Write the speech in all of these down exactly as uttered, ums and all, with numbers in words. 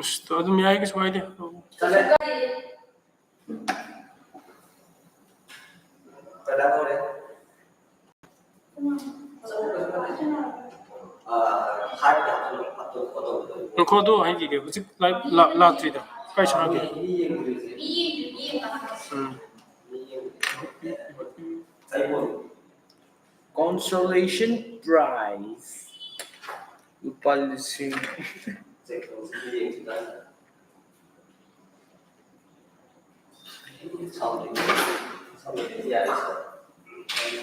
ꯑꯁ, ꯑꯗꯨꯝ ꯌꯥꯏ, ꯀꯩꯁꯨ ꯀꯥꯏꯗꯦ꯫ ꯉꯥꯏꯈꯣ, ꯑꯗꯨ ꯍꯥꯏꯈꯤꯒꯦ, ꯍꯧꯖꯤꯛ ꯂꯥꯏꯚ ꯂꯥ-, ꯂꯥꯛꯇ꯭ꯔꯤꯗ꯫ ꯀꯥꯏ ꯁꯥꯟꯅꯒꯦ? ꯎꯝ꯫ Consolation prize ꯂꯨꯄꯥ ꯂꯤꯁꯤꯡ꯫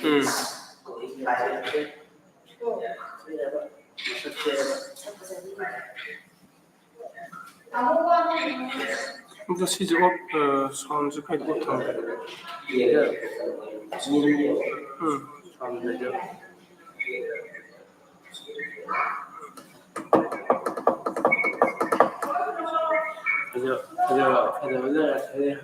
ꯎꯝ꯫ ꯑꯗꯣ ꯁꯤꯁꯦ ꯑꯣꯐ, ꯑ, ꯁꯥꯎꯟꯁꯦ ꯀꯥꯏꯗ ꯑꯣꯐ ꯊꯝꯒꯦ? ꯎꯝ, ꯁꯥꯎꯟ ꯂꯩꯖꯔꯦ꯫ ꯐꯖ-, ꯐꯖ-, ꯐꯖ-, ꯐꯖꯔꯦ꯫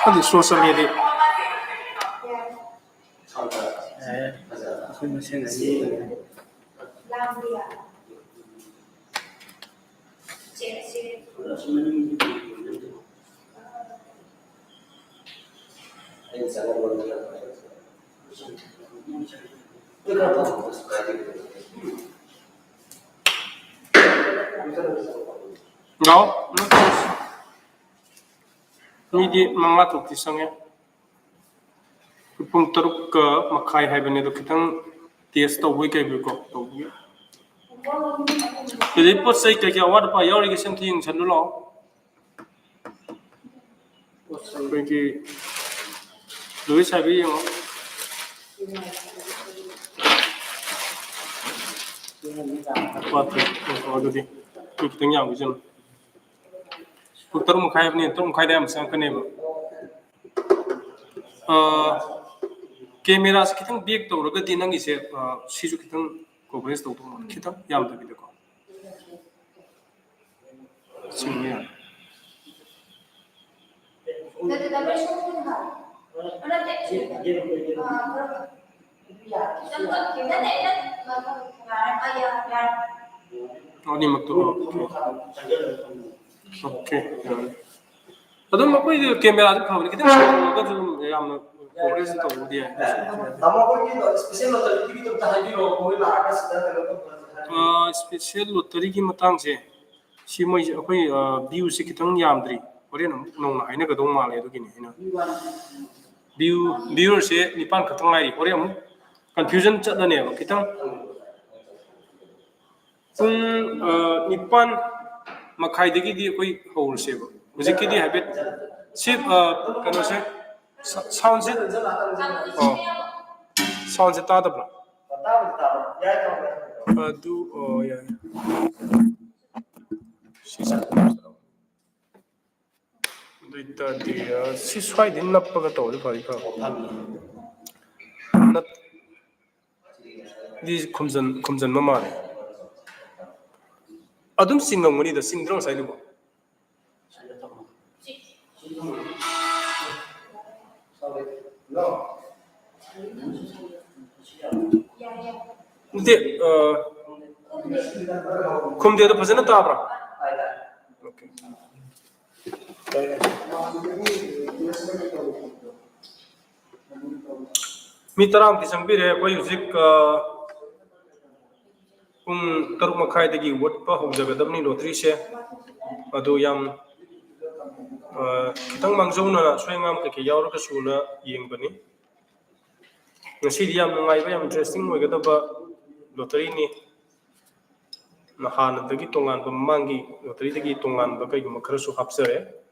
ꯈꯪꯗꯦ, ꯁꯣ ꯆꯪꯉꯦꯗꯤ꯫ ꯑꯦ, ꯑꯩꯈꯣꯏ ꯃꯁꯦꯟ ꯑꯅꯤ꯫ ꯂꯥꯛꯑꯣ, ꯃꯤꯗꯤ ꯃꯉꯥ ꯇꯔꯨꯛꯇꯤ ꯆꯪꯉꯦ꯫ ꯄꯨꯡ ꯇꯔꯨꯛꯀ ꯃꯈꯥꯏ ꯍꯥꯏꯕꯅꯦ, ꯑꯗꯣ ꯈꯤꯇꯪ ꯇꯦꯁ ꯇꯧꯕꯩ ꯀꯩꯕꯣꯏꯀꯣ, ꯇꯧꯕꯒꯤ꯫ ꯑꯗꯩ ꯄꯣꯠ ꯆꯩ ꯀꯩꯀꯩ ꯑꯋꯥꯠ ꯑꯄꯥ ꯌꯥꯎꯔꯤꯒꯦ, ꯁꯤ ꯑꯝꯇ ꯌꯦꯡꯁꯟꯂꯨ ꯂꯥꯛꯑꯣ꯫ ꯑꯩꯈꯣꯏꯒꯤ ꯂꯨꯏꯁ ꯍꯥꯏꯕ ꯌꯦꯡꯉꯣ꯫ ꯋꯥꯠꯇ꯭ꯔꯦ꯫ ꯑꯣ, ꯑꯗꯨꯗꯤ ꯃꯤ ꯈꯤꯇꯪ ꯌꯥꯝꯈꯤꯁꯅꯨ꯫ ꯄꯨꯡ ꯇꯔꯨꯛ ꯃꯈꯥꯏ ꯍꯥꯏꯕꯅꯤ, ꯇꯔꯨꯛ ꯃꯈꯥꯏꯗ ꯌꯥꯝ ꯆꯪꯉꯛꯀꯅꯦꯕ꯫ ꯑꯥ, ꯀꯦꯃꯦꯔꯥꯁꯦ ꯈꯤꯇꯪ ꯕꯦꯛ ꯇꯧꯔꯒꯗꯤ ꯅꯪꯒꯤꯁꯦ, ꯑꯥ, ꯁꯤꯁꯨ ꯈꯤꯇꯪ ꯀꯣꯚꯔꯦꯖ ꯇꯧꯗꯧ ꯃꯥꯜꯂꯦ, ꯈꯤꯇꯪ ꯌꯥꯝꯗꯕꯤꯗꯀꯣ꯫ ꯁꯤꯡꯉꯦ꯫ ꯑꯅꯤꯃꯛꯇꯣ, ꯑꯣꯀꯦ꯫ ꯑꯣꯀꯦ, ꯌꯥꯔꯦ꯫ ꯑꯗꯨꯝ ꯑꯩꯈꯣꯏꯗꯤ ꯀꯦꯃꯦꯔꯥꯁꯨ ꯐꯕꯅꯤ, ꯈꯤꯇꯪ ꯁꯥꯡꯗꯣꯛꯑꯒꯁꯨ ꯑꯗꯨꯝ ꯌꯥꯝꯅ ꯄ꯭ꯔꯣꯒ꯭ꯔꯦꯁ ꯇꯧꯕꯗꯤ ꯌꯥꯏ꯫ ꯇꯥꯃꯣ, ꯑꯩꯈꯣꯏꯒꯤ ꯏꯁꯄꯤꯁꯦꯜ ꯂꯣꯇꯔꯤꯒꯤꯗꯣ ꯑꯝꯇ ꯍꯥꯏꯕꯤꯔꯛꯑꯣ, ꯃꯣꯏ ꯂꯥꯛꯑꯒ ꯁꯤꯗ ꯀꯩꯅꯣ ꯇꯧꯕ꯫ ꯑꯥ, ꯏꯁꯄꯤꯁꯦꯜ ꯂꯣꯇꯔꯤꯒꯤ ꯃꯇꯥꯡꯁꯦ, ꯁꯤ ꯃꯣꯏꯁꯦ ꯑꯩꯈꯣꯏ, ꯑꯥ, ꯚ꯭ꯌꯨꯁꯦ ꯈꯤꯇꯪ ꯌꯥꯝꯗ꯭ꯔꯤ, ꯍꯣꯔꯦꯟ ꯑꯃꯨꯛ ꯅꯧꯅ ꯍꯥꯏꯅꯒꯗꯧ ꯃꯥꯜꯂꯦ, ꯑꯗꯨꯒꯤꯅꯤ ꯑꯩꯅ꯫ ꯚ꯭ꯌꯨ, ꯚ꯭ꯌꯨꯋꯔꯁꯦ ꯅꯤꯄꯥꯟ ꯈꯛꯇꯪ ꯉꯥꯏꯔꯤ, ꯍꯣꯔꯦꯟ ꯑꯃꯨꯛ ꯀꯟꯐ꯭ꯌꯨꯖꯟ ꯆꯠꯂꯅꯦꯕ ꯈꯤꯇꯪ꯫ ꯄꯨꯡ, ꯑ, ꯅꯤꯄꯥꯟ ꯃꯈꯥꯏꯗꯒꯤꯗꯤ ꯑꯩꯈꯣꯏ ꯍꯧꯔꯁꯦꯕ꯫ ꯍꯧꯖꯤꯛꯀꯤꯗꯤ ꯍꯥꯏꯐꯦꯠ ꯁꯤ, ꯑ, ꯀꯩꯅꯣꯁꯦ, ꯁꯥ-, ꯁꯥꯎꯟꯁꯦ, ꯑꯣ, ꯁꯥꯎꯟꯁꯦ ꯇꯥꯗꯕ꯭ꯔꯥ? ꯑꯗꯨ, ꯑꯣ, ꯌꯥꯏ꯫ ꯁꯤꯁꯦ ꯑꯗꯨ ꯑꯣꯏꯇꯥꯔꯗꯤ, ꯑ, ꯁꯤ ꯁ꯭ꯋꯥꯏꯗꯩ ꯅꯞꯄꯒ ꯇꯧꯔꯗꯤ ꯐꯗꯤ ꯐꯕ꯫ ꯅꯠ-, ꯗꯤ ꯈꯨꯝꯖꯟ-, ꯈꯨꯝꯖꯟꯕ ꯃꯥꯜꯂꯦ꯫ ꯑꯗꯨꯝ ꯆꯤꯡꯉꯝꯒꯅꯤꯗ, ꯆꯤꯡꯗ꯭ꯔꯣ ꯉꯁꯥꯏꯗꯨꯕꯣ? ꯅꯠꯇꯦ, ꯑ, ꯈꯨꯝꯗꯦ꯫ ꯑꯗꯣ ꯐꯖꯅ ꯇꯥꯕ꯭ꯔꯥ? ꯑꯣꯀꯦ꯫ ꯃꯤ ꯇꯔꯥꯃꯨꯛꯇꯤ ꯆꯪꯕꯤꯔꯦ꯫ ꯑꯩꯈꯣꯏ ꯍꯧꯖꯤꯛ, ꯑ, ꯄꯨꯡ ꯇꯔꯨꯛ ꯃꯈꯥꯏꯗꯒꯤ ꯎꯠꯄ ꯍꯧꯖꯒꯗꯕꯅꯤ ꯂꯣꯇꯔꯤꯁꯦ꯫ ꯑꯗꯨ ꯌꯥꯝ, ꯑ, ꯈꯤꯇꯪ ꯃꯥꯡꯖꯧꯅꯅ ꯑꯁꯣꯏ ꯑꯉꯥꯝ ꯀꯩꯀꯩ ꯌꯥꯎꯔꯒꯁꯨꯅ ꯌꯦꯡꯕꯅꯤ꯫ ꯉꯁꯤꯗꯤ ꯌꯥꯝ ꯅꯨꯡꯉꯥꯏꯕ, ꯌꯥꯝ ꯏꯟꯇꯔꯦꯁꯇꯤꯡ ꯑꯣꯏꯒꯗꯕ ꯂꯣꯇꯔꯤꯅꯤ꯫ ꯍꯥꯟꯅꯗꯒꯤ ꯇꯣꯉꯥꯟꯕ, ꯃꯃꯥꯡꯒꯤ ꯂꯣꯇꯔꯤꯗꯒꯤ ꯇꯣꯉꯥꯟꯕ ꯀꯩꯒꯨꯝꯕ ꯈꯔꯁꯨ ꯍꯥꯞꯆꯔꯦ꯫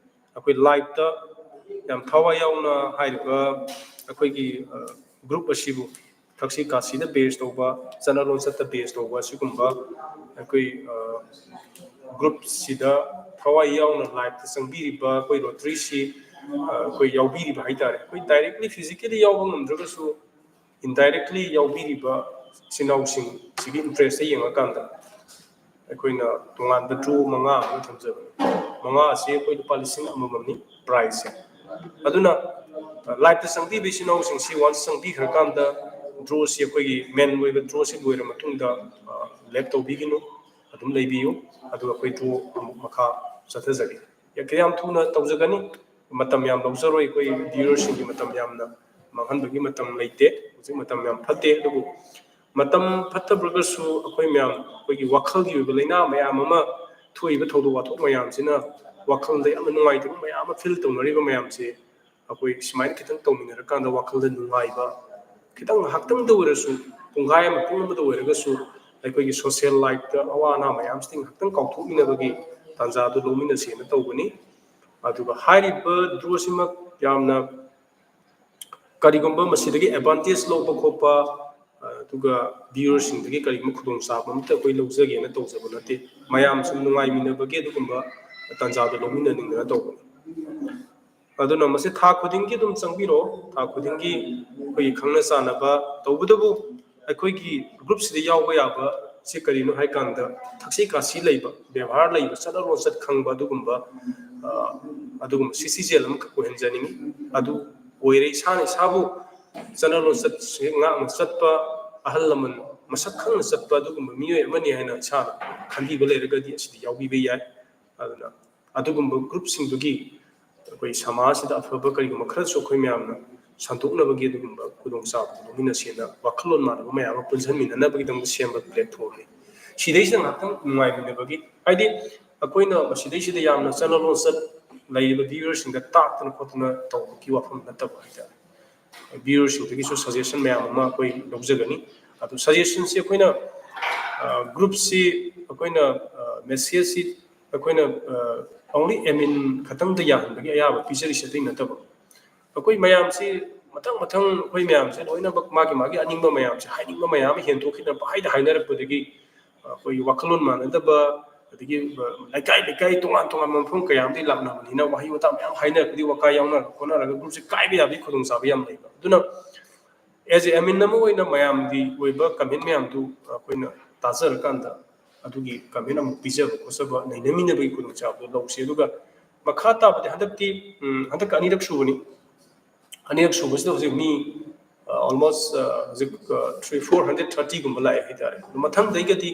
ꯑꯩꯈꯣꯏ ꯂꯥꯏꯞꯇ ꯌꯥꯝ ꯊꯋꯥꯏ ꯌꯥꯎꯅ ꯍꯥꯏꯔꯤꯕ ꯑꯩꯈꯣꯏꯒꯤ, ꯑ, ꯒ꯭ꯔꯨꯞ ꯑꯁꯤꯕꯨ ꯊꯛꯁꯤ ꯈꯥꯁꯤꯗ ꯕꯦꯁ ꯇꯧꯕ, ꯆꯠꯅ ꯂꯣꯟꯆꯠꯇ ꯕꯦꯁ ꯇꯧꯕ ꯑꯁꯤꯒꯨꯝꯕ ꯑꯩꯈꯣꯏ, ꯑ, ꯒ꯭ꯔꯨꯞꯁꯤꯗ ꯊꯋꯥꯏ ꯌꯥꯎꯅ ꯂꯥꯏꯞꯇ ꯆꯪꯕꯤꯔꯤꯕ ꯑꯩꯈꯣꯏ ꯂꯣꯇꯔꯤꯁꯤ, ꯑ, ꯑꯩꯈꯣꯏ ꯌꯥꯎꯕꯤꯔꯤꯕ ꯍꯥꯏꯇꯥꯔꯦ꯫ ꯑꯩꯈꯣꯏ ꯗꯥꯏꯔꯦꯛꯂꯤ ꯐꯤꯖꯤꯀꯦꯜꯂꯤ ꯌꯥꯎꯕ ꯉꯝꯗ꯭ꯔꯒꯁꯨ ꯏꯟꯗꯥꯏꯔꯦꯛꯂꯤ ꯌꯥꯎꯕꯤꯔꯤꯕ ꯏꯆꯤꯟ ꯏꯅꯥꯎꯁꯤꯡ ꯁꯤꯒꯤ ꯏꯟꯇꯔꯦꯁꯇ ꯌꯦꯡꯉꯀꯥꯟꯗ ꯑꯩꯈꯣꯏꯅ ꯇꯣꯉꯥꯟꯕ ꯗ꯭ꯔꯣ ꯃꯉꯥ ꯑꯃ ꯊꯝꯖꯕꯅꯤ꯫ ꯃꯉꯥ ꯑꯁꯤ ꯑꯩꯈꯣꯏ ꯂꯨꯄꯥ ꯂꯤꯁꯤꯡ ꯑꯃꯃꯝꯅꯤ ꯄ꯭ꯔꯥꯏꯖꯁꯦ꯫ ꯑꯗꯨꯅ ꯂꯥꯏꯞꯇ ꯆꯪꯕꯤꯕ ꯏꯆꯤꯟ ꯏꯅꯥꯎꯁꯤꯡꯁꯤ ꯋꯥꯟꯁ ꯆꯪꯕꯤꯈ꯭ꯔꯀꯥꯟꯗ ꯗ꯭ꯔꯣꯁꯤ, ꯑꯩꯈꯣꯏꯒꯤ ꯃꯦꯟ ꯑꯣꯏꯕ ꯗ꯭ꯔꯣꯁꯤ ꯂꯣꯏꯔ ꯃꯇꯨꯡꯗ ꯂꯦꯞ ꯇꯧꯕꯤꯒꯅꯨ, ꯑꯗꯨꯝ ꯂꯩꯕꯤꯌꯨ꯫ ꯑꯗꯨꯒ ꯑꯩꯈꯣꯏ ꯗ꯭ꯔꯣ ꯑꯃꯨꯛ ꯃꯈꯥ ꯆꯠꯊꯖꯒꯦ꯫ ꯌꯥꯝ ꯊꯨꯅ ꯇꯧꯖꯒꯅꯤ, ꯃꯇꯝ ꯌꯥꯝ ꯂꯧꯖꯔꯣꯏ꯫ ꯑꯩꯈꯣꯏ ꯚ꯭ꯌꯨꯋꯔꯁꯤꯡꯒꯤ ꯃꯇꯝ ꯌꯥꯝꯅ ꯃꯥꯡꯍꯟꯕꯒꯤ ꯃꯇꯝ ꯂꯩꯇꯦ꯫ ꯍꯧꯖꯤꯛ ꯃꯇꯝ ꯌꯥꯝ ꯐꯠꯇꯦ, ꯑꯗꯨꯕꯨ ꯃꯇꯝ ꯐꯠꯇꯕꯒꯁꯨ ꯑꯩꯈꯣꯏ ꯃꯌꯥꯝ ꯑꯩꯈꯣꯏꯒꯤ ꯋꯥꯈꯜꯒꯤ ꯑꯣꯏꯕ ꯂꯥꯏꯅꯥ ꯃꯌꯥꯝ ꯑꯃ ꯊꯣꯛꯏꯕ ꯊꯧꯗꯣꯛ ꯋꯥꯊꯣꯛ ꯃꯌꯥꯝꯁꯤꯅ ꯋꯥꯈꯜꯗ ꯌꯥꯝꯅ ꯅꯨꯡꯉꯥꯏꯇꯕ ꯃꯌꯥꯝ ꯑꯃ ꯐꯤꯜ ꯇꯧꯅꯔꯤꯕ ꯃꯌꯥꯝꯁꯦ ꯑꯩꯈꯣꯏ ꯁꯨꯃꯥꯏꯅ ꯈꯤꯇꯪ ꯇꯧꯃꯤꯟꯅꯔꯀꯥꯟꯗ ꯋꯥꯈꯜꯗ ꯅꯨꯡꯉꯥꯏꯕ, ꯈꯤꯇꯪ ꯉꯥꯏꯍꯥꯛꯇꯪꯗ ꯑꯣꯏꯔꯁꯨ, ꯄꯨꯡꯈꯥꯏ ꯑꯃ, ꯄꯨꯡ ꯑꯃꯗ ꯑꯣꯏꯔꯒꯁꯨ ꯑꯩꯈꯣꯏꯒꯤ ꯁꯣꯁꯤꯌꯦꯜ ꯂꯥꯏꯐꯇ ꯑꯋꯥ ꯑꯅꯥ ꯃꯌꯥꯝꯁꯤꯗꯤ ꯉꯥꯏꯍꯥꯛꯇꯪ ꯀꯥꯎꯊꯣꯛꯃꯤꯟꯅꯕꯒꯤ ꯇꯥꯟꯖꯥꯗꯨ ꯂꯧꯃꯤꯟꯅꯁꯦꯅ ꯇꯧꯕꯅꯤ꯫ ꯑꯗꯨꯒ ꯍꯥꯏꯔꯤꯕ ꯗ꯭ꯔꯣꯁꯤꯃꯛ ꯌꯥꯝꯅ ꯀꯔꯤꯒꯨꯝꯕ ꯃꯁꯤꯗꯒꯤ ꯑꯦꯗꯚꯥꯟꯇꯦꯖ ꯂꯧꯕ ꯈꯣꯠꯄ, ꯑꯗꯨꯒ ꯚ꯭ꯌꯨꯋꯔꯁꯤꯡꯗꯒꯤ ꯀꯔꯤꯒꯨꯝꯕ ꯈꯨꯗꯣꯡꯆꯥꯕ ꯑꯃꯠꯇ ꯑꯩꯈꯣꯏ ꯂꯧꯖꯒꯦꯅ ꯇꯧꯖꯕ ꯅꯠꯇꯦ꯫ ꯃꯌꯥꯝ ꯁꯨꯝ ꯅꯨꯡꯉꯥꯏꯃꯤꯟꯅꯕꯒꯤ ꯑꯗꯨꯒꯨꯝꯕ ꯇꯥꯟꯖꯥꯗꯨ ꯂꯧꯃꯤꯟꯅꯅꯤꯡꯗꯅ ꯇꯧꯕꯅꯤ꯫ ꯑꯗꯨꯅ ꯃꯁꯤ ꯊꯥ ꯈꯨꯗꯤꯡꯒꯤ ꯑꯗꯨꯝ ꯆꯪꯕꯤꯔꯛꯑꯣ꯫ ꯊꯥ ꯈꯨꯗꯤꯡꯒꯤ ꯑꯩꯈꯣꯏꯒꯤ ꯈꯪꯅ ꯆꯥꯟꯅꯕ, ꯇꯧꯕꯇꯕꯨ ꯑꯩꯈꯣꯏꯒꯤ ꯒ꯭ꯔꯨꯞꯁꯤꯗ ꯌꯥꯎꯕ ꯌꯥꯕ ꯁꯤ ꯀꯔꯤꯅꯣ ꯍꯥꯏ ꯀꯥꯟꯗ, ꯊꯛꯁꯤ ꯈꯥꯁꯤ ꯂꯩꯕ, ꯕꯦꯕꯥꯔ ꯂꯩꯕ, ꯆꯠꯅ ꯂꯣꯟꯆꯠ ꯈꯪꯕ, ꯑꯗꯨꯒꯨꯝꯕ, ꯑ, ꯑꯗꯨꯒꯨꯝꯕ ꯁꯤ ꯁꯤꯖꯦꯜ ꯑꯃꯈꯛ ꯑꯣꯏꯍꯟꯖꯅꯤꯡꯉꯤ꯫ ꯑꯗꯨ ꯑꯣꯏꯔꯦ, ꯏꯁꯥꯅ ꯏꯁꯥꯕꯨ ꯆꯠꯅ ꯂꯣꯟꯆꯠꯁꯦ ꯉꯥꯛꯅ ꯆꯠꯄ, ꯑꯍꯜ ꯂꯃꯟ ꯃꯁꯛ ꯈꯪꯅ ꯆꯠꯄ ꯑꯗꯨꯒꯨꯝꯕ ꯃꯤꯑꯣꯏ ꯑꯃꯅꯤ ꯍꯥꯏꯅ ꯏꯁꯥꯅ ꯈꯟꯕꯤꯕ ꯂꯩꯔꯒꯗꯤ ꯑꯁꯤꯗ ꯌꯥꯎꯕꯤꯕ ꯌꯥꯏ꯫ ꯑꯗꯨꯅ ꯑꯗꯨꯒꯨꯝꯕ ꯒ꯭ꯔꯨꯞꯁꯤꯡꯗꯨꯒꯤ ꯑꯩꯈꯣꯏ ꯁꯃꯥꯖꯁꯤꯗ ꯑꯐꯕ ꯀꯔꯤꯒꯨꯝꯕ ꯈꯔꯁꯨ ꯑꯩꯈꯣꯏ ꯃꯌꯥꯝꯅ ꯁꯟꯗꯣꯛꯅꯕꯒꯤ ꯑꯗꯨꯒꯨꯝꯕ ꯈꯨꯗꯣꯡꯆꯥꯕꯗꯨ ꯂꯧꯃꯤꯟꯅꯁꯦꯅ ꯋꯥꯈꯜꯂꯣꯟ ꯃꯥꯟꯅꯕ ꯃꯌꯥꯝ ꯑꯃ ꯄꯨꯟꯁꯤꯟꯃꯤꯟꯅꯅꯕꯒꯤꯗꯃꯛꯇ ꯁꯦꯝꯕ ꯄ꯭ꯂꯦꯠꯐꯣꯝꯅꯤ꯫ ꯁꯤꯗꯩꯁꯤꯗ ꯉꯥꯏꯍꯥꯛꯇꯪ ꯅꯨꯡꯉꯥꯏꯃꯤꯟꯅꯕꯒꯤ, ꯍꯥꯏꯗꯤ ꯑꯩꯈꯣꯏꯅ ꯃꯁꯤꯗꯩꯁꯤꯗ ꯌꯥꯝꯅ ꯆꯠꯅ ꯂꯣꯟꯆꯠ ꯂꯩꯔꯤꯕ ꯚ꯭ꯌꯨꯋꯔꯁꯤꯡꯗ ꯇꯥꯛꯇꯅ ꯈꯣꯠꯇꯅ ꯇꯧꯕꯒꯤ ꯋꯥꯐꯝ ꯅꯠꯇꯕ ꯍꯥꯏꯇꯥꯔꯦ꯫ ꯚ꯭ꯌꯨꯋꯔꯁꯤꯡꯗꯒꯤꯁꯨ ꯁꯖꯦꯁꯟ ꯃꯌꯥꯝ ꯑꯃ ꯑꯩꯈꯣꯏ ꯂꯧꯖꯒꯅꯤ꯫ ꯑꯗꯨ ꯁꯖꯦꯁꯟꯁꯤ ꯑꯩꯈꯣꯏꯅ, ꯑ, ꯒ꯭ꯔꯨꯞꯁꯤ ꯑꯩꯈꯣꯏꯅ, ꯑ, ꯃꯦꯁꯦꯖꯁꯤ ꯑꯩꯈꯣꯏꯅ, ꯑ, ꯑꯣꯡꯂꯤ ꯑꯦꯗꯃꯤꯟ ꯈꯛꯇꯪꯗ ꯌꯥꯍꯟꯕꯒꯤ ꯑꯌꯥꯕ ꯄꯤꯖꯔꯤꯁꯦ ꯑꯇꯩ ꯅꯠꯇꯕ꯫ ꯑꯩꯈꯣꯏ ꯃꯌꯥꯝꯁꯤ ꯃꯊꯪ ꯃꯊꯪ ꯑꯩꯈꯣꯏ ꯃꯌꯥꯝꯁꯦ ꯂꯣꯏꯅꯃꯛ ꯃꯥꯒꯤ ꯃꯥꯒꯤ ꯑꯅꯤꯡꯕ ꯃꯌꯥꯝꯁꯦ, ꯍꯥꯏꯅꯤꯡꯕ ꯃꯌꯥꯝ ꯑꯃ ꯍꯦꯟꯗꯣꯛꯈꯤꯗꯅ ꯄꯪꯍꯥꯏꯗ ꯍꯥꯏꯅꯔꯛꯄꯗꯒꯤ ꯑꯩꯈꯣꯏꯒꯤ ꯋꯥꯈꯜꯂꯣꯟ ꯃꯥꯟꯅꯗꯕ, ꯑꯗꯒꯤ ꯂꯩꯀꯥꯏ ꯂꯩꯀꯥꯏ ꯇꯣꯉꯥꯟ ꯇꯣꯉꯥꯟꯕ ꯃꯐꯝ ꯀꯌꯥ ꯑꯃꯗꯒꯤ ꯂꯥꯛꯅꯕꯅꯤꯅ ꯋꯥꯍꯩ ꯋꯥꯇꯥ ꯃꯌꯥꯝ ꯍꯥꯏꯅꯔꯛꯄꯗꯒꯤ ꯋꯥꯀꯥꯏ ꯌꯥꯎꯅꯔꯒ ꯈꯣꯠꯅꯔꯒ ꯒ꯭ꯔꯨꯞꯁꯦ ꯀꯥꯏꯕ ꯌꯥꯕꯒꯤ ꯈꯨꯗꯣꯡꯆꯥꯕ ꯌꯥꯝ ꯂꯩꯕ꯫ ꯑꯗꯨꯅ as a admin ꯑꯃ ꯑꯣꯏꯅ ꯃꯌꯥꯝꯒꯤ ꯑꯣꯏꯕ ꯀꯃꯦꯟ ꯃꯌꯥꯝꯗꯨ ꯑꯩꯈꯣꯏꯅ ꯇꯥꯖꯔꯀꯥꯟꯗ ꯑꯗꯨꯒꯤ ꯀꯃꯦꯟ ꯑꯃꯨꯛ ꯄꯤꯖꯕ ꯈꯣꯠꯆꯕ, ꯅꯩꯅꯃꯤꯟꯅꯕꯒꯤ ꯈꯨꯗꯣꯡꯆꯥꯕꯗꯣ ꯂꯧꯁꯤ꯫ ꯑꯗꯨꯒ ꯃꯈꯥ ꯇꯥꯕꯗꯤ ꯍꯟꯗꯛꯇꯤ, ꯎꯝ, ꯍꯟꯗꯛꯀ ꯑꯅꯤꯔꯛ ꯁꯨꯕꯅꯤ꯫ ꯑꯅꯤꯔꯛ ꯁꯨꯕꯁꯤꯗ ꯍꯧꯖꯤꯛ ꯃꯤ ꯑꯣꯜꯃꯣꯁ ꯍꯧꯖꯤꯛ ꯊ꯭ꯔꯤ ꯐꯣꯔ ꯍꯟꯗ꯭ꯔꯦꯠ ꯊꯥꯔꯇꯤꯒꯨꯝꯕ ꯂꯥꯛꯑꯦ ꯍꯥꯏꯇꯥꯔꯦ꯫ ꯑꯗꯣ ꯃꯊꯪꯗꯩꯒꯗꯤ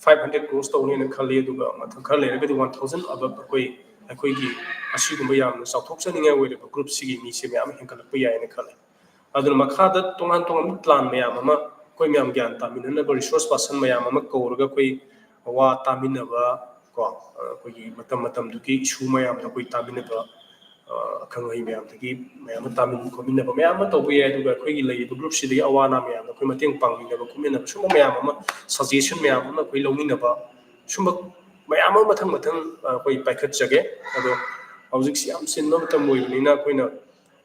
ꯐꯥꯏꯚ ꯍꯟꯗ꯭ꯔꯦꯠ ꯀ꯭ꯔꯣꯁ ꯇꯧꯅꯦꯅ ꯈꯜꯂꯤ꯫ ꯑꯗꯨꯒ ꯃꯊꯪ ꯈꯔ ꯂꯩꯔꯒꯗꯤ ꯋꯥꯟ ꯊꯥꯎꯖꯟ ꯑꯕꯞ ꯑꯩꯈꯣꯏ, ꯑꯩꯈꯣꯏꯒꯤ ꯑꯁꯤꯒꯨꯝꯕ ꯌꯥꯝꯅ ꯆꯥꯎꯊꯣꯛꯆꯅꯤꯡꯉꯥꯏ ꯑꯣꯏꯔꯤꯕ ꯒ꯭ꯔꯨꯞꯁꯤꯒꯤ ꯃꯤꯁꯦ ꯃꯌꯥꯝ ꯍꯦꯟꯒꯠꯂꯛꯄ ꯌꯥꯏꯅ ꯈꯜꯂꯤ꯫ ꯑꯗꯨꯅ ꯃꯈꯥꯗ ꯇꯣꯉꯥꯟ ꯇꯣꯉꯥꯟꯕ ꯄ꯭ꯂꯥꯟ ꯃꯌꯥꯝ ꯑꯃ, ꯑꯩꯈꯣꯏ ꯃꯌꯥꯝ ꯒ꯭ꯌꯥꯟ ꯇꯥꯃꯤꯟꯅꯅꯕ ꯔꯤꯁꯣꯔꯁ ꯄꯥꯔꯁꯟ ꯃꯌꯥꯝ ꯑꯃ ꯀꯧꯔꯒ ꯑꯩꯈꯣꯏ ꯋꯥ ꯇꯥꯃꯤꯟꯅꯕ, ꯀꯣ, ꯑꯩꯈꯣꯏꯒꯤ ꯃꯇꯝ ꯃꯇꯝꯗꯨꯒꯤ ꯏꯁꯨ ꯃꯌꯥꯝꯗꯣ ꯑꯩꯈꯣꯏ ꯇꯥꯃꯤꯟꯅꯕ, ꯑ, ꯑꯈꯪ ꯑꯍꯩ ꯃꯌꯥꯝꯗꯒꯤ ꯃꯌꯥꯝ ꯑꯃ ꯇꯥꯃꯤꯟ ꯈꯣꯝꯃꯤꯟꯅꯕ ꯃꯌꯥꯝ ꯑꯃ ꯇꯧꯕ ꯌꯥꯏ꯫ ꯑꯗꯨꯒ ꯑꯩꯈꯣꯏꯒꯤ ꯂꯩꯔꯤꯕ ꯒ꯭ꯔꯨꯞꯁꯤꯗꯒꯤ ꯑꯋꯥ ꯑꯅꯥ ꯃꯌꯥꯝꯗ ꯑꯩꯈꯣꯏ ꯃꯇꯦꯡ ꯄꯥꯡꯃꯤꯟꯅꯕ ꯈꯣꯠꯃꯤꯟꯅꯕ, ꯁꯨꯝꯕ ꯃꯌꯥꯝ ꯑꯃ, ꯁꯖꯦꯁꯟ ꯃꯌꯥꯝ ꯑꯃ ꯑꯩꯈꯣꯏ ꯂꯧꯃꯤꯟꯅꯕ, ꯁꯨꯝꯕ ꯃꯌꯥꯝ ꯑꯃ ꯃꯊꯪ ꯃꯊꯪ, ꯑ, ꯑꯩꯈꯣꯏ ꯄꯥꯏꯈꯠꯆꯒꯦ꯫ ꯑꯗꯣ ꯍꯧꯖꯤꯛꯁꯤ ꯌꯥꯝ ꯆꯤꯟꯕ ꯃꯇꯝ ꯑꯣꯏꯕꯅꯤꯅ ꯑꯩꯈꯣꯏꯅ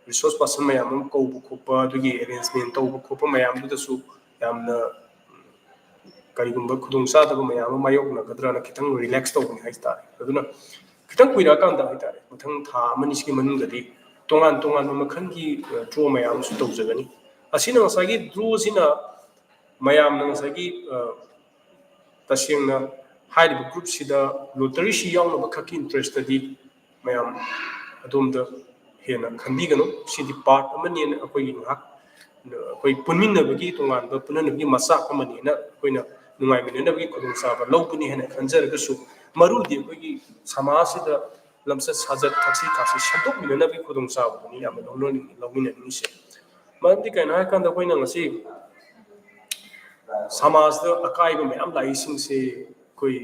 ꯔꯤꯁꯣꯔꯁ ꯄꯥꯔꯁꯟ ꯃꯌꯥꯝ ꯑꯃ ꯀꯧꯕ ꯈꯣꯠꯄ, ꯑꯗꯨꯒꯤ ꯑꯦꯔꯦꯟꯖꯃꯦꯟ ꯇꯧꯕ ꯈꯣꯠꯄ ꯃꯌꯥꯝꯗꯨꯗꯁꯨ ꯌꯥꯝꯅ ꯀꯔꯤꯒꯨꯝꯕ ꯈꯨꯗꯣꯡꯆꯥꯗꯕ ꯃꯌꯥꯝ ꯑꯃ ꯃꯥꯌꯣꯛꯅꯒꯗ꯭ꯔꯅ ꯈꯤꯇꯪ ꯔꯤꯂꯦꯛꯁ ꯇꯧꯕꯅꯤ ꯍꯥꯏꯇꯥꯔꯦ꯫ ꯑꯗꯨꯅ ꯈꯤꯇꯪ ꯀꯨꯏꯔꯛꯑꯀꯥꯟꯗ ꯍꯥꯏꯇꯥꯔꯦ, ꯃꯊꯪ ꯊꯥ ꯑꯃꯅꯤꯁꯤꯒꯤ ꯃꯅꯨꯡꯗꯗꯤ ꯇꯣꯉꯥꯟ ꯇꯣꯉꯥꯟꯕ ꯃꯈꯜꯒꯤ, ꯑ, ꯗ꯭ꯔꯣ ꯃꯌꯥꯝ ꯑꯃꯁꯨ ꯇꯧꯖꯒꯅꯤ꯫ ꯑꯁꯤꯅ ꯉꯁꯥꯏꯒꯤ ꯗ꯭ꯔꯣꯁꯤꯅ ꯃꯌꯥꯝꯅ ꯉꯁꯥꯏꯒꯤ, ꯑ, ꯇꯁꯦꯡꯅ ꯍꯥꯏꯔꯤꯕ ꯒ꯭ꯔꯨꯞꯁꯤꯗ ꯂꯣꯇꯔꯤꯁꯤ ꯌꯥꯎꯅꯕ ꯈꯛꯀꯤ ꯏꯟꯇꯔꯦꯁꯇꯗꯤ ꯃꯌꯥꯝ ꯑꯗꯣꯝꯗ ꯍꯦꯟꯅ ꯈꯟꯕꯤꯒꯅꯨ꯫ ꯁꯤꯗꯤ ꯄꯥꯔꯠ ꯑꯃꯅꯦꯅ ꯑꯩꯈꯣꯏꯒꯤ ꯉꯥꯏꯍꯥꯛ ꯑꯩꯈꯣꯏ ꯄꯨꯟꯃꯤꯟꯅꯕꯒꯤ ꯇꯣꯉꯥꯟꯕ ꯄꯨꯟꯅꯅꯕꯒꯤ ꯃꯆꯥꯛ ꯑꯃꯅꯦꯅ ꯑꯩꯈꯣꯏꯅ ꯅꯨꯡꯉꯥꯏꯃꯤꯟꯅꯅꯕꯒꯤ ꯈꯨꯗꯣꯡꯆꯥꯕ ꯂꯧꯕꯅꯤ ꯍꯥꯏꯅ ꯈꯟꯖꯔꯒꯁꯨ, ꯃꯔꯨꯗꯤ ꯑꯩꯈꯣꯏꯒꯤ ꯁꯃꯥꯖꯁꯤꯗ ꯂꯝꯆꯠ ꯁꯥꯖꯠ, ꯊꯛꯁꯤ ꯈꯥꯁꯤ ꯁꯦꯝꯗꯣꯛꯃꯤꯟꯅꯅꯕꯒꯤ ꯈꯨꯗꯣꯡꯆꯥꯕꯗꯨꯅꯤ ꯌꯥꯝꯅ ꯂꯧꯅꯅꯤꯡ-, ꯂꯧꯃꯤꯟꯅꯅꯤꯡꯉꯤꯁꯦ꯫ ꯃꯔꯝꯗꯤ ꯀꯩꯅꯣ ꯍꯥꯏꯔꯀꯥꯟꯗ ꯑꯩꯈꯣꯏꯅ ꯉꯁꯤ ꯁꯃꯥꯖꯇ ꯑꯀꯥꯏꯕ ꯃꯌꯥꯝ ꯂꯥꯛꯏꯁꯤꯡꯁꯦ ꯑꯩꯈꯣꯏ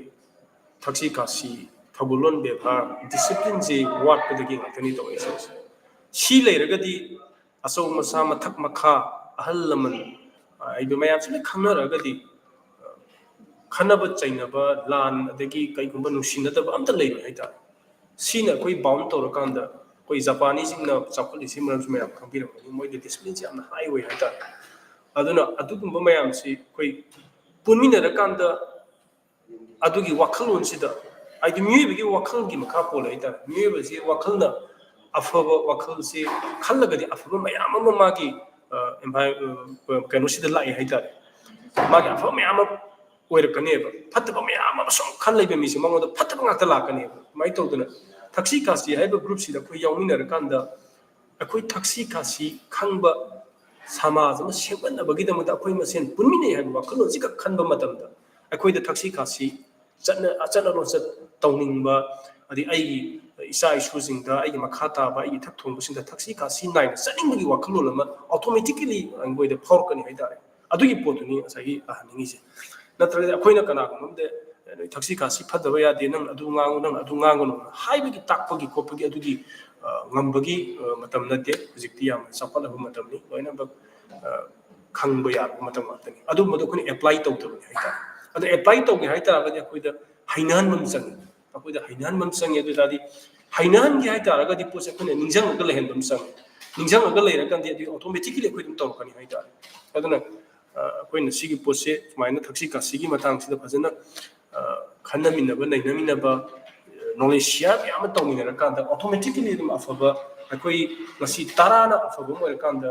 ꯊꯛꯁꯤ ꯈꯥꯁꯤ, ꯊꯧꯒꯜꯂꯣꯟ ꯕꯦꯕꯥꯔ, ꯗꯤꯁꯤꯄ꯭ꯂꯤꯟꯁꯤ ꯋꯥꯠꯄꯗꯒꯤ ꯉꯥꯛꯇꯅꯤ ꯇꯧꯔꯛꯏꯁꯤꯡꯁꯦ꯫ ꯁꯤ ꯂꯩꯔꯒꯗꯤ ꯑꯆꯧ ꯃꯆꯥ, ꯃꯊꯛ ꯃꯈꯥ, ꯑꯍꯜ ꯂꯃꯟ, ꯍꯥꯏꯗꯤ ꯃꯌꯥꯝꯁꯤ ꯂꯣꯏ ꯈꯪꯅꯔꯒꯗꯤ ꯈꯠꯅꯕ ꯆꯩꯅꯕ, ꯂꯥꯟ, ꯑꯗꯒꯤ ꯀꯩꯒꯨꯝꯕ ꯅꯨꯡꯁꯤꯅꯗꯕ ꯑꯝꯇ ꯂꯩꯔꯣꯏ ꯍꯥꯏꯇꯥꯔꯦ꯫ ꯁꯤꯅ ꯑꯩꯈꯣꯏ ꯕꯥꯎꯟ ꯇꯧꯔꯀꯥꯟꯗ ꯑꯩꯈꯣꯏ ꯖꯄꯥꯅꯤꯁꯁꯤꯡꯅ ꯆꯥꯎꯈꯠꯂꯤꯁꯤ ꯃꯔꯝꯁꯨ ꯃꯌꯥꯝ ꯈꯪꯕꯤꯔꯝꯒꯅꯤ꯫ ꯃꯣꯏꯗꯤ ꯗꯤꯁꯤꯄ꯭ꯂꯤꯟꯁꯤ ꯌꯥꯝꯅ ꯍꯥꯏ ꯑꯣꯏ ꯍꯥꯏꯇꯥꯔꯦ꯫ ꯑꯗꯨꯅ ꯑꯗꯨꯒꯨꯝꯕ ꯃꯌꯥꯝꯁꯤ ꯑꯩꯈꯣꯏ ꯄꯨꯟꯃꯤꯟꯅꯔꯀꯥꯟꯗ ꯑꯗꯨꯒꯤ ꯋꯥꯈꯜꯂꯣꯟꯁꯤꯗ, ꯍꯥꯏꯗꯤ ꯃꯤꯑꯣꯏꯕꯒꯤ ꯋꯥꯈꯜꯒꯤ ꯃꯈꯥ ꯄꯣꯜꯂꯦ ꯍꯥꯏꯇꯥꯔꯦ꯫ ꯃꯤꯑꯣꯏꯕꯁꯤ ꯋꯥꯈꯜꯅ ꯑꯐꯕ ꯋꯥꯈꯜꯁꯤ ꯈꯜꯂꯒꯗꯤ ꯑꯐꯕ ꯃꯌꯥꯝ ꯑꯃ ꯃꯥꯒꯤ, ꯑ, envi-, ꯑ, ꯀꯩꯅꯣꯁꯤꯗ ꯂꯥꯛꯑꯦ ꯍꯥꯏꯇꯥꯔꯦ꯫ ꯃꯥꯒꯤ ꯑꯐꯕ ꯃꯌꯥꯝ ꯑꯃ ꯑꯣꯏꯔꯛꯀꯅꯦꯕ꯫ ꯐꯠꯇꯕ ꯃꯌꯥꯝ ꯑꯃ ꯁꯨꯝ ꯈꯜ ꯂꯩꯕ ꯃꯤꯁꯦ ꯃꯉꯣꯟꯗ ꯐꯠꯇꯕ ꯉꯥꯛꯇ ꯂꯥꯛꯀꯅꯦꯕ꯫ ꯑꯗꯨꯃꯥꯏꯅ ꯇꯧꯗꯅ ꯊꯛꯁꯤ ꯈꯥꯁꯤ ꯍꯥꯏꯕ groupꯁꯤꯗ ꯑꯩꯈꯣꯏ ꯌꯥꯎꯃꯤꯟꯅꯔꯀꯥꯟꯗ ꯑꯩꯈꯣꯏ ꯊꯛꯁꯤ ꯈꯥꯁꯤ ꯈꯪꯕ ꯁꯃꯥꯖ ꯑꯃ ꯁꯦꯝꯒꯠꯅꯕꯒꯤꯗꯃꯛꯇ ꯑꯩꯈꯣꯏ ꯃꯁꯦꯟ ꯄꯨꯟꯃꯤꯟꯅꯩ ꯍꯥꯏꯕ ꯋꯥꯈꯜꯂꯣꯟꯁꯤꯈꯛ ꯈꯟꯕ ꯃꯇꯝꯗ ꯑꯩꯈꯣꯏꯗ ꯊꯛꯁꯤ ꯈꯥꯁꯤ ꯆꯠꯅ ꯆꯠꯅ ꯂꯣꯟꯆꯠ ꯇꯧꯅꯤꯡꯕ, ꯑꯗꯩ ꯑꯩꯒꯤ ꯏꯆꯥ ꯏꯁꯨꯁꯤꯡꯗ, ꯑꯩꯒꯤ ꯃꯈꯥ ꯇꯥꯕ ꯑꯩꯒꯤ ꯏꯊꯛ ꯊꯣꯡꯕꯁꯤꯡꯗ ꯊꯛꯁꯤ ꯈꯥꯁꯤ ꯅꯥꯏꯅ ꯆꯠꯅꯤꯡꯕꯒꯤ ꯋꯥꯈꯜꯂꯣꯟ ꯑꯃ automatically ꯑꯩꯈꯣꯏꯗ ꯐꯥꯎꯔꯛꯀꯅꯤ ꯍꯥꯏꯇꯥꯔꯦ꯫ ꯑꯗꯨꯒꯤ ꯄꯣꯠꯇꯨꯅꯤ ꯉꯁꯥꯏꯒꯤ ꯇꯥꯍꯟꯅꯤꯡꯉꯤꯁꯦ꯫ ꯅꯠꯇ꯭ꯔꯒꯗꯤ ꯑꯩꯈꯣꯏꯅ ꯀꯅꯥꯒꯨꯝꯕ ꯑꯝꯗ "ꯅꯣꯏ ꯊꯛꯁꯤ ꯈꯥꯁꯤ ꯐꯠꯇꯕ ꯌꯥꯗꯦ, ꯅꯪ ꯑꯗꯨ ꯉꯥꯡꯉꯨ, ꯅꯪ ꯑꯗꯨ ꯉꯥꯡꯒꯅꯨ" ꯍꯥꯏꯕꯒꯤ, ꯇꯥꯛꯄꯒꯤ ꯈꯣꯠꯄꯒꯤ ꯑꯗꯨꯒꯤ, ꯑ, ꯉꯝꯕꯒꯤ, ꯑ, ꯃꯇꯝ ꯅꯠꯇꯦ꯫ ꯍꯧꯖꯤꯛꯇꯤ ꯌꯥꯝꯅ ꯆꯥꯎꯈꯠꯂꯕ ꯃꯇꯝꯅꯤ, ꯂꯣꯏꯅꯃꯛ, ꯑ, ꯈꯪꯕ ꯌꯥꯔꯕ ꯃꯇꯝ ꯉꯥꯛꯇꯅꯤ꯫ ꯑꯗꯨꯝꯕꯗꯣ ꯑꯩꯈꯣꯏꯅ apply ꯇꯧꯗꯕꯅꯤ ꯍꯥꯏꯇꯥꯔꯦ꯫ ꯑꯗꯣ apply ꯇꯧꯒꯦ ꯍꯥꯏꯇꯥꯔꯒꯗꯤ ꯑꯩꯈꯣꯏꯗ ꯍꯩꯅꯍꯟꯕ ꯑꯃ ꯆꯪꯉꯤ꯫ ꯑꯩꯈꯣꯏꯗ ꯍꯩꯅꯍꯟꯕ ꯑꯃ ꯆꯪꯉꯤ꯫ ꯑꯗꯨ ꯑꯣꯏ ꯇꯥꯔꯗꯤ ꯍꯩꯅꯍꯟꯒꯦ ꯍꯥꯏꯇꯥꯔꯒꯗꯤ ꯄꯣꯠꯁꯦ ꯑꯩꯈꯣꯏꯅ ꯅꯤꯡꯁꯤꯡꯉꯒ ꯂꯩꯍꯟꯕ ꯑꯃ ꯆꯪꯉꯤ꯫ ꯅꯤꯡꯁꯤꯡꯉꯒ ꯂꯩꯔꯀꯥꯟꯗꯤ ꯑꯗꯨ automatically ꯑꯩꯈꯣꯏ ꯑꯗꯨꯝ ꯇꯧꯔꯛꯀꯅꯤ ꯍꯥꯏꯇꯥꯔꯦ꯫ ꯑꯗꯨꯅ, ꯑ, ꯑꯩꯈꯣꯏꯅ ꯁꯤꯒꯤ ꯄꯣꯠꯁꯦ ꯁꯨꯃꯥꯏꯅ ꯊꯛꯁꯤ ꯈꯥꯁꯤꯒꯤ ꯃꯇꯥꯡꯁꯤꯗ ꯐꯖꯅ, ꯑ, ꯈꯟꯅꯃꯤꯟꯅꯕ, ꯅꯩꯅꯃꯤꯟꯅꯕ, knowledge share ꯃꯌꯥꯝ ꯑꯃ ꯇꯧꯃꯤꯟꯅꯔꯀꯥꯟꯗ automatically ꯑꯗꯨꯝ ꯑꯐꯕ, ꯑꯩꯈꯣꯏ ꯉꯁꯤ ꯇꯔꯥꯅ ꯑꯐꯕ ꯑꯃ ꯑꯣꯏꯔꯀꯥꯟꯗ,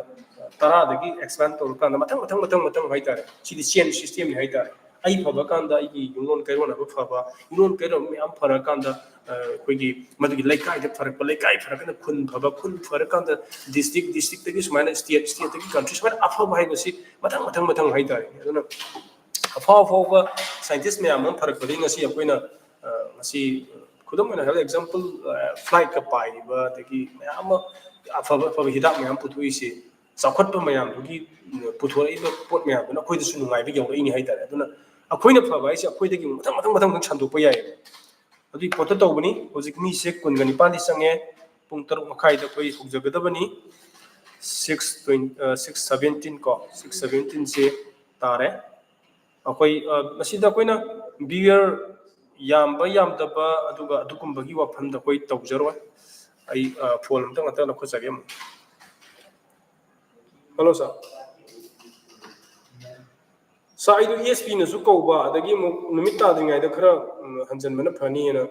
ꯇꯔꯥꯗꯒꯤ expand ꯇꯧꯔꯀꯥꯟꯗ ꯃꯊꯪ, ꯃꯊꯪ, ꯃꯊꯪ, ꯃꯊꯪ ꯍꯥꯏꯇꯥꯔꯦ꯫ ꯁꯤꯗꯤ chain systemꯅꯤ ꯍꯥꯏꯇꯥꯔꯦ꯫ ꯑꯩ ꯐꯕ ꯀꯥꯟꯗ ꯑꯩꯒꯤ ꯌꯨꯝꯂꯣꯟ ꯀꯩꯔꯣꯟ ꯑꯃ ꯐꯕ, ꯌꯨꯝꯂꯣꯟ ꯀꯩꯔꯣꯟ ꯃꯌꯥꯝ ꯐꯔꯀꯥꯟꯗ, ꯑ, ꯑꯩꯈꯣꯏꯒꯤ ꯃꯗꯨꯒꯤ ꯂꯩꯀꯥꯏꯗ ꯐꯔꯛꯄ, ꯂꯩꯀꯥꯏ ꯐꯔꯀꯥꯟꯗ ꯈꯨꯟ ꯐꯕ, ꯈꯨꯟ ꯐꯔꯀꯥꯟꯗ district, districtꯇꯒꯤ ꯁꯨꯃꯥꯏꯅ state, stateꯇꯒꯤ country, ꯁꯨꯃꯥꯏꯅ ꯑꯐꯕ ꯍꯥꯏꯕꯁꯤ ꯃꯊꯪ, ꯃꯊꯪ, ꯃꯊꯪ ꯍꯥꯏꯇꯥꯔꯦ꯫ ꯑꯗꯨꯅ ꯑꯐꯥꯎ ꯑꯐꯥꯎꯕ scientist ꯃꯌꯥꯝ ꯑꯃ ꯐꯔꯛꯄꯗꯒꯤ ꯉꯁꯤ ꯑꯩꯈꯣꯏꯅ, ꯑ, ꯉꯁꯤ ꯈꯨꯗꯝ ꯑꯣꯏꯅ ꯍꯥꯏꯔꯕꯗ example, ꯑ, flightꯀ ꯄꯥꯏꯔꯤꯕ, ꯑꯗꯒꯤ ꯃꯌꯥꯝ ꯑꯃ ꯑꯐꯕ ꯑꯐꯕ ꯍꯤꯗꯥꯛ ꯃꯌꯥꯝ ꯄꯨꯊꯣꯛꯏꯁꯦ, ꯆꯥꯎꯈꯠꯄ ꯃꯌꯥꯝꯗꯨꯒꯤ, ꯎꯝ, ꯄꯨꯊꯣꯔꯛꯏꯕ ꯄꯣꯠ ꯃꯌꯥꯝꯗꯨꯅ ꯑꯩꯈꯣꯏꯗꯁꯨ ꯅꯨꯡꯉꯥꯏꯕ ꯌꯧꯔꯛꯏꯅꯤ ꯍꯥꯏꯇꯥꯔꯦ꯫ ꯑꯗꯨꯅ ꯑꯩꯈꯣꯏꯅ ꯐꯕ ꯍꯥꯏꯁꯦ ꯑꯩꯈꯣꯏꯗꯒꯤ ꯃꯊꯪ ꯃꯊꯪ ꯃꯊꯪ ꯃꯊꯪ ꯁꯟꯗꯣꯛꯄ ꯌꯥꯏꯌꯦꯕ꯫ ꯑꯗꯨꯒꯤ ꯄꯣꯠꯇ ꯇꯧꯕꯅꯤ꯫ ꯍꯧꯖꯤꯛ ꯃꯤꯁꯦ ꯀꯨꯟꯒ ꯅꯤꯄꯥꯟꯗꯤ ꯆꯪꯉꯦ꯫ ꯄꯨꯡ ꯇꯔꯨꯛ ꯃꯈꯥꯏꯗ ꯑꯩꯈꯣꯏ ꯍꯧꯖꯒꯗꯕꯅꯤ꯫ Six twenty, ꯑ, six seventeen ꯀꯣ, six seventeenꯁꯦ ꯇꯥꯔꯦ꯫ ꯑꯩꯈꯣꯏ, ꯑ, ꯃꯁꯤꯗ ꯑꯩꯈꯣꯏꯅ viewer ꯌꯥꯝꯕ ꯌꯥꯝꯗꯕ ꯑꯗꯨꯒ ꯑꯗꯨꯒꯨꯝꯕꯒꯤ ꯋꯥꯐꯝꯗ ꯑꯩꯈꯣꯏ ꯇꯧꯖꯔꯣꯏ꯫ ꯑꯩ, ꯑ, phone ꯑꯝꯇ ꯉꯥꯛꯇ ꯂꯧꯈꯠꯆꯒꯦ ꯑꯃꯨꯛ꯫ Hello sir꯫ Sir, ꯑꯩꯗꯣ ESPꯅꯁꯨ ꯀꯧꯕ, ꯑꯗꯒꯤ ꯑꯃꯨꯛ ꯅꯨꯃꯤꯠ ꯇꯥꯗ꯭ꯔꯤꯉꯩꯗ ꯈꯔ, ꯎꯝ, ꯍꯟꯖꯟꯕꯅ ꯐꯅꯤꯅ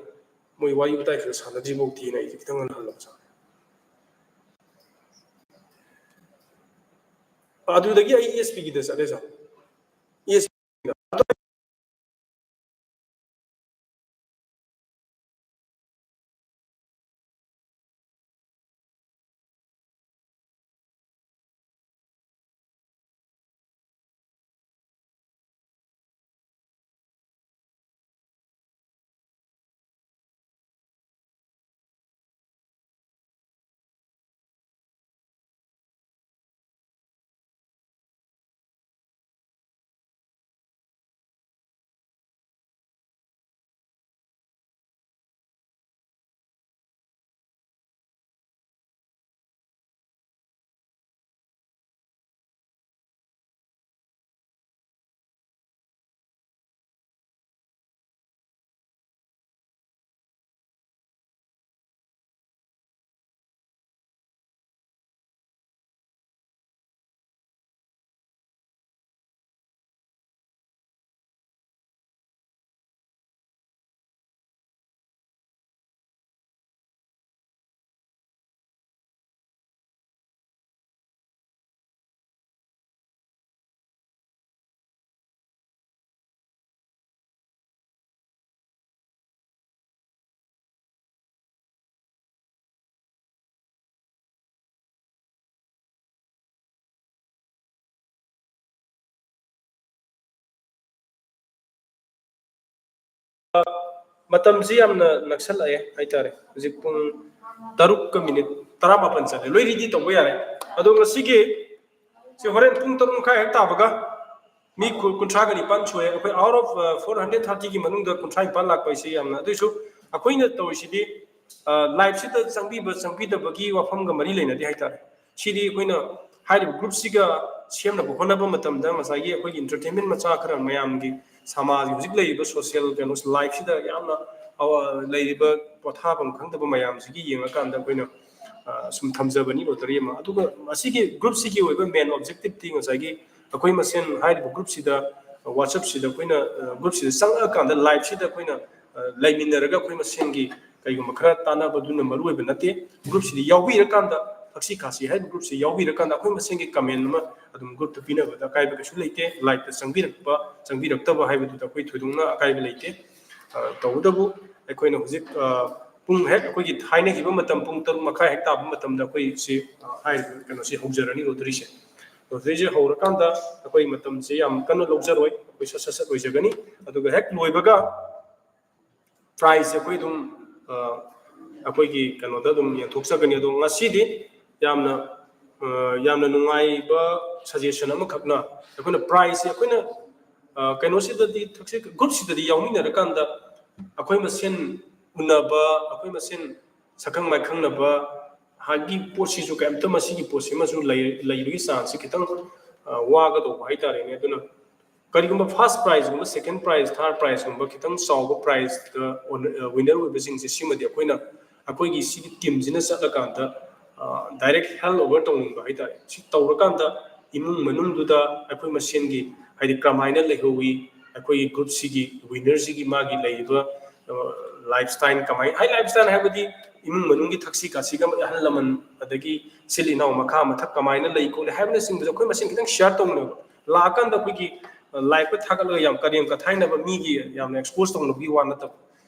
ꯃꯣꯏ ꯋꯥꯔꯤ ꯋꯥꯇꯥꯏ ꯈꯔ ꯁꯥꯟꯅꯗ꯭ꯔꯤꯐꯥꯎꯗꯤꯅ ꯑꯩꯁꯦ ꯈꯤꯇꯪ ꯉꯟꯅ ꯍꯜꯂꯕ sir꯫ ꯑꯗꯨꯗꯒꯤ ꯑꯩ ESPꯒꯤꯗ ꯆꯠꯂꯦ sir꯫ ESP ꯃꯇꯝꯁꯤ ꯌꯥꯝꯅ ꯅꯛꯁꯜꯂꯛꯑꯦ ꯍꯥꯏꯇꯥꯔꯦ꯫ ꯍꯧꯖꯤꯛ ꯄꯨꯡ ꯇꯔꯨꯛꯀ ꯃꯤꯅꯤꯠ ꯇꯔꯥꯃꯥꯄꯟ ꯆꯠꯂꯦ꯫ ꯂꯣꯏ ꯔꯦꯗꯤ ꯇꯧꯕ ꯌꯥꯔꯦ꯫ ꯑꯗꯣ ꯉꯁꯤꯒꯤ ꯁꯤ ꯍꯣꯔꯦꯟ ꯄꯨꯡ ꯇꯔꯨꯛ ꯃꯈꯥꯏ ꯍꯦꯛ ꯇꯥꯕꯒ ꯃꯤ ꯀꯨꯟꯊ꯭ꯔꯥꯒ ꯅꯤꯄꯥꯟ ꯁꯨꯔꯦ꯫ ꯑꯩꯈꯣꯏ out of four hundred thirtyꯒꯤ ꯃꯅꯨꯡꯗ ꯀꯨꯟꯊ꯭ꯔꯥ ꯅꯤꯄꯥꯟ ꯂꯥꯛꯄ ꯍꯥꯏꯁꯦ ꯌꯥꯝꯅ, ꯑꯗꯨꯏꯁꯨ ꯑꯩꯈꯣꯏꯅ ꯇꯧꯔꯤꯁꯤꯗꯤ liveꯁꯤꯗ ꯆꯪꯕꯤꯕ ꯆꯪꯕꯤꯗꯕꯒꯤ ꯋꯥꯐꯝꯒ ꯃꯔꯤ ꯂꯩꯅꯗꯦ ꯍꯥꯏꯇꯥꯔꯦ꯫ ꯁꯤꯗꯤ ꯑꯩꯈꯣꯏꯅ ꯍꯥꯏꯔꯤꯕ groupꯁꯤꯒ ꯁꯦꯝꯅꯕ ꯍꯣꯠꯅꯕ ꯃꯇꯝꯗ ꯉꯁꯥꯏꯒꯤ ꯑꯩꯈꯣꯏꯒꯤ entertainment ꯃꯆꯥ ꯈꯔ ꯃꯌꯥꯝꯒꯤ ꯁꯃꯥꯖꯒꯤ ꯍꯧꯖꯤꯛ ꯂꯩꯔꯤꯕ social ꯀꯩꯅꯣ lifeꯁꯤꯗ ꯌꯥꯝꯅ ꯑꯋꯥ-, ꯂꯩꯔꯤꯕ ꯄꯣꯊꯥꯐꯝ ꯈꯪꯗꯕ ꯃꯌꯥꯝꯁꯤꯒꯤ ꯌꯦꯡꯉꯀꯥꯟꯗ ꯑꯩꯈꯣꯏꯅ, ꯑ, ꯁꯨꯝ ꯊꯝꯖꯕꯅꯤ lottery ꯑꯃ꯫ ꯑꯗꯨꯒ ꯃꯁꯤꯒꯤ groupꯁꯤꯒꯤ ꯑꯣꯏꯕ main objectiveꯇꯤ ꯉꯁꯥꯏꯒꯤ ꯑꯩꯈꯣꯏ ꯃꯁꯦꯟ ꯍꯥꯏꯔꯤꯕ groupꯁꯤꯗ, WhatsAppꯁꯤꯗ ꯑꯩꯈꯣꯏꯅ, ꯑ, groupꯁꯤꯗ ꯆꯪꯉꯛꯑꯀꯥꯟꯗ liveꯁꯤꯗ ꯑꯩꯈꯣꯏꯅ, ꯑ, ꯂꯩꯃꯤꯟꯅꯔꯒ ꯑꯩꯈꯣꯏ ꯃꯁꯦꯟꯒꯤ ꯀꯩꯒꯨꯝꯕ ꯈꯔ ꯇꯥꯟꯅꯕꯗꯨꯅ ꯃꯔꯨ ꯑꯣꯏꯕ ꯅꯠꯇꯦ꯫ Groupꯁꯤꯗ ꯌꯥꯎꯕꯤꯔꯀꯥꯟꯗ, ꯊꯛꯁꯤ ꯈꯥꯁꯤ ꯍꯥꯏꯔꯤꯕ groupꯁꯤ ꯌꯥꯎꯕꯤꯔꯀꯥꯟꯗ ꯑꯩꯈꯣꯏ ꯃꯁꯦꯟꯒꯤ comment ꯑꯃ ꯑꯗꯨꯝ groupꯇ ꯄꯤꯅꯕꯗ ꯑꯀꯥꯏꯕ ꯀꯩꯁꯨ ꯂꯩꯇꯦ꯫ Liveꯇ ꯆꯪꯕꯤꯔꯛꯄ ꯆꯪꯕꯤꯔꯛꯇꯕ ꯍꯥꯏꯕꯗꯨꯗ ꯑꯩꯈꯣꯏ ꯊꯣꯏꯗꯣꯛꯅ ꯑꯀꯥꯏꯕ ꯂꯩꯇꯦ꯫ ꯑ, ꯇꯧꯕꯇꯕꯨ ꯑꯩꯈꯣꯏꯅ ꯍꯧꯖꯤꯛ, ꯑ, ꯄꯨꯡ ꯍꯦꯛ ꯑꯩꯈꯣꯏꯒꯤ ꯍꯥꯏꯅꯈꯤꯕ ꯃꯇꯝ ꯄꯨꯡ ꯇꯔꯨꯛ ꯃꯈꯥꯏ ꯍꯦꯛ ꯇꯥꯕ ꯃꯇꯝꯗ ꯑꯩꯈꯣꯏ ꯁꯤ, ꯑ, ꯍꯥꯏꯔꯤꯕ ꯀꯩꯅꯣꯁꯤ ꯍꯧꯖꯔꯅꯤ lotteryꯁꯦ꯫ Lotteryꯁꯦ ꯍꯧꯔꯀꯥꯟꯗ ꯑꯩꯈꯣꯏ ꯃꯇꯝꯁꯦ ꯌꯥꯝ ꯀꯟꯅ ꯂꯧꯖꯔꯣꯏ, ꯑꯩꯈꯣꯏ ꯁꯠ ꯁꯠ ꯁꯠ ꯂꯣꯏꯖꯒꯅꯤ꯫ ꯑꯗꯨꯒ ꯍꯦꯛ ꯂꯣꯏꯕꯒ prizeꯁꯦ ꯑꯩꯈꯣꯏ ꯑꯗꯨꯝ, ꯑ, ꯑꯩꯈꯣꯏꯒꯤ ꯀꯩꯅꯣꯗ ꯑꯗꯨꯝ ꯌꯦꯟꯊꯣꯛꯆꯒꯅꯤ꯫ ꯑꯗꯣ ꯉꯁꯤꯗꯤ ꯌꯥꯝꯅ, ꯑ, ꯌꯥꯝꯅ ꯅꯨꯡꯉꯥꯏꯕ suggestion ꯑꯃꯈꯛꯅ ꯑꯩꯈꯣꯏꯅ prizeꯁꯦ ꯑꯩꯈꯣꯏꯅ, ꯑ, ꯀꯩꯅꯣꯁꯤꯗꯗꯤ ꯊꯛꯁꯤ groupꯁꯤꯗꯗꯤ ꯌꯥꯎꯃꯤꯟꯅꯔꯀꯥꯟꯗ ꯑꯩꯈꯣꯏ ꯃꯁꯦꯟ ꯎꯅꯕ, ꯑꯩꯈꯣꯏ ꯃꯁꯦꯟ ꯁꯛꯈꯪ ꯃꯥꯏꯈꯪꯅꯕ ꯍꯥꯏꯒꯤ ꯄꯣꯠꯁꯤꯁꯨ ꯀꯩꯝꯇ ꯃꯁꯤꯒꯤ ꯄꯣꯠꯁꯤꯃꯁꯨ ꯂꯩ-, ꯂꯩꯕꯒꯤ chanceꯁꯤ ꯈꯤꯇꯪ, ꯑ, ꯋꯥꯒꯗꯧꯕ ꯍꯥꯏꯇꯥꯔꯦꯅꯦ꯫ ꯑꯗꯨꯅ ꯀꯔꯤꯒꯨꯝꯕ first prizeꯒꯨꯝꯕ, second prize, third prizeꯒꯨꯝꯕ ꯈꯤꯇꯪ ꯆꯥꯎꯕ prizeꯇ winner ꯑꯣꯏꯕꯁꯤꯡꯁꯦ ꯁꯤꯃꯗꯤ ꯑꯩꯈꯣꯏꯅ, ꯑꯩꯈꯣꯏꯒꯤ ꯁꯤꯒꯤ teamꯁꯤꯅ ꯆꯠꯂꯀꯥꯟꯗ, ꯑ, direct hand over ꯇꯧꯅꯤꯡꯕ ꯍꯥꯏꯇꯥꯔꯦ꯫ ꯁꯤ ꯇꯧꯔꯀꯥꯟꯗ ꯏꯃꯨꯡ ꯃꯅꯨꯡꯗꯨꯗ ꯑꯩꯈꯣꯏ ꯃꯁꯦꯟꯒꯤ ꯍꯥꯏꯗꯤ ꯀꯃꯥꯏꯅ ꯂꯩꯍꯧꯋꯤ, ꯑꯩꯈꯣꯏꯒꯤ groupꯁꯤꯒꯤ winnerꯁꯤꯒꯤ ꯃꯥꯒꯤ ꯂꯩꯔꯤꯕ, ꯑ, lifestyle ꯀꯃꯥꯏ-, ꯍꯥꯏ lifestyle ꯍꯥꯏꯕꯗꯤ ꯏꯃꯨꯡ ꯃꯅꯨꯡꯒꯤ ꯊꯛꯁꯤ ꯈꯥꯁꯤꯒ ꯑꯍꯜ ꯂꯃꯟ ꯑꯗꯒꯤ ꯏꯆꯤꯜ ꯏꯅꯥꯎ ꯃꯈꯥ ꯃꯊꯛ ꯀꯃꯥꯏꯅ ꯂꯩ ꯈꯣꯠꯂꯤ ꯍꯥꯏꯕꯅꯆꯤꯡꯕꯁꯦ ꯑꯩꯈꯣꯏ ꯃꯁꯦꯟ ꯈꯤꯇꯪ share ꯇꯧꯅꯕ ꯂꯥꯛꯑꯀꯥꯟꯗ ꯑꯩꯈꯣꯏꯒꯤ, ꯑ, liveꯇ ꯊꯥꯒꯠꯂꯒ ꯌꯥꯝ ꯀꯔꯦꯝ ꯀꯊꯥꯏꯅꯕ ꯃꯤꯒꯤ ꯌꯥꯝꯅ expose ꯇꯧꯅꯕꯒꯤ ꯋꯥ ꯅꯠꯇꯕ,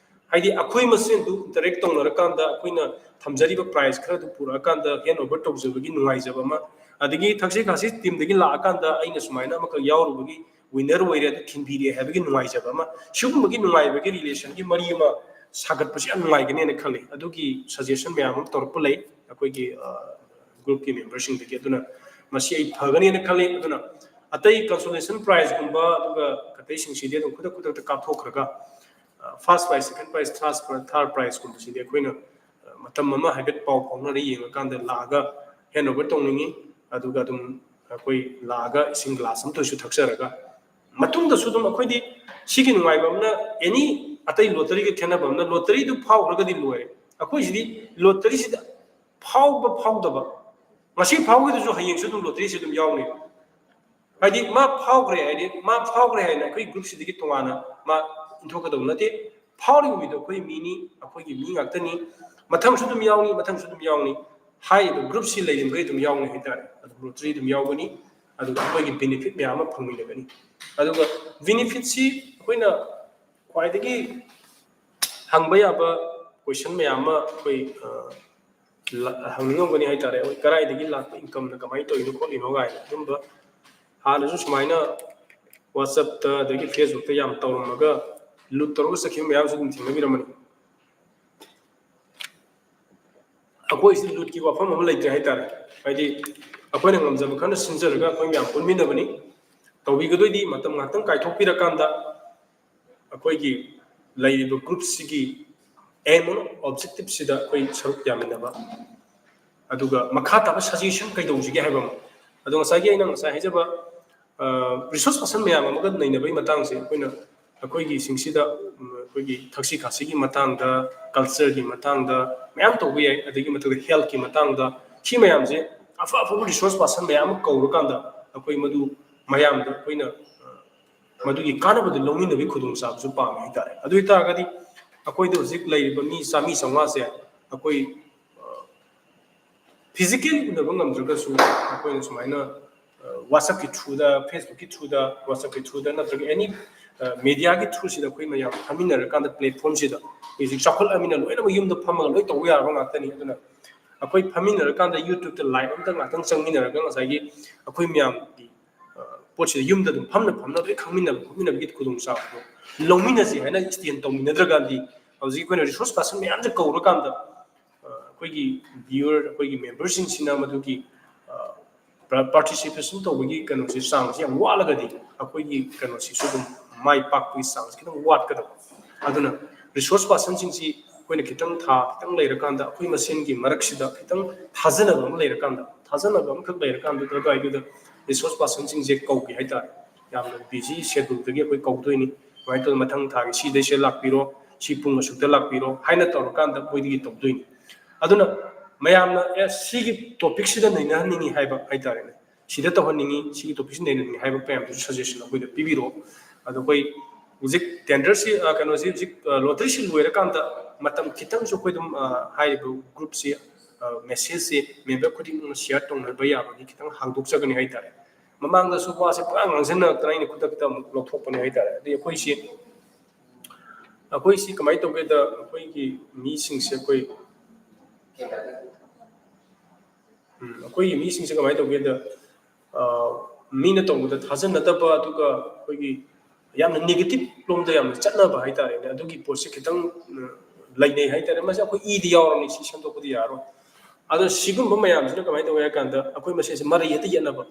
ꯍꯥꯏꯗꯤ ꯑꯩꯈꯣꯏ ꯃꯁꯦꯟꯗꯨ interact ꯇꯧꯅꯔꯀꯥꯟꯗ ꯑꯩꯈꯣꯏꯅ ꯊꯝꯖꯔꯤꯕ prize ꯈꯔꯗꯨ ꯄꯨꯔꯛꯑꯀꯥꯟꯗ hand over ꯇꯧꯖꯕꯒꯤ ꯅꯨꯡꯉꯥꯏꯖꯕ ꯑꯃ, ꯑꯗꯒꯤ ꯊꯛꯁꯤ ꯈꯥꯁꯤ teamꯗꯒꯤ ꯂꯥꯛꯑꯀꯥꯟꯗ ꯑꯩꯅ ꯁꯨꯃꯥꯏꯅ ꯑꯃꯈꯛ ꯌꯥꯎꯔꯨꯕꯒꯤ winner ꯑꯣꯏꯔꯦ, ꯑꯗꯨ ꯊꯤꯟꯕꯤꯔꯦ ꯍꯥꯏꯕꯒꯤ ꯅꯨꯡꯉꯥꯏꯖꯕ ꯑꯃ, ꯁꯤꯒꯨꯝꯕꯒꯤ ꯅꯨꯡꯉꯥꯏꯕꯒꯤ relationꯒꯤ ꯃꯔꯤ ꯑꯃ ꯁꯥꯒꯠꯄꯁꯤ ꯌꯥꯝ ꯅꯨꯡꯉꯥꯏꯒꯅꯦꯅ ꯈꯜꯂꯤ꯫ ꯑꯗꯨꯒꯤ suggestion ꯃꯌꯥꯝ ꯑꯃ ꯇꯧꯔꯛꯄ ꯂꯩ ꯑꯩꯈꯣꯏꯒꯤ groupꯀꯤ memberꯁꯤꯡꯗꯒꯤ꯫ ꯑꯗꯨꯅ ꯃꯁꯤ ꯑꯩ ꯐꯒꯅꯦꯅ ꯈꯜꯂꯤ꯫ ꯑꯗꯨꯅ ꯑꯇꯩ consolation prizeꯀꯨꯝꯕ ꯑꯗꯨꯒ ꯑꯇꯩꯁꯤꯡꯁꯤꯗꯤ ꯑꯗꯨꯝ ꯈꯨꯗꯛ ꯈꯨꯗꯛꯇ ꯀꯥꯞꯊꯣꯛꯈ꯭ꯔꯒ first prize, second prize, third prize, third prizeꯀꯨꯝꯕꯁꯤꯗꯤ ꯑꯩꯈꯣꯏꯅ ꯃꯇꯝ ꯑꯃ ꯍꯥꯏꯐꯦꯠ ꯄꯥꯎ ꯐꯥꯎꯅꯔ ꯌꯦꯡꯉꯀꯥꯟꯗ ꯂꯥꯛꯑꯒ hand over ꯇꯧꯅꯤꯡꯉꯤ꯫ ꯑꯗꯨꯒ ꯑꯗꯨꯝ ꯑꯩꯈꯣꯏ ꯂꯥꯛꯑꯒ ꯏꯁꯤꯡ glass ꯑꯃꯇꯁꯨ ꯊꯛꯆꯔꯒ ꯃꯇꯨꯡꯗꯁꯨ ꯑꯗꯨꯝ ꯑꯩꯈꯣꯏꯗꯤ ꯁꯤꯒꯤ ꯅꯨꯡꯉꯥꯏꯕ ꯑꯃꯅ any ꯑꯇꯩ lotteryꯒ ꯈꯦꯠꯅꯕ ꯑꯃꯅ lotteryꯗꯨ ꯐꯥꯎꯈ꯭ꯔꯒꯗꯤ ꯂꯣꯏꯔꯦ꯫ ꯑꯩꯈꯣꯏꯁꯤꯗꯤ lotteryꯁꯤꯗ ꯐꯥꯎꯕ ꯐꯥꯎꯗꯕ, ꯉꯁꯤ ꯐꯥꯎꯈꯤꯗꯁꯨ ꯍꯌꯦꯡꯁꯨ ꯑꯗꯨꯝ lotteryꯁꯤ ꯑꯗꯨꯝ ꯌꯥꯎꯅꯤ꯫ ꯍꯥꯏꯗꯤ ꯃꯥ ꯐꯥꯎꯈ꯭ꯔꯦ, ꯍꯥꯏꯗꯤ ꯃꯥ ꯐꯥꯎꯈ꯭ꯔꯦ ꯍꯥꯏꯅ ꯑꯩꯈꯣꯏ groupꯁꯤꯗꯒꯤ ꯇꯣꯉꯥꯟꯅ ꯃꯥ ꯏꯟꯊꯣꯛꯀꯗꯧꯕ ꯅꯠꯇꯦ꯫ ꯐꯥꯎꯔꯤꯕ ꯃꯤꯗꯣ ꯑꯩꯈꯣꯏ ꯃꯤꯅꯤ, ꯑꯩꯈꯣꯏꯒꯤ ꯃꯤ ꯉꯥꯛꯇꯅꯤ꯫ ꯃꯊꯪꯁꯨ ꯑꯗꯨꯝ ꯌꯥꯎꯅꯤ, ꯃꯊꯪꯁꯨ ꯑꯗꯨꯝ ꯌꯥꯎꯅꯤ꯫ ꯍꯥꯏꯔꯤꯕ groupꯁꯤ ꯂꯩꯔꯤꯃꯈꯩ ꯑꯗꯨꯝ ꯌꯥꯎꯅꯤ ꯍꯥꯏꯇꯥꯔꯦ꯫ ꯑꯗꯨꯝ lottery ꯑꯗꯨꯝ ꯌꯥꯎꯒꯅꯤ, ꯑꯗꯨꯒ ꯑꯩꯈꯣꯏꯒꯤ benefit ꯃꯌꯥꯝ ꯑꯃ ꯐꯪꯃꯤꯟꯅꯒꯅꯤ꯫ ꯑꯗꯨꯒ benefitꯁꯤ ꯑꯩꯈꯣꯏꯅ ꯈ꯭ꯋꯥꯏꯗꯒꯤ ꯍꯪꯕ ꯌꯥꯕ question ꯃꯌꯥꯝ ꯑꯃ ꯑꯩꯈꯣꯏ ꯍꯪꯅꯤꯡꯉꯝꯒꯅꯤ ꯍꯥꯏꯇꯥꯔꯦ꯫ ꯑꯩꯈꯣꯏ ꯀꯗꯥꯏꯗꯒꯤ ꯂꯥꯛꯄ incomeꯅ ꯀꯃꯥꯏꯅ ꯇꯧꯔꯤꯅꯣ ꯈꯣꯠꯂꯤꯅꯣ ꯀꯥꯏꯅ꯫ ꯑꯗꯨꯝꯕ ꯍꯥꯟꯅꯁꯨ ꯁꯨꯃꯥꯏꯅ WhatsAppꯇ ꯑꯗꯒꯤ Facebookꯇ ꯌꯥꯝ ꯇꯧꯔꯝꯃꯒ loot ꯇꯧꯔꯒ ꯆꯠꯈꯤꯕ ꯃꯌꯥꯝꯁꯨ ꯑꯗꯨꯝ ꯊꯦꯡꯅꯕꯤꯔꯝꯃꯅꯤ꯫ ꯑꯩꯈꯣꯏꯁꯤ lootꯀꯤ ꯋꯥꯐꯝ ꯑꯃ ꯂꯩꯇ꯭ꯔꯦ ꯍꯥꯏꯇꯥꯔꯦ꯫ ꯍꯥꯏꯗꯤ ꯑꯩꯈꯣꯏꯅ ꯉꯝꯖꯕ ꯈꯔꯅ ꯁꯤꯟꯖꯔꯒ ꯑꯩꯈꯣꯏ ꯃꯌꯥꯝ ꯄꯨꯟꯃꯤꯟꯅꯕꯅꯤ꯫ ꯇꯧꯕꯤꯒꯗꯣꯏꯗꯤ ꯃꯇꯝ ꯉꯥꯛꯇꯪ ꯀꯥꯏꯊꯣꯛꯄꯤꯔꯀꯥꯟꯗ ꯑꯩꯈꯣꯏꯒꯤ ꯂꯩꯔꯤꯕ groupꯁꯤꯒꯤ aim and objectiveꯁꯤꯗ ꯑꯩꯈꯣꯏ ꯁꯔꯨꯛ ꯌꯥꯃꯤꯟꯅꯕ, ꯑꯗꯨꯒ ꯃꯈꯥ ꯇꯥꯕ suggestion ꯀꯩꯗꯧꯁꯤꯒꯦ ꯍꯥꯏꯕ ꯑꯃ꯫ ꯑꯗꯣ ꯉꯁꯥꯏꯒꯤ ꯑꯩꯅ ꯉꯁꯥꯏ ꯍꯥꯏꯖꯕ resource person ꯃꯌꯥꯝ ꯑꯃꯒ ꯅꯩꯅꯕꯒꯤ ꯃꯇꯥꯡꯁꯦ ꯑꯩꯈꯣꯏꯅ ꯑꯩꯈꯣꯏꯒꯤꯁꯤꯡꯁꯤꯗ ꯑꯩꯈꯣꯏꯒꯤ ꯊꯛꯁꯤ ꯈꯥꯁꯤꯒꯤ ꯃꯇꯥꯡꯗ, cultureꯒꯤ ꯃꯇꯥꯡꯗ ꯃꯌꯥꯝ ꯇꯧꯕ ꯌꯥꯏ꯫ ꯑꯗꯒꯤ ꯃꯊꯛꯇ healthꯀꯤ ꯃꯇꯥꯡꯗ, ꯁꯤ ꯃꯌꯥꯝꯁꯦ ꯑꯐ ꯑꯐꯕ resource person ꯃꯌꯥꯝ ꯑꯃ ꯀꯧꯔꯀꯥꯟꯗ ꯑꯩꯈꯣꯏ ꯃꯗꯨ ꯃꯌꯥꯝꯗ ꯑꯩꯈꯣꯏꯅ ꯃꯗꯨꯒꯤ ꯀꯥꯟꯅꯕꯗꯨ ꯂꯧꯃꯤꯟꯅꯕꯒꯤ ꯈꯨꯗꯣꯡꯆꯥꯕꯁꯨ ꯄꯥꯝꯃꯦ ꯍꯥꯏꯇꯥꯔꯦ꯫ ꯑꯗꯨ ꯑꯣꯏꯇꯥꯔꯒꯗꯤ ꯑꯩꯈꯣꯏꯗ ꯍꯧꯖꯤꯛ ꯂꯩꯔꯤꯕ ꯃꯤ ꯆꯥꯝꯃꯔꯤ ꯆꯥꯝꯃꯉꯥꯁꯦ ꯑꯩꯈꯣꯏ physically ꯎꯅꯕ ꯉꯝꯗ꯭ꯔꯒꯁꯨ ꯑꯩꯈꯣꯏꯅ ꯁꯨꯃꯥꯏꯅ WhatsAppꯀꯤ throughꯗ, Facebookꯀꯤ throughꯗ, WhatsAppꯀꯤ throughꯗ ꯅꯠꯇ꯭ꯔꯒ any mediaꯒꯤ throughꯁꯤꯗ ꯑꯩꯈꯣꯏ ꯃꯌꯥꯝ ꯐꯝꯃꯤꯟꯅꯔꯀꯥꯟꯗ platformꯁꯤꯗ ꯍꯧꯖꯤꯛ ꯆꯥꯎꯈꯠꯂꯃꯤꯅ ꯂꯣꯏꯅꯃꯛ ꯌꯨꯝꯗ ꯐꯝꯃꯒ ꯂꯣꯏ ꯇꯧꯕ ꯌꯥꯔꯕ ꯉꯥꯛꯇꯅꯤ꯫ ꯑꯗꯨꯅ ꯑꯩꯈꯣꯏ ꯐꯝꯃꯤꯟꯅꯔꯀꯥꯟꯗ YouTubeꯇ live ꯑꯝꯇ ꯉꯥꯛꯇꯪ ꯆꯪꯃꯤꯟꯅꯔꯒ ꯉꯁꯥꯏꯒꯤ ꯑꯩꯈꯣꯏ ꯃꯌꯥꯝꯒꯤ ꯄꯣꯠꯁꯤꯗ ꯌꯨꯝꯗ ꯑꯗꯨꯝ ꯐꯝꯅ ꯐꯝꯅ ꯂꯣꯏ ꯈꯪꯃꯤꯟꯅꯕ ꯈꯣꯠꯃꯤꯟꯅꯕꯒꯤ ꯈꯨꯗꯣꯡꯆꯥꯕꯗꯣ ꯂꯧꯃꯤꯟꯅꯁꯤ ꯍꯥꯏꯅ stand ꯇꯧꯃꯤꯟꯅꯗ꯭ꯔꯀꯥꯟꯗꯤ, ꯍꯧꯖꯤꯛ ꯑꯩꯈꯣꯏꯅ resource person ꯃꯌꯥꯝꯁꯦ ꯀꯧꯔꯀꯥꯟꯗ, ꯑ, ꯑꯩꯈꯣꯏꯒꯤ viewer, ꯑꯩꯈꯣꯏꯒꯤ memberꯁꯤꯡꯁꯤꯅ ꯃꯗꯨꯒꯤ, ꯑ, participation ꯇꯧꯕꯒꯤ ꯀꯩꯅꯣꯁꯤ, ꯆꯥꯡꯁꯤ ꯌꯥꯝ ꯋꯥꯠꯂꯒꯗꯤ ꯑꯩꯈꯣꯏꯒꯤ ꯀꯩꯅꯣꯁꯤꯁꯨ ꯑꯗꯨꯝ ꯃꯥꯏ ꯄꯥꯛꯄꯒꯤ ꯆꯥꯡꯁꯤ ꯈꯤꯇꯪ ꯋꯥꯠꯀꯗꯕ꯫ ꯑꯗꯨꯅ resource personꯁꯤꯡꯁꯤ ꯑꯩꯈꯣꯏꯅ ꯈꯤꯇꯪ, ꯊꯥ ꯈꯤꯇꯪ ꯂꯩꯔꯀꯥꯟꯗ, ꯑꯩꯈꯣꯏ ꯃꯁꯦꯟꯒꯤ ꯃꯔꯛꯁꯤꯗ ꯈꯤꯇꯪ ꯊꯥꯖꯅꯕ ꯑꯃ ꯂꯩꯔꯀꯥꯟꯗ, ꯊꯥꯖꯅꯕ ꯑꯃꯈꯛ ꯂꯩꯔꯀꯥꯟꯗꯨꯗ, ꯑꯗꯨꯋꯥꯏꯗꯨꯗ resource personꯁꯤꯡꯁꯦ ꯀꯧꯒꯦ ꯍꯥꯏꯇꯥꯔꯦ꯫ ꯌꯥꯝꯅ busy scheduleꯗꯒꯤ ꯑꯩꯈꯣꯏ ꯀꯧꯗꯣꯏꯅꯤ꯫ ꯁꯨꯃꯥꯏꯅ ꯇꯧꯗꯅ ꯃꯊꯪ ꯊꯥꯒꯤ ꯁꯤꯗꯩꯁꯤꯗ ꯂꯥꯛꯄꯤꯔꯣ, ꯁꯤ ꯄꯨꯡ ꯑꯁꯨꯛꯇ ꯂꯥꯛꯄꯤꯔꯣ ꯍꯥꯏꯅ ꯇꯧꯔꯀꯥꯟꯗ ꯃꯣꯏꯗꯒꯤ ꯇꯧꯗꯣꯏꯅꯤ꯫ ꯑꯗꯨꯅ ꯃꯌꯥꯝꯅ, "ꯑꯦ, ꯁꯤꯒꯤ topicꯁꯤꯗ ꯅꯩꯅꯍꯟꯅꯤꯡꯉꯤ" ꯍꯥꯏꯕ ꯍꯥꯏꯇꯥꯔꯦꯅꯦ, "ꯁꯤꯗ ꯇꯧꯍꯟꯅꯤꯡꯉꯤ, ꯁꯤꯒꯤ topicꯁꯤ ꯅꯩꯅꯍꯟꯅꯤꯡꯉꯤ" ꯍꯥꯏꯕ ꯃꯌꯥꯝꯗꯨꯁꯨ suggestion ꯑꯩꯈꯣꯏꯗ ꯄꯤꯕꯤꯔꯛꯑꯣ꯫ ꯑꯗꯣ ꯑꯩꯈꯣꯏ ꯍꯧꯖꯤꯛ tenderꯁꯤ, ꯑ, ꯀꯩꯅꯣꯁꯤ ꯍꯧꯖꯤꯛ, ꯑ, lotteryꯁꯤ ꯂꯣꯏꯔꯀꯥꯟꯗ ꯃꯇꯝ ꯈꯤꯇꯪꯁꯨ ꯑꯩꯈꯣꯏ ꯑꯗꯨꯝ, ꯑ, ꯍꯥꯏꯔꯤꯕ groupꯁꯤ, ꯑ, messageꯁꯤ member ꯈꯨꯗꯤꯡꯃꯛꯅ share ꯇꯧꯅꯕ ꯌꯥꯕꯒꯤ ꯈꯤꯇꯪ ꯍꯥꯡꯗꯣꯛꯆꯒꯅꯤ ꯍꯥꯏꯇꯥꯔꯦ꯫ ꯃꯃꯥꯡꯗꯁꯨ ꯋꯥꯁꯦ ꯄꯨꯔꯥ ꯉꯥꯡꯁꯤꯟꯅꯔꯛꯇꯅ ꯑꯩꯅ ꯈꯨꯗꯛꯇ ꯑꯃꯨꯛ ꯂꯧꯊꯣꯛꯄꯅꯦ ꯍꯥꯏꯇꯥꯔꯦ꯫ ꯑꯗꯩ ꯑꯩꯈꯣꯏꯁꯤ, ꯑꯩꯈꯣꯏꯁꯤ ꯀꯃꯥꯏꯅ ꯇꯧꯒꯦꯗ, ꯑꯩꯈꯣꯏꯒꯤ ꯃꯤꯁꯤꯡꯁꯦ ꯑꯩꯈꯣꯏ, ꯎꯝ, ꯑꯩꯈꯣꯏꯒꯤ ꯃꯤꯁꯤꯡꯁꯦ ꯀꯃꯥꯏꯅ ꯇꯧꯒꯦꯗ, ꯑ, ꯃꯤꯅ ꯇꯧꯕꯗ ꯊꯥꯖꯅꯗꯕ, ꯑꯗꯨꯒ ꯑꯩꯈꯣꯏꯒꯤ ꯌꯥꯝꯅ negative ꯂꯣꯝꯗ ꯌꯥꯝꯅ ꯆꯠꯅꯕ ꯍꯥꯏꯇꯥꯔꯦꯅꯦ꯫ ꯑꯗꯨꯒꯤ ꯄꯣꯠꯁꯦ ꯈꯤꯇꯪ, ꯎꯝ, ꯂꯩꯅꯩ ꯍꯥꯏꯇꯥꯔꯦ꯫ ꯃꯁꯤ ꯑꯩꯈꯣꯏ ꯏꯗ ꯌꯥꯎꯔꯕꯅꯤ, ꯁꯤ ꯁꯦꯝꯗꯣꯛꯄꯗꯤ ꯌꯥꯔꯣꯏ꯫ ꯑꯗꯣ ꯁꯤꯒꯨꯝꯕ ꯃꯌꯥꯝꯁꯤꯅ ꯀꯃꯥꯏꯅ ꯇꯧꯋꯦ ꯍꯥꯏ ꯀꯥꯟꯗ, ꯑꯩꯈꯣꯏ ꯃꯁꯦꯟꯁꯦ ꯃꯔꯩ ꯍꯦꯛꯇ ꯌꯦꯠꯅꯕ꯫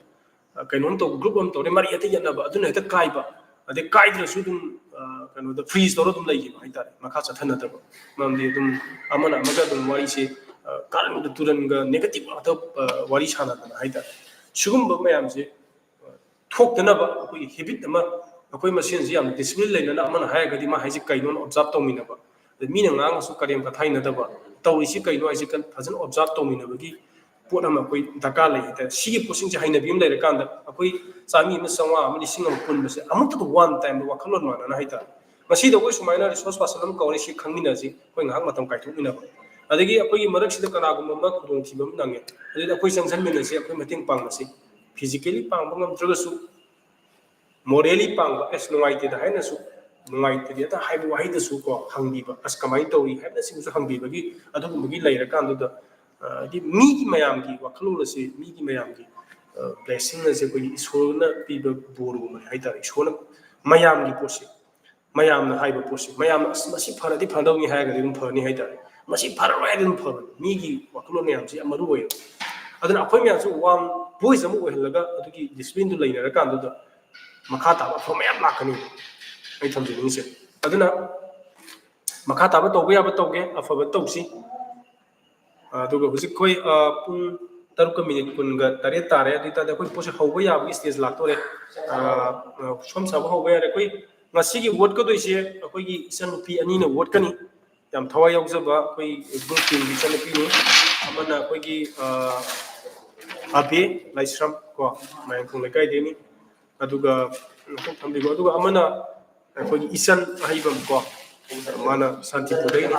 ꯑ, ꯀꯩꯅꯣꯝ ꯇꯧ, group ꯑꯃ ꯇꯧꯔꯦ, ꯃꯔꯩ ꯍꯦꯛꯇ ꯌꯦꯠꯅꯕ, ꯑꯗꯨꯅ ꯍꯦꯛꯇ ꯀꯥꯏꯕ꯫ ꯑꯗꯩ ꯀꯥꯏꯗ꯭ꯔꯁꯨ ꯑꯗꯨꯝ, ꯑ, ꯀꯩꯅꯣꯗ freeze ꯇꯧꯔ ꯑꯗꯨꯝ ꯂꯩꯈꯤꯕ ꯍꯥꯏꯇꯥꯔꯦ, ꯃꯈꯥ ꯆꯠꯊꯅꯗꯕ꯫ ꯃꯔꯝꯗꯤ ꯑꯗꯨꯝ ꯑꯃꯅ ꯑꯃꯒ ꯑꯗꯨꯝ ꯋꯥꯔꯤꯁꯦ, ꯑ, ꯀꯥꯔꯟꯒ ꯇꯨꯔꯟꯒ negative ꯉꯥꯛꯇ, ꯑ, ꯋꯥꯔꯤ ꯁꯥꯟꯅꯗꯅ ꯍꯥꯏꯇꯥꯔꯦ꯫ ꯁꯤꯒꯨꯝꯕ ꯃꯌꯥꯝꯁꯦ, ꯑ, ꯊꯣꯛꯇꯅꯕ ꯑꯩꯈꯣꯏꯒꯤ habit ꯑꯃ, ꯑꯩꯈꯣꯏ ꯃꯁꯦꯟꯁꯦ ꯌꯥꯝꯅ discipline ꯂꯩꯅꯅ, ꯑꯃꯅ ꯍꯥꯏꯔꯒꯗꯤ ꯃꯥ ꯍꯥꯏꯁꯦ ꯀꯩꯅꯣꯅ observe ꯇꯧꯃꯤꯟꯅꯕ, ꯑꯗꯩ ꯃꯤꯅ ꯉꯥꯡꯉꯁꯨ ꯀꯔꯦꯝ ꯀꯊꯥꯏꯅꯗꯕ, ꯇꯧꯔꯤꯁꯤ ꯀꯩꯅꯣ ꯍꯥꯏꯁꯦ ꯀꯟ-, ꯐꯖꯅ observe ꯇꯧꯃꯤꯟꯅꯕꯒꯤ ꯄꯣꯠ ꯑꯃ ꯑꯩꯈꯣꯏ ꯗꯔꯀꯥꯔ ꯂꯩ ꯍꯥꯏꯇꯥꯔꯦ꯫ ꯁꯤꯒꯤ ꯄꯣꯠꯁꯤꯡꯁꯦ ꯍꯩꯅꯕꯤ ꯑꯃ ꯂꯩꯔꯀꯥꯟꯗ ꯑꯩꯈꯣꯏ ꯆꯥꯃꯤ ꯑꯃ, ꯆꯥꯝꯃꯉꯥ ꯑꯃ, ꯂꯤꯁꯤꯡ ꯑꯃ ꯄꯨꯟꯕꯁꯦ ꯑꯃꯨꯛꯇꯗ one time ꯗ ꯋꯥꯈꯜꯂꯣꯟ ꯃꯥꯟꯅꯅ ꯍꯥꯏꯇꯥꯔꯦ꯫ ꯉꯁꯤꯗ ꯑꯩꯈꯣꯏ ꯁꯨꯃꯥꯏꯅ resource person ꯑꯃ ꯀꯧꯔꯦ, ꯁꯤ ꯈꯪꯃꯤꯟꯅꯁꯤ, ꯑꯩꯈꯣꯏ ꯉꯥꯏꯍꯥꯛ ꯃꯇꯝ ꯀꯥꯏꯊꯣꯛꯃꯤꯟꯅꯕ꯫ ꯑꯗꯒꯤ ꯑꯩꯈꯣꯏꯒꯤ ꯃꯔꯛꯁꯤꯗ ꯀꯅꯥꯒꯨꯝꯕ ꯑꯃ ꯈꯨꯗꯣꯡꯊꯤꯕ ꯑꯃ ꯅꯪꯉꯦ, ꯑꯗꯨꯗꯤ ꯑꯩꯈꯣꯏ ꯆꯪꯁꯤꯟꯃꯤꯟꯅꯁꯤ, ꯑꯩꯈꯣꯏ ꯃꯇꯦꯡ ꯄꯥꯡꯅꯁꯤ꯫ Physically ꯄꯥꯡꯕ ꯉꯝꯗ꯭ꯔꯒꯁꯨ morally ꯄꯥꯡꯕ, "ꯑꯁ, ꯅꯨꯡꯉꯥꯏꯇꯦꯗ" ꯍꯥꯏꯅꯁꯨ, ꯅꯨꯡꯉꯥꯏꯇꯦꯗ ꯍꯥꯏꯕ ꯋꯥꯍꯩꯗꯁꯨ ꯀꯣ ꯍꯪꯕꯤꯕ, "ꯑꯁ, ꯀꯃꯥꯏꯅ ꯇꯧꯔꯤ?" ꯍꯥꯏꯕꯅꯆꯤꯡꯕꯁꯨ ꯍꯪꯕꯤꯕꯒꯤ, ꯑꯗꯨꯒꯨꯝꯕꯒꯤ ꯂꯩꯔꯀꯥꯟꯗꯨꯗ, ꯑ, ꯍꯥꯏꯗꯤ ꯃꯤꯒꯤ ꯃꯌꯥꯝꯒꯤ ꯋꯥꯈꯜꯂꯣꯟ ꯑꯁꯤ, ꯃꯤꯒꯤ ꯃꯌꯥꯝꯒꯤ ꯕ꯭ꯂꯦꯁꯤꯡ ꯑꯁꯦ ꯑꯩꯈꯣꯏꯒꯤ ꯏꯁꯣꯔꯅ ꯄꯤꯕ ꯕꯣꯔꯒꯨꯝꯕꯅꯤ ꯍꯥꯏꯇꯥꯔꯦ꯫ ꯏꯁꯣꯔꯅ ꯃꯌꯥꯝꯒꯤ ꯄꯣꯠꯁꯦ, ꯃꯌꯥꯝꯅ ꯍꯥꯏꯕ ꯄꯣꯠꯁꯦ, ꯃꯌꯥꯝꯅ "ꯑꯁ, ꯃꯁꯤ ꯐꯔꯗꯤ ꯐꯗꯧꯅꯤ" ꯍꯥꯏꯔꯒꯗꯤ ꯑꯗꯨꯝ ꯐꯅꯤ ꯍꯥꯏꯇꯥꯔꯦ꯫ "ꯃꯁꯤ ꯐꯔꯔꯣꯏ" ꯍꯥꯏꯔꯗꯤ ꯑꯗꯨꯝ ꯐꯕꯅꯤ꯫ ꯃꯤꯒꯤ ꯋꯥꯈꯜꯂꯣꯟ ꯃꯌꯥꯝꯁꯦ ꯌꯥꯝ ꯃꯔꯨ ꯑꯣꯏꯌꯦꯕ꯫ ꯑꯗꯨꯅ ꯑꯩꯈꯣꯏ ꯃꯌꯥꯝꯁꯨ ꯋꯥꯟ ꯚꯣꯏꯁ ꯑꯃ ꯑꯣꯏꯍꯜꯂꯒ ꯑꯗꯨꯒꯤ ꯗꯤꯁꯤꯄ꯭ꯂꯤꯟꯗꯨ ꯂꯩꯅꯔꯀꯥꯟꯗꯨꯗ ꯃꯈꯥ ꯇꯥꯕ ꯑꯐꯕ ꯃꯌꯥꯝ ꯂꯥꯛꯀꯅꯤ꯫ ꯑꯩ ꯊꯝꯖꯅꯤꯡꯉꯤꯁꯦ꯫ ꯑꯗꯨꯅ ꯃꯈꯥ ꯇꯥꯕ ꯇꯧꯕ ꯌꯥꯕ ꯇꯧꯒꯦ, ꯑꯐꯕ ꯇꯧꯁꯤ꯫ ꯑꯗꯨꯒ ꯍꯧꯖꯤꯛ ꯑꯩꯈꯣꯏ, ꯑ, ꯄꯨꯡ ꯇꯔꯨꯛꯀ ꯃꯤꯅꯤꯠ ꯀꯨꯟꯒ ꯇꯔꯦꯠ ꯇꯥꯔꯦ꯫ ꯑꯗꯨ ꯑꯣꯏꯇꯥꯔꯗꯤ ꯑꯩꯈꯣꯏ ꯄꯣꯠꯁꯦ ꯍꯧꯕ ꯌꯥꯕꯒꯤ ꯁ꯭ꯇꯦꯖ ꯂꯥꯛꯇꯣꯔꯦ꯫ ꯑ, ꯑ, ꯁꯣꯝ ꯁꯥꯕ ꯍꯧꯕ ꯌꯥꯔꯦ꯫ ꯑꯩꯈꯣꯏ ꯉꯁꯤꯒꯤ ꯋꯣꯠꯀꯗꯣꯏꯁꯦ ꯑꯩꯈꯣꯏꯒꯤ ꯏꯆꯟꯅꯨꯄꯤ ꯑꯅꯤꯅ ꯋꯣꯠꯀꯅꯤ꯫ ꯌꯥꯝ ꯊꯋꯥꯏ ꯌꯥꯎꯖꯕ ꯑꯩꯈꯣꯏ ꯒ꯭ꯔꯨꯞ ꯇꯤꯝꯒꯤ ꯏꯆꯟꯅꯨꯄꯤꯅꯤ꯫ ꯑꯃꯅ ꯑꯩꯈꯣꯏꯒꯤ, ꯑ, ꯑꯕꯦ ꯂꯥꯏꯁ꯭ꯔꯝ ꯀꯣ, ꯃꯌꯥꯡꯈꯣꯡ ꯂꯩꯀꯥꯏꯗꯒꯤꯅꯤ꯫ ꯑꯗꯨꯒ ꯊꯝꯕꯤꯈꯣ꯫ ꯑꯗꯨꯒ ꯑꯃꯅ ꯑꯩꯈꯣꯏꯒꯤ ꯏꯆꯟ ꯑꯍꯩꯕꯝ ꯀꯣ, ꯃꯥꯅ ꯁꯥꯟꯇꯤꯄꯨꯔꯗꯒꯤꯅꯤ꯫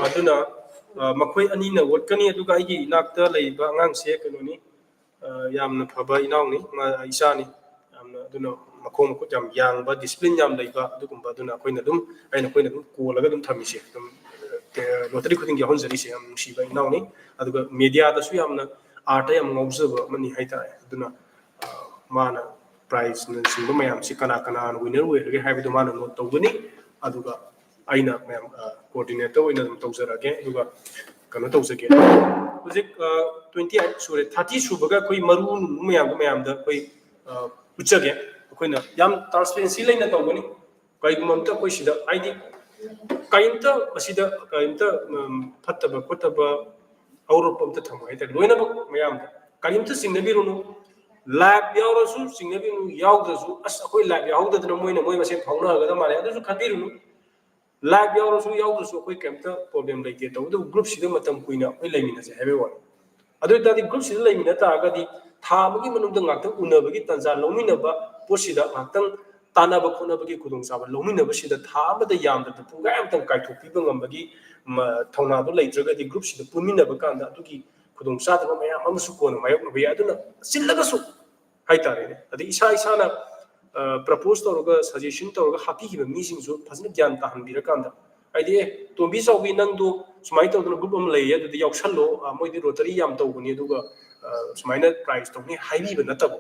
ꯑꯗꯨꯅ, ꯑ, ꯃꯈꯣꯏ ꯑꯅꯤꯅ ꯋꯣꯠꯀꯅꯤ꯫ ꯑꯗꯨꯒ ꯑꯩꯒꯤ ꯏꯅꯥꯛꯇ ꯂꯩꯔꯤꯕ ꯑꯉꯥꯡꯁꯦ ꯀꯩꯅꯣꯅꯤ, ꯑ, ꯌꯥꯝꯅ ꯐꯕ ꯏꯅꯥꯎꯅꯤ, ꯃꯥ ꯏꯆꯥꯅꯤ꯫ ꯌꯥꯝꯅ, ꯑꯗꯨꯅ ꯃꯈꯣꯡ ꯃꯈꯨꯠ ꯌꯥꯝ ꯌꯥꯡꯕ, ꯗꯤꯁꯤꯄ꯭ꯂꯤꯟ ꯌꯥꯝ ꯂꯩꯕ, ꯑꯗꯨꯒꯨꯝꯕ꯫ ꯑꯗꯨꯅ ꯑꯩꯈꯣꯏꯅ ꯑꯗꯨꯝ, ꯑꯩꯅ, ꯑꯩꯈꯣꯏꯅ ꯑꯗꯨꯝ ꯀꯣꯜꯂꯒ ꯑꯗꯨꯝ ꯊꯝꯃꯤꯁꯦ꯫ ꯑꯗꯨꯝ, ꯑ, ꯂꯣꯇꯔꯤ ꯈꯨꯗꯤꯡꯒꯤ ꯌꯥꯎꯍꯟꯖꯔꯤꯁꯦ꯫ ꯌꯥꯝ ꯅꯨꯡꯁꯤꯕ ꯏꯅꯥꯎꯅꯤ꯫ ꯑꯗꯨꯒ ꯃꯦꯗꯤꯌꯥꯗꯁꯨ ꯌꯥꯝꯅ ꯑꯥꯔꯠꯇ ꯌꯥꯝ ꯉꯥꯎꯖꯕ ꯑꯃꯅꯤ ꯍꯥꯏꯇꯥꯔꯦ꯫ ꯑꯗꯨꯅ, ꯑ, ꯃꯥꯅ ꯄ꯭ꯔꯥꯏꯖꯅꯆꯤꯡꯕ ꯃꯌꯥꯝꯁꯤ ꯀꯅꯥ ꯀꯅꯥꯅ ꯋꯤꯅꯔ ꯑꯣꯏꯔꯒꯦ ꯍꯥꯏꯕꯗꯨ ꯃꯥꯅ ꯅꯣꯠ ꯇꯧꯒꯅꯤ꯫ ꯑꯗꯨꯒ ꯑꯩꯅ ꯃꯌꯥꯝ, ꯑ, ꯀꯣꯑꯣꯔꯗꯤꯅꯦꯇꯔ ꯑꯣꯏꯅ ꯑꯗꯨꯝ ꯇꯧꯖꯔꯛꯑꯒꯦ꯫ ꯑꯗꯨꯒ ꯀꯩꯅꯣ ꯇꯧꯖꯒꯦ꯫ ꯍꯧꯖꯤꯛ, ꯑ, ꯇ꯭ꯋꯦꯟꯇꯤ ꯑꯩꯠ ꯁꯨꯔꯦ, ꯊꯥꯔꯇꯤ ꯁꯨꯕꯒ ꯑꯩꯈꯣꯏ ꯃꯔꯨ ꯃꯌꯥꯝꯗꯣ ꯃꯌꯥꯝꯗ ꯑꯩꯈꯣꯏ, ꯑ, ꯎꯠꯆꯒꯦ꯫ ꯑꯩꯈꯣꯏꯅ ꯌꯥꯝ ꯇ꯭ꯔꯥꯟꯁꯄꯦꯔꯦꯟꯁꯤ ꯂꯩꯅ ꯇꯧꯒꯅꯤ꯫ ꯀꯔꯤꯒꯨꯝꯕ ꯑꯃꯇ ꯑꯩꯈꯣꯏ ꯁꯤꯗ, ꯍꯥꯏꯗꯤ, ꯀꯔꯤꯝꯇ ꯃꯁꯤꯗ ꯀꯔꯤꯝꯇ, ꯎꯝ, ꯐꯠꯇꯕ ꯈꯣꯠꯇꯕ ꯑꯧꯔꯛꯄ ꯑꯝꯇ ꯊꯝꯃꯣꯏ ꯍꯥꯏꯇꯥꯔꯦ꯫ ꯂꯣꯏꯅꯃꯛ ꯃꯌꯥꯝꯗ ꯀꯔꯤꯝꯇ ꯆꯤꯡꯅꯕꯤꯔꯨꯅꯨ꯫ ꯂꯥꯏꯚ ꯌꯥꯎꯔꯁꯨ ꯆꯤꯡꯅꯕꯤꯔꯨꯅꯨ, ꯌꯥꯎꯗ꯭ꯔꯁꯨ "ꯑꯁ, ꯑꯩꯈꯣꯏ ꯂꯥꯏꯚ ꯌꯥꯎꯍꯧꯗꯗꯅ ꯃꯣꯏꯅ ꯃꯣꯏ ꯃꯁꯦꯟ ꯐꯥꯎꯅꯒꯗꯕ ꯃꯥꯜꯂꯦ", ꯑꯗꯨꯁꯨ ꯈꯟꯕꯤꯔꯨꯅꯨ꯫ ꯂꯥꯏꯚ ꯌꯥꯎꯔꯁꯨ ꯌꯥꯎꯗ꯭ꯔꯁꯨ ꯑꯩꯈꯣꯏ ꯀꯩꯝꯇ ꯄ꯭ꯔꯣꯕ꯭ꯂꯦꯝ ꯂꯩꯇꯦ꯫ ꯇꯧꯕꯇꯕꯨ ꯒ꯭ꯔꯨꯞꯁꯤꯗ ꯃꯇꯝ ꯀꯨꯏꯅ ꯑꯩꯈꯣꯏ ꯂꯩꯃꯤꯟꯅꯁꯦ ꯍꯥꯏꯕꯒꯤ ꯋꯥꯅꯤ꯫ ꯑꯗꯨ ꯑꯣꯏ ꯇꯥꯔꯗꯤ ꯒ꯭ꯔꯨꯞꯁꯤꯗ ꯂꯩꯃꯤꯟꯅ ꯇꯥꯔꯒꯗꯤ ꯊꯥ ꯑꯃꯒꯤ ꯃꯅꯨꯡꯗ ꯉꯥꯛꯇꯪ ꯎꯅꯕꯒꯤ ꯇꯥꯟꯖꯥ ꯂꯧꯃꯤꯟꯅꯕ ꯄꯣꯠꯁꯤꯗ, ꯉꯥꯛꯇꯪ ꯇꯥꯟꯅꯕ ꯈꯣꯠꯅꯕꯒꯤ ꯈꯨꯗꯣꯡꯆꯥꯕ ꯂꯧꯃꯤꯟꯅꯕꯁꯤꯗ ꯊꯥ ꯑꯃꯗ ꯌꯥꯝꯗ꯭ꯔꯕꯗ ꯄꯨꯡꯈꯥꯏ ꯑꯃꯇꯪ ꯀꯥꯏꯊꯣꯛꯄꯤꯕ ꯉꯝꯕꯒꯤ ꯃ-, ꯊꯧꯅꯥꯗꯣ ꯂꯩꯇ꯭ꯔꯒꯗꯤ ꯒ꯭ꯔꯨꯞꯁꯤꯗ ꯄꯨꯟꯃꯤꯟꯅꯕ ꯀꯥꯟꯗ ꯑꯗꯨꯒꯤ ꯈꯨꯗꯣꯡꯆꯥꯗꯕ ꯃꯌꯥꯝ ꯑꯃꯁꯨ ꯀꯣꯟꯅ ꯃꯥꯌꯣꯛꯅꯕ ꯌꯥꯏ꯫ ꯑꯗꯨꯅ ꯆꯤꯜꯂꯒꯁꯨ ꯍꯥꯏꯇꯥꯔꯦꯅꯦ, ꯑꯗꯩ ꯏꯁꯥ ꯏꯁꯥꯅ, ꯑ, ꯄ꯭ꯔꯄꯣꯁ ꯇꯧꯔꯒ, ꯁꯖꯦꯁꯟ ꯇꯧꯔꯒ ꯍꯥꯞꯄꯤꯈꯤꯕ ꯃꯤꯁꯤꯡꯁꯨ ꯐꯖꯅ ꯒ꯭ꯌꯥꯟ ꯇꯥꯍꯟꯕꯤꯔꯀꯥꯟꯗ, ꯍꯥꯏꯗꯤ, "ꯑꯦ, ꯇꯣꯝꯕꯤ ꯆꯥꯎꯕꯤ, ꯅꯪꯗꯣ ꯁꯨꯃꯥꯏꯅ ꯇꯧꯗꯅ ꯒ꯭ꯔꯨꯞ ꯑꯃ ꯂꯩꯌꯦ, ꯑꯗꯨꯗ ꯌꯥꯎꯁꯜꯂꯣ, ꯑ, ꯃꯣꯏꯗꯤ ꯔꯣꯇꯔꯤ ꯌꯥꯝ ꯇꯧꯕꯅꯤ, ꯑꯗꯨꯒ, ꯁꯨꯃꯥꯏꯅ ꯄ꯭ꯔꯥꯏꯖ ꯇꯧꯅꯤ ꯍꯥꯏꯕꯤꯕ ꯅꯠꯇꯕ꯫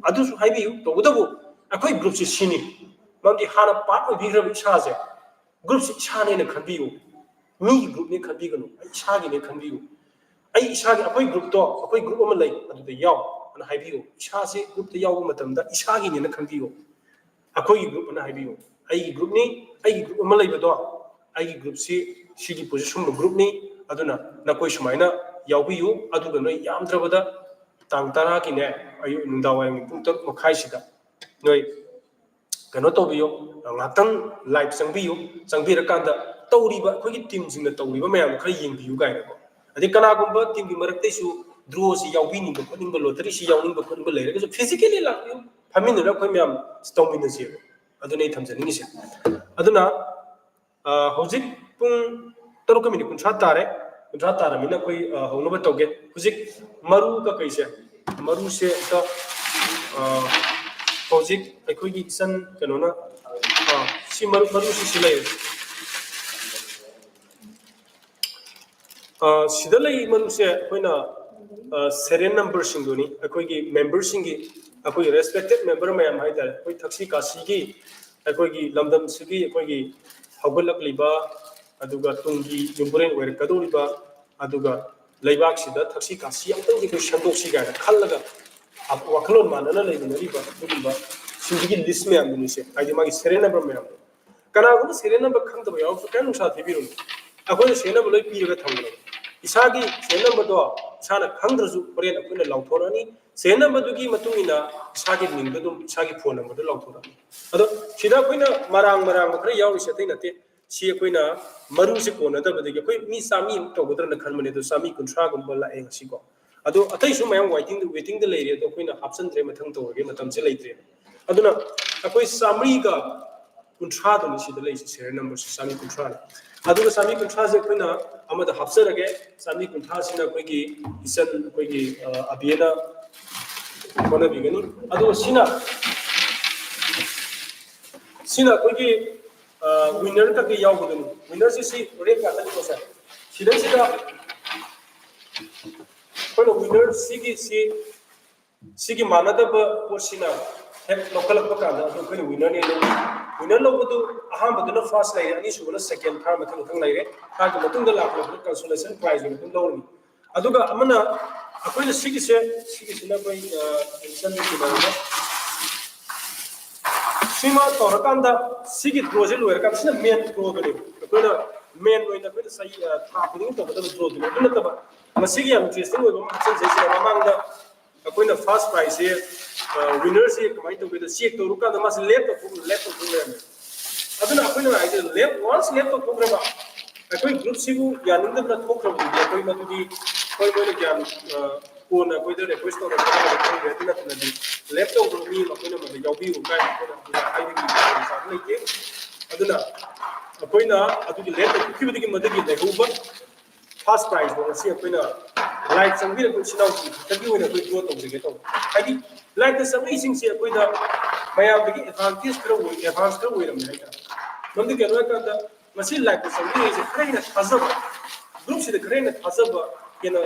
ꯑꯗꯨꯁꯨ ꯍꯥꯏꯕꯤꯌꯨ, ꯇꯧꯕꯇꯕꯨ ꯑꯩꯈꯣꯏ ꯒ꯭ꯔꯨꯞꯁꯤ ꯁꯤꯅꯤ꯫ ꯃꯔꯝꯗꯤ ꯍꯥꯟꯅ ꯄꯥꯔꯠ ꯑꯣꯏꯕꯤꯈ꯭ꯔꯕ ꯏꯁꯥꯁꯦ, ꯒ꯭ꯔꯨꯞꯁꯤ ꯏꯁꯥꯅꯦꯅ ꯈꯟꯕꯤꯌꯨ, ꯃꯤꯒꯤ ꯒ꯭ꯔꯨꯞꯅꯦ ꯈꯟꯕꯤꯒꯅꯨ, ꯑꯩ ꯏꯁꯥꯒꯤꯅꯦ ꯈꯟꯕꯤꯌꯨ꯫ ꯑꯩ ꯏꯁꯥꯒꯤ, ꯑꯩꯈꯣꯏ ꯒ꯭ꯔꯨꯞꯇꯣ, ꯑꯩꯈꯣꯏ ꯒ꯭ꯔꯨꯞ ꯑꯃ ꯂꯩ, ꯑꯗꯨꯗ ꯌꯥꯎ ꯑꯅ ꯍꯥꯏꯕꯤꯌꯨ꯫ ꯏꯁꯥꯁꯦ ꯒ꯭ꯔꯨꯞꯇ ꯌꯥꯎꯕ ꯃꯇꯝꯗ ꯏꯁꯥꯒꯤꯅꯦꯅ ꯈꯟꯕꯤꯌꯨ, ꯑꯩꯈꯣꯏꯒꯤ ꯒ꯭ꯔꯨꯞ ꯑꯅ ꯍꯥꯏꯕꯤꯌꯨ꯫ ꯑꯩꯒꯤ ꯒ꯭ꯔꯨꯞꯅꯤ, ꯑꯩꯒꯤ ꯒ꯭ꯔꯨꯞ ꯑꯃ ꯂꯩꯕꯗꯣ, ꯑꯩꯒꯤ ꯒ꯭ꯔꯨꯞꯁꯤ ꯁꯤꯒꯤ ꯄꯣꯖꯤꯁꯟꯕ ꯒ꯭ꯔꯨꯞꯅꯤ꯫ ꯑꯗꯨꯅ ꯅꯈꯣꯏ ꯁꯨꯃꯥꯏꯅ ꯌꯥꯎꯕꯤꯌꯨ꯫ ꯑꯗꯨꯒ ꯅꯣꯏ ꯌꯥꯝꯗ꯭ꯔꯕꯗ ꯇꯥꯡ ꯇꯔꯥꯒꯤꯅꯦ, ꯑꯌꯨꯛ ꯅꯨꯡꯗꯥꯡ ꯋꯥꯏꯔꯝꯒꯤ ꯄꯨꯡ ꯇꯔꯨꯛ ꯃꯈꯥꯏꯁꯤꯗ ꯅꯣꯏ ꯀꯩꯅꯣ ꯇꯧꯕꯤꯌꯨ, ꯉꯥꯏꯍꯥꯛꯇꯪ ꯂꯥꯏꯚ ꯆꯪꯕꯤꯌꯨ꯫ ꯆꯪꯕꯤꯔꯀꯥꯟꯗ ꯇꯧꯔꯤꯕ ꯑꯩꯈꯣꯏꯒꯤ ꯇꯤꯝꯁꯤꯡꯅ ꯇꯧꯔꯤꯕ ꯃꯌꯥꯝꯗꯣ ꯈꯔ ꯌꯦꯡꯕꯤꯌꯨ ꯀꯥꯏꯅꯀꯣ꯫ ꯑꯗꯩ ꯀꯅꯥꯒꯨꯝꯕ ꯇꯤꯝꯒꯤ ꯃꯔꯛꯇꯩꯁꯨ ꯗ꯭ꯔꯣꯁꯤ ꯌꯥꯎꯕꯤꯅꯤꯡꯕ ꯈꯣꯠꯅꯤꯡꯕ, ꯂꯣꯇꯔꯤꯁꯤ ꯌꯥꯎꯅꯤꯡꯕ ꯈꯣꯠꯅꯤꯡꯕ ꯂꯩꯔꯒꯁꯨ ꯐꯤꯖꯤꯀꯦꯂꯤ ꯂꯥꯛꯄꯤꯌꯨ, ꯐꯝꯃꯤꯟꯅꯔꯒ ꯑꯩꯈꯣꯏ ꯃꯌꯥꯝ ꯇꯧꯃꯤꯟꯅꯁꯦꯕ꯫ ꯑꯗꯨꯅ ꯑꯩ ꯊꯝꯖꯅꯤꯡꯉꯤꯁꯦ꯫ ꯑꯗꯨꯅ ꯍꯧꯖꯤꯛ ꯄꯨꯡ ꯇꯔꯨꯛꯀ ꯃꯤꯅꯤꯠ ꯀꯨꯟꯊ꯭ꯔꯥ ꯇꯥꯔꯦ꯫ ꯀꯨꯟꯊ꯭ꯔꯥ ꯇꯥꯔꯕꯅꯤꯅ ꯑꯩꯈꯣꯏ ꯍꯧꯅꯕ ꯇꯧꯒꯦ꯫ ꯍꯧꯖꯤꯛ ꯃꯔꯨ ꯀꯀꯩꯁꯦ, ꯃꯔꯨꯁꯦ ꯑꯝꯇ ꯍꯧꯖꯤꯛ ꯑꯩꯈꯣꯏꯒꯤ ꯏꯆꯟ ꯀꯩꯅꯣꯅ, ꯁꯤ ꯃꯔꯨ, ꯃꯔꯨꯁꯤ ꯁꯤ ꯂꯩꯔꯦ꯫ ꯁꯤꯗ ꯂꯩ ꯃꯔꯨꯁꯦ ꯑꯩꯈꯣꯏꯅ ꯁꯦꯔꯤꯌꯦꯜ ꯅꯝꯕꯔꯁꯤꯡꯗꯨꯅꯤ, ꯑꯩꯈꯣꯏꯒꯤ ꯃꯦꯝꯕꯔꯁꯤꯡꯒꯤ, ꯑꯩꯈꯣꯏꯒꯤ ꯔꯦꯁꯄꯦꯛꯇꯦꯠ ꯃꯦꯝꯕꯔ ꯃꯌꯥꯝ ꯍꯥꯏꯇꯥꯔꯦ, ꯑꯩꯈꯣꯏ ꯊꯛꯁꯤ ꯈꯥꯁꯤꯒꯤ, ꯑꯩꯈꯣꯏꯒꯤ ꯂꯝꯗꯝꯁꯤꯒꯤ ꯑꯩꯈꯣꯏꯒꯤ ꯍꯧꯒꯠꯂꯛꯂꯤꯕ, ꯑꯗꯨꯒ ꯇꯨꯡꯒꯤ ꯌꯨꯝꯕꯨꯔꯦꯟ ꯑꯣꯏꯔꯛꯀꯗꯧꯔꯤꯕ, ꯑꯗꯨꯒ ꯂꯩꯕꯥꯛꯁꯤꯗ ꯊꯛꯁꯤ ꯈꯥꯁꯤ ꯑꯃꯇꯪꯗꯤ ꯑꯩꯈꯣꯏ ꯁꯦꯝꯗꯣꯛꯁꯤ ꯀꯥꯏꯅ ꯈꯜꯂꯒ ꯋꯥꯈꯜꯂꯣꯟ ꯃꯥꯟꯅꯅ ꯂꯩꯃꯤꯟꯅꯔꯤꯕ ꯑꯗꯨꯒꯨꯝꯕ ꯁꯤꯡꯁꯤꯒꯤ ꯂꯤꯁ ꯃꯌꯥꯝꯗꯨꯅꯤꯁꯦ, ꯍꯥꯏꯗꯤ ꯃꯥꯒꯤ ꯁꯦꯔꯤꯌꯦꯜ ꯅꯝꯕꯔ ꯃꯌꯥꯝꯗꯣ꯫ ꯀꯅꯥꯒꯨꯝꯕ ꯁꯦꯔꯤꯌꯦꯜ ꯅꯝꯕꯔ ꯈꯪꯗꯕ ꯌꯥꯎꯔꯁꯨ ꯀꯔꯤꯝ ꯅꯨꯡꯁꯥ ꯊꯤꯕꯤꯔꯨꯅꯨ꯫ ꯑꯩꯈꯣꯏꯅ ꯁꯦꯔꯤꯌꯦꯜ ꯅꯝꯕꯔ ꯂꯣꯏ ꯄꯤꯔꯒ ꯊꯝꯒꯗꯕ꯫ ꯏꯁꯥꯒꯤ ꯁꯦꯔꯤꯌꯦꯜ ꯅꯝꯕꯔꯗꯣ ꯏꯁꯥꯅ ꯈꯪꯗ꯭ꯔꯁꯨ ꯍꯣꯔꯦꯟ ꯑꯩꯈꯣꯏꯅ ꯂꯥꯎꯊꯣꯔꯛꯑꯅꯤ꯫ ꯁꯦꯔꯤꯌꯦꯜ ꯅꯝꯕꯔꯗꯨꯒꯤ ꯃꯇꯨꯡ ꯏꯟꯅ ꯏꯁꯥꯒꯤ ꯃꯤꯡꯗꯣ ꯑꯗꯨꯝ, ꯏꯁꯥꯒꯤ ꯐꯣꯟ ꯅꯝꯕꯔꯗꯣ ꯂꯥꯎꯊꯣꯔꯛꯑꯅꯤ꯫ ꯑꯗꯣ ꯁꯤꯗ ꯑꯩꯈꯣꯏꯅ ꯃꯔꯥꯡ ꯃꯔꯥꯡꯕ ꯈꯔ ꯌꯥꯎꯔꯤꯁꯦ ꯑꯇꯩ ꯅꯠꯇꯦ꯫ ꯁꯤ ꯑꯩꯈꯣꯏꯅ ꯃꯔꯨꯁꯦ ꯀꯣꯟꯅꯗꯕꯗꯒꯤ ꯑꯩꯈꯣꯏ ꯃꯤ ꯆꯥꯝꯃꯔꯤꯃꯨꯛ ꯇꯧꯒꯗ꯭ꯔꯅ ꯈꯟꯕꯅꯦ, ꯑꯗꯣ ꯆꯥꯝꯃꯔꯤ ꯀꯨꯟꯊ꯭ꯔꯥꯒꯨꯝꯕ ꯂꯥꯛꯑꯦ ꯉꯁꯤꯀꯣ꯫ ꯑꯗꯣ ꯑꯇꯩꯁꯨ ꯃꯌꯥꯝ ꯋꯦꯇꯤꯡꯗ, ꯋꯦꯇꯤꯡꯗ ꯂꯩꯔꯤ, ꯑꯗꯣ ꯑꯩꯈꯣꯏꯅ ꯍꯥꯞꯆꯤꯟꯗ꯭ꯔꯦ, ꯃꯊꯪ ꯇꯧꯔꯒꯦ, ꯃꯇꯝꯁꯦ ꯂꯩꯇ꯭ꯔꯦ꯫ ꯑꯗꯨꯅ ꯑꯩꯈꯣꯏ ꯆꯥꯝꯃꯔꯤꯒ ꯀꯨꯟꯊ꯭ꯔꯥꯗꯨꯅꯤ ꯁꯤꯗ ꯂꯩꯔꯤꯁꯦ, ꯁꯦꯔꯤꯌꯦꯜ ꯅꯝꯕꯔꯁꯦ ꯆꯥꯝꯃꯔꯤ ꯀꯨꯟꯊ꯭ꯔꯥꯅꯤ꯫ ꯑꯗꯨꯒ ꯆꯥꯝꯃꯔꯤ ꯀꯨꯟꯊ꯭ꯔꯥꯁꯦ ꯑꯩꯈꯣꯏꯅ ꯑꯃꯗ ꯍꯥꯞꯆꯔꯒꯦ꯫ ꯆꯥꯝꯃꯔꯤ ꯀꯨꯟꯊ꯭ꯔꯥꯁꯤꯅ ꯑꯩꯈꯣꯏꯒꯤ ꯏꯆꯟ, ꯑꯩꯈꯣꯏꯒꯤ, ꯑ, ꯑꯕꯤꯅ ꯍꯣꯠꯅꯕꯤꯒꯅꯤ꯫ ꯑꯗꯨꯒ ꯁꯤꯅ, ꯁꯤꯅ ꯑꯩꯈꯣꯏꯒꯤ, ꯑ, ꯋꯤꯟꯅꯔ ꯀꯩꯀꯩ ꯌꯥꯎꯕꯗꯨꯅꯤ꯫ ꯋꯤꯟꯅꯔꯁꯤ ꯁꯤ ꯔꯦꯠ ꯉꯥꯛꯇꯅꯤꯀꯣ ꯁꯥꯔ꯫ ꯁꯤꯗꯩꯁꯤꯗ ꯑꯩꯈꯣꯏꯅ ꯋꯤꯅꯔ ꯁꯤꯒꯤꯁꯤ ꯁꯤꯒꯤ ꯃꯥꯟꯅꯗꯕ ꯄꯣꯠꯁꯤꯅ ꯍꯦꯛ ꯂꯧꯈꯠꯂꯛꯄ ꯀꯥꯟꯗ ꯑꯗꯨ ꯑꯩꯈꯣꯏꯅ ꯋꯤꯅꯔꯅꯤ ꯂꯧꯅꯤ꯫ ꯋꯤꯅꯔ ꯂꯧꯕꯗꯨ ꯑꯍꯥꯟꯕꯗꯨꯅ ꯐꯥꯔꯁ ꯂꯩꯔꯦ, ꯑꯅꯤꯁꯨꯕꯅ ꯁꯦꯀꯦꯟ, ꯊꯥꯔ ꯃꯊꯪ ꯃꯊꯪ ꯂꯩꯔꯦ꯫ ꯊꯥꯔꯒꯤ ꯃꯇꯨꯡꯗ ꯂꯥꯛꯄꯗ ꯀꯟꯁꯣꯂꯦꯁꯟ ꯄ꯭ꯔꯥꯏꯖ ꯑꯣꯏꯅ ꯑꯗꯨꯝ ꯂꯧꯔꯅꯤ꯫ ꯑꯗꯨꯒ ꯑꯃꯅ ꯑꯩꯈꯣꯏꯅ ꯁꯤꯒꯤꯁꯦ ꯁꯤꯒꯤꯁꯤꯅ ꯑꯩꯈꯣꯏ ꯏꯆꯟꯒꯤ ꯀꯩꯅꯣꯅ ꯁꯤꯃ ꯇꯧꯔꯀꯥꯟꯗ ꯁꯤꯒꯤ ꯗ꯭ꯔꯣꯁꯦ ꯂꯣꯏꯔꯀꯥꯟꯗ ꯁꯤꯅ ꯃꯦꯟ ꯗ꯭ꯔꯣꯗꯨꯅꯦꯕ꯫ ꯑꯩꯈꯣꯏꯅ ꯃꯦꯟ ꯑꯣꯏꯅ ꯑꯩꯈꯣꯏꯅ ꯆꯍꯤ ꯊꯥ ꯈꯨꯗꯤꯡꯒꯤ ꯇꯧꯒꯗꯕ ꯗ꯭ꯔꯣꯗꯨꯅꯦ꯫ ꯑꯗꯨ ꯅꯠꯇꯕ ꯃꯁꯤꯒꯤ ꯌꯥꯝ ꯏꯟꯇꯔꯦꯁꯇꯤꯡ ꯑꯣꯏꯕ ꯑꯃ ꯍꯥꯞꯆꯤꯟꯖꯩꯁꯤꯅ ꯃꯃꯥꯡꯗ ꯑꯩꯈꯣꯏꯅ ꯐꯥꯔꯁ ꯄ꯭ꯔꯥꯏꯖꯁꯦ ꯋꯤꯅꯔꯁꯦ ꯀꯃꯥꯏꯅ ꯇꯧꯒꯦꯗ ꯆꯦꯛ ꯇꯧꯔꯀꯥꯟꯗ ꯃꯥꯁꯦ ꯂꯦꯞ ꯇꯧꯊꯣꯛ ꯂꯦꯞ ꯇꯧꯊꯣꯛ ꯂꯩꯔꯝꯃꯦ꯫ ꯑꯗꯨꯅ ꯑꯩꯈꯣꯏꯅ ꯍꯥꯏꯁꯦ ꯂꯦꯞ ꯋꯥꯟꯁ ꯂꯦꯞ ꯇꯧꯊꯣꯛꯈ꯭ꯔꯕ ꯑꯩꯈꯣꯏ ꯒ꯭ꯔꯨꯞꯁꯤꯕꯨ ꯌꯥꯅꯤꯡꯗꯕꯅ ꯊꯣꯛꯈ꯭ꯔꯕꯗꯨꯗꯤ ꯑꯩꯈꯣꯏ ꯃꯗꯨꯗꯤ ꯑꯩꯈꯣꯏ ꯃꯣꯏꯅ ꯒ꯭ꯌꯥꯟ ꯀꯣꯟꯅ ꯑꯩꯈꯣꯏꯗ ꯔꯤꯀ꯭ꯋꯦꯁ ꯇꯧꯔꯛꯄ ꯈꯪꯗ꯭ꯔꯦ꯫ ꯑꯗꯨ ꯅꯠꯇꯅꯗꯤ ꯂꯦꯞ ꯇꯧꯕ ꯃꯤ ꯑꯃ ꯑꯩꯈꯣꯏꯅ ꯃꯗꯨ ꯌꯥꯎꯕꯤꯌꯨ ꯀꯥꯏꯅ ꯑꯩꯈꯣꯏꯅ ꯑꯗꯨꯗ ꯍꯥꯏꯕꯒꯤ ꯈꯨꯗꯣꯡꯆꯥꯕ ꯂꯩꯇꯦ꯫ ꯑꯗꯨꯅ ꯑꯩꯈꯣꯏꯅ ꯑꯗꯨꯒꯤ ꯂꯦꯞ ꯇꯧꯊꯣꯛꯈꯤꯕꯗꯒꯤ ꯃꯗꯨꯒꯤ ꯂꯩꯍꯧꯕ ꯐꯥꯔꯁ ꯄ꯭ꯔꯥꯏꯖꯇꯣ ꯉꯁꯤ ꯑꯩꯈꯣꯏꯅ ꯂꯥꯏꯚ ꯆꯪꯕꯤꯔꯕ ꯏꯆꯤꯟ ꯏꯅꯥꯎꯁꯤꯡ ꯈꯛꯇꯒꯤ ꯑꯣꯏꯅ ꯑꯩꯈꯣꯏ ꯗ꯭ꯔꯣ ꯇꯧꯖꯒꯦ ꯇꯧꯕ꯫ ꯍꯥꯏꯗꯤ ꯂꯥꯏꯚꯇ ꯆꯪꯉꯛꯏꯁꯤꯡꯁꯦ ꯑꯩꯈꯣꯏꯗ ꯃꯌꯥꯝꯗꯒꯤ ꯑꯦꯗꯚꯥꯟꯇꯦꯖ ꯈꯔ ꯑꯣꯏ ꯑꯦꯗꯚꯥꯟꯁ ꯈꯔ ꯑꯣꯏꯔꯝꯃꯦ ꯍꯥꯏꯇꯥꯔꯦ꯫ ꯃꯔꯝꯗꯤ ꯀꯩꯅꯣ ꯍꯥꯏꯀꯥꯟꯗ ꯉꯁꯤ ꯂꯥꯏꯚꯇ ꯆꯪꯕꯤꯔꯛꯏꯁꯦ ꯈꯔ ꯍꯦꯟꯅ ꯊꯥꯖꯕ, ꯒ꯭ꯔꯨꯞꯁꯤꯗ ꯈꯔ ꯍꯦꯟꯅ ꯊꯥꯖꯕ ꯍꯦꯟꯅ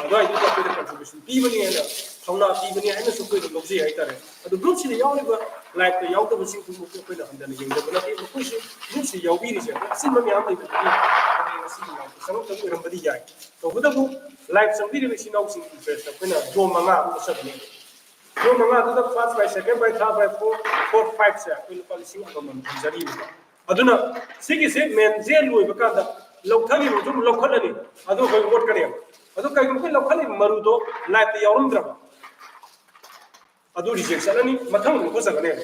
ꯑꯗꯨꯋꯥꯏꯗꯨꯗ ꯑꯩꯈꯣꯏꯗ ꯀꯟꯇ꯭ꯔꯤꯕ꯭ꯌꯨꯁꯟ ꯄꯤꯕꯅꯤ ꯍꯥꯏꯅ ꯊꯧꯅꯥ ꯄꯤꯕꯅꯤ ꯍꯥꯏꯅꯁꯨ ꯑꯩꯈꯣꯏꯗ ꯂꯧꯖꯩ ꯍꯥꯏꯇꯥꯔꯦ꯫ ꯑꯗꯨ ꯒ꯭ꯔꯨꯞꯁꯤꯗ ꯌꯥꯎꯔꯤꯕ ꯂꯥꯏꯚꯇ ꯌꯥꯎꯗꯕꯁꯤꯡꯗꯨꯃꯛꯇ ꯑꯩꯈꯣꯏꯅ ꯍꯟꯊꯅ ꯌꯦꯡꯖꯕ ꯅꯠꯇꯦ꯫ ꯃꯈꯣꯏꯁꯨ ꯒ꯭ꯔꯨꯞꯁꯤ ꯌꯥꯎꯕꯤꯔꯤꯁꯦ ꯑꯩꯈꯣꯏ ꯑꯆꯤꯟꯕ ꯃꯌꯥꯝ ꯂꯩꯕꯗꯒꯤ ꯉꯁꯤꯒꯤ ꯂꯥꯏꯚꯇ ꯆꯪꯉꯛꯇꯕ ꯑꯣꯏꯔꯝꯕꯗꯤ ꯌꯥꯏ꯫ ꯇꯧꯕꯇꯕꯨ ꯂꯥꯏꯚ ꯆꯪꯕꯤꯔꯤꯕ ꯏꯆꯤꯟ ꯏꯅꯥꯎꯁꯤꯡꯒꯤ ꯏꯟꯇꯔꯦꯁꯇ ꯑꯩꯈꯣꯏꯅ ꯗ꯭ꯔꯣ ꯃꯉꯥ ꯑꯃ ꯆꯠꯆꯕꯅꯦ꯫ ꯗ꯭ꯔꯣ ꯃꯉꯥꯗꯨꯗ ꯐꯥꯔꯁ ꯄ꯭ꯔꯥꯏꯖ, ꯁꯦꯀꯦꯟ ꯄ꯭ꯔꯥꯏꯖ, ꯊꯥꯔꯠ ꯄ꯭ꯔꯥꯏꯖ, ꯐꯣꯔ ꯐꯣꯔ ꯐꯥꯏꯚꯁꯦ ꯑꯩꯈꯣꯏ ꯂꯨꯄꯥ ꯂꯤꯁꯤꯡ ꯑꯃꯃꯝ ꯐꯪꯖꯔꯤꯕꯀꯣ꯫ ꯑꯗꯨꯅ ꯁꯤꯒꯤꯁꯦ ꯃꯦꯟꯁꯦ ꯂꯣꯏꯕ ꯀꯥꯟꯗ ꯂꯧꯊꯈꯤꯕꯁꯨ ꯑꯃꯨꯛ ꯂꯧꯈꯠꯂꯅꯤ꯫ ꯑꯗꯨ ꯑꯩꯈꯣꯏ ꯑꯣꯠꯀꯅꯦꯕ꯫ ꯑꯗꯨ ꯀꯩꯒꯨꯝꯕ ꯑꯩꯈꯣꯏ ꯂꯧꯈꯠꯂꯤꯕ ꯃꯔꯨꯗꯣ ꯂꯥꯏꯚꯇ ꯌꯥꯎꯔꯝꯗ꯭ꯔꯕ ꯑꯗꯨ ꯔꯤꯖꯦꯛ ꯆꯠꯂꯅꯤ, ꯃꯊꯪ ꯑꯃꯨꯛ ꯆꯪꯒꯅꯦꯕ꯫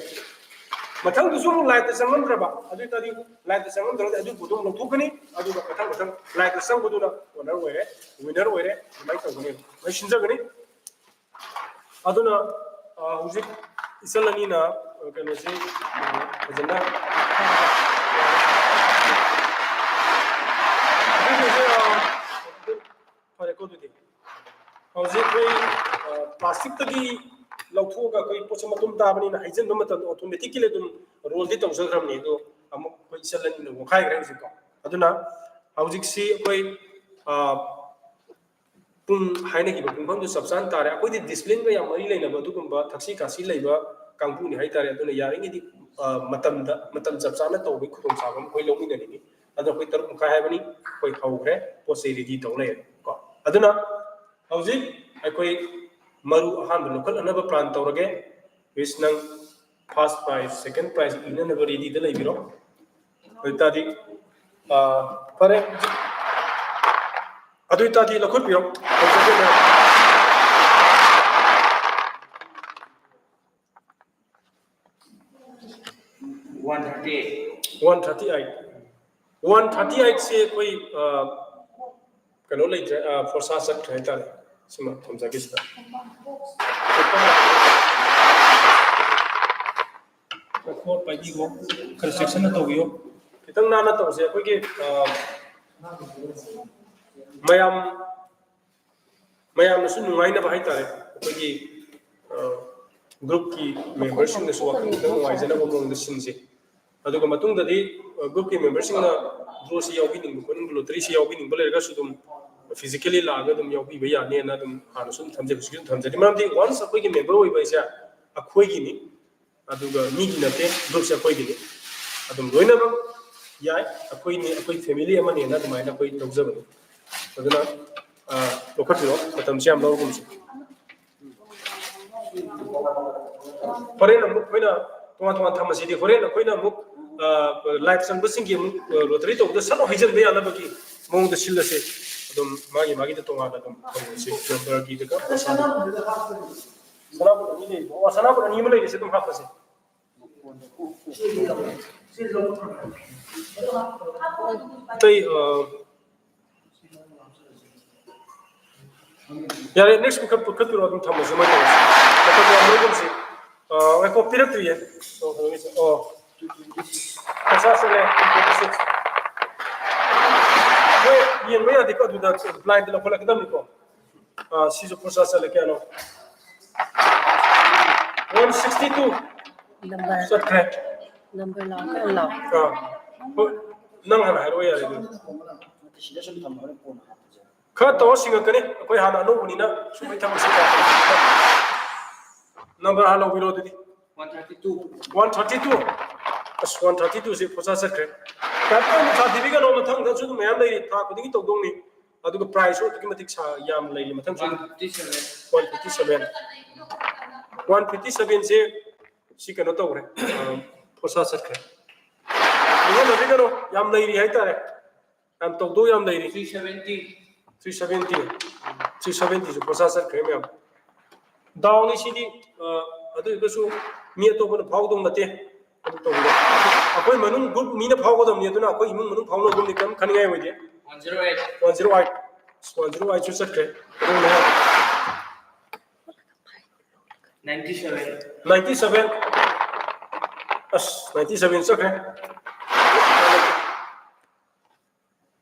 ꯃꯊꯪꯗꯨꯁꯨ ꯑꯃꯨꯛ ꯂꯥꯏꯚꯇ ꯆꯪꯉꯝꯗ꯭ꯔꯕ ꯑꯗꯨ ꯑꯣꯏꯇꯥꯔꯗꯤ ꯂꯥꯏꯚꯇ ꯆꯪꯉꯝꯗ꯭ꯔꯒꯗꯤ ꯑꯗꯨ ꯄꯣꯠꯇꯣ ꯑꯃꯨꯛ ꯂꯧꯊꯣꯛꯀꯅꯤ꯫ ꯑꯗꯨꯒ ꯃꯊꯪ ꯃꯊꯪ ꯂꯥꯏꯚꯇ ꯆꯪꯕꯗꯨꯅ ꯑꯣꯅꯔ ꯑꯣꯏꯔꯦ, ꯋꯤꯅꯔ ꯑꯣꯏꯔꯦ, ꯑꯗꯨꯃꯥꯏꯅ ꯇꯧꯒꯅꯦꯕ, ꯑꯗꯨꯃꯥꯏꯅ ꯁꯤꯟꯖꯒꯅꯤ꯫ ꯑꯗꯨꯅ ꯑ, ꯍꯧꯖꯤꯛ ꯏꯆꯜ ꯑꯅꯤꯅ ꯑ, ꯀꯩꯅꯣꯁꯤ ꯑ, ꯐꯖꯅ ꯑꯗꯨꯗꯤ, ꯑ, ꯐꯔꯦꯀꯣ꯫ ꯑꯗꯨꯗꯤ ꯍꯧꯖꯤꯛ ꯑꯩꯈꯣꯏ ꯄ꯭ꯂꯥꯁꯇꯤꯛꯇꯒꯤ ꯂꯧꯊꯣꯛꯑꯒ ꯑꯩꯈꯣꯏ ꯄꯣꯠꯁꯦ ꯃꯇꯨꯝ ꯇꯥꯕꯅꯤꯅ ꯍꯩꯖꯤꯟꯕ ꯃꯇꯝꯗ ꯑꯣꯇꯣꯃꯦꯇꯤꯛꯀꯤꯂꯤ ꯑꯗꯨꯝ ꯔꯣꯜꯗꯤ ꯇꯧꯖꯈ꯭ꯔꯕꯅꯤ꯫ ꯑꯗꯣ ꯑꯃꯨꯛ ꯑꯩꯈꯣꯏ ꯏꯆꯜ ꯑꯅꯤꯅ ꯑꯣꯠꯈꯥꯏꯈ꯭ꯔꯦ ꯍꯧꯖꯤꯛꯀꯣ꯫ ꯑꯗꯨꯅ ꯍꯧꯖꯤꯛꯁꯤ ꯑꯩꯈꯣꯏ ꯑ, ꯄꯨꯡ ꯍꯥꯏꯅꯈꯤꯕ ꯄꯨꯡꯐꯝꯗꯨ ꯆꯞ ꯆꯥꯅ ꯇꯥꯔꯦ꯫ ꯑꯩꯈꯣꯏꯗꯤ ꯗꯤꯁꯤꯄ꯭ꯂꯤꯟꯒ ꯌꯥꯝ ꯃꯔꯤ ꯂꯩꯅꯕ ꯑꯗꯨꯒꯨꯝꯕ ꯊꯛꯁꯤ ꯈꯥꯁꯤ ꯂꯩꯕ ꯀꯥꯡꯕꯨꯅꯤ ꯍꯥꯏꯇꯥꯔꯦ꯫ ꯑꯗꯨꯅ ꯌꯥꯔꯤꯉꯩꯗꯤ, ꯑ, ꯃꯇꯝꯗ, ꯃꯇꯝ ꯆꯞ ꯆꯥꯅ ꯇꯧꯕꯒꯤ ꯈꯨꯗꯣꯡꯆꯥꯕ ꯑꯃ ꯑꯩꯈꯣꯏ ꯂꯧꯃꯤꯟꯅꯅꯤꯡꯉꯤ꯫ ꯑꯗꯣ ꯑꯩꯈꯣꯏ ꯇꯔꯨꯛ ꯃꯈꯥꯏ ꯍꯥꯏꯕꯅꯤ, ꯑꯩꯈꯣꯏ ꯍꯧꯈ꯭ꯔꯦ, ꯄꯣꯠ ꯆꯩ ꯔꯦꯗꯤ ꯇꯧ ꯂꯩꯔꯦ ꯀꯣ꯫ ꯑꯗꯨꯅ ꯍꯧꯖꯤꯛ ꯑꯩꯈꯣꯏ ꯃꯔꯨ ꯑꯍꯥꯟꯕ ꯂꯧꯈꯠꯅꯅꯕ ꯄ꯭ꯂꯥꯟ ꯇꯧꯔꯒꯦ꯫ ꯋꯤꯁ, ꯅꯪ ꯐꯥꯔꯁ ꯄ꯭ꯔꯥꯏꯖ, ꯁꯦꯀꯦꯟ ꯄ꯭ꯔꯥꯏꯖ ꯏꯅꯅꯕ ꯔꯦꯗꯤꯗ ꯂꯩꯕꯤꯔꯣ꯫ ꯑꯗꯨ ꯑꯣꯏꯇꯥꯔꯗꯤ, ꯑ, ꯐꯔꯦ, ꯑꯗꯨ ꯑꯣꯏꯇꯥꯔꯗꯤ ꯂꯧꯈꯠꯄꯤꯔꯣ꯫ One thirty eight. One thirty eight. One thirty eight ꯁꯦ ꯑꯩꯈꯣꯏ, ꯑ, ꯀꯩꯅꯣ ꯂꯩꯇ꯭ꯔꯦ, ꯑ, ꯐꯣꯔꯁꯥ ꯆꯠꯈ꯭ꯔꯦ ꯍꯥꯏꯇꯥꯔꯦ꯫ ꯁꯤꯃ ꯊꯝꯖꯒꯦ ꯁꯤꯗ꯫ ꯄꯣꯠ ꯄꯥꯏꯕꯤꯈꯣ, ꯈꯔ ꯆꯦꯛꯁꯤꯟꯅ ꯇꯧꯕꯤꯌꯨ꯫ ꯈꯤꯇꯪ ꯅꯥꯟꯅ ꯇꯧꯁꯦ꯫ ꯑꯩꯈꯣꯏꯒꯤ, ꯑ, ꯃꯌꯥꯝ, ꯃꯌꯥꯝꯅꯁꯨ ꯅꯨꯡꯉꯥꯏꯅꯕ ꯍꯥꯏꯇꯥꯔꯦ, ꯑꯩꯈꯣꯏꯒꯤ, ꯑ, ꯒ꯭ꯔꯨꯞꯀꯤ ꯃꯦꯝꯕꯔꯁꯤꯡꯅꯁꯨ ꯋꯥꯈꯜ ꯈꯤꯇꯪ ꯅꯨꯡꯉꯥꯏꯖꯅꯕ ꯃꯑꯣꯡꯗ ꯁꯤꯟꯁꯦ꯫ ꯑꯗꯨꯒ ꯃꯇꯨꯡꯗꯗꯤ, ꯑ, ꯒ꯭ꯔꯨꯞꯀꯤ ꯃꯦꯝꯕꯔꯁꯤꯡꯅ ꯗ꯭ꯔꯣꯁꯤ ꯌꯥꯎꯕꯤꯅꯤꯡꯕ ꯈꯣꯠꯅꯤꯡꯕ, ꯂꯣꯇꯔꯤꯁꯤ ꯌꯥꯎꯕꯤꯅꯤꯡꯕ ꯂꯩꯔꯒꯁꯨ ꯑꯗꯨꯝ ꯐꯤꯖꯤꯀꯦꯂꯤ ꯂꯥꯛꯑꯒ ꯑꯗꯨꯝ ꯌꯥꯎꯕꯤꯕ ꯌꯥꯅꯤꯅ ꯑꯗꯨꯝ ꯍꯥꯟꯅꯁꯨ ꯑꯗꯨꯝ ꯊꯝꯖꯒꯦ, ꯍꯧꯖꯤꯛꯁꯨ ꯑꯗꯨꯝ ꯊꯝꯖꯔꯤ꯫ ꯃꯔꯝꯗꯤ ꯋꯥꯟꯁ ꯑꯩꯈꯣꯏꯒꯤ ꯃꯦꯝꯕꯔ ꯑꯣꯏꯕ ꯍꯥꯏꯁꯦ ꯑꯩꯈꯣꯏꯒꯤꯅꯤ, ꯑꯗꯨꯒ ꯃꯤꯒꯤ ꯅꯠꯇꯦ, ꯒ꯭ꯔꯨꯞꯁꯦ ꯑꯩꯈꯣꯏꯒꯤꯅꯤ꯫ ꯑꯗꯨꯝ ꯂꯣꯏꯅꯃꯛ ꯌꯥꯏ, ꯑꯩꯈꯣꯏꯅꯤ, ꯑꯩꯈꯣꯏ ꯐꯦꯃꯤꯂꯤ ꯑꯃꯅꯦꯅ ꯑꯗꯨꯃꯥꯏꯅ ꯑꯩꯈꯣꯏ ꯂꯧꯖꯕꯅꯤ꯫ ꯑꯗꯨꯅ, ꯑ, ꯂꯧꯈꯠꯄꯤꯔꯣ, ꯃꯇꯝꯁꯦ ꯌꯥꯝ ꯂꯧꯔꯒꯨꯝꯁꯦ꯫ ꯍꯣꯔꯦꯟ ꯑꯃꯨꯛ ꯑꯩꯈꯣꯏꯅ ꯇꯣꯉꯥꯟ ꯇꯣꯉꯥꯟ ꯊꯝꯃꯁꯤꯗꯤ, ꯍꯣꯔꯦꯟ ꯑꯩꯈꯣꯏꯅ ꯑꯃꯨꯛ, ꯑ, ꯂꯥꯏꯚ ꯆꯪꯕꯁꯤꯡꯒꯤ ꯑꯃꯨꯛ, ꯑ, ꯂꯣꯇꯔꯤ ꯇꯧꯕꯗ ꯁꯠ ꯍꯩꯖꯤꯟꯕ ꯌꯥꯅꯕꯒꯤ ꯃꯑꯣꯡꯗ ꯁꯤꯜꯂꯁꯦ꯫ ꯑꯗꯨꯝ ꯃꯥꯒꯤ ꯃꯥꯒꯤꯗ ꯇꯣꯉꯥꯟꯅ ꯑꯗꯨꯝ ꯊꯝꯃꯁꯤ, ꯅꯝꯕꯔꯒꯤꯗꯨꯒ ꯄꯩꯁꯥꯗꯨ꯫ ꯁꯅꯥꯕꯨꯟ ꯑꯅꯤ ꯂꯩꯕ꯫ ꯑꯣ, ꯁꯅꯥꯕꯨꯟ ꯑꯅꯤ ꯑꯃ ꯂꯩꯔꯤꯁꯦ ꯑꯗꯨꯝ ꯍꯥꯞꯄꯁꯦ꯫ ꯑꯇꯩ, ꯑ, ꯌꯥꯔꯦ, ꯅꯦꯛꯁ ꯄꯨꯈꯠ-, ꯄꯨꯈꯠꯄꯤꯔꯣ, ꯑꯗꯨꯝ ꯊꯝꯃꯁꯤ, ꯃꯣꯏ ꯇꯧꯔꯁꯤ꯫ ꯃꯇꯝ ꯌꯥꯝ ꯂꯧꯒꯨꯝꯁꯤ꯫ ꯑ, ꯉꯥꯏꯈꯣ, ꯄꯤꯔꯛꯇ꯭ꯔꯤꯌꯦ꯫ ꯑꯣ, ꯀꯩꯅꯣꯒꯤꯁꯦ꯫ ꯑꯣ꯫ ꯄꯩꯁꯥ ꯆꯠꯂꯦ, twenty six꯫ ꯃꯣꯏ ꯌꯦꯡꯕ ꯌꯥꯗꯦꯀꯣ, ꯑꯗꯨꯗ ꯕ꯭ꯂꯥꯏꯟꯗ ꯂꯧꯈꯠꯂꯛꯀꯗꯕꯅꯤꯀꯣ꯫ ꯑ, ꯁꯤꯁꯨ ꯄꯩꯁꯥ ꯆꯠꯂꯦ, ꯀꯌꯥꯅꯣ? One sixty two꯫ ꯅꯝꯕꯔ꯫ ꯆꯠꯈ꯭ꯔꯦ꯫ ꯅꯝꯕꯔ ꯂꯥꯎ, ꯀꯟꯅ ꯂꯥꯎ꯫ ꯑ, ꯍꯣꯏ, ꯅꯪ ꯍꯥꯟꯅ ꯍꯥꯏꯔꯛꯑꯣ, ꯌꯥꯔꯦ ꯑꯗꯨꯗꯤ꯫ ꯁꯤꯗ ꯁꯨꯝ ꯊꯝꯃꯒ ꯀꯣꯟꯅ ꯍꯥꯞꯄꯁꯦ꯫ ꯈꯔ ꯇꯧꯔ ꯁꯤꯡꯉꯛꯀꯅꯤ, ꯑꯩꯈꯣꯏ ꯍꯥꯟꯅ ꯑꯅꯧꯕꯅꯤꯅ ꯁꯨꯝꯕꯩ ꯊꯕꯛꯁꯤ ꯀꯌꯥ ꯇꯧꯗꯦ꯫ ꯅꯝꯕꯔ ꯍꯥꯟꯅ ꯂꯧꯕꯤꯔꯣ ꯑꯗꯨꯗꯤ꯫ One thirty two. One thirty two. ꯑꯁ, one thirty two ꯁꯦ ꯄꯣꯁꯥ ꯆꯠꯈ꯭ꯔꯦ꯫ ꯀꯩꯝꯇ ꯁꯥꯊꯤꯕꯤꯒꯅꯣ, ꯃꯊꯪꯗꯁꯨ ꯑꯗꯨꯝ ꯃꯌꯥꯝ ꯂꯩꯔꯤ, ꯊꯥ ꯈꯨꯗꯤꯡꯒꯤ ꯇꯧꯗꯧꯅꯤ꯫ ꯑꯗꯨꯒ prize ꯁꯨ ꯑꯗꯨꯛꯀꯤ ꯃꯇꯤꯛ ꯁꯥ-, ꯌꯥꯝ ꯂꯩꯔꯤ ꯃꯊꯪꯁꯨ꯫ One fifty seven. One fifty seven. One fifty seven ꯁꯦ ꯁꯤ ꯀꯩꯅꯣ ꯇꯧꯈ꯭ꯔꯦ, ꯑ, ꯄꯣꯁꯥ ꯆꯠꯈ꯭ꯔꯦ꯫ ꯅꯤꯡꯍꯟꯅꯕꯤꯒꯅꯣ, ꯌꯥꯝ ꯂꯩꯔꯤ ꯍꯥꯏꯇꯥꯔꯦ, ꯌꯥꯝ ꯇꯧꯗꯧ ꯌꯥꯝ ꯂꯩꯔꯤ꯫ Three seventy. Three seventy. Three seventy ꯁꯨ ꯄꯣꯁꯥ ꯆꯠꯈ꯭ꯔꯦ ꯃꯌꯥꯝ꯫ ꯗꯥꯎꯅꯤ ꯁꯤꯗꯤ, ꯑ, ꯑꯗꯨ ꯑꯣꯏꯔꯒꯁꯨ ꯃꯤ ꯑꯇꯣꯞꯄꯅ ꯐꯥꯎꯗꯧ ꯅꯠꯇꯦ꯫ ꯑꯗꯨ ꯇꯧꯕꯗ ꯑꯩꯈꯣꯏ ꯃꯅꯨꯡ group ꯃꯤꯅ ꯐꯥꯎꯒꯗꯕꯅꯤ, ꯑꯗꯨꯅ ꯑꯩꯈꯣꯏ ꯏꯃꯨꯡ ꯃꯅꯨꯡ ꯐꯥꯎꯅꯕꯒꯨꯝꯅꯤ, ꯀꯔꯤꯝ ꯈꯟꯅꯤꯡꯉꯥꯏ ꯑꯣꯏꯗꯦ꯫ One zero eight. One zero eight. One zero eight ꯁꯨ ꯆꯠꯈ꯭ꯔꯦ꯫ ꯑꯗꯨꯅ Ninety seven. Ninety seven. ꯑꯁ, ninety seven ꯆꯠꯈ꯭ꯔꯦ꯫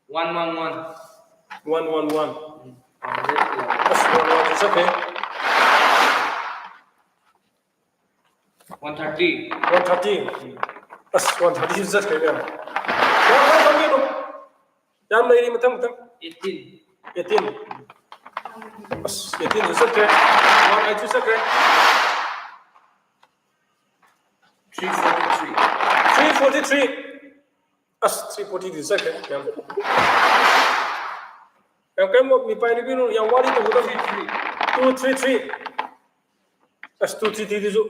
One one one. One one one. One hundred eleven. ꯑꯁ, one one one ꯆꯠꯈ꯭ꯔꯦ꯫ One thirty. One thirty. ꯑꯁ, one thirty ꯁꯨ ꯆꯠꯈ꯭ꯔꯦ ꯃꯌꯥꯝ꯫ ꯌꯥꯝ ꯂꯩꯔꯤ, ꯃꯊꯪ ꯃꯊꯪ꯫ Eighteen. Eighteen. ꯑꯁ, eighteen ꯁꯨ ꯆꯠꯈ꯭ꯔꯦ꯫ One eight ꯁꯨ ꯆꯠꯈ꯭ꯔꯦ꯫ Three forty three. Three forty three. ꯑꯁ, three forty ꯗꯤ ꯆꯠꯈ꯭ꯔꯦ ꯌꯥꯝ꯫ ꯌꯥꯝ ꯀꯔꯤꯝ ꯃꯤꯄꯥꯏ ꯅꯨꯄꯤꯅ ꯌꯥꯝ ꯋꯥꯔꯤ ꯇꯧꯒꯗꯕ꯫ Two three three. ꯑꯁ, two three three ꯗꯨꯁꯨ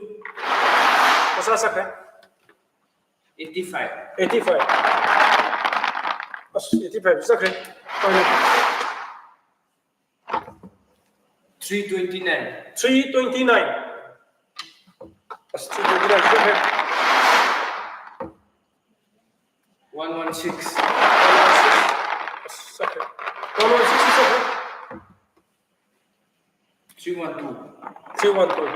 ꯄꯣꯁꯥ ꯆꯠꯈ꯭ꯔꯦ꯫ Eighty five. Eighty five. ꯑꯁ, eighty five ꯆꯠꯈ꯭ꯔꯦ꯫ Three twenty nine. Three twenty nine. ꯑꯁ, three twenty nine ꯆꯠꯈ꯭ꯔꯦ꯫ One one six. ꯑꯁ, ꯆꯠꯈ꯭ꯔꯦ꯫ One one six ꯆꯠꯈ꯭ꯔꯦ꯫ Three one two. Three one two.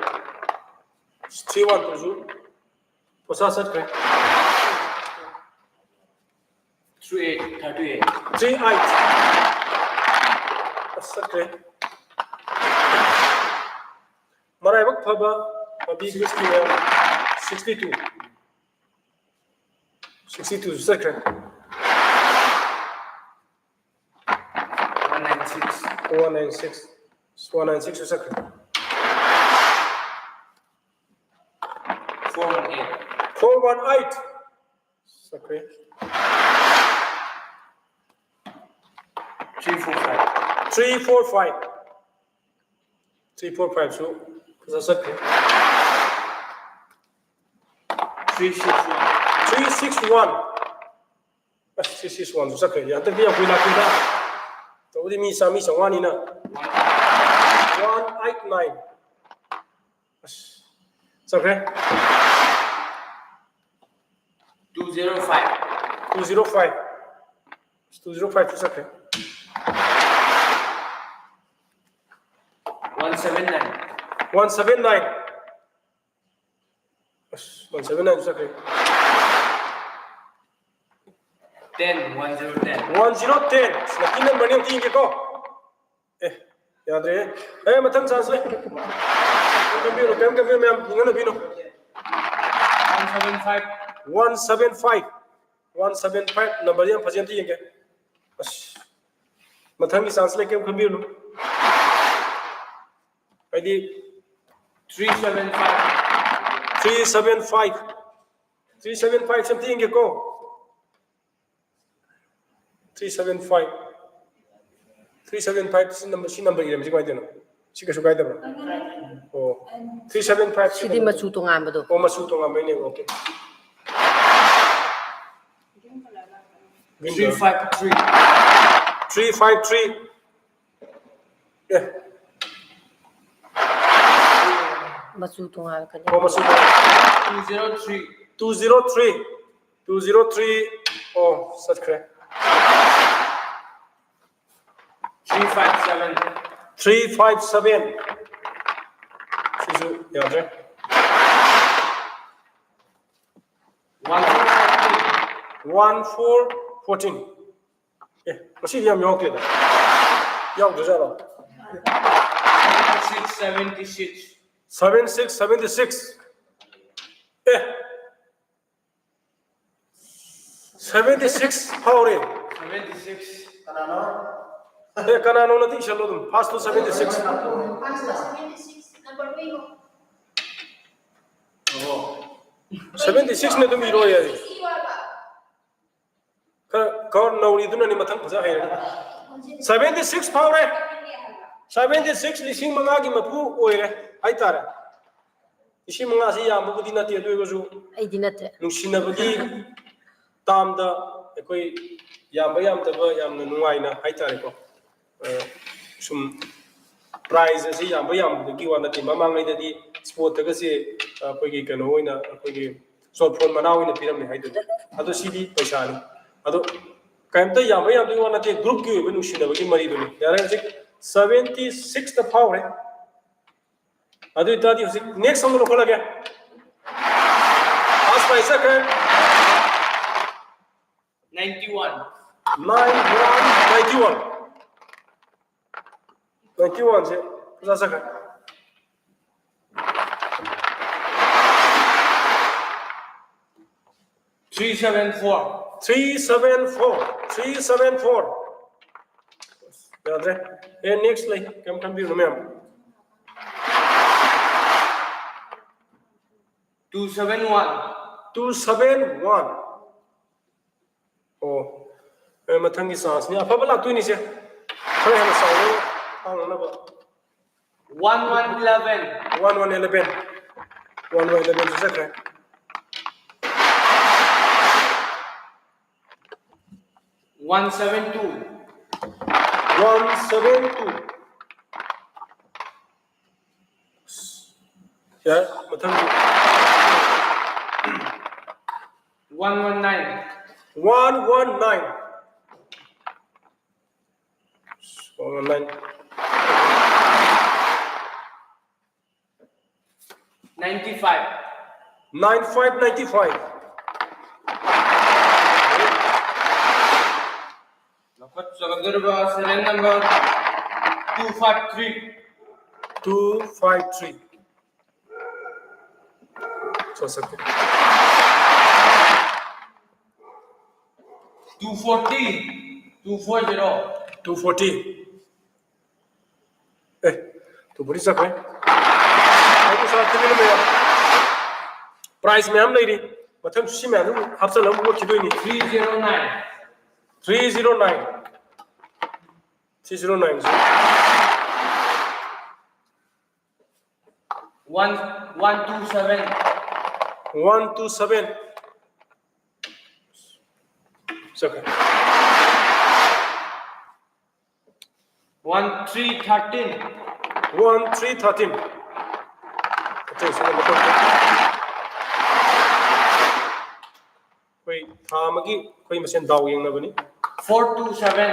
Three one two ꯁꯨ ꯄꯣꯁꯥ ꯆꯠꯈ꯭ꯔꯦ꯫ Three eight thirty eight. Three eight. ꯑꯁ, ꯆꯠꯈ꯭ꯔꯦ꯫ ꯃꯔꯥꯏꯕꯛ ꯐꯕ ꯄꯥꯕꯤ ꯒ꯭ꯔꯤꯁꯀꯤ ꯃꯌꯥꯝ sixty two. Sixty two ꯁꯨ ꯆꯠꯈ꯭ꯔꯦ꯫ One nine six. Four nine six. Four nine six ꯆꯠꯈ꯭ꯔꯦ. Four one eight. Four one eight. ꯆꯠꯈ꯭ꯔꯦ. Three four five. Three four five. Three four five ꯁꯨ ꯐꯖ ꯆꯠꯈ꯭ꯔꯦ. Three six one. Three six one. ꯑꯁ, three six one ꯁꯨ ꯆꯠꯈ꯭ꯔꯦ꯫ ꯍꯟꯗꯛꯇꯤ ꯌꯥꯝ ꯀꯨꯏ ꯂꯥꯛꯈꯤꯗ꯫ ꯇꯧꯕꯗꯤ ꯃꯤ ꯆꯥꯝꯃꯔꯤ ꯆꯥꯝꯃꯉꯥꯅꯤꯅ꯫ One eight nine. ꯑꯁ, ꯆꯠꯈ꯭ꯔꯦ꯫ Two zero five. Two zero five. Two zero five ꯁꯨ ꯆꯠꯈ꯭ꯔꯦ꯫ One seven nine. One seven nine. ꯑꯁ, one seven nine ꯁꯨ ꯆꯠꯈ꯭ꯔꯦ꯫ Ten, one zero ten. One zero ten. Lucky number ꯅꯤ, ꯑꯝꯇ ꯌꯦꯡꯒꯦꯀꯣ꯫ ꯑꯦ, ꯌꯥꯗ꯭ꯔꯦꯍꯦ꯫ ꯑꯦ, ꯃꯊꯪ chance ꯂꯩ꯫ ꯀꯔꯤꯝ ꯈꯟꯕꯤꯔꯨꯅꯨ, ꯀꯔꯤꯝ ꯈꯟꯕꯤꯔꯨꯅꯨ, ꯃꯌꯥꯝ ꯅꯤꯡꯍꯟꯅꯕꯤꯅꯨ꯫ One seven five. One seven five. One seven five number ꯁꯦ ꯌꯥꯝ ꯐꯖꯩ, ꯑꯝꯇ ꯌꯦꯡꯒꯦ꯫ ꯑꯁ, ꯃꯊꯪꯒꯤ chance ꯂꯩ, ꯀꯔꯤꯝ ꯈꯟꯕꯤꯔꯨꯅꯨ꯫ ꯍꯥꯏꯗꯤ Three seven five. Three seven five. Three seven five ꯁꯦ ꯑꯝꯇ ꯌꯦꯡꯒꯦꯀꯣ꯫ Three seven five. Three seven five ꯁꯤ number, ꯁꯤ number ꯏꯔꯝꯃꯤꯁꯤ ꯀꯃꯥꯏꯅ ꯇꯧꯔꯤꯅꯣ? ꯁꯤ ꯀꯩꯁꯨ ꯀꯥꯏꯗꯕ꯭ꯔꯣ? ꯑꯣ, three seven five. ꯁꯤꯗꯤ ꯃꯆꯨ ꯇꯣꯉꯥꯟꯕꯗꯣ꯫ ꯑꯣ, ꯃꯆꯨ ꯇꯣꯉꯥꯟꯕꯩꯅꯦ꯫ Okay. Three five three. Three five three. ꯑꯦ, ꯃꯆꯨ ꯇꯣꯉꯥꯟꯕ ꯀꯩꯅꯣ꯫ ꯑꯣ, ꯃꯆꯨ ꯇꯣꯉꯥꯟꯕ꯫ Two zero three. Two zero three. Two zero three. ꯑꯣ, ꯆꯠꯈ꯭ꯔꯦ꯫ Three five seven. Three five seven. ꯁꯤꯁꯨ ꯌꯥꯗ꯭ꯔꯦ꯫ One four fourteen. One four fourteen. ꯑꯦ, ꯉꯁꯤꯗꯤ ꯌꯥꯝ ꯌꯥꯎꯔꯛꯇꯦꯗ꯫ ꯌꯥꯎꯗ꯭ꯔꯖꯥꯠꯂꯣ? Six seventy six. Seven six seventy six. ꯑꯦ, seventy six ꯐꯥꯎꯔꯦ꯫ Seventy six. ꯀꯅꯥꯅꯣ? ꯑꯦ, ꯀꯅꯥꯅꯣ ꯅꯠꯇꯦ, ꯏꯁꯜꯂꯣ ꯑꯗꯨꯝ, first to seventy six. Seventy six ꯅ ꯑꯗꯨꯝ ꯏꯔꯣ ꯌꯥꯏ꯫ ꯈꯔ ꯈꯔ ꯅꯧꯔꯤꯗꯨꯅꯅꯤ, ꯃꯊꯪ ꯐꯖ ꯍꯩꯔꯅꯤ꯫ Seventy six ꯐꯥꯎꯔꯦ꯫ Seventy six, ꯂꯤꯁꯤꯡ ꯃꯉꯥꯒꯤ ꯃꯄꯨ ꯑꯣꯏꯔꯦ ꯍꯥꯏꯇꯥꯔꯦ꯫ ꯂꯤꯁꯤꯡ ꯃꯉꯥꯁꯤ ꯌꯥꯝꯕꯕꯨꯗꯤ ꯅꯠꯇꯦ, ꯑꯗꯨ ꯑꯣꯏꯔꯒꯁꯨ ꯑꯩꯗꯤ ꯅꯠꯇꯦ꯫ ꯅꯨꯡꯁꯤꯅꯕꯒꯤ ꯇꯥꯝꯗ ꯑꯩꯈꯣꯏ ꯌꯥꯝꯕ ꯌꯥꯝꯗꯕ ꯌꯥꯝꯅ ꯅꯨꯡꯉꯥꯏꯅ ꯍꯥꯏꯇꯥꯔꯦꯀꯣ, ꯑ, ꯁꯨꯝ prize ꯑꯁꯤ ꯌꯥꯝꯕ ꯌꯥꯝꯕꯗꯒꯤ ꯋꯥ ꯅꯠꯇꯦ꯫ ꯃꯃꯥꯡꯉꯩꯗꯗꯤ sportꯇꯒꯁꯦ ꯑꯩꯈꯣꯏꯒꯤ ꯀꯩꯅꯣ ꯑꯣꯏꯅ, ꯑꯩꯈꯣꯏꯒꯤ ꯆꯣꯔꯐꯣꯟ ꯃꯅꯥ ꯑꯣꯏꯅ ꯄꯤꯔꯝꯃꯦ ꯍꯥꯏꯗꯨꯅꯤ꯫ ꯑꯗꯣ ꯁꯤꯗꯤ ꯄꯩꯁꯥꯅꯤ꯫ ꯑꯗꯣ ꯀꯩꯝꯇ ꯌꯥꯝꯕ ꯌꯥꯝꯗꯕꯒꯤ ꯋꯥ ꯅꯠꯇꯦ, groupꯀꯤ ꯑꯣꯏꯕ ꯅꯨꯡꯁꯤꯅꯕꯒꯤ ꯃꯔꯤꯗꯨꯅꯤ꯫ ꯌꯥꯔꯦ, ꯍꯧꯖꯤꯛ seventy sixꯇ ꯐꯥꯎꯔꯦ꯫ ꯑꯗꯨ ꯑꯣꯏꯇꯥꯔꯗꯤ ꯍꯧꯖꯤꯛ next ꯑꯃ ꯂꯧꯈꯠꯂꯒꯦ꯫ First prize ꯆꯠꯈ꯭ꯔꯦ꯫ Ninety one. Nine one, ninety one. Ninety oneꯁꯦ ꯄꯨꯔꯥ ꯆꯠꯈ꯭ꯔꯦ꯫ Three seven four. Three seven four. Three seven four. ꯌꯥꯗ꯭ꯔꯦ꯫ ꯑꯦ, next ꯂꯩ, ꯀꯩꯝ ꯈꯟꯕꯤꯔꯨꯅꯨ ꯃꯌꯥꯝ꯫ Two seven one. Two seven one. ꯑꯣ, ꯑꯦ, ꯃꯊꯪꯒꯤ chanceꯅꯤ꯫ ꯑꯐꯕ ꯂꯥꯛꯇꯣꯏꯅꯤꯁꯦ꯫ ꯈꯔ ꯍꯦꯟꯅ ꯆꯥꯎꯅ ꯍꯥꯡꯅꯅꯕ꯫ One one eleven. One one eleven. One one elevenꯁꯨ ꯆꯠꯈ꯭ꯔꯦ꯫ One seven two. One seven two. ꯌꯥꯔꯦ, ꯃꯊꯪꯒꯤ꯫ One one nine. One one nine. One one nine. Ninety five. Nine five, ninety five. ꯂꯧꯈꯠꯆꯒꯗꯧꯔꯤꯕ serial number two five three. Two five three. ꯆꯠꯆꯠꯀꯦ꯫ Two forty, two four zero. Two forty. ꯑꯦ, two forty ꯆꯠꯈ꯭ꯔꯦ꯫ ꯑꯗꯨ ꯁꯥꯔ, ꯇꯨꯃꯤꯟꯅ ꯂꯩꯌꯣ꯫ Prize ꯃꯌꯥꯝ ꯂꯩꯔꯤ꯫ ꯃꯊꯪꯁꯨ ꯁꯤ ꯃꯌꯥꯝꯗꯨ ꯍꯥꯞꯆꯜꯂꯒ ꯑꯃꯨꯛ ꯑꯣꯠꯈꯤꯗꯣꯏꯅꯤ꯫ Three zero nine. Three zero nine. Three zero nine. One, one two seven. One two seven. It's okay. One three thirteen. One three thirteen. ꯑꯩꯈꯣꯏ ꯊꯥ ꯑꯃꯒꯤ ꯑꯩꯈꯣꯏ ꯃꯁꯦꯟ ꯗꯥꯎ ꯌꯦꯡꯅꯕꯅꯤ꯫ Four two seven.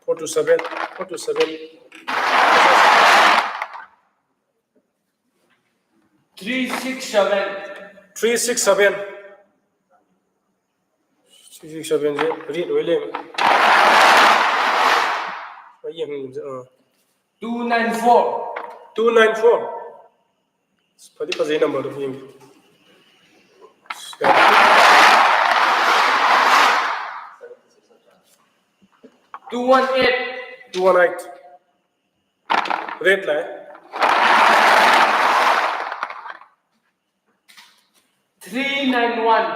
Four two seven. Four two seven. Three six seven. Three six seven. Three six seven ꯁꯦ red ꯑꯣꯏ ꯂꯩꯔꯝꯃꯦ꯫ ꯑꯩ ꯌꯦꯡꯍꯟꯒꯦ꯫ ꯑꯥ꯫ Two nine four. Two nine four. ꯑꯁ, ꯐꯗꯤ ꯐꯖꯩ number ꯗꯣ ꯌꯦꯡꯒꯦ꯫ Two one eight. Two one eight. Red line. Three nine one.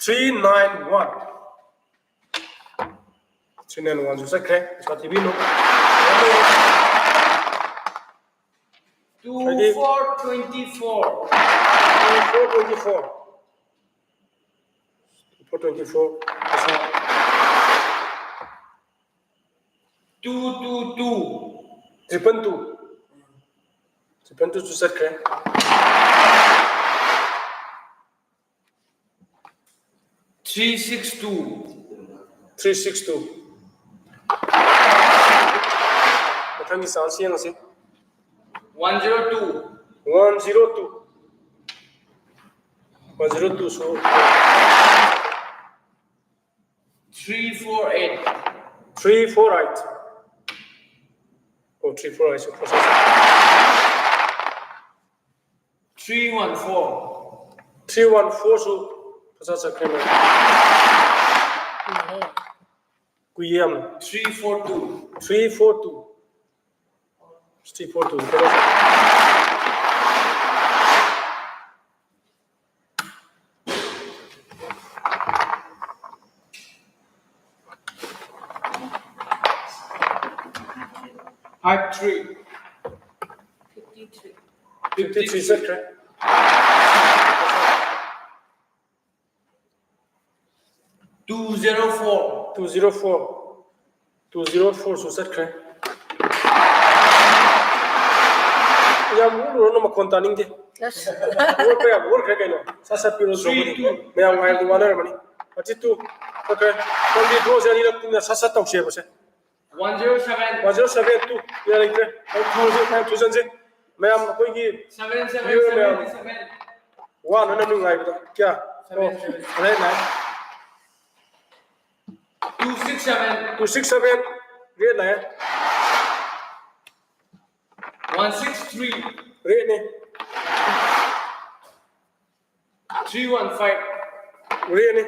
Three nine one. Three nine one ꯁꯨ ꯆꯠꯈ꯭ꯔꯦ꯫ ꯄꯩꯁꯥ ꯊꯤꯕꯤꯅꯨ꯫ Two four twenty four. Two four twenty four. Two four twenty four. ꯄꯩꯁꯥ Two two two. Triple two. Triple two ꯁꯨ ꯆꯠꯈ꯭ꯔꯦ꯫ Three six two. Three six two. ꯃꯊꯪꯒꯤ chance ꯌꯦꯡꯉꯁꯤ꯫ One zero two. One zero two. One zero two ꯁꯨ Three four eight. Three four eight. Oh, three four eight ꯁꯨ process. Three one four. Three one four ꯁꯨ process ꯆꯠꯈ꯭ꯔꯦ꯫ ꯀꯨꯏꯌꯦ ꯌꯥꯝꯅ꯫ Three four two. Three four two. Three four two. Five three. Fifty-three. Fifty three ꯆꯠꯈ꯭ꯔꯦ꯫ Two zero four. Two zero four. Two zero four ꯁꯨ ꯆꯠꯈ꯭ꯔꯦ꯫ ꯌꯥꯝ ꯎꯠꯂꯨꯔꯅꯨ, ꯃꯈꯣꯟ ꯇꯥꯅꯤꯡꯗꯦ꯫ ꯑꯁ꯫ ꯑꯣꯠꯄ ꯌꯥꯕ ꯑꯣꯠꯈ꯭ꯔꯦ ꯀꯩꯅꯣ꯫ ꯁꯠ ꯁꯠ ꯄꯤꯔꯣ꯫ Three two. ꯃꯌꯥꯝ ꯉꯥꯏꯕꯗꯨ ꯋꯥꯅꯔꯝꯃꯅꯤ꯫ Thirty two ꯆꯠꯈ꯭ꯔꯦ꯫ ꯐꯣꯟꯒꯤ draw ꯁꯦ ꯑꯅꯤꯔꯛ ꯄꯨꯟꯅ ꯁꯠ ꯁꯠ ꯇꯧꯁꯦꯕꯁꯦ꯫ One zero seven. One zero seven two ꯌꯥ ꯂꯩꯇ꯭ꯔꯦ꯫ ꯃꯌꯥꯝ ꯊꯨꯖꯟꯁꯦ, ꯃꯌꯥꯝ ꯊꯨꯖꯟꯁꯦ꯫ ꯃꯌꯥꯝ ꯑꯩꯈꯣꯏꯒꯤ Seven seven Viewer ꯃꯌꯥꯝ꯫ Seventy seven. ꯋꯥꯅ ꯅꯪ ꯅꯨꯡꯉꯥꯏꯕꯗꯣ꯫ ꯀꯌꯥ? Seven ꯑꯣ, seven. ꯂꯩ, ꯂꯩ꯫ Two six seven. Two six seven red line. One six three. Red ꯅꯤ꯫ Three one five. Red ꯅꯤ꯫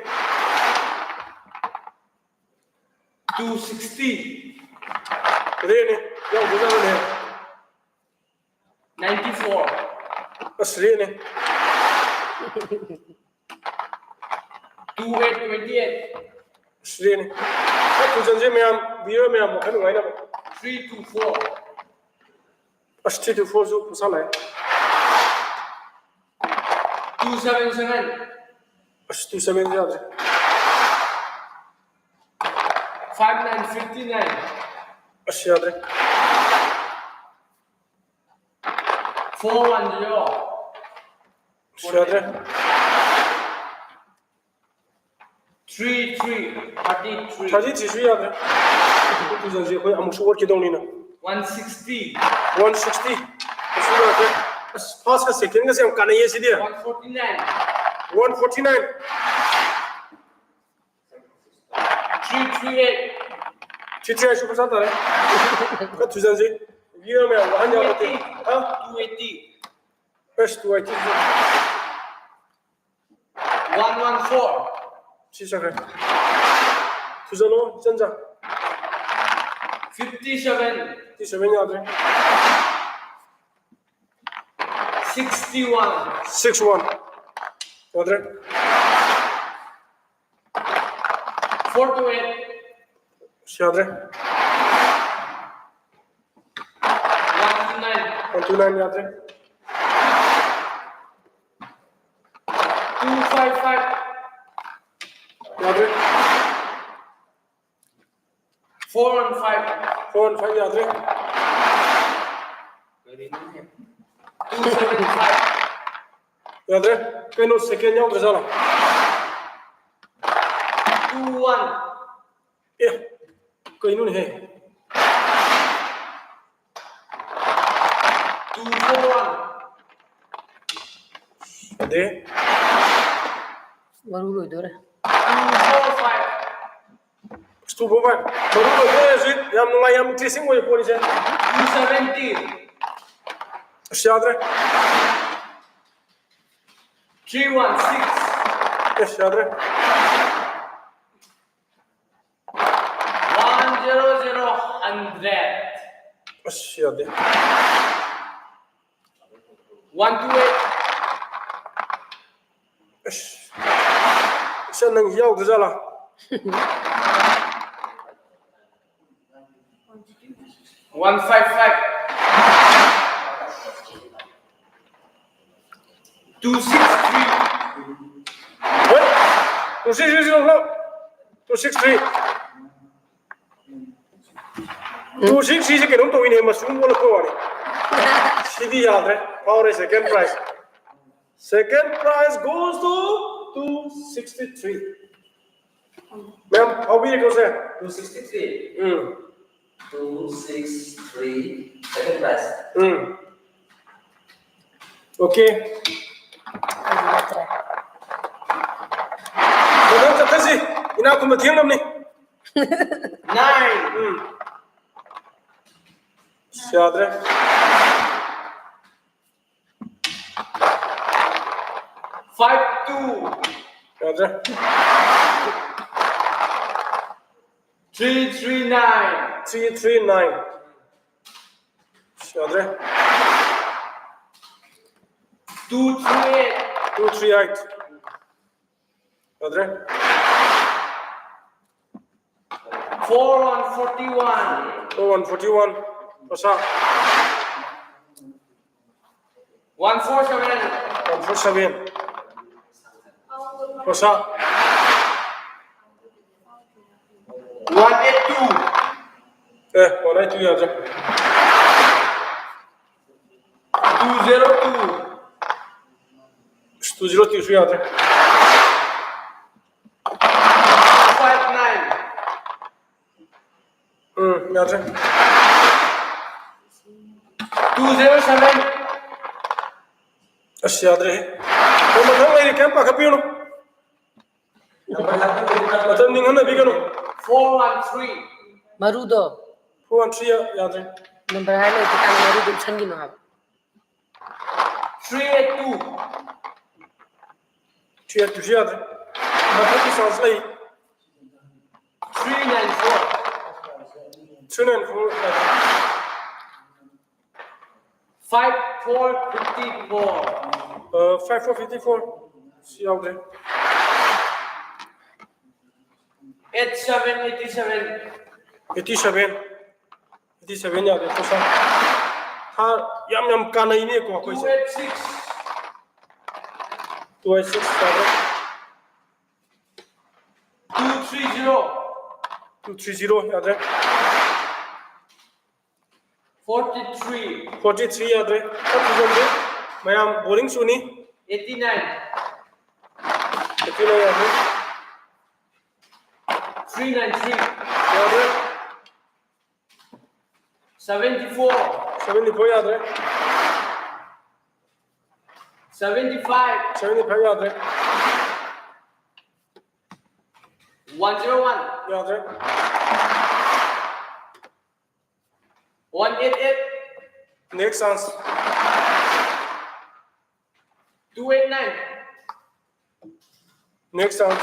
Two sixty. Red ꯅꯤ꯫ ꯌꯥꯝ ꯐꯖꯕꯅꯦ꯫ Ninety four. ꯑꯁ, red ꯅꯤ꯫ Two eight twenty eight. ꯑꯁ, red ꯅꯤ꯫ ꯈꯔ ꯊꯨꯖꯟꯁꯦ ꯃꯌꯥꯝ, viewer ꯃꯌꯥꯝ ꯋꯥꯈꯜ ꯅꯨꯡꯉꯥꯏꯅꯕ꯫ Three two four. ꯑꯁ, three two four ꯁꯨ ꯄꯨꯁꯜꯂꯛꯑꯦ꯫ Two seven seven. ꯑꯁ, two seven ꯁꯨ ꯌꯥꯗ꯭ꯔꯦ꯫ Five nine fifty nine. ꯑꯁ, ꯌꯥꯗ꯭ꯔꯦ꯫ Four one zero. ꯑꯁ, ꯌꯥꯗ꯭ꯔꯦ꯫ Three three thirty three. Thirty three ꯁꯨ ꯌꯥꯗ꯭ꯔꯦ꯫ ꯊꯨꯖꯟꯁꯦ, ꯑꯩꯈꯣꯏ ꯑꯃꯨꯛꯁꯨ ꯑꯣꯠꯈꯤꯗꯧꯅꯤꯅ꯫ One sixty. One sixty꯫ ꯑꯁ, ꯌꯥꯗ꯭ꯔꯦ꯫ ꯑꯁ, first ꯀ second ꯒꯁꯦ ꯌꯥꯝ ꯀꯥꯟꯅꯩꯌꯦ ꯁꯤꯗꯤ꯫ One forty nine. One forty nine꯫ Three three eight. Three three eight ꯁꯨ ꯄꯩꯁꯥ ꯇꯥꯔꯦ꯫ ꯈꯔ ꯊꯨꯖꯟꯁꯦ꯫ Viewer ꯃꯌꯥꯝ ꯋꯥꯍꯟ Two ꯌꯥꯕ ꯅꯠꯇꯦ꯫ eighty. ꯍꯥ? Two eighty. ꯑꯁ, two eighty꯫ One one four. ꯁꯤ ꯆꯠꯈ꯭ꯔꯦ꯫ ꯊꯨꯖꯜꯂꯣ, ꯏꯆꯟ ꯆꯥ꯫ Fifty seven. ꯐꯤꯐꯇꯤ ꯁꯚꯦꯟ ꯌꯥꯗ꯭ꯔꯦ꯫ Sixty one. Six one. ꯌꯥꯗ꯭ꯔꯦ꯫ Four two eight. ꯌꯥꯗ꯭ꯔꯦ꯫ One two nine. One two nine ꯌꯥꯗ꯭ꯔꯦ꯫ Two five five. ꯌꯥꯗ꯭ꯔꯦ꯫ Four one five. Four one five ꯌꯥꯗ꯭ꯔꯦ꯫ ꯀꯔꯤꯅꯣꯅꯦ? Two seven five. ꯌꯥꯗ꯭ꯔꯦ꯫ ꯀꯩꯅꯣ, ꯁꯦꯀꯦꯟ ꯌꯥꯎꯗ꯭ꯔꯖꯥꯠꯂꯣ? Two one. ꯑꯦ, ꯀꯩꯅꯣꯅꯦꯍꯦ? Two four one. ꯑꯗꯩ? ꯃꯔꯨ ꯂꯣꯏꯗꯣꯔꯦ꯫ Two four five. Two four five. ꯃꯔꯨ ꯂꯣꯏꯗꯣꯔꯦ ꯍꯧꯖꯤꯛ꯫ ꯌꯥꯝ ꯅꯨꯡꯉꯥꯏ, ꯌꯥꯝ interesting ꯑꯣꯏꯕ ꯄꯣꯠꯅꯤꯁꯦ꯫ Two seventy. ꯑꯁ, ꯌꯥꯗ꯭ꯔꯦ꯫ Three one six. ꯑꯁ, ꯌꯥꯗ꯭ꯔꯦ꯫ One zero zero hundred. ꯑꯁ, ꯌꯥꯗꯦ꯫ One two eight. ꯑꯁ, ꯏꯆꯟ, ꯅꯪ ꯌꯥꯎꯗꯖꯥꯠꯂꯥ? One five five. Two six three. ꯍꯣꯏ, two six three. Two six three. Two six ꯊ꯭ꯔꯤꯁꯦ ꯀꯩꯅꯣꯝ ꯇꯧꯋꯤꯅꯦ, ꯃꯆꯨ ꯑꯣꯜꯂꯛꯄ ꯋꯥꯅꯤ꯫ ꯁꯤꯗꯤ ꯌꯥꯗ꯭ꯔꯦ, ꯐꯥꯎꯔꯦ second prize꯫ Second prize goes to two sixty three. ꯃꯌꯥꯝ ꯐꯥꯎꯕꯤꯔꯦꯀꯣ, ꯁꯦ? Two sixty three. ꯎꯝ꯫ Two six three, second prize. ꯎꯝ꯫ Okay. ꯃꯊꯪ ꯆꯠꯊꯁꯤ꯫ ꯏꯅꯥꯛ ꯈꯨꯟꯕ ꯊꯦꯡꯅꯕꯅꯤ꯫ Nine. ꯎꯝ꯫ ꯌꯥꯗ꯭ꯔꯦ꯫ Five two. ꯌꯥꯗ꯭ꯔꯦ꯫ Three three nine. Three three nine. ꯌꯥꯗ꯭ꯔꯦ. Two three eight. Two three eight. ꯌꯥꯗ꯭ꯔꯦ. Four one forty one. Four one forty one. ꯄꯩꯁꯥ. One four seven. One four seven. ꯄꯩꯁꯥ. One eight two. ꯑꯦ, one eight two ꯌꯥꯗ꯭ꯔꯦ. Two zero two. Two zero two ꯁꯨ ꯌꯥꯗ꯭ꯔꯦ. Five nine. ꯎꯝ, ꯌꯥꯗ꯭ꯔꯦ. Two zero seven. ꯑꯁ, ꯌꯥꯗ꯭ꯔꯦꯍꯦ꯫ ꯑꯣ, ꯃꯊꯪ ꯂꯩꯔꯤ, ꯀꯩꯝ ꯄꯥꯈꯠꯄꯤꯔꯨꯅꯨ꯫ ꯃꯇꯝ ꯅꯤꯡꯍꯟꯅꯕꯤꯒꯅꯨ꯫ Four one three. ꯃꯔꯨꯗꯣ꯫ Four one three ꯌꯥ-, ꯌꯥꯗ꯭ꯔꯦ꯫ Number ꯍꯥꯏ ꯂꯩꯇ꯭ꯔꯤꯀꯥꯟꯗ ꯃꯔꯨꯗꯣ ꯎꯞꯁꯟꯒꯤꯅꯣ ꯍꯥꯏꯕ꯫ Three eight two. Three eight two ꯁꯨ ꯌꯥꯗ꯭ꯔꯦ꯫ ꯃꯊꯛꯀꯤ chance ꯂꯩ꯫ Three nine four. Three nine four ꯌꯥꯗ꯭ꯔꯦ꯫ Five four fifty four. ꯑ, five four fifty four꯫ ꯁꯤ ꯌꯥꯎꯗ꯭ꯔꯦ꯫ Eight seven eighty seven. Eighty seven꯫ Eighty seven ꯌꯥꯗ꯭ꯔꯦ, ꯄꯩꯁꯥ꯫ ꯊꯥ ꯌꯥꯝ, ꯌꯥꯝ ꯀꯥꯟꯅꯩꯅꯦꯀꯣ ꯑꯩꯈꯣꯏꯁꯦ꯫ Two eight six. Two eight six ꯌꯥꯗ꯭ꯔꯦ꯫ Two three zero. Two three zero ꯌꯥꯗ꯭ꯔꯦ꯫ Forty three. Forty three ꯌꯥꯗ꯭ꯔꯦ꯫ ꯈꯔ ꯊꯨꯖꯟꯁꯦ꯫ ꯃꯌꯥꯝ boring ꯆꯨꯅꯤ꯫ Eighty nine. Eighty nine ꯌꯥꯗ꯭ꯔꯦ꯫ Three nine three. ꯌꯥꯗ꯭ꯔꯦ꯫ Seventy four. Seventy four ꯌꯥꯗ꯭ꯔꯦ꯫ Seventy five. Seventy five ꯌꯥꯗ꯭ꯔꯦ꯫ One zero one. ꯌꯥꯗ꯭ꯔꯦ꯫ One eight eight. Next chance. Two eight nine. Next chance.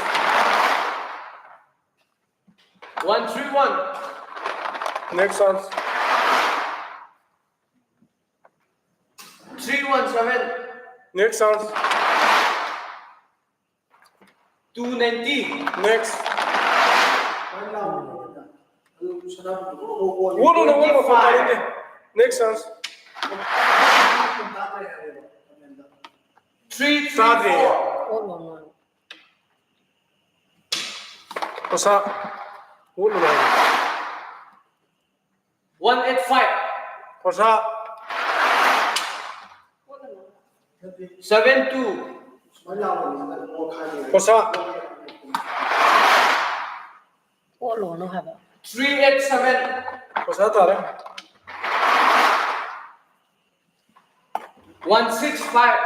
One three one. Next chance. Three one seven. Next chance. Two ninety. Next. One, one, one, one, one. Next chance. Three three four. ꯄꯩꯁꯥ ꯍꯣꯠꯅꯕ ꯍꯥꯏꯕ꯫ One eight five. ꯄꯩꯁꯥ seven two. ꯄꯩꯁꯥ ꯍꯣꯠꯂꯣꯅꯣ ꯍꯥꯏꯕ꯫ Three eight seven. ꯄꯩꯁꯥ ꯇꯥꯔꯦ꯫ One six five.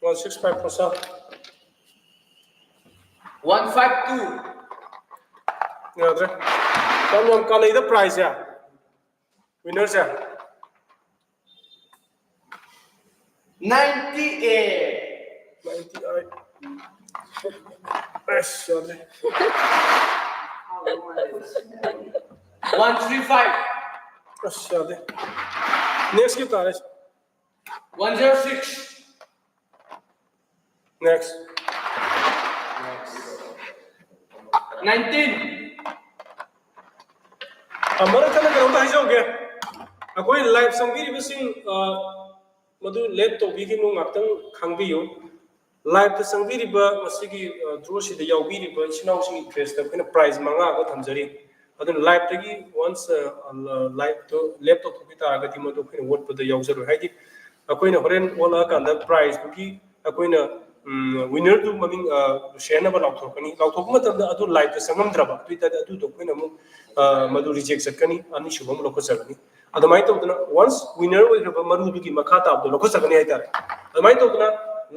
One six five ꯄꯩꯁꯥ꯫ One five two. ꯌꯥꯗ꯭ꯔꯦ꯫ ꯌꯥꯝ ꯌꯥꯝ ꯀꯥꯟꯅꯩꯗ prizeꯁꯦ꯫ Winnerꯁꯦ꯫ Ninety eight. Ninety eight. ꯑꯁ, ꯌꯥꯗ꯭ꯔꯦ꯫ One three five. ꯑꯁ, ꯌꯥꯗꯦ꯫ Nextꯀꯤ ꯇꯥꯔꯦ꯫ One zero six. Next. Nineteen. ꯑ, ꯃꯔꯛ ꯊꯠꯅ ꯀꯩꯅꯣꯝꯇ ꯍꯥꯏꯖꯍꯧꯒꯦ꯫ ꯑꯩꯈꯣꯏ live ꯆꯪꯕꯤꯔꯤꯕꯁꯤꯡ, ꯑ, ꯃꯗꯨ ꯂꯦꯞ ꯇꯧꯕꯤꯒꯅꯨ, ꯉꯥꯛꯇꯪ ꯈꯥꯡꯕꯤꯌꯨ꯫ Liveꯇ ꯆꯪꯕꯤꯔꯤꯕ ꯃꯁꯤꯒꯤ, ꯑ, drawꯁꯤꯗ ꯌꯥꯎꯕꯤꯔꯤꯕ ꯏꯆꯤꯟ ꯏꯅꯥꯎꯁꯤꯡꯒꯤ interestꯇ ꯑꯩꯈꯣꯏꯅ prize ꯃꯉꯥ ꯑꯃ ꯊꯝꯖꯔꯤ꯫ ꯑꯗꯨꯅ liveꯇꯒꯤ once, ꯑ, liveꯇꯣ ꯂꯦꯞ ꯇꯧꯊꯣꯛꯄꯤ ꯇꯥꯔꯒꯗꯤ ꯃꯗꯨ ꯑꯩꯈꯣꯏꯅ ꯑꯣꯠꯄꯗ ꯌꯥꯎꯖꯔꯣꯏ꯫ ꯍꯥꯏꯗꯤ ꯑꯩꯈꯣꯏꯅ ꯍꯣꯔꯦꯟ ꯑꯣꯠꯂꯛꯑꯀꯥꯟꯗ prizeꯇꯨꯒꯤ ꯑꯩꯈꯣꯏꯅ, ꯎꯝ, winnerꯗꯨ ꯃꯃꯤꯡ, ꯑ, share number ꯂꯥꯎꯊꯣꯔꯛꯀꯅꯤ꯫ ꯂꯥꯎꯊꯣꯛꯄ ꯃꯇꯝꯗ ꯑꯗꯨ liveꯇ ꯆꯪꯉꯝꯗ꯭ꯔꯕ, ꯑꯗꯨ ꯑꯣꯏꯇꯥꯔꯗꯤ ꯑꯗꯨꯗꯣ ꯑꯩꯈꯣꯏꯅ ꯑꯃꯨꯛ, ꯑ, ꯃꯗꯨ reject ꯆꯠꯀꯅꯤ, ꯑꯅꯤꯁꯨꯕ ꯑꯃꯨꯛ ꯂꯧꯈꯠꯆꯒꯅꯤ꯫ ꯑꯗꯨꯃꯥꯏꯅ ꯇꯧꯗꯅ once winner ꯑꯣꯏꯈ꯭ꯔꯕ ꯃꯔꯨꯗꯨꯒꯤ ꯃꯈꯥ ꯇꯥꯕꯗꯣ ꯂꯧꯈꯠꯆꯒꯅꯤ ꯍꯥꯏꯇꯥꯔꯦ꯫ ꯑꯗꯨꯃꯥꯏꯅ ꯇꯧꯗꯅ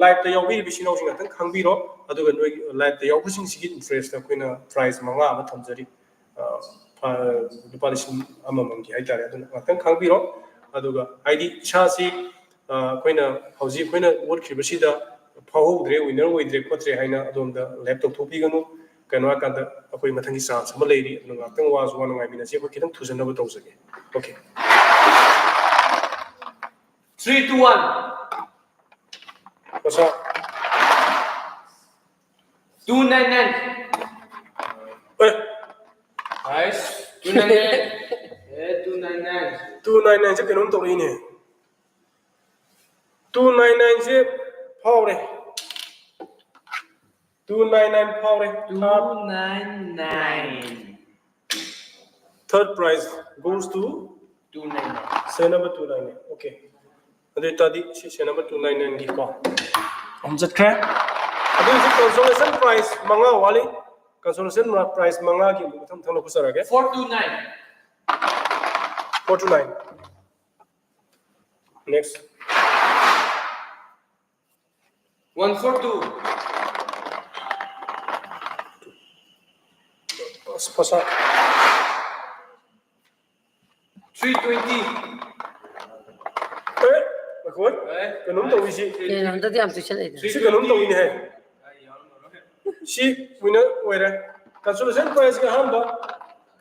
liveꯇ ꯌꯥꯎꯕꯤꯔꯤꯕ ꯏꯆꯤꯟ ꯏꯅꯥꯎꯁꯤꯡ ꯉꯥꯛꯇꯪ ꯈꯥꯡꯕꯤꯔꯣ, ꯑꯗꯨꯒ ꯅꯣꯏ liveꯇ ꯌꯥꯎꯕꯁꯤꯡꯁꯤꯒꯤ interestꯇ ꯑꯩꯈꯣꯏꯅ prize ꯃꯉꯥ ꯑꯃ ꯊꯝꯖꯔꯤ꯫ ꯑ, ꯐ-, ꯂꯨꯄꯥ ꯂꯤꯁꯤꯡ ꯑꯃꯃꯝꯒꯤ ꯍꯥꯏꯇꯥꯔꯦ꯫ ꯑꯗꯨꯅ ꯉꯥꯛꯇꯪ ꯈꯥꯡꯕꯤꯔꯣ꯫ ꯑꯗꯨꯒ ꯍꯥꯏꯗꯤ ꯏꯁꯥꯁꯤ, ꯑ, ꯑꯩꯈꯣꯏꯅ ꯍꯧꯖꯤꯛ ꯑꯩꯈꯣꯏꯅ ꯑꯣꯠꯈ꯭ꯔꯤꯕꯁꯤꯗ ꯐꯥꯎꯍꯧꯗ꯭ꯔꯦ, winner ꯑꯣꯏꯗ꯭ꯔꯦ ꯈꯣꯠꯇ꯭ꯔꯦ ꯍꯥꯏꯅ ꯑꯗꯣꯝꯗ ꯂꯦꯞ ꯇꯧꯊꯣꯛꯄꯤꯒꯅꯨ꯫ ꯀꯩꯅꯣ ꯍꯥꯏꯀꯥꯟꯗ ꯑꯩꯈꯣꯏ ꯃꯊꯪꯒꯤ ꯆꯥꯟꯁ ꯑꯃ ꯂꯩꯔꯤ, ꯑꯗꯨꯅ ꯉꯥꯛꯇꯪ ꯋꯥꯁꯨ ꯋꯥꯅ ꯉꯥꯏꯃꯤꯟꯅꯁꯤ꯫ ꯑꯩꯈꯣꯏ ꯈꯤꯇꯪ ꯊꯨꯖꯟꯅꯕ ꯇꯧꯖꯒꯦ꯫ ꯑꯣꯀꯦ꯫ Three, two, one. ꯃꯁꯥ Two nine nine. ꯑꯦ Nice. Two nine nine. Eh, two nine nine. Two nine nine ꯁꯦ ꯀꯩꯅꯣꯝ ꯇꯧꯔꯛꯏꯅꯦ꯫ Two nine nine say ꯐꯥꯎꯔꯦ꯫ Two nine nine ꯐꯥꯎꯔꯦ꯫ Two nine nine. Third prize goes to Two nine nine. serial number two nine nine. Okay. ꯑꯗꯨ ꯑꯣꯏꯇꯥꯔꯗꯤ ꯁꯤ serial number two nine nine ꯒꯤ ꯀꯣ ꯑꯍꯨꯝ ꯆꯠꯈ꯭ꯔꯦ꯫ ꯑꯗꯨ ꯍꯧꯖꯤꯛ consolation prize ꯃꯉꯥ ꯋꯥꯠꯂꯤ꯫ Consolation prize ꯃꯉꯥꯒꯤ ꯑꯃꯨꯛ ꯃꯊꯪ ꯃꯊꯪ ꯂꯧꯈꯠꯆꯔꯒꯦ꯫ Four two nine. Four two nine. Next. One four two. ꯑꯁ ꯄꯩꯁꯥ Three twenty. ꯑꯦ ꯑꯩꯈꯣꯏ ꯀꯩꯅꯣꯝ ꯇꯧꯏ ꯁꯤ꯫ ꯀꯩꯅꯣ ꯍꯟꯗꯛꯇꯤ ꯌꯥꯝ ꯆꯦꯛꯁꯤꯜꯂꯛꯏꯗ꯫ ꯁꯤ ꯀꯩꯅꯣꯝ ꯇꯧꯏꯅꯦ ꯍꯦ꯫ ꯁꯤ winner ꯑꯣꯏꯔꯦ꯫ Consolation prize ꯀꯤ ꯑꯍꯥꯟꯕ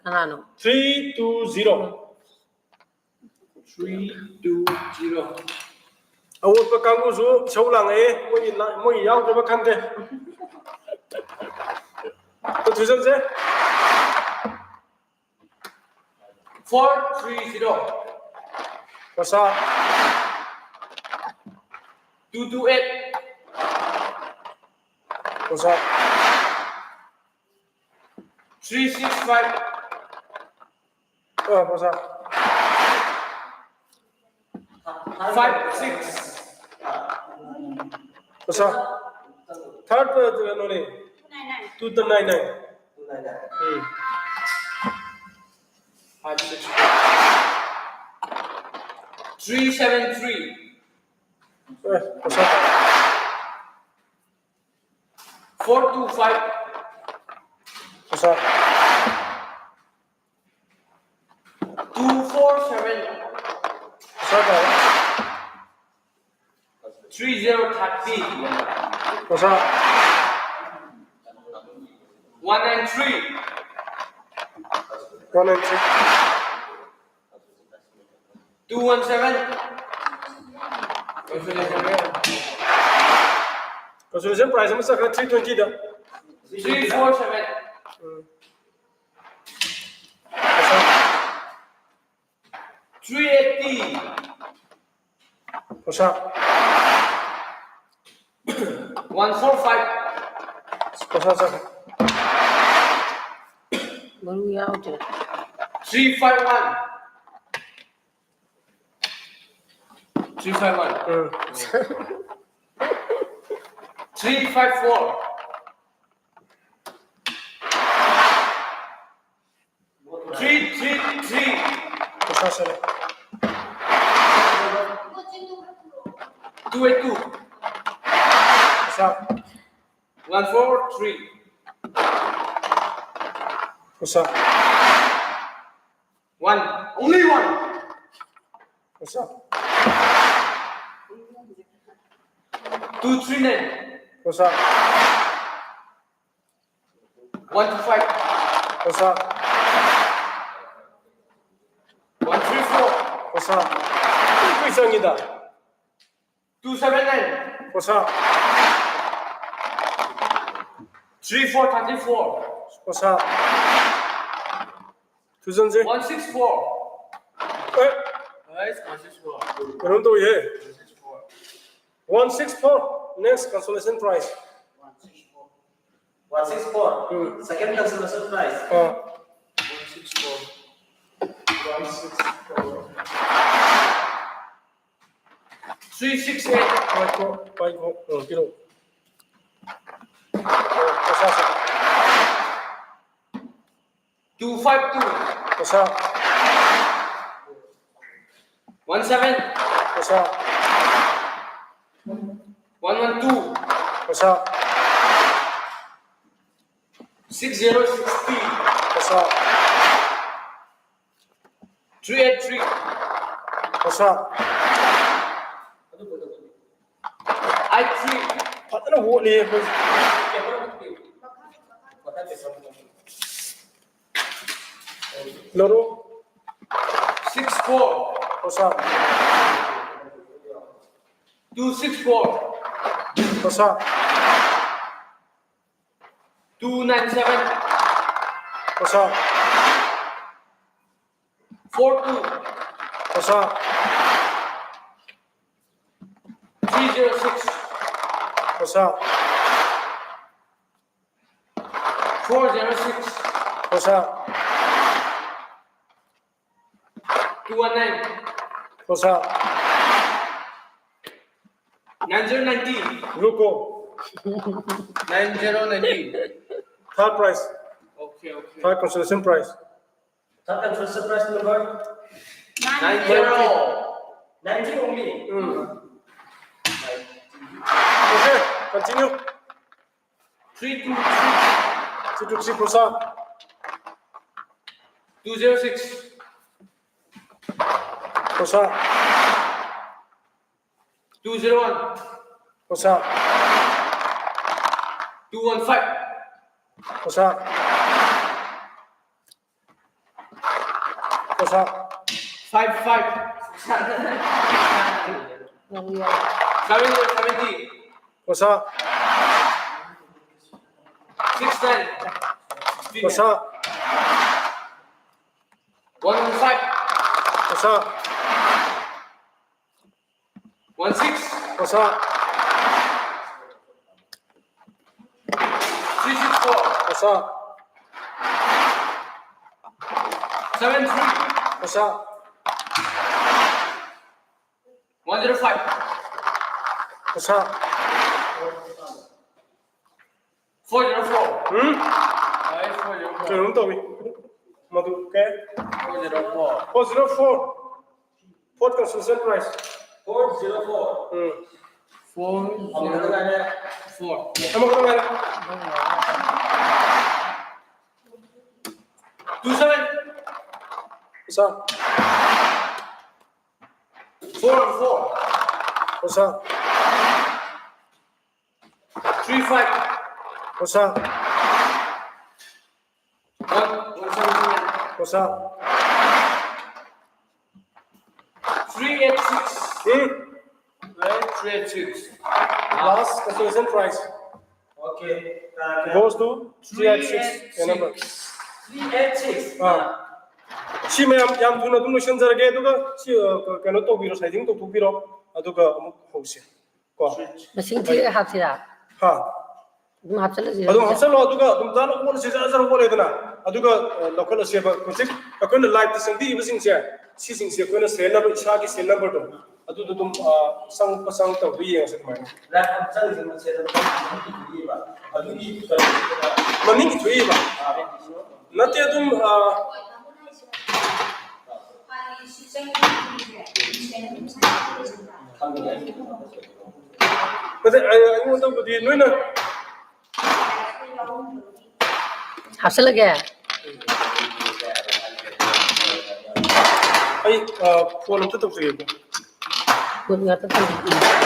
ꯀꯅꯥꯅꯣ? Three two zero꯫ Three two zero. ꯑꯋꯣꯠꯄ ꯀꯥꯡꯕꯨꯁꯨ ꯏꯁꯧ ꯂꯥꯡꯉꯛꯑꯦ꯫ ꯃꯣꯏꯒꯤ ꯂꯥ- ꯃꯣꯏꯒꯤ ꯌꯥꯎꯗ꯭ꯔꯕ ꯈꯪꯗꯦ꯫ ꯑꯗꯨ ꯊꯨꯖꯟꯁꯦ꯫ Four three zero. ꯄꯩꯁꯥ Two two eight. ꯄꯩꯁꯥ Three six five. ꯑ, ꯄꯩꯁꯥ Five six. ꯄꯩꯁꯥ third ꯀꯩꯅꯣꯅꯦ꯫ Two nine nine. ꯎꯝ꯫ Five six. Three seven three. ꯑꯦ, ꯄꯩꯁꯥ Four two five. ꯄꯩꯁꯥ Two four seven. ꯄꯩꯁꯥ ꯇꯥꯔꯦ꯫ Three zero thirty. ꯄꯩꯁꯥ Three. One and three. Two one seven. Consolation prize ꯑꯃ ꯆꯠꯈ꯭ꯔꯦ three twenty ꯗ. Three four seven. ꯎꯝ. Three eighty. ꯄꯩꯁꯥ. One four five. ꯄꯩꯁꯥ ꯆꯠꯈ꯭ꯔꯦ. ꯃꯔꯨ ꯌꯥꯎꯗ꯭ꯔꯦ. Three five one. Three five one. ꯎꯝ. Three five four. Three three three. ꯄꯩꯁꯥ ꯆꯠꯂꯦ. Two eight two. ꯄꯩꯁꯥ. One four three. ꯄꯩꯁꯥ. One. Only one. ꯄꯩꯁꯥ. Two three nine. ꯄꯩꯁꯥ. One two five. ꯄꯩꯁꯥ. One three four. ꯄꯩꯁꯥ. ꯀꯨꯏ ꯆꯪꯉꯤꯗ. Two seven nine. ꯄꯩꯁꯥ. Three four thirty four. ꯄꯩꯁꯥ. ꯊꯨꯖꯟꯁꯦ꯫ One six four. ꯑꯦ꯫ Guys, one six four. ꯀꯩꯅꯣꯝ ꯇꯧꯏꯍꯦ꯫ One six four. One six four. Next consolation prize. One six four. One six four. ꯎꯝ꯫ Second consolation prize. ꯑꯥ꯫ One six four. One six four. Three six eight. ꯄꯥꯏꯈꯣ, ꯄꯥꯏꯈꯣ꯫ ꯑꯥ, ꯄꯤꯔꯛꯑꯣ꯫ ꯑꯥ, ꯄꯩꯁꯥꯁꯦ꯫ Two five two. ꯄꯩꯁꯥ꯫ One seven. ꯄꯩꯁꯥ꯫ One one two. ꯄꯩꯁꯥ꯫ Six zero sixty. ꯄꯩꯁꯥ꯫ Three eight three. ꯄꯩꯁꯥ꯫ Eight three. ꯐꯖꯅ ꯍꯣꯠꯂꯤ ꯑꯩꯈꯣꯏ꯫ Loro. Six four. What's up? Two six four. What's up? Two nine seven. What's up? Four two. What's up? Three zero six. What's up? Four zero six. What's up? Two one nine. What's up? Nine zero nineteen. Ruko. Nine zero nineteen. Third prize. Okay, okay. Third consolation prize. Third consolation prize number? Nine zero. Nine zero only. Mm. Okay, continue. Three two three. Three two three, What's up? Two zero six. What's up? Two zero one. What's up? Two one five. What's up? What's up? Five five. Seven zero seventy. What's up? Six nine. What's up? One one five. What's up? One six. What's up? Three six four. What's up? Seven three. What's up? One zero five. What's up? Four zero four. Hmm? Five four zero four. Kailanong tawag eh. Madu-, okay? Four zero four. Four zero four. Fourth consolation prize. Four zero four. Hmm. Four zero four. Ano ka na? Two seven. What's up? Four four. What's up? Three five. What's up? One, one seventy. What's up? Three eight six. Hmm? Right? Three eight six. Last consolation prize. Okay. Uh, goes to three eight six. Three eight six. Three eight six. ꯑꯥ꯫ ꯁꯤ ꯃꯌꯥꯝ ꯌꯥꯝ ꯊꯨꯅ ꯑꯗꯨꯝ ꯂꯣꯏꯁꯤꯟꯖꯔꯒꯦ, ꯑꯗꯨꯒ ꯁꯤ, ꯑ, ꯀꯩꯅꯣ ꯇꯧꯕꯤꯔꯣ, sizing ꯇꯧꯊꯣꯛꯄꯤꯔꯣ, ꯑꯗꯨꯒ ꯑꯃꯨꯛ ꯍꯧꯁꯦ꯫ ꯀꯣ꯫ ꯃꯁꯤꯡ ꯊꯤꯔꯒ ꯍꯥꯞꯁꯤꯔꯥ? ꯍꯥ꯫ ꯑꯗꯨꯝ ꯍꯥꯞꯆꯜꯂꯁꯤꯔꯥ? ꯑꯗꯨꯝ ꯍꯥꯞꯆꯜꯂꯣ, ꯑꯗꯨꯒ ꯑꯗꯨꯝ ꯖꯥꯠ ꯑꯣꯠꯂꯁꯤ, ꯖꯥꯠ ꯖꯥꯠ ꯑꯣꯠꯂꯦꯗꯅ, ꯑꯗꯨꯒ, ꯑ, ꯂꯧꯈꯠꯂꯁꯦꯕ꯫ ꯍꯧꯖꯤꯛ ꯑꯩꯈꯣꯏꯅ live ꯇ ꯆꯪꯕꯤꯔꯤꯕꯁꯤꯡꯁꯦ, ꯁꯤꯁꯤꯡꯁꯦ ꯑꯩꯈꯣꯏꯅ serial number, ꯏꯁꯥꯒꯤ serial number ꯗꯣ, ꯑꯗꯨꯗ ꯑꯗꯨꯝ, ꯑ, ꯆꯪꯉꯛꯄ ꯆꯪꯉꯛꯇꯕꯗꯨ ꯌꯦꯡꯉꯁꯤ ꯑꯗꯨꯃꯥꯏꯅ꯫ Live ꯑꯃ ꯆꯪꯉꯤꯁꯦ ꯃꯁꯦ ꯑꯗꯨꯝ ꯏꯊꯣꯛꯏꯕ꯫ ꯑꯗꯨꯒꯤ ꯀꯩꯅꯣꯗꯨꯗ ꯃꯃꯤꯡ ꯏꯊꯣꯛꯏꯕ? ꯑꯥ꯫ ꯅꯠꯇꯦ, ꯑꯗꯨꯝ, ꯑ, ꯅꯠꯇꯦ, ꯑꯩ, ꯑꯩꯉꯣꯟꯗꯕꯨꯗꯤ ꯅꯣꯏꯅ ꯍꯥꯞꯆꯜꯂꯒꯦ꯫ ꯑꯩ, ꯑ, phone ꯑꯝꯇ ꯇꯧꯖꯒꯦꯀꯣ꯫ Phone ꯉꯥꯛꯇ ꯇꯧꯖꯒꯦ꯫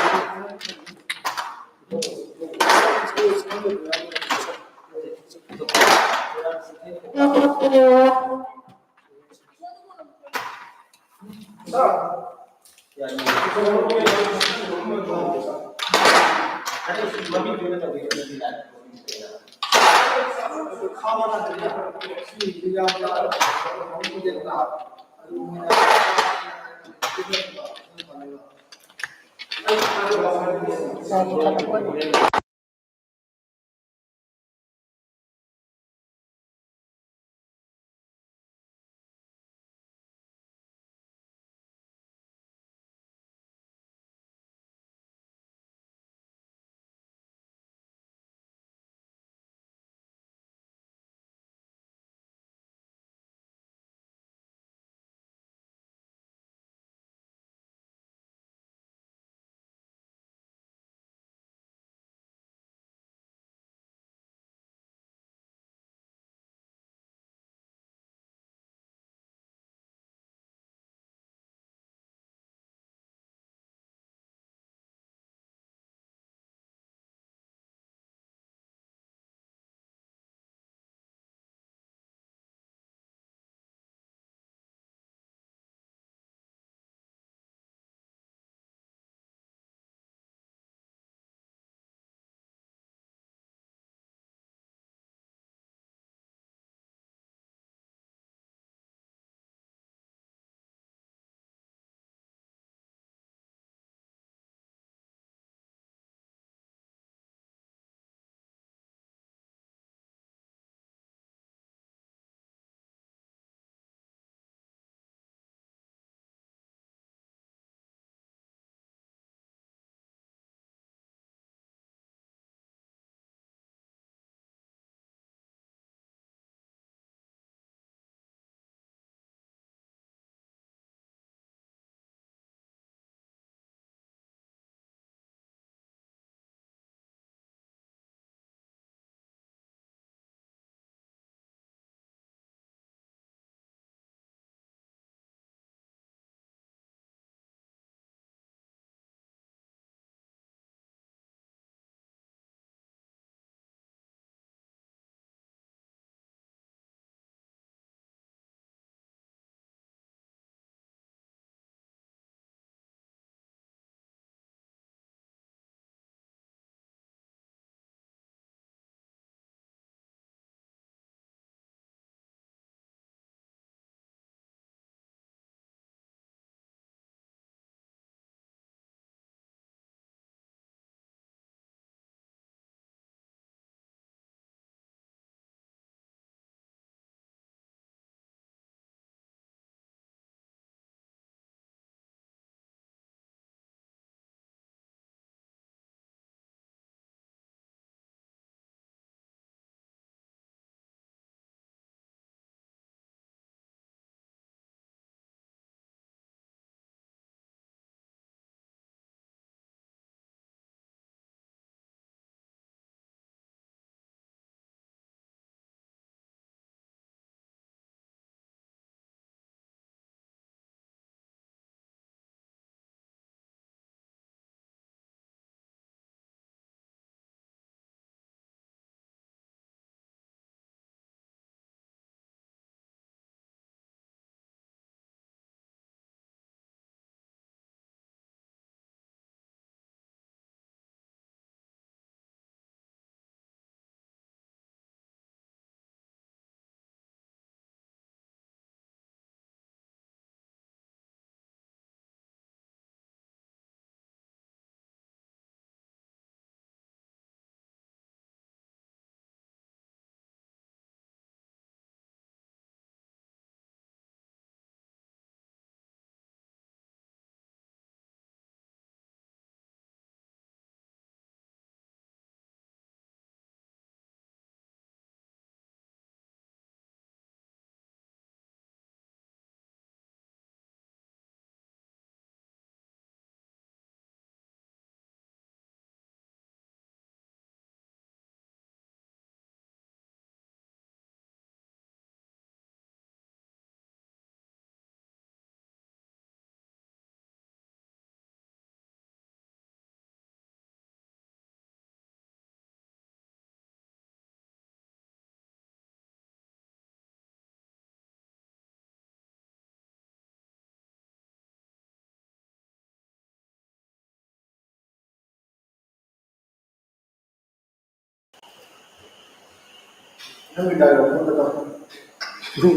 ꯅꯪꯒꯤ dialogue ꯑꯃꯒ ꯇꯧ꯫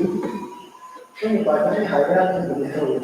ꯅꯪꯒꯤ ꯄꯥꯔꯇꯤ ꯍꯥꯏꯕ ꯌꯥꯗꯕꯗꯤ ꯇꯧꯋꯦ꯫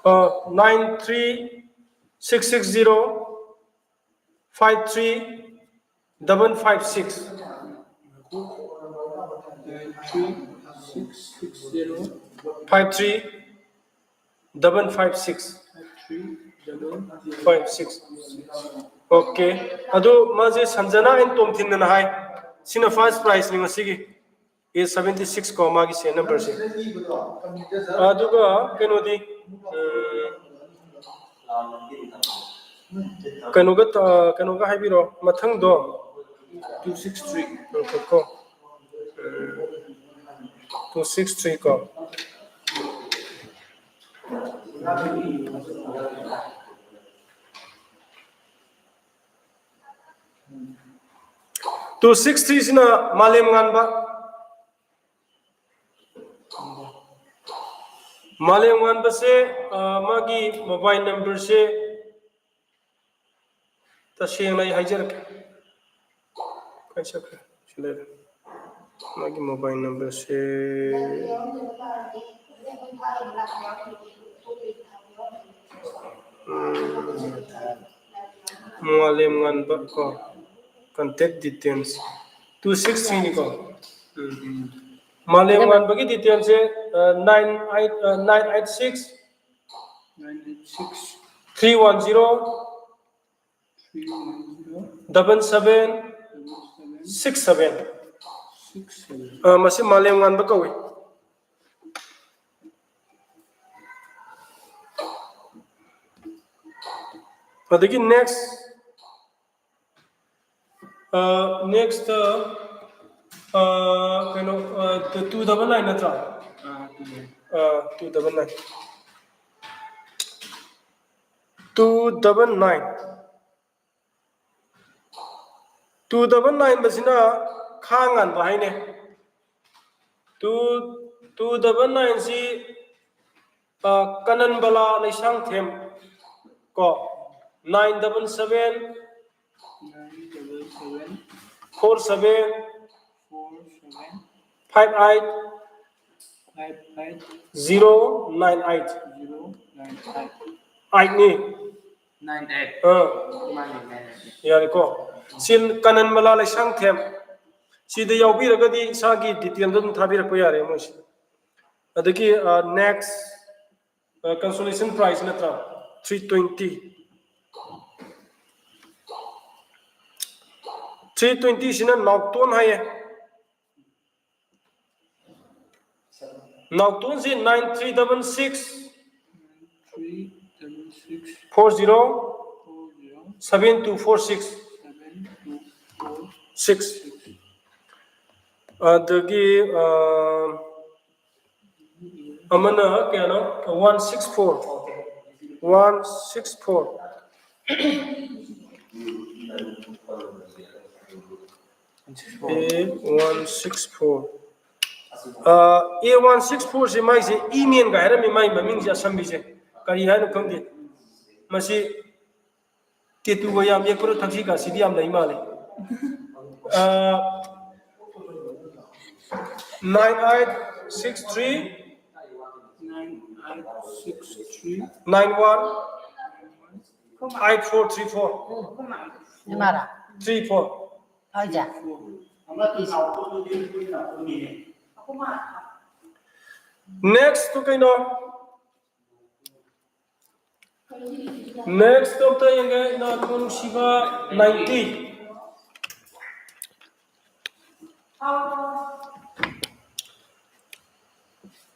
Uh, nine three six six zero five three double five six. Nine three six six zero Five three double five six. three double Five six. Okay. ꯑꯗꯨ ꯃꯥꯁꯦ ꯁꯟꯖꯅꯥ ꯑꯦꯟ ꯇꯣꯝꯊꯤꯟꯅ ꯍꯥꯏ꯫ ꯁꯤꯅ first prize ꯅꯤ ꯉꯁꯤꯒꯤ꯫ ꯑꯦ seventy six ꯀꯣ ꯃꯥꯒꯤ ꯁꯦꯟ ꯅꯝꯕꯔꯁꯦ꯫ ꯑꯗꯨꯒ ꯀꯩꯅꯣꯗꯤ, ꯎꯝ, ꯀꯩꯅꯣꯒ, ꯑ, ꯀꯩꯅꯣꯒ ꯍꯥꯏꯕꯤꯔꯣ, ꯃꯊꯪꯗꯣ꯫ two six three ꯉꯥꯏꯈꯣꯀꯣ꯫ ꯎꯝ, two six three ꯀꯣ꯫ Two six three ꯁꯤꯅ ꯃꯥꯂꯦꯝ ꯉꯥꯟꯕ꯫ ꯃꯥꯂꯦꯝ ꯉꯥꯟꯕꯁꯦ, ꯑ, ꯃꯥꯒꯤ mobile number ꯁꯦ ꯇꯁꯦꯡꯅ ꯑꯩ ꯍꯥꯏꯖꯔꯛꯀꯦ꯫ ꯀꯥꯏ ꯆꯠꯈ꯭ꯔꯦ? ꯁꯤ ꯂꯩꯔꯦ꯫ ꯃꯥꯒꯤ mobile number ꯁꯦ, ꯎꯝ, ꯃꯥꯂꯦꯝ ꯉꯥꯟꯕ ꯀꯣ, contact details two six three ꯅꯤꯀꯣ꯫ ꯎꯝ꯫ ꯃꯥꯂꯦꯝ ꯉꯥꯟꯕꯒꯤ details ꯁꯦ, ꯑ, nine eight, ꯑ, nine eight six nine eight six three one zero three one zero double seven double seven six seven꯫ six seven. ꯑ, ꯃꯁꯤ ꯃꯥꯂꯦꯝ ꯉꯥꯟꯕ ꯀꯧꯏ꯫ ꯑꯗꯒꯤ next, ꯑ, next, ꯑ, ꯀꯩꯅꯣ, ꯑ, two double nine ꯅꯠꯇ꯭ꯔꯥ? ꯑꯥ, ꯑꯗꯨꯅꯦ꯫ ꯑ, two double nine꯫ Two double nine꯫ Two double nine ꯕꯁꯤꯅ ꯈꯥ ꯉꯥꯟꯕ ꯍꯥꯏꯅꯦ꯫ Two, two double nine ꯁꯤ, ꯑ, ꯀꯅꯟꯕꯂꯥ ꯂꯩꯁꯥꯡꯊꯦꯝ ꯀꯣ, nine double seven Nine double seven four seven four seven five eight five eight zero nine eight. zero nine eight. Eight ꯅꯤ. Nine eight. ꯑꯥ, ꯃꯥꯅꯤ, nine eight. ꯌꯥꯔꯦꯀꯣ꯫ ꯁꯤ ꯀꯅꯟ ꯃꯂꯥ ꯂꯩꯁꯥꯡꯊꯦꯝ꯫ ꯁꯤꯗ ꯌꯥꯎꯕꯤꯔꯒꯗꯤ ꯏꯁꯥꯒꯤ detailꯗ ꯑꯗꯨꯝ ꯊꯥꯕꯤꯔꯛꯄ ꯌꯥꯔꯦ ꯃꯣꯏꯁꯦ꯫ ꯑꯗꯒꯤ next consolation prize ꯅꯠꯇ꯭ꯔꯥ? Three twenty. Three twenty ꯁꯤꯅ ꯅꯥꯎꯇꯣꯟ ꯍꯥꯏꯌꯦ꯫ ꯅꯥꯎꯇꯣꯟꯁꯤ nine three double six Three double six four zero four zero seven two four six. seven two four Six. ꯑꯗꯒꯤ ꯑ, ꯑꯃꯅ ꯀꯌꯥꯅꯣ? One six four. One six four. A one six four. ꯑ, A one six four ꯁꯤ ꯃꯥꯏꯁꯦ ꯏꯃꯦꯟꯒ ꯍꯥꯏꯔꯝꯃꯤ, ꯃꯥꯏ ꯃꯃꯤꯡꯁꯦ ꯑꯁꯝꯕꯤꯁꯦ ꯀꯔꯤ ꯍꯥꯏꯅꯣ ꯈꯪꯗꯦ꯫ ꯃꯁꯤ ꯇꯦꯇꯨꯒ ꯌꯥꯝ ꯌꯦꯛꯄ꯭ꯔꯣ ꯊꯛꯁꯤ ꯈꯥꯁꯤꯗꯤ ꯌꯥꯝ ꯂꯩ ꯃꯥꯜꯂꯦ꯫ ꯑ, nine eight six three nine eight six three nine one eight four three four. ꯁꯤ ꯃꯥꯔꯥ? Three four. ꯍꯣꯏꯁꯦ꯫ Next ꯇꯨ ꯀꯩꯅꯣ? Next ꯇꯨ ꯑꯝꯇ ꯌꯦꯡꯒꯦ, ꯏꯅꯥꯛꯈꯨꯟ ꯁꯤꯕ ninety.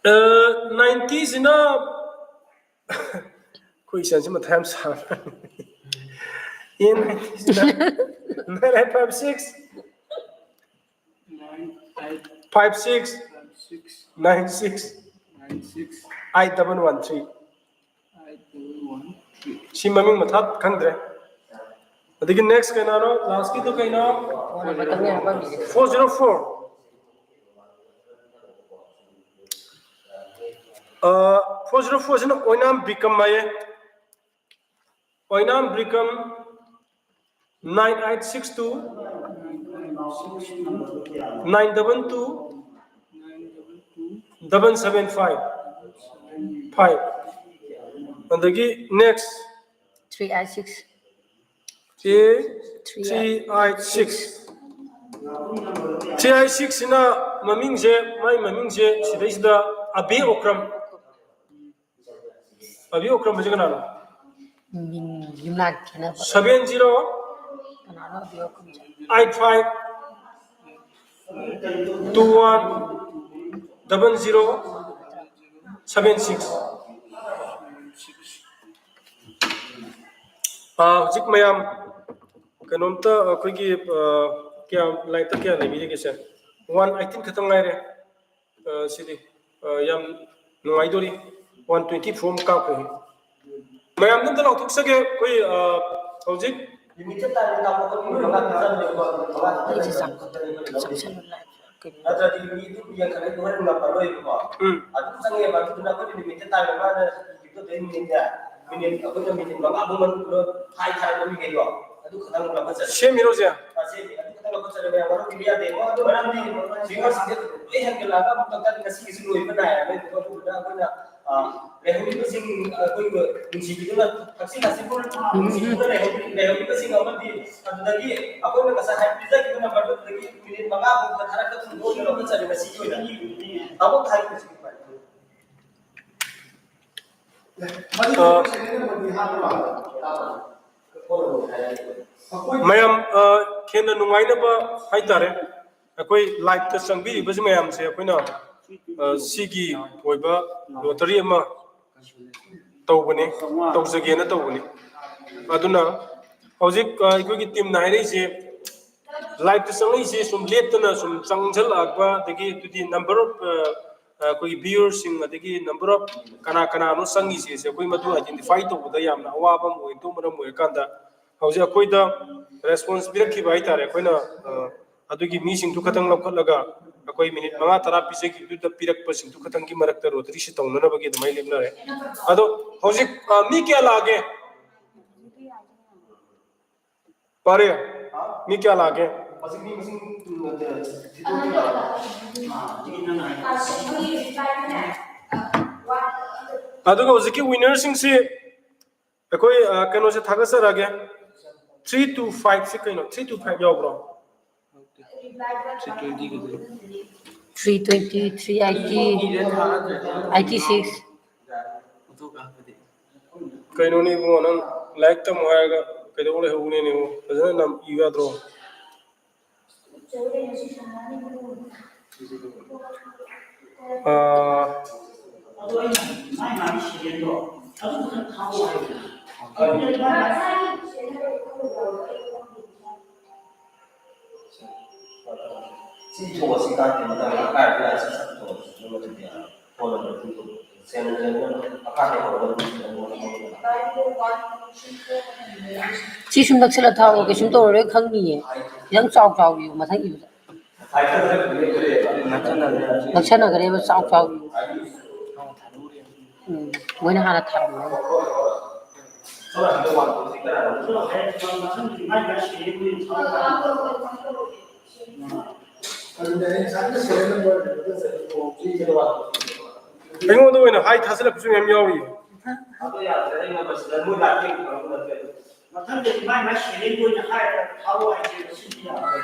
ꯑ, ninety ꯁꯤꯅ ꯑꯩꯈꯣꯏ ꯏꯆꯟꯁꯤ ꯃꯊꯥ ꯌꯥꯝ ꯁꯥꯕ꯫ A ninety ꯁꯤꯅ nine eight five six nine eight five six five six nine six nine six eight double one three. eight double one three. ꯁꯤ ꯃꯃꯤꯡ ꯃꯊꯥ ꯈꯪꯗ꯭ꯔꯦ꯫ ꯑꯗꯒꯤ next ꯀꯩꯅꯣꯅꯣ, last ꯀꯤꯗꯣ ꯀꯩꯅꯣ? ꯀꯣꯟꯅ ꯃꯇꯝ ꯌꯥꯔꯀꯥꯟ ꯄꯤꯒꯦ꯫ Four zero four. ꯑ, four zero four ꯁꯤꯅ ꯑꯣꯏꯅꯥꯝ ꯕꯤꯀꯝ ꯍꯥꯏꯌꯦ꯫ ꯑꯣꯏꯅꯥꯝ become nine eight six two nine double two Double seven five five. ꯑꯗꯒꯤ next Three I six. A three I six. Three I six ꯁꯤꯅ ꯃꯃꯤꯡꯁꯦ, ꯃꯥꯏ ꯃꯃꯤꯡꯁꯦ ꯁꯤꯗꯩꯁꯤꯗ ꯑꯕꯤ ꯑꯣꯀ꯭ꯔꯝ꯫ ꯑꯕꯤ ꯑꯣꯀ꯭ꯔꯝ ꯍꯥꯏꯁꯦ ꯀꯅꯥꯅꯣ? ꯃꯤꯡ ꯌꯨꯝꯅꯥꯛ ꯈꯦꯠꯅꯕ꯫ Seven zero ꯀꯅꯥꯅꯣ ꯑꯕꯤ ꯑꯣꯀ꯭ꯔꯝꯁꯦ? Eight five two one double zero seven six. ꯍꯧꯖꯤꯛ ꯃꯌꯥꯝ ꯀꯩꯅꯣꯝꯇ ꯑꯩꯈꯣꯏꯒꯤ ꯀꯌꯥ, ꯂꯥꯏꯠꯇ ꯀꯌꯥ ꯂꯩꯕꯤꯔꯤꯒꯦ ꯁꯦ? One eighteen ꯈꯛꯇꯪ ꯉꯥꯏꯔꯦ꯫ ꯁꯤꯗꯤ ꯌꯥꯝ ꯅꯨꯡꯉꯥꯏꯗꯣꯔꯤ꯫ One twenty four ꯑꯃ ꯀꯥꯞꯈ꯭ꯔꯦ꯫ ꯃꯌꯥꯝꯗ ꯑꯝꯇ ꯂꯥꯎꯊꯣꯛꯆꯒꯦ꯫ ꯑꯩꯈꯣꯏ ꯍꯧꯖꯤꯛ ꯑꯩꯁꯦ ꯆꯥꯛ ꯆꯥꯛꯁꯜꯂꯨ ꯂꯥꯏ꯫ ꯀꯩꯅꯣ? ꯅꯠꯇ꯭ꯔꯗꯤ ꯃꯤꯗꯨ ꯌꯦꯡꯈꯠꯂꯗꯤ ꯍꯣꯔꯦꯟ ꯉꯝꯃꯔꯣꯏꯕꯀꯣ꯫ ꯎꯝ꯫ ꯑꯗꯨꯝ ꯆꯪꯉꯦꯕ꯫ ꯑꯗꯨꯗꯨꯅ ꯑꯩꯈꯣꯏꯅ ꯂꯤꯃꯤꯠꯇ ꯇꯥꯏꯝ ꯑꯃꯗ ꯏꯕꯗꯣ ꯑꯗꯨꯝ ꯃꯤꯅꯤꯠꯅꯦ꯫ ꯃꯤꯅꯤꯠ, ꯑꯩꯈꯣꯏꯅ ꯃꯤꯅꯤꯠ ꯃꯉꯥꯃꯨꯛ ꯃꯅꯨꯡꯗ ꯍꯥꯏ ꯊꯥꯔꯒ ꯃꯤꯈꯩꯗꯣ ꯑꯗꯨ ꯈꯛꯇꯪ ꯂꯧꯈꯠꯆꯔꯦ꯫ ꯁꯦꯝꯃꯤꯔꯣ ꯍꯧꯖꯤꯛ? ꯇꯁꯦꯡꯅ ꯑꯗꯨ ꯈꯛꯇꯪ ꯂꯧꯈꯠꯆꯔꯒ ꯃꯌꯥꯝ ꯃꯔꯨꯞ ꯃꯤꯗꯤ ꯌꯥꯗꯦ꯫ ꯃꯔꯝꯗꯤ ꯚ꯭ꯌꯨꯋꯔꯁꯤꯡꯁꯦ ꯂꯣꯏ ꯍꯦꯟꯒꯠꯂꯛꯑꯒ ꯑꯃꯨꯛ ꯀꯛꯊꯠ ꯉꯁꯤꯒꯤꯁꯨ ꯂꯣꯏꯕ ꯅꯥꯏꯔꯔꯣꯏꯕꯀꯣ꯫ ꯑꯗꯨꯗꯨꯅ ꯑꯩꯈꯣꯏꯅ ꯂꯩꯍꯧꯔꯤꯕꯁꯤꯡ ꯑꯩꯈꯣꯏ ꯅꯨꯡꯁꯤꯕꯤꯗꯨꯅ ꯊꯛꯁꯤ ꯈꯥꯁꯤꯕꯨ ꯅꯨꯡꯁꯤꯗꯨꯅ ꯂꯩꯍꯧꯔꯤ-, ꯂꯩꯍꯧꯔꯤꯕꯁꯤꯡ ꯑꯃꯗꯤ ꯑꯗꯨꯗꯒꯤ ꯑꯩꯈꯣꯏꯅ ꯉꯁꯥꯏ ꯍꯥꯏꯕꯤꯖꯈꯤꯕ ꯅꯝꯕꯔꯗꯨꯗꯒꯤ ꯃꯤꯅꯤꯠ ꯃꯉꯥ ꯐꯥꯎꯕ ꯊꯥꯔꯛꯄ ꯊꯨꯡꯗꯣꯛꯅꯕ ꯆꯠꯂꯦ ꯉꯁꯤꯒꯤ ꯑꯣꯏꯅ꯫ ꯇꯥꯃꯣ ꯍꯥꯏꯕꯤꯔꯤꯁꯤ꯫ ꯃꯌꯥꯝ ꯍꯦꯟꯅ ꯅꯨꯡꯉꯥꯏꯅꯕ ꯍꯥꯏꯇꯥꯔꯦ, ꯑꯩꯈꯣꯏ ꯂꯥꯏꯚꯇ ꯆꯪꯕꯤꯔꯤꯕꯁꯤ ꯃꯌꯥꯝꯁꯦ ꯑꯩꯈꯣꯏꯅ ꯁꯤꯒꯤ ꯑꯣꯏꯕ ꯂꯣꯇꯔꯤ ꯑꯃ ꯇꯧꯕꯅꯤ, ꯇꯧꯖꯒꯦꯅ ꯇꯧꯕꯅꯤ꯫ ꯑꯗꯨꯅ ꯍꯧꯖꯤꯛ ꯑꯩꯈꯣꯏꯒꯤ ꯇꯤꯝꯅ ꯍꯥꯏꯔꯛꯏꯁꯦ, ꯂꯥꯏꯚꯇ ꯆꯪꯉꯛꯏꯁꯦ ꯁꯨꯝ ꯂꯦꯞꯇꯅ ꯁꯨꯝ ꯆꯪꯁꯤꯜꯂꯛꯄ, ꯑꯗꯒꯤ ꯑꯗꯨꯗꯤ number of ꯑꯩꯈꯣꯏꯒꯤ ꯚ꯭ꯌꯨꯋꯔꯁꯤꯡ ꯑꯗꯒꯤ number of ꯀꯅꯥ ꯀꯅꯥꯅꯣ ꯆꯪꯉꯤꯁꯦ, ꯑꯩꯈꯣꯏ ꯃꯗꯨ identify ꯇꯧꯕꯗ ꯌꯥꯝꯅ ꯑꯋꯥꯕ ꯑꯃ ꯑꯣꯏ꯫ ꯑꯗꯨ ꯃꯔꯝ ꯑꯣꯏꯔꯀꯥꯟꯗ ꯍꯧꯖꯤꯛ ꯑꯩꯈꯣꯏꯗ response ꯄꯤꯔꯛꯈꯤꯕ ꯍꯥꯏꯇꯥꯔꯦ, ꯑꯩꯈꯣꯏꯅ ꯑꯗꯨꯒꯤ ꯃꯤꯁꯤꯡꯗꯨ ꯈꯛꯇꯪ ꯂꯧꯈꯠꯂꯒ ꯑꯩꯈꯣꯏ ꯃꯤꯅꯤꯠ ꯃꯉꯥ ꯇꯔꯥ ꯄꯤꯖꯈꯤꯕꯗꯨꯗ ꯄꯤꯔꯛꯄꯁꯤꯡꯗꯨ ꯈꯛꯇꯪꯒꯤ ꯃꯔꯛꯇ ꯂꯣꯇꯔꯤꯁꯤ ꯇꯧꯅꯅꯕꯒꯤ ꯑꯗꯨꯃꯥꯏꯅ ꯂꯦꯞꯅꯔꯦ꯫ ꯑꯗꯣ ꯍꯧꯖꯤꯛ ꯃꯤ ꯀꯌꯥ ꯂꯥꯛꯑꯒꯦ? ꯄꯥꯔꯦ, ꯃꯤ ꯀꯌꯥ ꯂꯥꯛꯑꯒꯦ? ꯑꯗꯨꯒ ꯍꯧꯖꯤꯛꯀꯤ winnerꯁꯤꯡꯁꯤ ꯑꯩꯈꯣꯏ, ꯑ, ꯀꯩꯅꯣꯁꯦ ꯊꯥꯒꯠꯆꯔꯛꯑꯒꯦ꯫ Three two five ꯁꯤ ꯀꯩꯅꯣ? Three two five ꯌꯥꯎꯕ꯭ꯔꯣ? Three twenty, three eighty, eighty six. ꯀꯩꯅꯣꯅꯦ ꯏꯕꯨꯡꯉꯣ, ꯅꯪ ꯂꯥꯏꯔꯤꯛ ꯇꯝꯃꯣ ꯍꯥꯏꯔꯒ ꯀꯩꯗꯧ ꯂꯩꯍꯧꯕꯅꯦꯅꯦ ꯏꯕꯨꯡꯉꯣ? ꯐꯖꯅ ꯅꯝ ꯏꯌꯨ ꯌꯥꯗ꯭ꯔꯣ? ꯑꯥ, ꯁꯤ ꯁꯨꯝ ꯅꯛꯁꯤꯜꯂ ꯊꯥꯎꯑꯣ, ꯀꯩꯁꯨꯝ ꯇꯧꯔꯔꯣꯏ, ꯈꯪꯅꯤꯌꯦ꯫ ꯈꯤꯇꯪ ꯆꯥꯎ ꯆꯥꯎ ꯏꯌꯨ ꯃꯊꯪ ꯏꯕꯗ꯫ ꯅꯛꯁꯟꯅꯈ꯭ꯔꯦꯕ, ꯆꯥꯎ ꯆꯥꯎ ꯏꯌꯨ꯫ ꯎꯝ, ꯃꯣꯏꯅ ꯍꯥꯟꯅ ꯊꯥꯔꯝꯃꯦ꯫ ꯑꯩꯉꯣꯟꯗ ꯑꯣꯏꯅ ꯍꯥꯏ ꯊꯥꯖꯤꯜꯂꯛꯄꯁꯨ ꯃꯌꯥꯝ ꯌꯥꯎꯔꯤ꯫ ꯃꯊꯪꯗꯗꯤ ꯃꯥꯏ ꯃꯥꯏ ꯁꯦꯔꯦꯜ ꯑꯣꯏꯅ ꯍꯥꯏꯔꯒ ꯊꯥꯔꯛꯑꯣ ꯍꯥꯏꯁꯦ, ꯁꯤꯗꯤ ꯌꯥꯔꯣꯏ꯫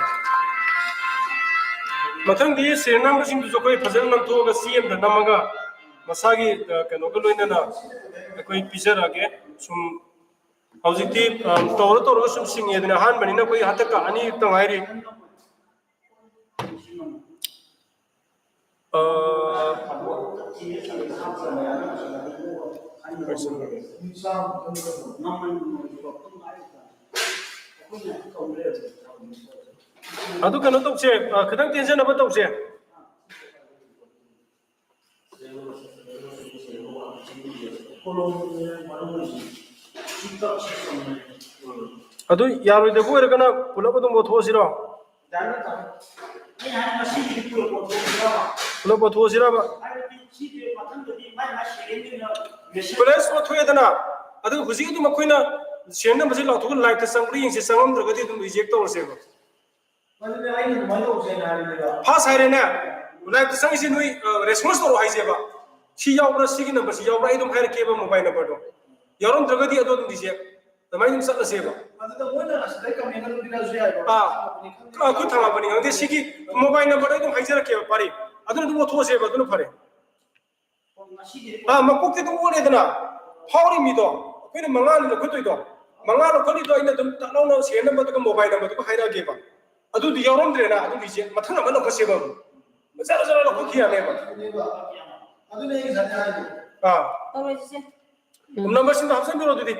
ꯃꯊꯪꯗꯤ ꯁꯦꯔꯦꯜ ꯅꯝꯕꯔꯁꯤꯡꯗꯨꯁꯨ ꯑꯩꯈꯣꯏ ꯐꯖꯅ ꯅꯝꯊꯣꯛꯑꯒ ꯆꯦ ꯑꯃꯗ ꯅꯝꯃꯒ ꯃꯁꯥꯒꯤ, ꯑ, ꯀꯩꯅꯣꯒ ꯂꯣꯏꯅꯅ ꯑꯩꯈꯣꯏ ꯄꯤꯖꯔꯛꯑꯒꯦ꯫ ꯁꯨꯝ ꯍꯧꯖꯤꯛꯇꯤ, ꯑ, ꯇꯧꯔ ꯇꯧꯔꯒ ꯁꯨꯝ ꯁꯤꯡꯉꯦꯗꯅ, ꯑꯍꯥꯟꯕꯅꯤꯅ ꯑꯩꯈꯣꯏ ꯍꯟꯗꯛꯀ ꯑꯅꯤꯇ ꯉꯥꯏꯔꯤ꯫ ꯑ, ꯑꯗꯨ ꯀꯩꯅꯣ ꯇꯧꯁꯦ, ꯑ, ꯈꯤꯇꯪ ꯇꯦꯟꯖꯅꯕ ꯇꯧꯁꯦ꯫ ꯑꯗꯨ ꯌꯥꯔꯣꯏꯗꯕ ꯑꯣꯏꯔꯒꯅ ꯄꯨꯂꯞ ꯑꯗꯨꯝ ꯑꯣꯊꯣꯛꯑꯁꯤꯔꯣ? ꯄꯨꯂꯞ ꯑꯣꯊꯣꯛꯑꯁꯤꯔꯕ? ꯄ꯭ꯂꯁ ꯑꯣꯊꯣꯛꯑꯦꯗꯅ, ꯑꯗꯨꯒ ꯍꯧꯖꯤꯛ ꯑꯗꯨꯝ ꯑꯩꯈꯣꯏꯅ ꯁꯦꯔꯦꯜ ꯅꯝꯕꯔꯁꯦ ꯂꯥꯎꯊꯣꯛꯑꯒ ꯂꯥꯏꯞꯇ ꯆꯪꯕ꯭ꯔꯥ ꯌꯦꯡꯁꯦ, ꯆꯪꯉꯝꯗ꯭ꯔꯒꯗꯤ ꯑꯗꯨꯝ ꯔꯤꯖꯦꯛ ꯇꯧꯔꯁꯦꯕ꯫ ꯑꯗꯨꯅꯦ ꯑꯩꯅ ꯑꯗꯨꯃꯥꯏꯅ ꯇꯧꯁꯦꯅ ꯍꯥꯏꯕꯅꯦꯕ꯫ ꯐꯥꯁ ꯍꯥꯏꯔꯦꯅꯦ, ꯂꯥꯏꯞꯇ ꯆꯪꯉꯤꯁꯦ ꯅꯣꯏ ꯔꯦꯁꯄꯣꯟꯁ ꯇꯧꯔꯣ ꯍꯥꯏꯁꯦꯕ꯫ ꯁꯤ ꯌꯥꯎꯕ꯭ꯔꯥ, ꯁꯤꯒꯤ ꯅꯝꯕꯔꯁꯤ ꯌꯥꯎꯕ꯭ꯔꯥ, ꯑꯩ ꯑꯗꯨꯝ ꯍꯥꯏꯔꯛꯀꯦꯕ ꯃꯣꯕꯥꯏꯜ ꯅꯝꯕꯔꯗꯣ꯫ ꯌꯥꯎꯔꯝꯗ꯭ꯔꯒꯗꯤ ꯑꯗꯣ ꯑꯗꯨꯝ ꯔꯤꯖꯦꯛ꯫ ꯑꯗꯨꯃꯥꯏꯅ ꯑꯗꯨꯝ ꯆꯠꯂꯁꯦꯕ꯫ ꯑꯗꯨꯗ ꯃꯣꯏꯅ ꯑꯁꯤꯗ ꯀꯃꯦꯟ ꯑꯗꯨꯝ ꯄꯤꯔꯛꯑꯁꯨ ꯌꯥꯏꯕ꯫ ꯑꯥ, ꯑꯩꯈꯣꯏ ꯊꯥꯡꯒꯠꯄꯅꯤ ꯈꯪꯗꯦ, ꯁꯤꯒꯤ ꯃꯣꯕꯥꯏꯜ ꯅꯝꯕꯔꯗ ꯑꯗꯨꯝ ꯍꯥꯏꯖꯔꯛꯀꯦꯕ ꯄꯥꯔꯤ꯫ ꯑꯗꯨꯅ ꯑꯗꯨꯝ ꯑꯣꯊꯣꯛꯑꯁꯦꯕ, ꯑꯗꯨꯅ ꯐꯔꯦ꯫ ꯑꯥ, ꯃꯀꯣꯛꯇꯤ ꯑꯗꯨꯝ ꯑꯣꯜꯂꯦꯗꯅ, ꯐꯥꯎꯔꯤ ꯃꯤꯗꯣ ꯑꯩꯈꯣꯏꯅ ꯃꯉꯥꯅꯤ ꯂꯧꯈꯠꯇꯣꯏꯗꯣ, ꯃꯉꯥ ꯂꯧꯈꯠꯂꯤꯗꯣ ꯑꯩꯅ ꯑꯗꯨꯝ ꯇꯛ ꯂꯥꯎꯅ ꯁꯦꯔꯤꯌꯦꯜ ꯅꯝꯕꯔꯗꯨꯒ ꯃꯣꯕꯥꯏꯜ ꯅꯝꯕꯔꯗꯨꯒ ꯍꯥꯏꯔꯛꯑꯒꯦꯕ꯫ ꯑꯗꯨꯗꯤ ꯌꯥꯎꯔꯝꯗ꯭ꯔꯦꯅ, ꯑꯗꯨꯒꯤꯁꯦ ꯃꯊꯪ ꯑꯃ ꯂꯧꯈꯠꯁꯦꯕ ꯑꯃꯨꯛ꯫ ꯖꯔ ꯖꯔ ꯂꯧꯈꯠꯈꯤ ꯌꯥꯅꯦꯕ꯫ ꯑꯗꯨꯅꯦ ꯑꯩ ꯉꯁꯥꯏ ꯍꯥꯏꯗꯣ꯫ ꯑꯥ꯫ ꯇꯧꯔꯣꯏꯁꯦ꯫ ꯎꯝ, ꯅꯝꯕꯔꯁꯤꯡꯗꯣ ꯍꯥꯞꯆꯤꯟꯕꯤꯔꯣ ꯑꯗꯨꯗꯤ꯫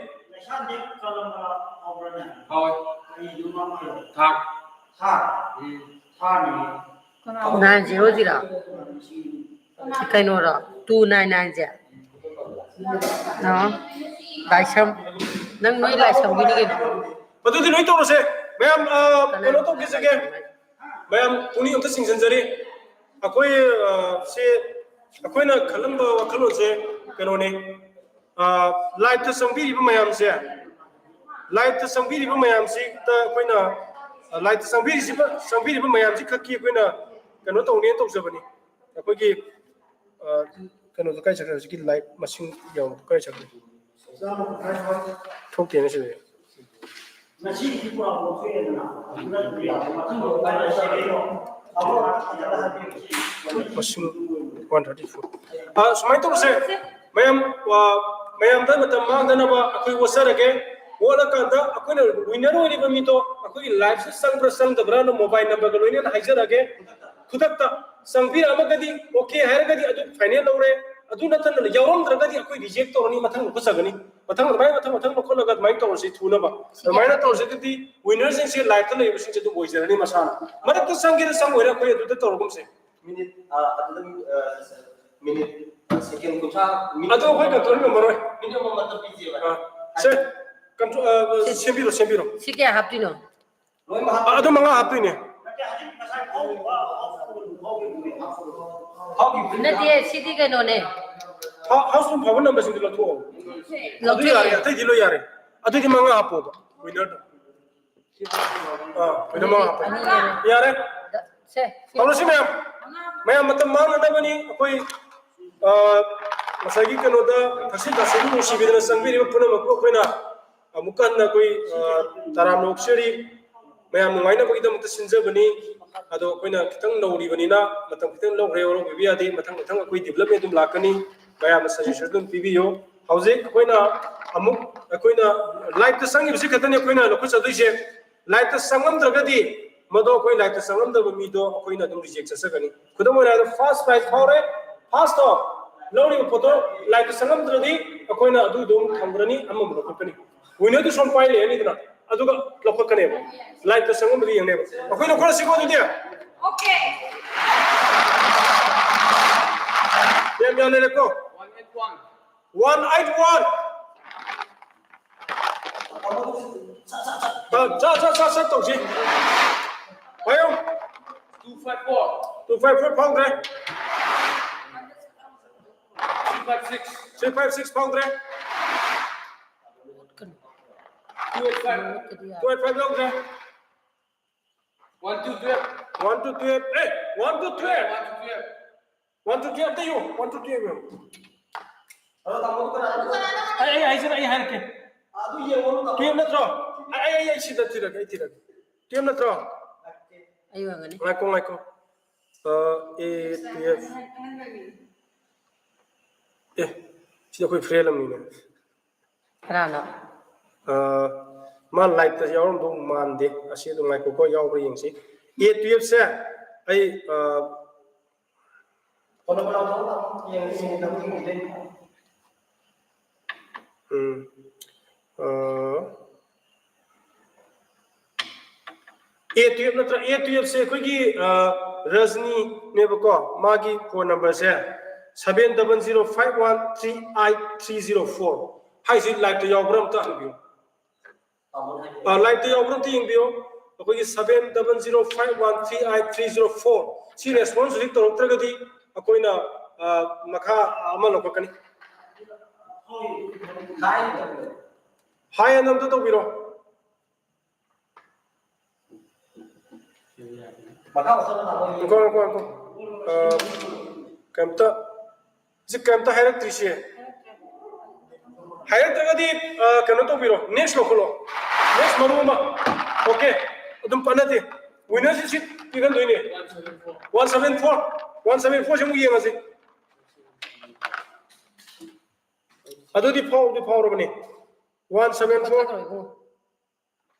ꯍꯣꯏ꯫ ꯊꯥꯔꯠ꯫ ꯎꯝ, ꯊꯥꯔꯠꯅꯤ꯫ Nine zero zero. ꯀꯩꯅꯣꯔꯣ? ꯇꯨ ꯅꯥꯏꯟ ꯅꯥꯏꯟꯁꯦ? ꯑꯣ꯫ ꯂꯥꯏꯁ꯭ꯔꯝ꯫ ꯅꯪ ꯅꯣꯏ ꯂꯥꯏꯁ꯭ꯔꯝꯒꯤꯅꯤ ꯀꯩꯅꯣ꯫ ꯑꯗꯨꯗꯤ ꯂꯣꯏ ꯇꯧꯔꯁꯦ꯫ ꯃꯌꯥꯝ, ꯑ, ꯀꯩꯅꯣ ꯇꯧꯈꯤꯁꯤꯒꯦ꯫ ꯃꯌꯥꯝ ꯄꯨꯛꯅꯤꯡ ꯑꯝꯇ ꯆꯤꯡꯁꯤꯟꯖꯔꯤ꯫ ꯑꯩꯈꯣꯏ, ꯑ, ꯁꯤ ꯑꯩꯈꯣꯏꯅ ꯈꯜꯂꯝꯕ ꯋꯥꯈꯜꯂꯣꯟꯁꯦ ꯀꯩꯅꯣꯅꯦ꯫ ꯑ, ꯂꯥꯏꯞꯇ ꯆꯪꯕꯤꯔꯤꯕ ꯃꯌꯥꯝꯁꯦ, ꯂꯥꯏꯞꯇ ꯆꯪꯕꯤꯔꯤꯕ ꯃꯌꯥꯝꯁꯤꯗ ꯑꯩꯈꯣꯏꯅ, ꯑ, ꯂꯥꯏꯞꯇ ꯆꯪꯕꯤꯔꯤꯁꯤꯕ, ꯆꯪꯕꯤꯔꯤꯕ ꯃꯌꯥꯝꯁꯤ ꯈꯛꯀꯤ ꯑꯩꯈꯣꯏꯅ ꯀꯩꯅꯣ ꯇꯧꯅꯦꯅ ꯇꯧꯖꯕꯅꯤ꯫ ꯑꯩꯈꯣꯏꯒꯤ, ꯑ, ꯀꯩꯅꯣꯗꯣ ꯀꯥꯏ ꯆꯠꯈ꯭ꯔꯦ? ꯍꯧꯖꯤꯛꯀꯤ ꯂꯥꯏꯞ ꯃꯁꯤꯡ ꯌꯥꯎꯕꯗꯣ ꯀꯥꯏ ꯆꯠꯈ꯭ꯔꯦ? ꯊꯣꯛꯇꯦꯅꯦ ꯁꯤꯗꯤ꯫ ꯃꯁꯤꯡ ꯋꯥꯟ ꯊꯥꯔꯇꯤ ꯐꯣꯔ꯫ ꯑ, ꯁꯨꯃꯥꯏꯅ ꯇꯧꯁꯦ, ꯃꯌꯥꯝ, ꯑ, ꯃꯌꯥꯝꯗ ꯃꯇꯝ ꯃꯥꯡꯗꯅꯕ ꯑꯩꯈꯣꯏ ꯋꯥꯠꯆꯔꯒꯦ꯫ ꯋꯥꯠꯂꯀꯥꯟꯗ ꯑꯩꯈꯣꯏꯅ ꯋꯤꯟꯅꯔ ꯑꯣꯏꯔꯤꯕ ꯃꯤꯗꯣ ꯑꯩꯈꯣꯏꯒꯤ ꯂꯥꯏꯞꯁꯦ ꯆꯪꯕ꯭ꯔꯥ ꯆꯪꯗꯕ꯭ꯔꯥꯅ ꯃꯣꯕꯥꯏꯜ ꯅꯝꯕꯔꯒ ꯂꯣꯏꯅꯅ ꯍꯥꯏꯖꯔꯛꯑꯒꯦ꯫ ꯈꯨꯗꯛꯇ ꯆꯪꯕꯤꯔꯛꯑꯃꯒꯗꯤ ꯑꯣꯀꯦ ꯍꯥꯏꯔꯒꯗꯤ ꯑꯗꯨ ꯐꯥꯏꯅꯦꯜ ꯂꯧꯔꯦ꯫ ꯑꯗꯨ ꯅꯠꯇꯅ ꯌꯥꯎꯔꯝꯗ꯭ꯔꯒꯗꯤ ꯑꯩꯈꯣꯏ ꯔꯤꯖꯦꯛ ꯇꯧꯔꯅꯤ, ꯃꯊꯪ ꯂꯧꯈꯠꯆꯒꯅꯤ꯫ ꯃꯊꯪ ꯑꯗꯨꯃꯥꯏꯅ ꯃꯊꯪ ꯃꯊꯪ ꯂꯧꯈꯠꯂꯒ ꯑꯗꯨꯃꯥꯏꯅ ꯇꯧꯔꯁꯤ ꯊꯨꯅꯕ꯫ ꯑꯗꯨꯃꯥꯏꯅ ꯇꯧꯔꯁꯤꯗꯤ ꯋꯤꯟꯅꯔꯁꯤꯡꯁꯦ ꯂꯥꯏꯞꯇ ꯂꯩꯕꯁꯤꯡꯁꯦ ꯑꯗꯨꯝ ꯑꯣꯏꯖꯔꯅꯤ ꯃꯁꯥꯅ꯫ ꯃꯔꯛꯇ ꯆꯪꯒꯦꯔꯥ ꯆꯪꯉꯣꯏꯔꯥ ꯑꯩꯈꯣꯏ ꯑꯗꯨꯗ ꯇꯧꯔꯒꯨꯝꯁꯦ꯫ ꯃꯤꯅꯤꯠ, ꯑ, ꯑꯗꯨꯗ, ꯑ, ꯃꯤꯅꯤꯠ ꯁꯦꯀꯦꯟ ꯀꯨꯟꯊ꯭ꯔꯥ, ꯃꯤꯅꯤꯠ ꯑꯗꯣ ꯑꯩꯈꯣꯏ ꯀꯟꯇ꯭ꯔꯣꯜ ꯉꯝꯃꯔꯣꯏ꯫ ꯃꯤꯅꯤꯠ ꯑꯃꯃꯝꯇ ꯄꯤꯖꯦꯕ꯫ ꯑ, ꯁꯦ, ꯀꯟꯇ꯭ꯔꯣꯜ, ꯑ, ꯁꯦꯝꯕꯤꯔꯣ, ꯁꯦꯝꯕꯤꯔꯣ꯫ ꯁꯤ ꯀꯌꯥ ꯍꯥꯞꯇꯣꯏꯅꯣ? ꯂꯣꯏꯅꯃꯛ ꯑ, ꯑꯗꯨ ꯃꯉꯥ ꯍꯥꯞꯇꯣꯏꯅꯦ꯫ ꯅꯠꯇꯦ, ꯍꯧꯖꯤꯛ ꯉꯁꯥꯏ ꯐꯥꯎꯈꯤꯕ, ꯐꯥꯎꯈꯤꯕ, ꯐꯥꯎꯈꯤꯕ꯫ ꯅꯠꯇꯦ, ꯁꯤꯗꯤ ꯀꯩꯅꯣꯅꯦ꯫ ꯍꯥꯎ-, ꯍꯥꯎꯁꯐꯨꯜ ꯐꯥꯎꯕ ꯅꯝꯕꯔꯁꯤꯡꯗꯨ ꯂꯧꯊꯣꯛꯑꯣ꯫ ꯑꯗꯨ ꯂꯧꯊꯣꯛꯑꯦ꯫ ꯌꯥꯔꯦ, ꯑꯇꯩꯗꯤ ꯂꯣꯏ ꯌꯥꯔꯦ꯫ ꯑꯗꯨꯗꯤ ꯃꯉꯥ ꯍꯥꯞꯄꯣꯕ, ꯋꯤꯟꯅꯔꯗꯣ꯫ ꯑꯥ, ꯃꯤꯅꯤꯠ ꯃꯉꯥ ꯍꯥꯞꯄꯦ꯫ ꯑꯅꯤ ꯂꯩꯔꯦ꯫ ꯌꯥꯔꯦ꯫ ꯁꯦ, ꯁꯦ꯫ ꯍꯧꯔꯁꯤ ꯃꯌꯥꯝ꯫ ꯃꯌꯥꯝ ꯃꯇꯝ ꯃꯥꯡꯅꯗꯕꯅꯤ꯫ ꯑꯩꯈꯣꯏ, ꯑ, ꯉꯁꯥꯏꯒꯤ ꯀꯩꯅꯣꯗ ꯊꯛꯁꯤ ꯈꯥꯁꯤꯕꯨ ꯅꯨꯡꯁꯤꯕꯤꯗꯅ ꯆꯪꯕꯤꯔꯤꯕ ꯄꯨꯝꯅꯃꯛꯄꯨ ꯑꯩꯈꯣꯏꯅ ꯑꯃꯨꯛꯀ ꯍꯟꯅ ꯑꯩꯈꯣꯏ, ꯑ, ꯇꯔꯥꯝꯅ ꯑꯣꯛꯆꯔꯤ꯫ ꯃꯌꯥꯝ ꯅꯨꯡꯉꯥꯏꯅꯕꯒꯤꯗꯃꯛꯇ ꯁꯤꯟꯖꯕꯅꯤ꯫ ꯑꯗꯣ ꯑꯩꯈꯣꯏꯅ ꯈꯤꯇꯪ ꯅꯧꯔꯤꯕꯅꯤꯅ, ꯃꯇꯝ ꯈꯤꯇꯪ ꯂꯧꯈ꯭ꯔꯦ, ꯋꯥꯔꯧꯕꯤꯕ ꯌꯥꯗꯦ꯫ ꯃꯊꯪ ꯃꯊꯪ ꯑꯩꯈꯣꯏ development ꯑꯗꯨꯝ ꯂꯥꯛꯀꯅꯤ꯫ ꯃꯌꯥꯝꯅ suggestion ꯑꯗꯨꯝ ꯄꯤꯕꯤꯌꯨ꯫ ꯍꯧꯖꯤꯛ ꯑꯩꯈꯣꯏꯅ ꯑꯃꯨꯛ, ꯑꯩꯈꯣꯏꯅ live ꯇ ꯆꯪꯉꯤꯕꯁꯤ ꯈꯛꯇꯅꯤ ꯑꯩꯈꯣꯏꯅ ꯂꯧꯈꯠꯆꯗꯣꯏꯁꯦ꯫ Live ꯇ ꯆꯪꯉꯝꯗ꯭ꯔꯒꯗꯤ, ꯃꯗꯣ ꯑꯩꯈꯣꯏ live ꯇ ꯆꯪꯉꯝꯗꯕ ꯃꯤꯗꯣ ꯑꯩꯈꯣꯏꯅ ꯑꯗꯨꯝ reject ꯆꯠꯆꯒꯅꯤ꯫ ꯈꯨꯗꯝ ꯑꯣꯏꯅ ꯍꯥꯏꯔꯕꯗ, first prize ꯐꯥꯎꯔꯦ, first ꯇꯣ ꯂꯧꯔꯤꯕ ꯄꯣꯠꯇꯣ live ꯇ ꯆꯪꯉꯝꯗ꯭ꯔꯗꯤ ꯑꯩꯈꯣꯏꯅ ꯑꯗꯨꯗꯣ ꯑꯃꯨꯛ ꯊꯝꯈ꯭ꯔꯅꯤ, ꯑꯃꯃꯨꯛ ꯂꯧꯈꯠꯀꯅꯤ꯫ Winner ꯗꯨ ꯁꯣꯝ ꯄꯥꯏ ꯂꯩꯔꯅꯤꯗꯅ, ꯑꯗꯨꯒ ꯂꯧꯈꯠꯀꯅꯦꯕ꯫ Live ꯇ ꯆꯪꯉꯝꯕꯗꯤ ꯌꯦꯡꯅꯦꯕ꯫ ꯑꯩꯈꯣꯏ ꯂꯧꯈꯠꯂꯁꯤꯀꯣ ꯑꯗꯨꯗꯤ? Okay. ꯌꯥꯝ ꯌꯥꯝ ꯂꯩꯔꯦꯀꯣ? One eight one. One eight one. ꯁꯠ, ꯁꯠ, ꯁꯠ, ꯁꯠ ꯇꯧꯁꯤ꯫ ꯄꯥꯏꯌꯨ꯫ Two five four. Two five four ꯐꯥꯎꯗ꯭ꯔꯦ꯫ Three five six. Three five six ꯐꯥꯎꯗ꯭ꯔꯦ꯫ Two eight five. Two eight five ꯂꯧꯗ꯭ꯔꯦ꯫ One two twelve. One two twelve. ꯑꯦ, one two twelve. One two twelve. One two twelve ꯑꯝꯇ ꯌꯦꯡꯉꯨ, one two twelve ꯌꯦꯡꯉꯨ꯫ ꯑꯩ, ꯑꯩ ꯍꯥꯏꯁꯤꯔ, ꯑꯩ ꯍꯥꯏꯔꯛꯀꯦ꯫ Twelve ꯅꯠꯇ꯭ꯔꯣ? ꯑꯩ, ꯑꯩ, ꯑꯩ, ꯑꯩ ꯁꯤꯗ ꯊꯤꯔꯛꯀꯦ, ꯑꯩ ꯊꯤꯔꯛꯀꯦ꯫ Twelve ꯅꯠꯇ꯭ꯔꯣ? ꯑꯩ ꯑꯣꯏꯔꯝꯒꯅꯤ꯫ ꯉꯥꯏꯈꯣ, ꯉꯥꯏꯈꯣ꯫ ꯑ, A twelve. ꯑꯦ, ꯁꯤꯗ ꯑꯩꯈꯣꯏ friend ꯑꯃꯅꯤꯅꯦ꯫ ꯀꯅꯥꯅꯣ? ꯑ, ꯃꯥ live ꯇ ꯌꯥꯎꯔꯝꯗꯧ ꯃꯥꯟꯗꯦ꯫ ꯑꯁꯤ ꯑꯗꯨꯝ ꯉꯥꯏꯈꯣꯀꯣ, ꯌꯥꯎꯕ꯭ꯔꯥ ꯌꯦꯡꯁꯤ꯫ A twelve ꯁꯦ ꯑꯩ, ꯑ, ꯎꯝ꯫ ꯑ, A twelve ꯅꯠꯇ꯭ꯔꯥ? A twelve ꯁꯦ ꯑꯩꯈꯣꯏꯒꯤ, ꯑ, ꯔꯖꯅꯤꯅꯦꯕꯀꯣ, ꯃꯥꯒꯤ phone number ꯁꯦ seven double zero five one three eight three zero four꯫ ꯍꯥꯏꯁꯤ live ꯇ ꯌꯥꯎꯕ꯭ꯔꯥ ꯑꯝꯇ ꯍꯪꯕꯤꯌꯨ꯫ ꯑ, live ꯇ ꯌꯥꯎꯕ꯭ꯔꯥ ꯑꯝꯇ ꯌꯦꯡꯕꯤꯌꯨ꯫ ꯑꯩꯈꯣꯏꯒꯤ seven double zero five one three eight three zero four꯫ ꯁꯤ response ꯍꯧꯖꯤꯛ ꯇꯧꯔꯛꯇ꯭ꯔꯒꯗꯤ ꯑꯩꯈꯣꯏꯅ, ꯑ, ꯃꯈꯥ ꯑꯃ ꯂꯧꯈꯠꯀꯅꯤ꯫ Hi ꯑꯅ ꯑꯝꯇ ꯇꯧꯕꯤꯔꯣ꯫ ꯉꯥꯏꯈꯣ, ꯉꯥꯏꯈꯣ, ꯉꯥꯏꯈꯣ꯫ ꯑ, ꯀꯩꯝꯇ, ꯁꯤ ꯀꯩꯝꯇ ꯍꯥꯏꯔꯛꯇ꯭ꯔꯤꯁꯦ꯫ ꯍꯥꯏꯔꯛꯇ꯭ꯔꯒꯗꯤ, ꯑ, ꯀꯩꯅꯣ ꯇꯧꯕꯤꯔꯣ, next ꯂꯧꯈꯠꯂꯣ, next ꯃꯔꯨ ꯑꯃ꯫ Okay, ꯑꯗꯨꯝ ꯄꯟꯅꯗꯦ꯫ Winner ꯁꯤ ꯁꯤ ꯄꯤꯍꯟꯗꯣꯏꯅꯦ꯫ One seven four, one seven four ꯁꯤ ꯑꯃꯨꯛ ꯌꯦꯡꯉꯁꯤ꯫ ꯑꯗꯨꯗꯤ ꯐꯥꯎꯗꯤ ꯐꯥꯎꯔꯕꯅꯦ꯫ One seven four꯫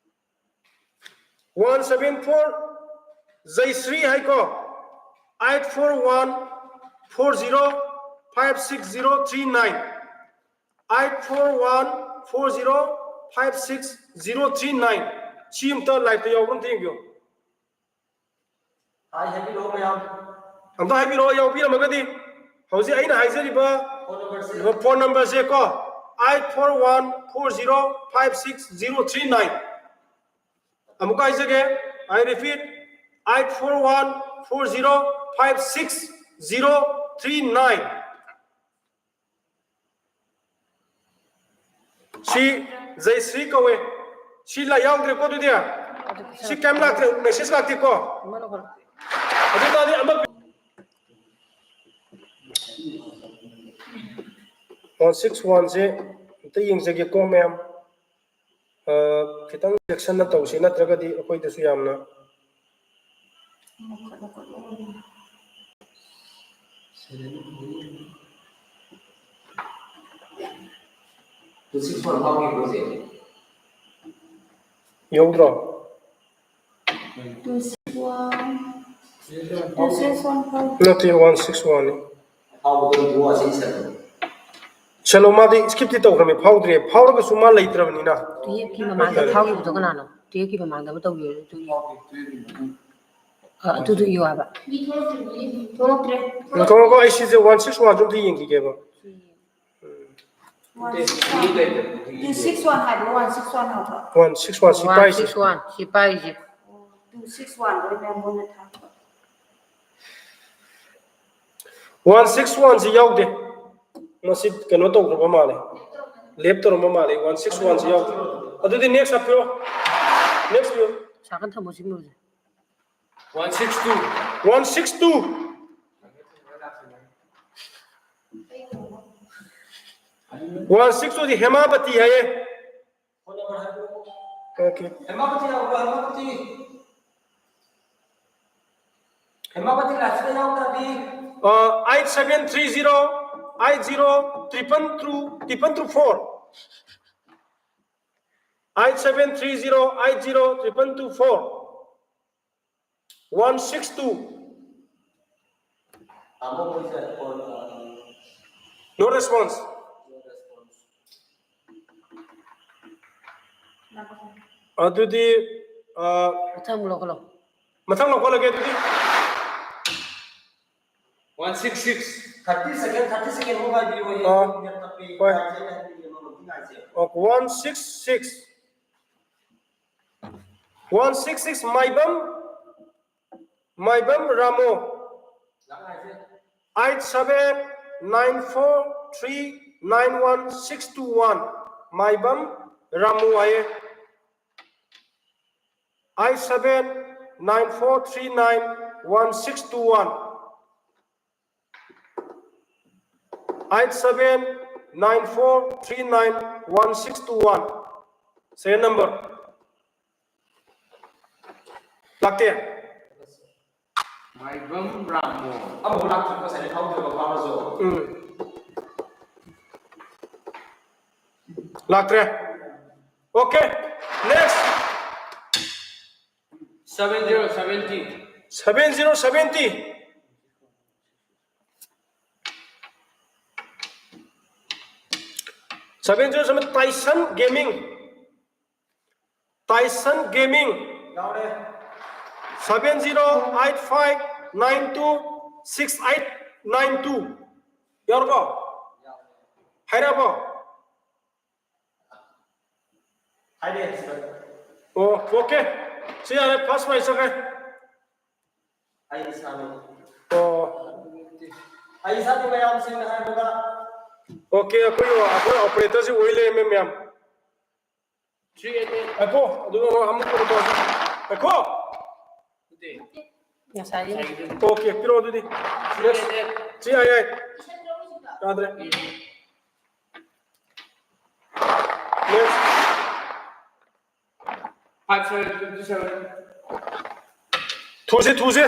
One seven four, ꯖꯩꯁ꯭ꯔꯤ ꯍꯥꯏꯀꯣ, eight four one four zero five six zero three nine, eight four one four zero five six zero three nine꯫ ꯁꯤ ꯑꯝꯇ live ꯇ ꯌꯥꯎꯕ꯭ꯔꯥ ꯑꯝꯇ ꯌꯦꯡꯕꯤꯌꯨ꯫ ꯍꯥꯏ ꯍꯥꯏꯕꯤꯔꯛꯑꯣ ꯃꯌꯥꯝ꯫ ꯑꯝꯇ ꯍꯥꯏꯕꯤꯔꯛꯑꯣ, ꯌꯥꯎꯕꯤꯔꯝꯃꯒꯗꯤ꯫ ꯍꯧꯖꯤꯛ ꯑꯩꯅ ꯍꯥꯏꯖꯔꯤꯕ phone number ꯁꯦ꯫ Phone number ꯁꯦ ꯀꯣ, eight four one four zero five six zero three nine꯫ ꯑꯃꯨꯛꯀ ꯍꯥꯏꯖꯒꯦ, I repeat, eight four one four zero five six zero three nine꯫ ꯁꯤ ꯖꯩꯁ꯭ꯔꯤ ꯀꯧꯋꯦ꯫ ꯁꯤ ꯂꯥ ꯌꯥꯎꯗ꯭ꯔꯦꯀꯣ ꯑꯗꯨꯗꯤ? ꯁꯤ ꯀꯩꯝ ꯂꯥꯛꯇ꯭ꯔꯦ, message ꯂꯥꯛꯇꯦꯀꯣ? ꯑꯗꯨ ꯇꯥꯔꯗꯤ ꯑꯃ one six one ꯁꯦ ꯑꯝꯇ ꯌꯦꯡꯖꯒꯦꯀꯣ ꯃꯌꯥꯝ꯫ ꯑ, ꯈꯤꯇꯪ ꯆꯦꯛꯁꯤꯟꯅ ꯇꯧꯁꯤ, ꯅꯠꯇ꯭ꯔꯒꯗꯤ ꯑꯩꯈꯣꯏꯗꯁꯨ ꯌꯥꯝꯅ Two six one ꯐꯥꯎꯈꯤꯕ꯭ꯔꯣ ꯍꯧꯖꯤꯛ? ꯌꯧꯗ꯭ꯔꯣ? Two six one. Two six one ꯐꯥꯎ꯫ ꯅꯠꯇꯦ, one six one ꯅꯤ꯫ ꯐꯥꯎꯕꯗꯣ ꯏꯕꯨꯡꯉꯣ ꯑꯁꯤ ꯆꯠꯂꯣ꯫ ꯆꯠꯂꯣ, ꯃꯥꯗꯤ skip ꯇꯤ ꯇꯧꯈ꯭ꯔꯕꯅꯤ, ꯐꯥꯎꯗ꯭ꯔꯦ꯫ ꯐꯥꯎꯔꯒꯁꯨ ꯃꯥ ꯂꯩꯇ꯭ꯔꯕꯅꯤꯅ꯫ ꯇꯨꯌꯦꯞꯀꯤ ꯃꯃꯥꯡꯗ ꯍꯥꯏꯇꯥꯔꯦ꯫ ꯐꯥꯎꯈꯤꯕꯗꯣ ꯀꯅꯥꯅꯣ? ꯇꯨꯌꯦꯞꯀꯤ ꯃꯃꯥꯡꯗ ꯑꯃ ꯇꯧꯈꯤꯕꯗꯣ ꯑꯗꯨꯒꯤ꯫ ꯑ, ꯑꯗꯨꯗꯣ ꯏꯌꯨ ꯍꯥꯏꯕ꯫ ꯊꯣꯛꯂꯛꯇ꯭ꯔꯦ꯫ ꯉꯥꯏꯈꯣ, ꯉꯥꯏꯈꯣ, ꯑꯩ ꯁꯤꯁꯦ one six one ꯁꯨ ꯑꯝꯇ ꯌꯦꯡꯈꯤꯒꯦꯕ꯫ One six one. Two six one ꯍꯥꯏꯕ꯭ꯔꯣ, one six one ꯍꯥꯏꯕ꯭ꯔꯣ? One six one ꯁꯤ ꯄꯥꯏꯁꯦ꯫ One six one ꯁꯤ ꯄꯥꯏꯁꯦ꯫ Two six one ꯗꯣ ꯑꯣꯏꯅ ꯃꯣꯏꯅ ꯊꯥꯕ꯫ One six one ꯁꯤ ꯌꯥꯎꯗꯦ꯫ ꯃꯁꯤ ꯀꯩꯅꯣ ꯇꯧꯈ꯭ꯔꯕ ꯃꯥꯜꯂꯦ꯫ Left ꯇꯧꯔꯝꯕ ꯃꯥꯜꯂꯦ꯫ One six one ꯁꯤ ꯌꯥꯎꯗꯦ꯫ ꯑꯗꯨꯗꯤ next ꯍꯥꯞꯄꯤꯔꯣ꯫ Next ꯄꯤꯌꯣ꯫ ꯁꯥꯀꯟ ꯊꯝꯃꯣ ꯁꯤ ꯃꯨꯔꯁꯦ꯫ One six two. One six two. One six two ꯗꯤ ꯍꯦꯃꯥꯕꯇꯤ ꯍꯥꯏꯌꯦ꯫ Okay. ꯍꯦꯃꯥꯕꯇꯤ ꯌꯥꯎꯕ꯭ꯔꯥ? ꯍꯦꯃꯥꯕꯇꯤ, ꯍꯦꯃꯥꯕꯇꯤ ꯂꯥꯁꯇ ꯌꯥꯎ ꯇꯥꯔꯗꯤ꯫ ꯑ, eight seven three zero eight zero triple two triple two four. Eight seven three zero eight zero triple two four. One six two. ꯇꯥꯃꯣ, ꯃꯣꯏꯁꯦ phone, ꯑ, No response. No response. ꯑꯗꯨꯗꯤ, ꯑ, ꯃꯊꯪ ꯑꯃꯨꯛ ꯂꯧꯈꯠꯂꯣ꯫ ꯃꯊꯪ ꯂꯧꯈꯠꯂꯒꯦ ꯑꯗꯨꯗꯤ꯫ One six six. Thirty second, thirty second ꯃꯨꯛ ꯉꯥꯏꯕꯤꯌꯨ, ꯑꯩ ꯑ, ꯅꯦꯠ ꯇꯞꯄꯦ, ꯍꯣꯏ꯫ ꯉꯥꯏꯖꯦ, ꯉꯥꯏꯖꯦ, ꯉꯥꯏꯖꯦ꯫ Okay, one six six. One six six, ꯃꯥꯏꯕꯝ, ꯃꯥꯏꯕꯝ ꯔꯥꯃꯣ꯫ Eight seven nine four three nine one six two one, ꯃꯥꯏꯕꯝ ꯔꯥꯃꯨ ꯍꯥꯏꯌꯦ꯫ Eight seven nine four three nine one six two one. Eight seven nine four three nine one six two one. Serial number. ꯂꯥꯛꯇꯦ꯫ ꯃꯥꯏꯕꯝ ꯔꯥꯃꯣ꯫ ꯑꯃꯐꯥꯎ ꯂꯥꯛꯇ꯭ꯔꯤ, ꯉꯁꯥꯏꯗꯤ ꯐꯥꯎꯗ꯭ꯔꯤꯕ ꯐꯥꯎꯔꯁꯨ꯫ ꯎꯝ꯫ ꯂꯥꯛꯇ꯭ꯔꯦ꯫ Okay, next. Seven zero seventy. Seven zero seventy. Seven zero seven, Tyson Gaming. Tyson Gaming. ꯌꯥꯎꯔꯦ꯫ Seven zero eight five nine two six eight nine two. ꯌꯥꯎꯔꯕꯣ? ꯌꯥꯎꯔꯦ꯫ ꯍꯥꯏꯔꯛꯑꯕꯣ? ꯍꯥꯏꯔꯛꯑꯦ, sir꯫ ꯑꯣ, okay꯫ ꯁꯤ ꯌꯥꯔꯦ, first prize ꯆꯠꯈ꯭ꯔꯦ꯫ ꯑꯩ ꯏꯁꯥꯅꯤ꯫ ꯑꯣ꯫ ꯑꯩ ꯏꯁꯥꯗꯤ ꯃꯌꯥꯝ ꯁꯦꯡꯅ ꯍꯥꯏꯔꯕꯗ꯫ Okay, ꯑꯩꯈꯣꯏ, ꯑꯩꯈꯣꯏ operator ꯁꯤ ꯑꯣꯏ ꯂꯩꯔꯝꯃꯦ ꯃꯌꯥꯝ꯫ Three eight eight꯫ ꯉꯥꯏꯈꯣ, ꯑꯗꯨꯒ ꯑꯃꯨꯛ ꯀꯩꯅꯣ ꯇꯧꯔꯁꯤ꯫ ꯉꯥꯏꯈꯣ꯫ ꯉꯁꯥꯏꯒꯤ꯫ ꯑꯣꯀꯦ, ꯄꯤꯔꯛꯑꯣ ꯑꯗꯨꯗꯤ꯫ ꯅꯦꯛꯁ꯫ ꯁꯤ ꯌꯥꯏ, ꯌꯥꯏ꯫ ꯌꯥꯗ꯭ꯔꯦ꯫ Next. Five seven fifty seven. ꯊꯨꯁꯦ, ꯊꯨꯁꯦ꯫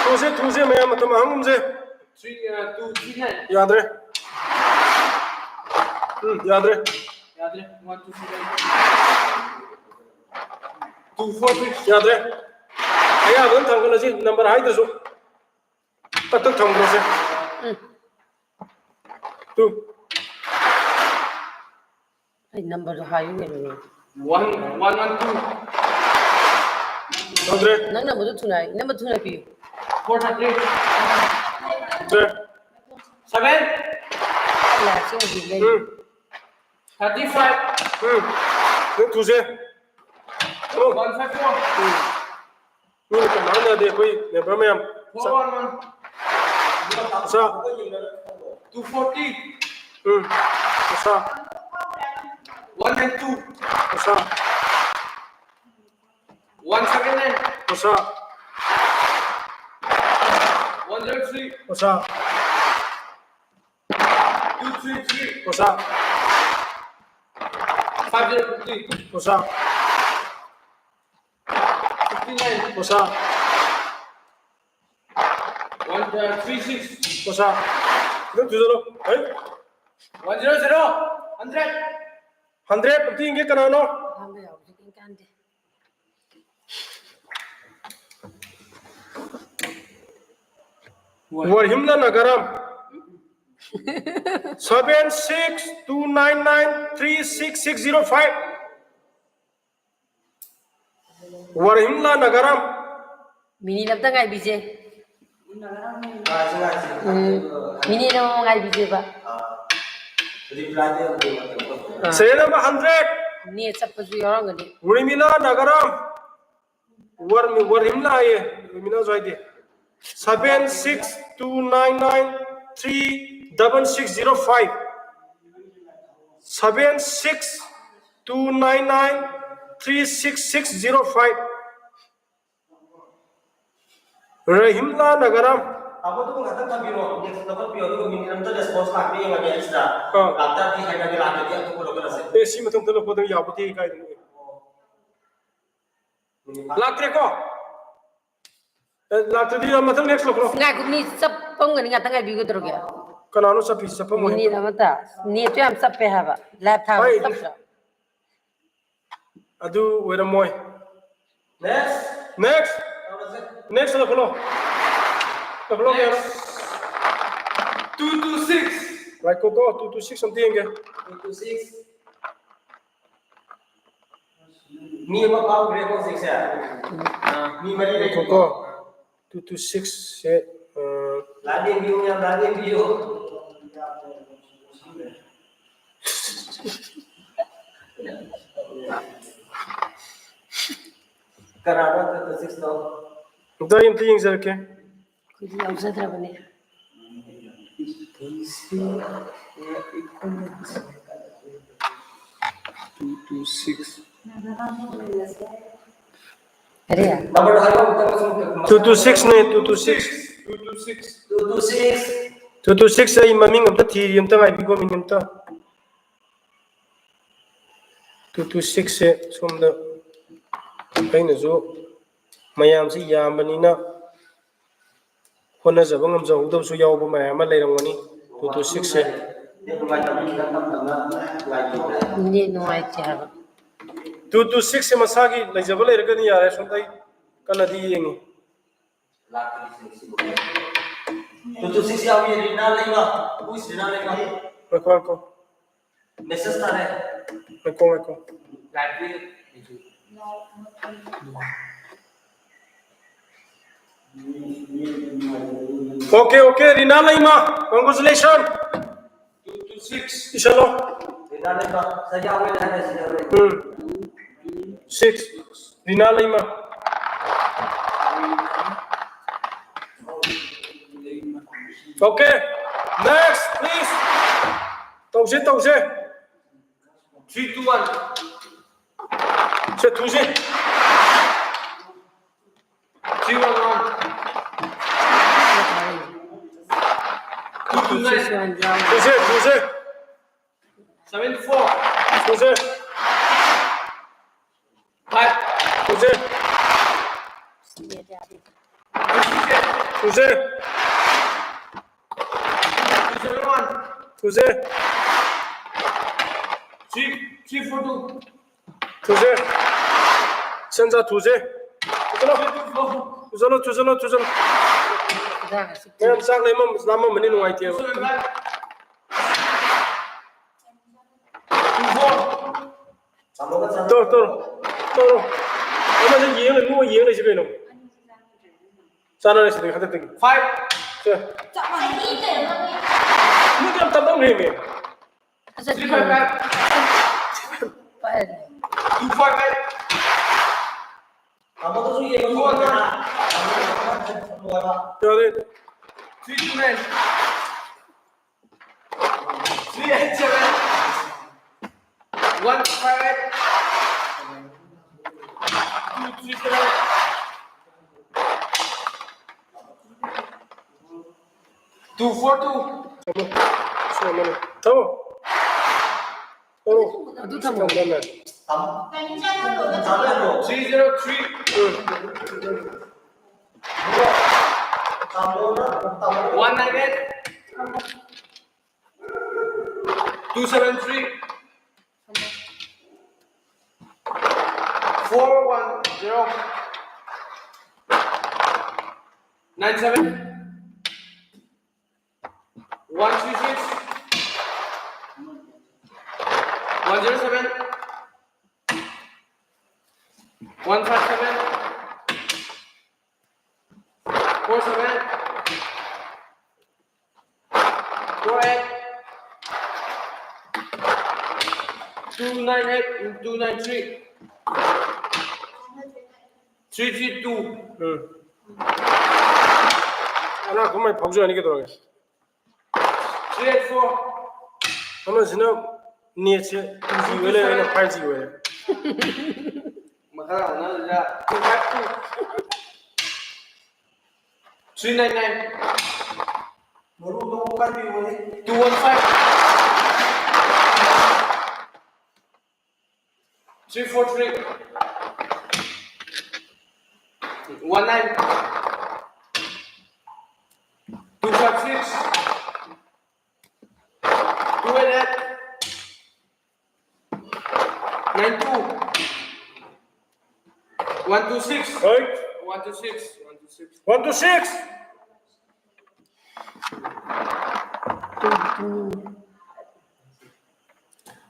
ꯊꯨꯁꯦ, ꯊꯨꯁꯦ, ꯃꯌꯥꯝ ꯃꯇꯝ ꯃꯥꯡꯍꯟꯒꯨꯝꯁꯦ꯫ Three, uh, two, three nine. ꯌꯥꯗ꯭ꯔꯦ꯫ ꯎꯝ, ꯌꯥꯗ꯭ꯔꯦ꯫ ꯌꯥꯗ꯭ꯔꯦ꯫ One, two, three nine. Two four six. ꯌꯥꯗ꯭ꯔꯦ꯫ ꯑꯌꯥꯕ ꯑꯗꯨꯝ ꯊꯝꯒꯠꯂꯁꯤ, ꯅꯝꯕꯔ ꯍꯥꯏꯗ꯭ꯔꯁꯨ꯫ ꯇꯛ ꯇꯛ ꯊꯝꯈ꯭ꯔꯁꯦ꯫ ꯎꯝ꯫ Two꯫ ꯑꯩ ꯅꯝꯕꯔꯗꯣ ꯍꯥꯏꯌꯨ ꯀꯩꯅꯣꯅꯦ꯫ One, one, one, two. ꯌꯥꯗ꯭ꯔꯦ꯫ ꯅꯪ ꯅꯝꯕꯔꯗꯣ ꯊꯨꯅ ꯍꯥꯏ-, ꯅꯝꯕꯔ ꯊꯨꯅ ꯄꯤꯌꯨ꯫ Four thirty. ꯌꯥꯗ꯭ꯔꯦ꯫ Seven. ꯂꯥꯏꯔꯤꯛꯁꯦ ꯍꯧꯖꯤꯛ ꯂꯩ꯫ ꯎꯝ꯫ Thirty five. ꯎꯝ꯫ ꯅꯪ ꯊꯨꯁꯦ꯫ ꯊꯨ꯫ One five four. ꯎꯝ꯫ ꯃꯤꯅ ꯀꯃꯥꯏꯅ ꯌꯥꯗꯦ ꯑꯩꯈꯣꯏ member ꯃꯌꯥꯝ꯫ Four one one. ꯑꯁꯥ꯫ Two forty. ꯎꯝ꯫ ꯑꯁꯥ꯫ One nine two. ꯑꯁꯥ꯫ One seven nine. ꯑꯁꯥ꯫ One zero three. ꯑꯁꯥ꯫ Two three three. ꯑꯁꯥ꯫ Five zero fifty. ꯑꯁꯥ꯫ Fifty nine. ꯑꯁꯥ꯫ One, uh, three six. ꯑꯁꯥ꯫ ꯑꯗꯨꯝ ꯊꯨꯖꯜꯂꯣ꯫ ꯍꯩ꯫ One zero zero. Hundred. Hundred ꯑꯝꯇ ꯌꯦꯡꯒꯦ, ꯀꯅꯥꯅꯣ? ꯑꯍꯥꯟꯕ ꯌꯥꯎꯕꯁꯦ ꯀꯩꯝ ꯀꯥꯟꯗꯦ꯫ ꯋꯥꯔꯍꯤꯝꯂꯥ ꯅꯥꯒꯥꯔꯥꯝ꯫ Seven six two nine nine three six six zero five. ꯋꯥꯔꯍꯤꯝꯂꯥ ꯅꯥꯒꯥꯔꯥꯝ꯫ ꯃꯤꯅꯤꯠ ꯑꯝꯇ ꯉꯥꯏꯕꯤꯁꯦ꯫ ꯎꯝ, ꯃꯤꯅꯤꯠ ꯑꯃ ꯉꯥꯏꯕꯤꯁꯦꯕ꯫ Serial number hundred꯫ ꯅꯦꯠ ꯆꯞꯄꯁꯨ ꯌꯥꯎꯔꯝꯒꯅꯤ꯫ ꯎꯔꯃꯤꯂꯥ ꯅꯥꯒꯥꯔꯥꯝ꯫ ꯋꯥꯔ-, ꯋꯥꯔꯍꯤꯝꯂꯥ ꯍꯥꯏꯌꯦ, ꯎꯔꯃꯤꯂꯥꯁꯨ ꯍꯥꯏꯗꯦ꯫ Seven six two nine nine three double six zero five. Seven six two nine nine three six six zero five. ꯔꯍꯤꯝꯂꯥ ꯅꯒꯔꯥꯝ꯫ ꯇꯥꯃꯣ, ꯑꯗꯨꯒ ꯉꯥꯛꯇꯪ ꯊꯝꯕꯤꯔꯣ, next ꯂꯧꯈꯠꯄꯤꯌꯣ, ꯑꯗꯨꯒ ꯃꯤꯅꯤꯠ ꯑꯝꯇ response ꯂꯥꯛꯄ꯭ꯔꯥ ꯌꯦꯡꯉꯒꯦ ꯑꯩ ꯁꯤꯗ꯫ ꯑꯥ꯫ ꯂꯥꯛꯇꯥꯔꯗꯤ ꯍꯥꯏꯔꯒꯦ, ꯂꯥꯛꯇ꯭ꯔꯗꯤ ꯑꯇꯣꯞꯄ ꯂꯧꯈꯠꯂꯁꯦ꯫ ꯑꯦ, ꯁꯤ ꯃꯊꯪ ꯃꯊꯪ ꯂꯧꯈꯠꯄꯗ ꯌꯥꯄꯣꯠꯇꯦ, ꯀꯥꯏꯗꯅꯣ? ꯂꯥꯛꯇ꯭ꯔꯦꯀꯣ? ꯑꯦ, ꯂꯥꯛꯇ꯭ꯔꯗꯤ ꯃꯊꯪ next ꯂꯧꯈꯠꯂꯣ꯫ ꯉꯥꯏꯈꯣ, ꯃꯤ ꯆꯞꯄꯝꯒꯅꯤ, ꯉꯥꯛꯇꯪ ꯉꯥꯏꯕꯤꯌꯨ, ꯀꯩꯗꯧꯔꯒꯦ? ꯀꯅꯥꯅꯣ ꯆꯞꯄꯤꯁꯤ? ꯆꯞꯄꯝꯃꯣꯏ꯫ ꯃꯤꯅꯤꯠ ꯑꯃꯇ꯫ ꯅꯦꯠꯇꯨ ꯌꯥꯝ ꯆꯞꯄꯦ ꯍꯥꯏꯕ, live ꯊꯥꯕ ꯍꯣꯏ꯫ ꯆꯞꯄ꯭ꯔꯥ? ꯑꯗꯨ ꯑꯣꯏꯔꯝꯃꯣꯏ꯫ Next꯫ Next꯫ Next ꯂꯧꯈꯠꯂꯣ꯫ ꯂꯧꯈꯠꯂꯣ, ꯀꯌꯥꯅꯣ? Next꯫ Two two six꯫ ꯉꯥꯏꯈꯣꯀꯣ, two two six ꯑꯝꯇ ꯌꯦꯡꯒꯦ꯫ Two two six꯫ ꯃꯤ ꯑꯃ ꯐꯥꯎꯈ꯭ꯔꯦꯀꯣ ꯍꯧꯖꯤꯛꯁꯦ꯫ ꯑꯥ꯫ ꯃꯤ ꯃꯔꯤ ꯂꯩꯀꯣ꯫ ꯉꯥꯏꯈꯣꯀꯣ꯫ Two two six ꯁꯦ, ꯑ, ꯂꯥꯏꯠ ꯌꯦꯡꯕꯤꯌꯨ, ꯃꯌꯥꯝ, ꯂꯥꯏꯠ ꯌꯦꯡꯕꯤꯌꯨ꯫ ꯀꯅꯥꯅꯣ two two six ꯇꯣ? ꯑꯝꯇ, ꯑꯩ ꯑꯝꯇ ꯌꯦꯡꯖꯔꯛꯀꯦ꯫ ꯑꯩꯈꯣꯏꯗꯤ ꯌꯥꯎꯖꯗ꯭ꯔꯕꯅꯦ꯫ Two two six꯫ ꯀꯔꯤ? Number ꯗꯣ ꯍꯥꯏꯔꯛꯑꯣ, ꯑꯝꯇ ꯃꯁꯤꯡ ꯑꯝꯇ꯫ Two two six ꯅꯦ, two two six꯫ Two two six꯫ Two two six꯫ Two two six ꯑꯩ ꯃꯃꯤꯡ ꯑꯝꯇ ꯊꯤꯔꯤ, ꯑꯝꯇ ꯉꯥꯏꯕꯤꯀꯣ, ꯃꯤꯅꯤꯠ ꯑꯝꯇ꯫ Two two six ꯁꯦ ꯁꯣꯝꯗ ꯑꯩꯅꯁꯨ ꯃꯌꯥꯝꯁꯤ ꯌꯥꯝꯕꯅꯤꯅ ꯍꯣꯠꯅꯖꯕ ꯉꯝꯖꯍꯧꯗꯕꯁꯨ ꯌꯥꯎꯕ ꯃꯌꯥꯝ ꯑꯃ ꯂꯩꯔꯝꯒꯅꯤ꯫ Two two six ꯁꯦ꯫ ꯅꯦꯠ ꯅꯨꯡꯉꯥꯏꯇꯦ ꯍꯥꯏꯕ꯫ Two two six ꯁꯦ ꯃꯁꯥꯒꯤ ꯂꯩꯖꯕ ꯂꯩꯔꯒꯗꯤ ꯌꯥꯔꯦ, ꯁꯣꯝꯗ ꯑꯩ ꯀꯟꯅꯗꯤ ꯌꯦꯡꯉꯤ꯫ Two two six ꯌꯥꯎꯏ, ꯔꯤꯅꯥ ꯂꯩꯃ꯫ Who is ꯔꯤꯅꯥ ꯂꯩꯃ? ꯉꯥꯏꯈꯣ, ꯉꯥꯏꯈꯣ꯫ Message ꯊꯥꯔꯦ꯫ ꯉꯥꯏꯈꯣ, ꯉꯥꯏꯈꯣ꯫ Library꯫ Okay, okay, ꯔꯤꯅꯥ ꯂꯩꯃ, congratulation꯫ Two two six꯫ ꯏꯁꯜꯂꯣ꯫ ꯔꯤꯅꯥ ꯂꯩꯃ, ꯁꯤꯗ ꯌꯥꯎꯔꯦ ꯍꯥꯏꯔꯦ, ꯁꯤꯗ ꯌꯥꯎꯔꯦ꯫ ꯎꯝ꯫ Six꯫ Rina Leima. Okay, next, please꯫ ꯇꯧꯁꯦ, ꯇꯧꯁꯦ꯫ Three, two, one꯫ ꯁꯦ, ꯊꯨꯁꯦ꯫ Three, one, one꯫ Two nine. Two zero, two zero. Seven four. Two zero. Five. Two zero. Two zero. Two zero one. Two zero. Three, three four two. Two zero. ꯁꯦꯟꯖꯥ two zero. ꯇꯨꯁꯜꯂꯣ, ꯇꯨꯁꯜꯂꯣ, ꯇꯨꯁꯜꯂꯣ, ꯇꯨꯁꯜꯂꯣ꯫ ꯃꯌꯥꯝ ꯆꯥꯛ ꯂꯩꯃꯝ-, ꯂꯥꯝꯃꯝꯃꯅꯤ, ꯅꯨꯡꯉꯥꯏꯇꯦꯕ꯫ Two four. ꯇꯧꯔꯣ, ꯇꯧꯔꯣ, ꯇꯧꯔꯣ꯫ ꯑꯃꯁꯦ ꯌꯦꯡ ꯂꯩ, ꯅꯣꯏ ꯌꯦꯡ ꯂꯩꯁꯤ ꯀꯩꯅꯣ? ꯆꯥꯟꯅꯔꯁꯤꯗꯤ ꯍꯟꯗꯛꯇꯒꯤ꯫ Five. ꯁꯦ꯫ ꯆꯞ ꯃꯥꯟꯅꯩ꯫ ꯅꯣꯏꯗꯤ ꯌꯥꯝ ꯇꯞꯄꯝꯈ꯭ꯔꯦꯃꯤ꯫ Three five five. Two five eight. ꯌꯥꯔꯦ꯫ Three two nine. Three eight seven. One five eight. Two three seven. Two four two. ꯊꯝꯃꯣ꯫ ꯁꯤ ꯊꯝꯃꯣꯅꯦ꯫ ꯊꯝꯃꯣ꯫ ꯊꯝꯃꯣ꯫ ꯑꯗꯨ ꯊꯝꯃꯣ꯫ ꯊꯝꯃꯣ꯫ Three zero three. Um. One nine eight. Two seven three. Four one zero. Nine seven. One three six. One zero seven. One five seven. Four seven. Four eight. Two nine eight and two nine three. Three three two. ꯎꯝ꯫ ꯑꯅꯥꯛꯄ ꯃꯩ ꯐꯥꯎꯖꯔꯅꯤ ꯀꯩꯗꯧꯔꯒꯦ? Three eight four. ꯑꯃꯁꯤꯅ ꯅꯦꯠꯁꯦ two G ꯑꯣꯏ ꯂꯩꯔꯦ, ꯑꯩꯅ five G ꯑꯣꯏꯔꯦ꯫ ꯃꯈꯥ ꯇꯥꯅ two five two. Three nine nine. ꯃꯔꯨꯞ ꯂꯧꯕ ꯀꯥꯏꯕꯤꯌꯨ꯫ Two one five, three four three, one nine, two five six, two eight eight, nine two, one two six. Right. One two six. One two six. One two six.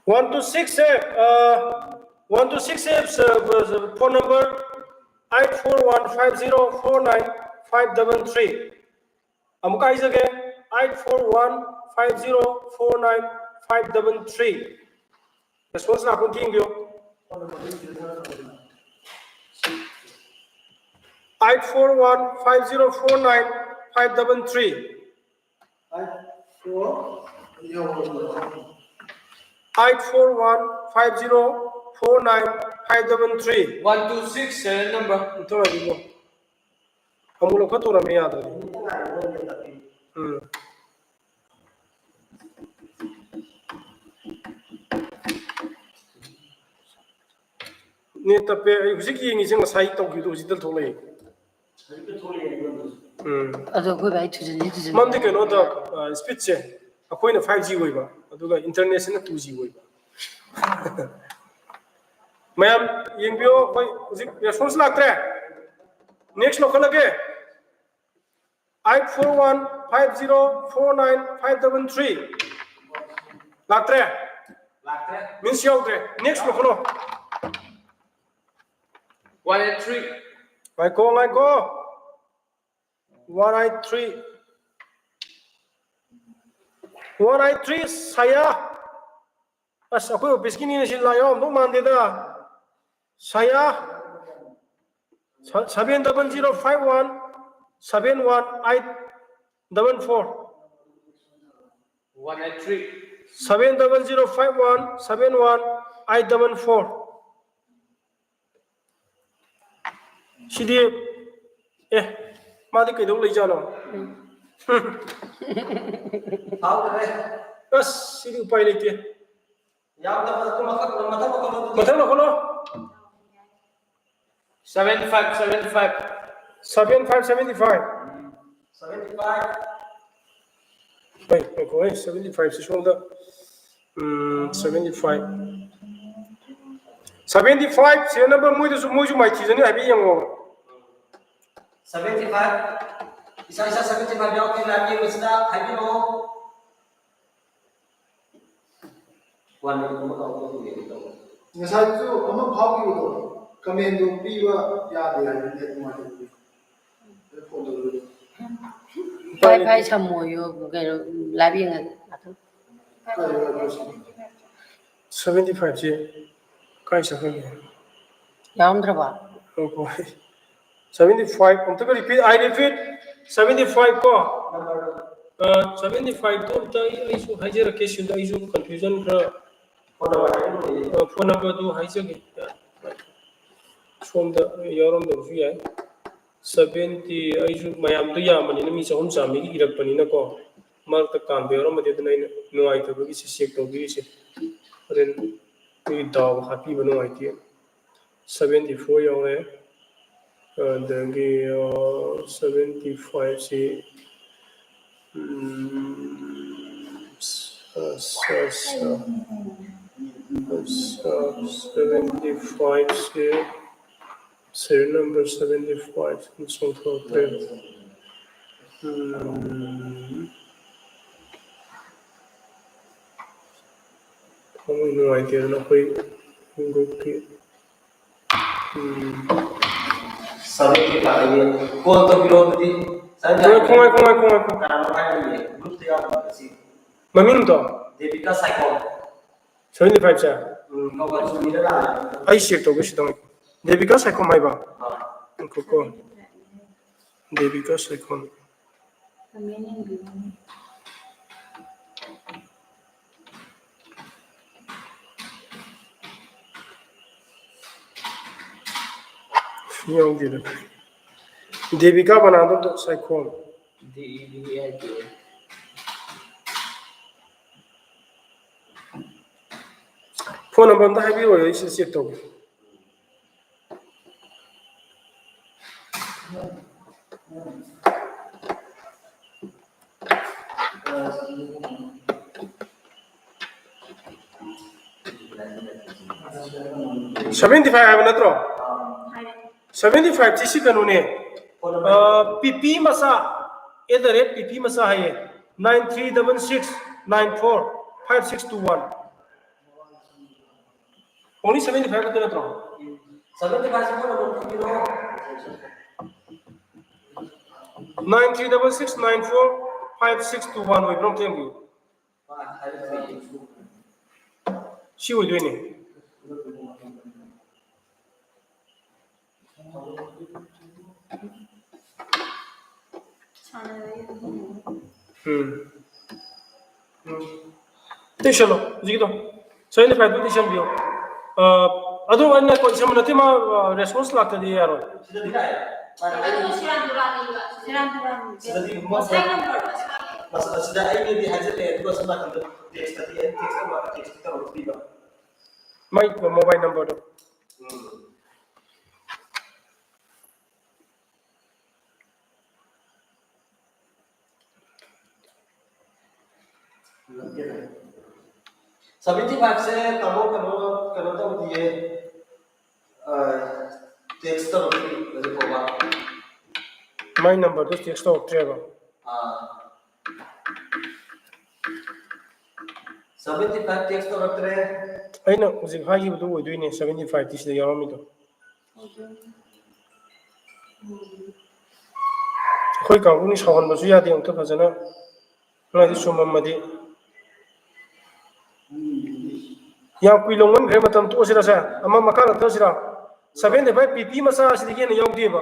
One two six, eh, uh, one two six, eh, uh, phone number eight four one five zero four nine five double three. ꯑꯃꯨꯛꯀ ꯍꯥꯏꯖꯒꯦ, eight four one five zero four nine five double three. Response ꯂꯥꯛꯄ ꯑꯝꯇ ꯌꯦꯡꯕꯤꯌꯨ꯫ Eight four one five zero four nine five double three. Eight four one five zero four nine five double three. One two six serial number. ꯊꯣꯔꯛꯑꯗꯤꯀꯣ꯫ ꯑꯃꯨꯛ ꯂꯧꯈꯠꯇꯣꯔꯝꯃꯦ, ꯌꯥꯗ꯭ꯔꯗꯤ꯫ ꯎꯝ꯫ Net ꯇꯞꯄꯦ꯫ ꯑꯩ ꯍꯧꯖꯤꯛ ꯌꯦꯡꯉꯤꯁꯦ ꯉꯁꯥꯏ ꯇꯧꯈꯤꯕꯗꯣ ꯍꯧꯖꯤꯛꯇ ꯊꯣꯛꯂꯛꯑꯦ꯫ ꯎꯝ꯫ ꯑꯗꯣ ꯑꯩꯈꯣꯏ ꯚꯥꯏ ꯊꯨꯖꯟꯁꯤ, ꯊꯨꯖꯟꯁꯤ꯫ ꯃꯔꯝꯗꯤ ꯀꯩꯅꯣꯗ, ꯑ, speed ꯁꯦ ꯑꯩꯈꯣꯏꯅ five G ꯑꯣꯏꯕ, ꯑꯗꯨꯒ internet ꯁꯤꯅ two G ꯑꯣꯏꯕ꯫ ꯃꯌꯥꯝ ꯌꯦꯡꯕꯤꯌꯣ, ꯑꯩꯈꯣꯏ ꯍꯧꯖꯤꯛ response ꯂꯥꯛꯇ꯭ꯔꯦ꯫ Next ꯂꯧꯈꯠꯂꯒꯦ꯫ Eight four one five zero four nine five double three꯫ ꯂꯥꯛꯇ꯭ꯔꯦ? ꯂꯥꯛꯇ꯭ꯔꯦ꯫ Means ꯌꯥꯎꯗ꯭ꯔꯦ꯫ Next ꯂꯧꯈꯠꯂꯣ꯫ One eight three꯫ ꯉꯥꯏꯈꯣ, ꯉꯥꯏꯈꯣ꯫ One eight three꯫ One eight three, ꯁꯌꯥ꯫ ꯑꯁ, ꯑꯩꯈꯣꯏ office ꯀꯤꯅꯤꯅ ꯁꯤ ꯂꯥꯛ ꯌꯥꯎꯔꯝꯗꯧ ꯃꯥꯟꯗꯦꯗ꯫ ꯁꯌꯥ꯫ Seven double zero five one seven one eight double four꯫ One eight three. Seven double zero five one seven one eight double four꯫ ꯁꯤꯗꯤ, ꯑꯦ, ꯃꯥꯗꯤ ꯀꯩꯗꯧ ꯂꯩꯖꯥꯠꯅꯣ? ꯎꯝ꯫ ꯐꯥꯎꯗ꯭ꯔꯦ꯫ ꯑꯁ, ꯁꯤꯗꯤ ꯎꯄꯥꯏ ꯂꯩꯇꯦ꯫ ꯌꯥꯝꯗꯕ ꯑꯗꯨ ꯃꯊꯛ ꯃꯊꯛ ꯃꯈꯜ ꯑꯗꯨꯗꯤ꯫ ꯃꯊꯪ ꯂꯧꯈꯠꯂꯣ꯫ Seven five, seven five. Seven five, seventy five. Seventy five. ꯍꯣꯏ, ꯉꯥꯏꯈꯣ, ꯍꯣꯏ, seventy five ꯁꯤ ꯁꯣꯝꯗ, ꯎꯝ, seventy five, seventy five, serial number ꯃꯣꯏꯗꯁꯨ, ꯃꯣꯏꯁꯨ ꯃꯥꯏꯊꯤꯖꯅꯤ ꯍꯥꯏꯐꯦꯠ ꯌꯦꯡꯉꯣ꯫ Seventy five. ꯏꯁꯥ ꯏꯁꯥ seventy five ꯌꯥꯎꯔꯛꯇꯦ, live ꯌꯦꯡꯕꯁꯤꯗ ꯍꯥꯏꯕꯤꯔꯛꯑꯣ꯫ One minute ꯑꯃ ꯀꯥꯎꯊꯣꯛꯈꯤꯒꯦ ꯇꯧꯕ꯫ ꯉꯁꯥꯏꯁꯨ ꯑꯃ ꯐꯥꯎꯈꯤꯕꯗꯣ, comment ꯗꯣ ꯄꯤꯕ ꯌꯥꯗꯦ ꯍꯥꯏꯕ, net ꯅꯨꯡꯉꯥꯏꯇꯕꯒꯤ꯫ ꯑꯩ phone ꯇꯧꯔꯒ ꯋꯥꯏ ꯐꯥꯏ ꯁꯝꯃꯣꯌꯣ, ꯀꯩꯅꯣ, live ꯌꯦꯡꯉꯒꯦ ꯉꯥꯛꯇꯪ꯫ ꯀꯔꯤ ꯋꯥꯏ ꯐꯥꯏ ꯁꯝꯃꯣ? Seventy five ꯁꯤ ꯀꯥꯏ ꯆꯠꯈ꯭ꯔꯒꯦ? ꯌꯥꯎꯔꯝꯗ꯭ꯔꯕ? ꯉꯥꯏꯈꯣ, seventy five, ꯑꯝꯇꯒ repeat, I repeat, seventy five ꯀꯣ? ꯑ, seventy five ꯇꯣ ꯑꯝꯇ ꯑꯩ, ꯑꯩꯁꯨ ꯍꯥꯏꯖꯔꯛꯀꯦ, ꯁꯤꯗ ꯑꯩꯁꯨ confusion ꯈꯔ, ꯑ, phone number ꯗꯨ ꯍꯥꯏꯖꯒꯦ꯫ ꯁꯣꯝꯗ ꯌꯥꯎꯔꯝꯗꯕꯁꯨ ꯌꯥꯏ꯫ Seventy, ꯑꯩꯁꯨ ꯃꯌꯥꯝꯗꯣ ꯌꯥꯝꯕꯅꯤꯅ, ꯃꯤ ꯆꯍꯨꯝ ꯆꯥꯝꯃꯔꯤꯒꯤ ꯏꯔꯛꯄꯅꯤꯅꯀꯣ, ꯃꯔꯛꯇ ꯀꯥꯟꯕ ꯌꯥꯎꯔꯝꯃꯗꯤ, ꯑꯗꯨꯅ ꯑꯩꯅ ꯅꯨꯡꯉꯥꯏꯇꯕꯒꯤ ꯁꯤ check ꯇꯧꯕꯤꯔꯤꯁꯦ꯫ ꯍꯣꯔꯦꯟ ꯃꯤꯒꯤ ꯗꯥꯎ ꯍꯥꯠꯄꯤꯕ ꯅꯨꯡꯉꯥꯏꯇꯦ꯫ Seventy four ꯌꯥꯎꯔꯦ꯫ ꯑꯗꯒꯤ, ꯑ, seventy five ꯁꯤ, ꯎꯝ, ꯑ, ꯑ, ꯑ, seventy five ꯁꯤ, serial number seventy five ꯁꯤ ꯆꯣꯡꯊꯣꯛꯈ꯭ꯔꯦ꯫ ꯎꯝ꯫ ꯊꯃꯣꯏ ꯅꯨꯡꯉꯥꯏꯇꯦꯗꯅ ꯑꯩꯈꯣꯏ group ꯀꯤ꯫ ꯎꯝ꯫ Seventy five ꯀꯣꯜ ꯇꯧꯕꯤꯔꯣ ꯑꯗꯨꯗꯤ꯫ ꯉꯥꯏꯈꯣ, ꯉꯥꯏꯈꯣ, ꯉꯥꯏꯈꯣ, ꯉꯥꯏꯈꯣ꯫ ꯀꯅꯥꯅꯣ ꯍꯥꯏꯔꯤꯌꯦ? Group ꯇ ꯌꯥꯎꯕꯅꯦ ꯁꯤ꯫ ꯃꯃꯤꯡꯗꯣ? ꯗꯦꯕꯤꯀꯥ ꯁꯥꯏꯈꯣꯝ꯫ Seventy five ꯁꯦ? ꯎꯝ, ꯀꯧꯕ ꯆꯨꯝꯃꯤꯔ ꯂꯥꯜꯂꯤꯔ? ꯑꯩ check ꯇꯧꯒꯦ ꯁꯤꯗ꯫ ꯗꯦꯕꯤꯀꯥ ꯁꯥꯏꯈꯣꯝ ꯍꯥꯏꯕ? ꯑꯥ꯫ ꯉꯥꯏꯈꯣꯀꯣ꯫ ꯗꯦꯕꯤꯀꯥ ꯁꯥꯏꯈꯣꯝ꯫ ꯌꯥꯎꯗꯦꯗ꯫ ꯗꯦꯕꯤꯀꯥ ꯕꯅꯥꯟꯗꯣ ꯑꯝꯇ Saikhom. D E B I K A꯫ Phone number ꯑꯝꯇ ꯍꯥꯏꯕꯤꯔꯛꯑꯣ, ꯑꯩ ꯁꯤꯗ ꯆꯦꯛ ꯇꯧꯒꯦ꯫ ꯁꯚꯦꯟꯇꯤ ꯐꯥꯏꯚ ꯍꯥꯏꯕ ꯅꯠꯇ꯭ꯔꯣ? ꯁꯚꯦꯟꯇꯤ ꯐꯥꯏꯚꯁꯤ ꯁꯤ ꯀꯩꯅꯣꯅꯦ, ꯄꯤ ꯄꯤ ꯃꯆꯥ, ꯑꯦꯠ ꯗ ꯔꯦꯠ ꯄꯤ ꯄꯤ ꯃꯆꯥ ꯍꯥꯏꯌꯦ, nine three double six nine four five six two one. Only seventy five ꯈꯛꯇ ꯅꯠꯇ꯭ꯔꯣ? ꯁꯚꯦꯟꯇꯤ ꯐꯥꯏꯚꯁꯤ ꯐꯣꯟ ꯅꯝꯕꯔ ꯄꯤꯕꯤꯔꯣ꯫ Nine three double six nine four five six two one ꯑꯣꯏꯕ꯭ꯔꯥ ꯑꯝꯇ ꯌꯦꯡꯕꯤꯌꯨ꯫ ꯁꯤ ꯑꯣꯏꯗꯣꯏꯅꯦ꯫ ꯎꯝ꯫ ꯎꯝ꯫ ꯇꯦꯛꯁ ꯁꯦꯜꯂꯣ, ꯍꯧꯖꯤꯛꯀꯤꯗꯣ꯫ ꯁꯚꯦꯟꯇꯤ ꯐꯥꯏꯚꯇꯨ ꯇꯦꯛꯁ ꯁꯦꯟꯕꯤꯌꯣ꯫ ꯑ, ꯑꯗꯨ ꯑꯩꯅ ꯀꯣꯏ ꯁꯦꯝꯕ ꯅꯠꯇꯦ, ꯃꯥ, ꯑ, ꯔꯦꯁꯄꯣꯟꯁ ꯂꯥꯛꯇꯗꯤ ꯌꯥꯔꯣꯏ꯫ ꯁꯤꯗꯗꯤ ꯂꯥꯛꯑꯦ꯫ ꯑꯗꯨ ꯁꯦꯔꯥꯟ ꯇꯨꯔꯥꯟꯅꯤꯕ꯫ ꯁꯦꯔꯥꯟ ꯇꯨꯔꯥꯟꯅꯤ꯫ ꯁꯤꯗꯗꯤ ꯉꯁꯥꯏ ꯅꯝꯕꯔꯗꯣ ꯁꯤꯗ꯫ ꯃꯁ-, ꯑꯁꯤꯗ ꯑꯩꯅꯗꯤ ꯍꯥꯏꯖꯜꯂꯛꯑꯦ, ꯑꯗꯨꯒ ꯁꯣꯝ ꯅꯥꯀꯟꯗ ꯇꯦꯛꯁꯇꯗꯤ ꯑꯩ ꯇꯦꯛꯁ ꯇꯧꯔꯒ ꯇꯦꯛꯁꯇꯤ ꯇꯧꯔꯛꯇ꯭ꯔꯤꯕ꯫ ꯃꯥꯏ ꯃꯣꯕꯥꯏꯜ ꯅꯝꯕꯔꯗꯣ꯫ ꯎꯝ꯫ ꯁꯚꯦꯟꯇꯤ ꯐꯥꯏꯚꯁꯦ ꯇꯥꯃꯣ ꯀꯩꯅꯣ, ꯀꯩꯅꯣ ꯇꯧꯗꯤꯌꯦ꯫ ꯑ, ꯇꯦꯛꯁ ꯇꯧꯔꯛꯇ꯭ꯔꯤ ꯍꯧꯖꯤꯛ ꯐꯥꯎꯕ꯫ ꯃꯥꯏ ꯅꯝꯕꯔꯗꯨ ꯇꯦꯛꯁ ꯇꯧꯔꯛꯇ꯭ꯔꯦꯕ꯫ ꯑꯥ꯫ ꯁꯚꯦꯟꯇꯤ ꯐꯥꯏꯚ ꯇꯦꯛꯁ ꯇꯧꯔꯛꯇ꯭ꯔꯦ꯫ ꯑꯩꯅ ꯍꯧꯖꯤꯛ ꯍꯥꯏꯈꯤꯕꯗꯨ ꯑꯣꯏꯗꯣꯏꯅꯦ, ꯁꯚꯦꯟꯇꯤ ꯐꯥꯏꯚꯇꯤ ꯁꯤꯗ ꯌꯥꯎꯔꯝꯃꯤꯗꯣ꯫ ꯑꯩꯈꯣꯏ ꯀꯥꯡꯕꯨꯅꯤ ꯁꯥꯎꯍꯟꯕꯁꯨ ꯌꯥꯗꯦ, ꯑꯝꯇ ꯐꯖꯅ ꯅꯣꯏꯗꯤ ꯆꯨꯝꯃꯝꯃꯗꯤ꯫ ꯌꯥꯝ ꯀꯨꯏ ꯂꯧꯃꯟꯈ꯭ꯔꯦ ꯃꯇꯝ, ꯇꯣꯛꯑꯁꯤꯔ ꯁꯦ? ꯑꯃ ꯃꯈꯥ ꯅꯠꯇꯁꯤꯔ? ꯁꯚꯦꯟꯇꯤ ꯐꯥꯏꯚ ꯄꯤ ꯄꯤ ꯃꯆꯥ ꯑꯁꯤꯗꯒꯤ ꯍꯦꯟꯅ ꯌꯥꯎꯗꯦꯕ꯫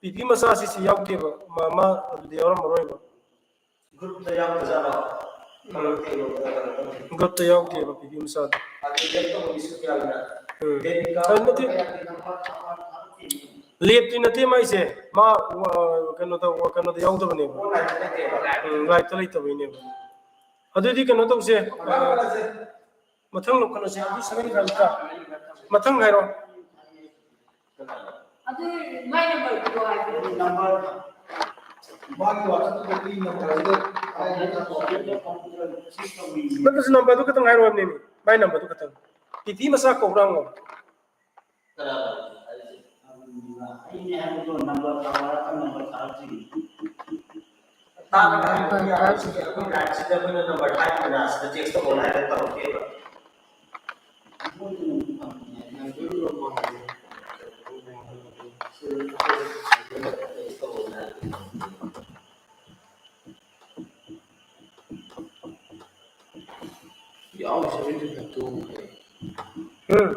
ꯄꯤ ꯄꯤ ꯃꯆꯥ ꯑꯁꯤꯁꯤ ꯌꯥꯎꯗꯦꯕ꯫ ꯃꯥ, ꯃꯥ ꯑꯗꯨꯗꯤ ꯌꯥꯎꯔꯝꯃꯔꯣꯏꯕ꯫ ꯒ꯭ꯔꯨꯞꯇ ꯌꯥꯎꯗꯖꯥꯠꯂꯣ? ꯎꯝ꯫ ꯒ꯭ꯔꯨꯞꯇ ꯌꯥꯎꯗꯦꯕ ꯄꯤ ꯄꯤ ꯃꯆꯥꯗꯣ꯫ ꯑꯗꯨ ꯂꯦꯞ ꯇꯧꯕꯒꯤꯁꯨ ꯌꯥꯎꯏꯅ꯫ ꯎꯝ꯫ ꯂꯦꯞ ꯑ, ꯅꯠꯇꯦ꯫ ꯂꯦꯞꯇꯤ ꯅꯠꯇꯦ ꯃꯥꯏꯁꯦ꯫ ꯃꯥ, ꯑ, ꯀꯩꯅꯣꯗ, ꯀꯩꯅꯣꯗ ꯌꯥꯎꯗꯕꯅꯦꯕ꯫ ꯑꯣꯟꯂꯥꯏꯟꯗ ꯂꯩꯇꯦꯕ꯫ ꯎꯝ, ꯂꯥꯏꯚꯇ ꯂꯩꯇꯕꯩꯅꯦꯕ꯫ ꯑꯗꯨꯗꯤ ꯀꯩꯅꯣ ꯇꯧꯁꯦ꯫ ꯑ, ꯀꯅꯥ ꯀꯅꯥꯁꯦ? ꯃꯊꯪ ꯂꯧꯈꯠꯂꯁꯦ, ꯑꯗꯨ seven five ꯅꯠꯇ꯭ꯔꯥ? ꯃꯊꯪ ꯍꯥꯏꯔꯣ꯫ ꯑꯗꯨ ꯃꯥꯏ ꯅꯝꯕꯔꯗꯣ ꯍꯥꯏꯕꯤꯔꯛꯑꯣ꯫ ꯅꯝꯕꯔ ꯃꯥꯒꯤ ꯋꯥꯆꯞꯇꯨꯗꯗꯤ ꯅꯝꯕꯔꯁꯤꯗ ꯅꯠꯇ꯭ꯔꯁꯨ ꯅꯝꯕꯔꯗꯨ ꯈꯛꯇꯪ ꯍꯥꯏꯔꯣ ꯍꯥꯏꯕꯅꯤꯅꯦ, ꯃꯥꯏ ꯅꯝꯕꯔꯗꯨ ꯈꯛꯇꯪ꯫ ꯄꯤꯇꯤ ꯃꯆꯥ ꯀꯧꯕ꯭ꯔꯥ ꯍꯪꯉꯣ꯫ ꯑꯩꯅꯦ ꯍꯥꯏꯕꯗꯣ ꯅꯝꯕꯔ ꯊꯥꯔꯛꯑꯒ ꯅꯝꯕꯔ ꯊꯥꯔꯛꯇ꯭ꯔꯤꯅꯤ꯫ ꯇꯥꯔꯒ ꯍꯥꯏꯕꯗꯤ ꯌꯥꯔꯣꯏ꯫ ꯁꯤꯗꯤ ꯑꯩꯈꯣꯏ ꯂꯥꯏꯐꯁꯤꯗ ꯑꯩꯈꯣꯏꯅ ꯅꯝꯕꯔ ꯍꯥꯏꯗꯅ ꯁꯤꯗ ꯇꯦꯛꯁ ꯇꯧꯑꯣꯅ ꯍꯥꯏꯔꯒ ꯇꯧꯔꯛꯇꯦꯕ꯫ ꯌꯥꯎꯔꯤꯁꯦ ꯑꯗꯨꯗꯤ ꯇꯣꯡꯈ꯭ꯔꯦ꯫ ꯎꯝ꯫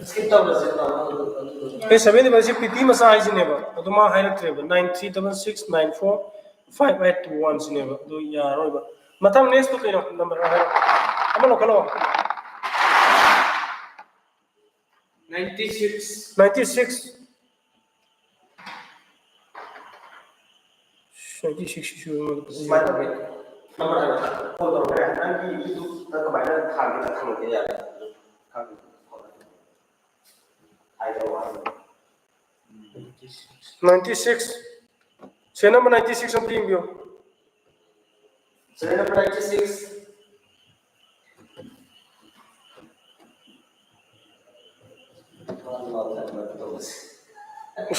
Skip ꯇꯧꯔꯁꯦ꯫ ꯑꯦ seven five ꯁꯤ ꯄꯤꯇꯤ ꯃꯆꯥ ꯍꯥꯏꯁꯤꯅꯦꯕ, ꯑꯗꯨ ꯃꯥ ꯍꯥꯏꯔꯛꯇ꯭ꯔꯦꯕ, nine three double six nine four five eight two one ꯁꯤꯅꯦꯕ, ꯑꯗꯨ ꯌꯥꯔꯣꯏꯕ꯫ ꯃꯊꯪ next ꯇꯨ ꯀꯩꯅꯣ ꯅꯝꯕꯔ ꯍꯥꯏꯔꯣ, ꯑꯃ ꯂꯧꯈꯠꯂꯣ꯫ Ninety six. Ninety six. Ninety six ꯁꯤꯁꯨ ꯑꯩꯉꯣꯟꯗ ꯐꯖꯅ ꯁꯨꯃꯥꯏꯅ ꯇꯧꯋꯦ꯫ ꯅꯝꯕꯔ ꯍꯥꯏꯔꯣ꯫ ꯐꯣꯟ ꯇꯧꯔꯛꯄ ꯌꯥꯏ꯫ ꯅꯪꯒꯤ ꯌꯨꯇ꯭ꯌꯨꯕꯇ ꯀꯃꯥꯏꯅ ꯊꯥꯒꯦ ꯈꯪꯉꯛꯀꯦ ꯌꯥꯔꯦ꯫ ꯍꯥꯏꯔꯛꯑꯣ ꯍꯥꯏꯔꯛꯑꯣ꯫ Ninety six. Serial number ninety six ꯑꯝꯇ ꯌꯦꯡꯕꯤꯌꯨ꯫ Serial number ninety six.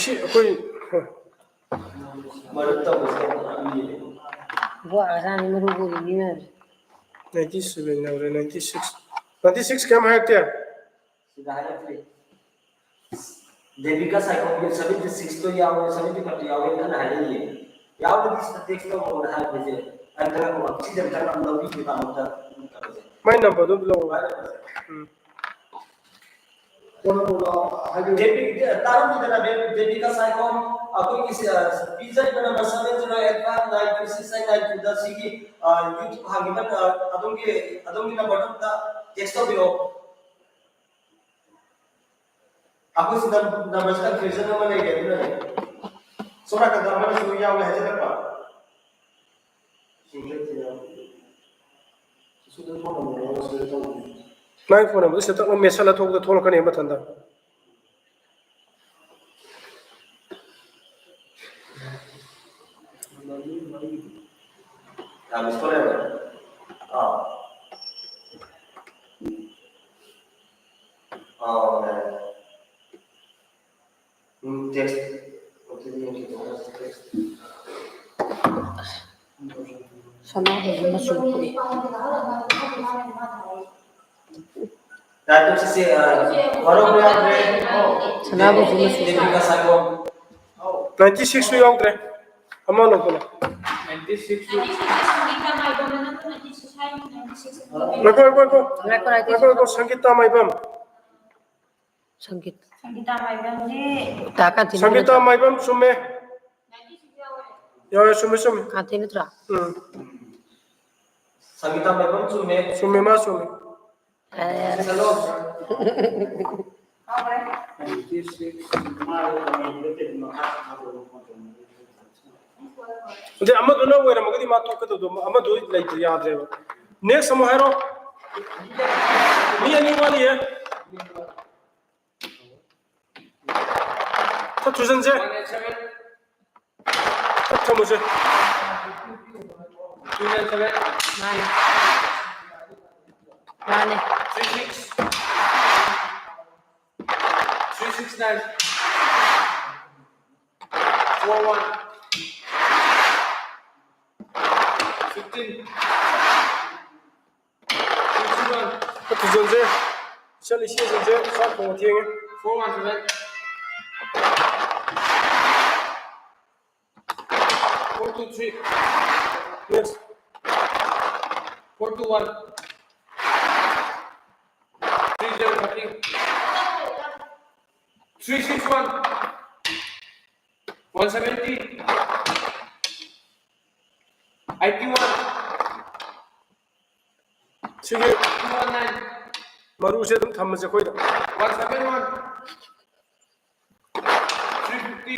ꯁꯤ ꯑꯩꯈꯣꯏ ꯃꯔꯨꯞ ꯇꯧꯕꯁꯦ ꯌꯥꯝ ꯄꯥꯝꯃꯤꯅꯦ꯫ ꯕꯣ ꯑꯁꯥꯅꯤ ꯃꯔꯨ ꯀꯣꯔꯤꯅꯤ ꯃꯌꯥꯝꯁꯦ꯫ ninety seven ꯌꯧꯔꯦ, ninety six꯫ Ninety six ꯀꯌꯥꯝ ꯍꯥꯏꯔꯛꯀꯦ? ꯁꯤꯗ ꯍꯥꯏꯔꯛꯇ꯭ꯔꯤ꯫ ꯗꯦꯕꯤꯀꯥ ꯁꯥꯏꯈꯣꯝꯒꯤ seventy six ꯇꯣ ꯌꯥꯎꯋꯦ, seventy five ꯇꯣ ꯌꯥꯎꯋꯦ ꯀꯟꯅ ꯍꯥꯏꯔꯛꯏꯌꯦ꯫ ꯌꯥꯎꯔꯗꯤ ꯁꯤꯗ ꯇꯦꯛꯁ ꯇꯧꯔꯛꯑꯣꯅ ꯍꯥꯏꯕꯁꯦ꯫ ꯑꯩ ꯈꯔ ꯁꯤꯗ ꯑꯝꯇ ꯂꯧꯕꯤꯒꯦ ꯇꯥꯃꯣꯗ꯫ ꯃꯥꯏ ꯅꯝꯕꯔꯗꯨ ꯑꯝꯇ ꯂꯧꯔꯣ꯫ ꯎꯝ꯫ ꯀꯣꯟꯅ ꯀꯣꯟꯅ ꯍꯥꯏꯕꯤꯌꯨ꯫ ꯗꯦꯕꯤ-, ꯇꯥꯔꯝꯈꯤꯗꯅ ꯗꯦꯕꯤ-, ꯗꯦꯕꯤꯀꯥ ꯁꯥꯏꯈꯣꯝ ꯑꯩꯈꯣꯏꯒꯤ ꯁꯤ, ꯑ, ꯄꯤꯖꯔꯤꯕ number seven zero eight five nine two six eight nine two ꯗ ꯁꯤꯒꯤ, ꯑ, ꯌꯨꯇ꯭ꯌꯨꯕ ꯍꯥꯡꯉꯤꯕ, ꯑ, ꯑꯗꯣꯝꯒꯤ, ꯑꯗꯣꯝꯒꯤ ꯅꯝꯕꯔꯗꯨ ꯑꯝꯇ ꯇꯦꯛꯁ ꯇꯧꯕꯤꯔꯛꯑꯣ꯫ ꯑꯩꯈꯣꯏ ꯁꯤꯗ ꯅꯝꯕꯔꯁꯤ ꯀꯟꯐ꯭ꯌꯨꯖꯟ ꯑꯃ ꯂꯩꯔꯦ, ꯑꯗꯨꯅꯅꯦ꯫ ꯁꯣꯝ ꯅꯥꯀꯟꯗ ꯑꯃꯅꯁꯨ ꯌꯥꯎꯔꯦ ꯍꯥꯏꯖꯤꯜꯂꯛꯄ꯫ ꯁꯤꯡꯒꯜꯁꯤ ꯌꯥꯎꯔꯦ꯫ ꯅꯪ ꯐꯣꯟ ꯅꯝꯕꯔꯗꯨ ꯁꯤꯗ ꯇꯛ ꯂꯥꯎ ꯃꯦꯠꯁꯜꯂ ꯊꯣꯛꯄꯗ ꯊꯣꯛꯂꯛꯀꯅꯤ ꯃꯊꯟꯇ꯫ ꯁꯅꯥ ꯍꯧꯕ ꯃꯆꯨ ꯊꯣꯛꯑꯦ꯫ ꯁꯅꯥꯕꯨꯁꯨ ꯃꯆꯨ꯫ ꯅꯥꯏꯟꯇꯤ ꯁꯤꯛꯁꯁꯨ ꯌꯥꯎꯗ꯭ꯔꯦ꯫ ꯑꯃ ꯂꯧꯈꯠꯂꯣ꯫ ꯉꯥꯏꯈꯣ, ꯉꯥꯏꯈꯣ, ꯉꯥꯏꯈꯣ꯫ ꯉꯥꯏꯈꯣ, ꯉꯥꯏꯈꯣ꯫ ꯁꯪꯒꯤꯇꯥ ꯃꯥꯏꯕꯝ꯫ ꯁꯪꯒꯤꯇꯥ ꯃꯥꯏꯕꯝꯗꯤ ꯇꯥ ꯀꯥꯟꯇꯤ ꯅꯠꯇ꯭ꯔꯣ? ꯁꯪꯒꯤꯇꯥ ꯃꯥꯏꯕꯝ ꯆꯨꯝꯃꯦ꯫ ꯌꯥꯎꯔꯦ, ꯆꯨꯝꯃꯦ, ꯆꯨꯝꯃꯦ꯫ ꯀꯥꯟꯇꯤ ꯅꯠꯇ꯭ꯔꯥ? ꯎꯝ꯫ ꯁꯪꯒꯤꯇꯥ ꯃꯥꯏꯕꯝ ꯆꯨꯝꯃꯦ꯫ ꯆꯨꯝꯃꯦ, ꯃꯥ ꯆꯨꯝꯃꯦ꯫ ꯑꯦ꯫ ꯆꯠꯂꯣ꯫ ꯑꯗꯩ ꯑꯃꯗꯨꯅ ꯑꯣꯏꯔꯝꯃꯒꯗꯤ ꯃꯥ ꯇꯣꯛꯀꯗꯧꯗꯣ, ꯑꯃꯗꯨ ꯂꯩꯇ꯭ꯔꯦ, ꯌꯥꯗ꯭ꯔꯦꯕ꯫ Next ꯑꯃꯨꯛ ꯍꯥꯏꯔꯣ꯫ ꯃꯤ ꯑꯅꯤ ꯋꯥꯠꯂꯤꯌꯦ꯫ ꯈꯔ ꯊꯨꯖꯟꯁꯦ꯫ ꯈꯔ ꯊꯝꯃꯨꯁꯦ꯫ ꯃꯥꯅꯦ꯫ ꯃꯥꯅꯦ꯫ Three six nine. Four one. Fifteen. Fifty one. ꯈꯔ ꯊꯨꯖꯟꯁꯦ꯫ ꯏꯆꯜ ꯏꯆꯦꯁꯤꯡꯁꯦ ꯆꯥꯛ ꯊꯣꯡꯕ ꯊꯦꯡꯉꯦ꯫ Four one seven. Four two three. Next. Four two one. Three zero thirteen. Three six one. One seventy. Eighty one. ꯁꯤꯒꯤ Two one nine. ꯃꯔꯨꯁꯦ ꯑꯗꯨꯝ ꯊꯝꯃꯁꯦ ꯑꯩꯈꯣꯏꯗ꯫ One seven one. Three fifty.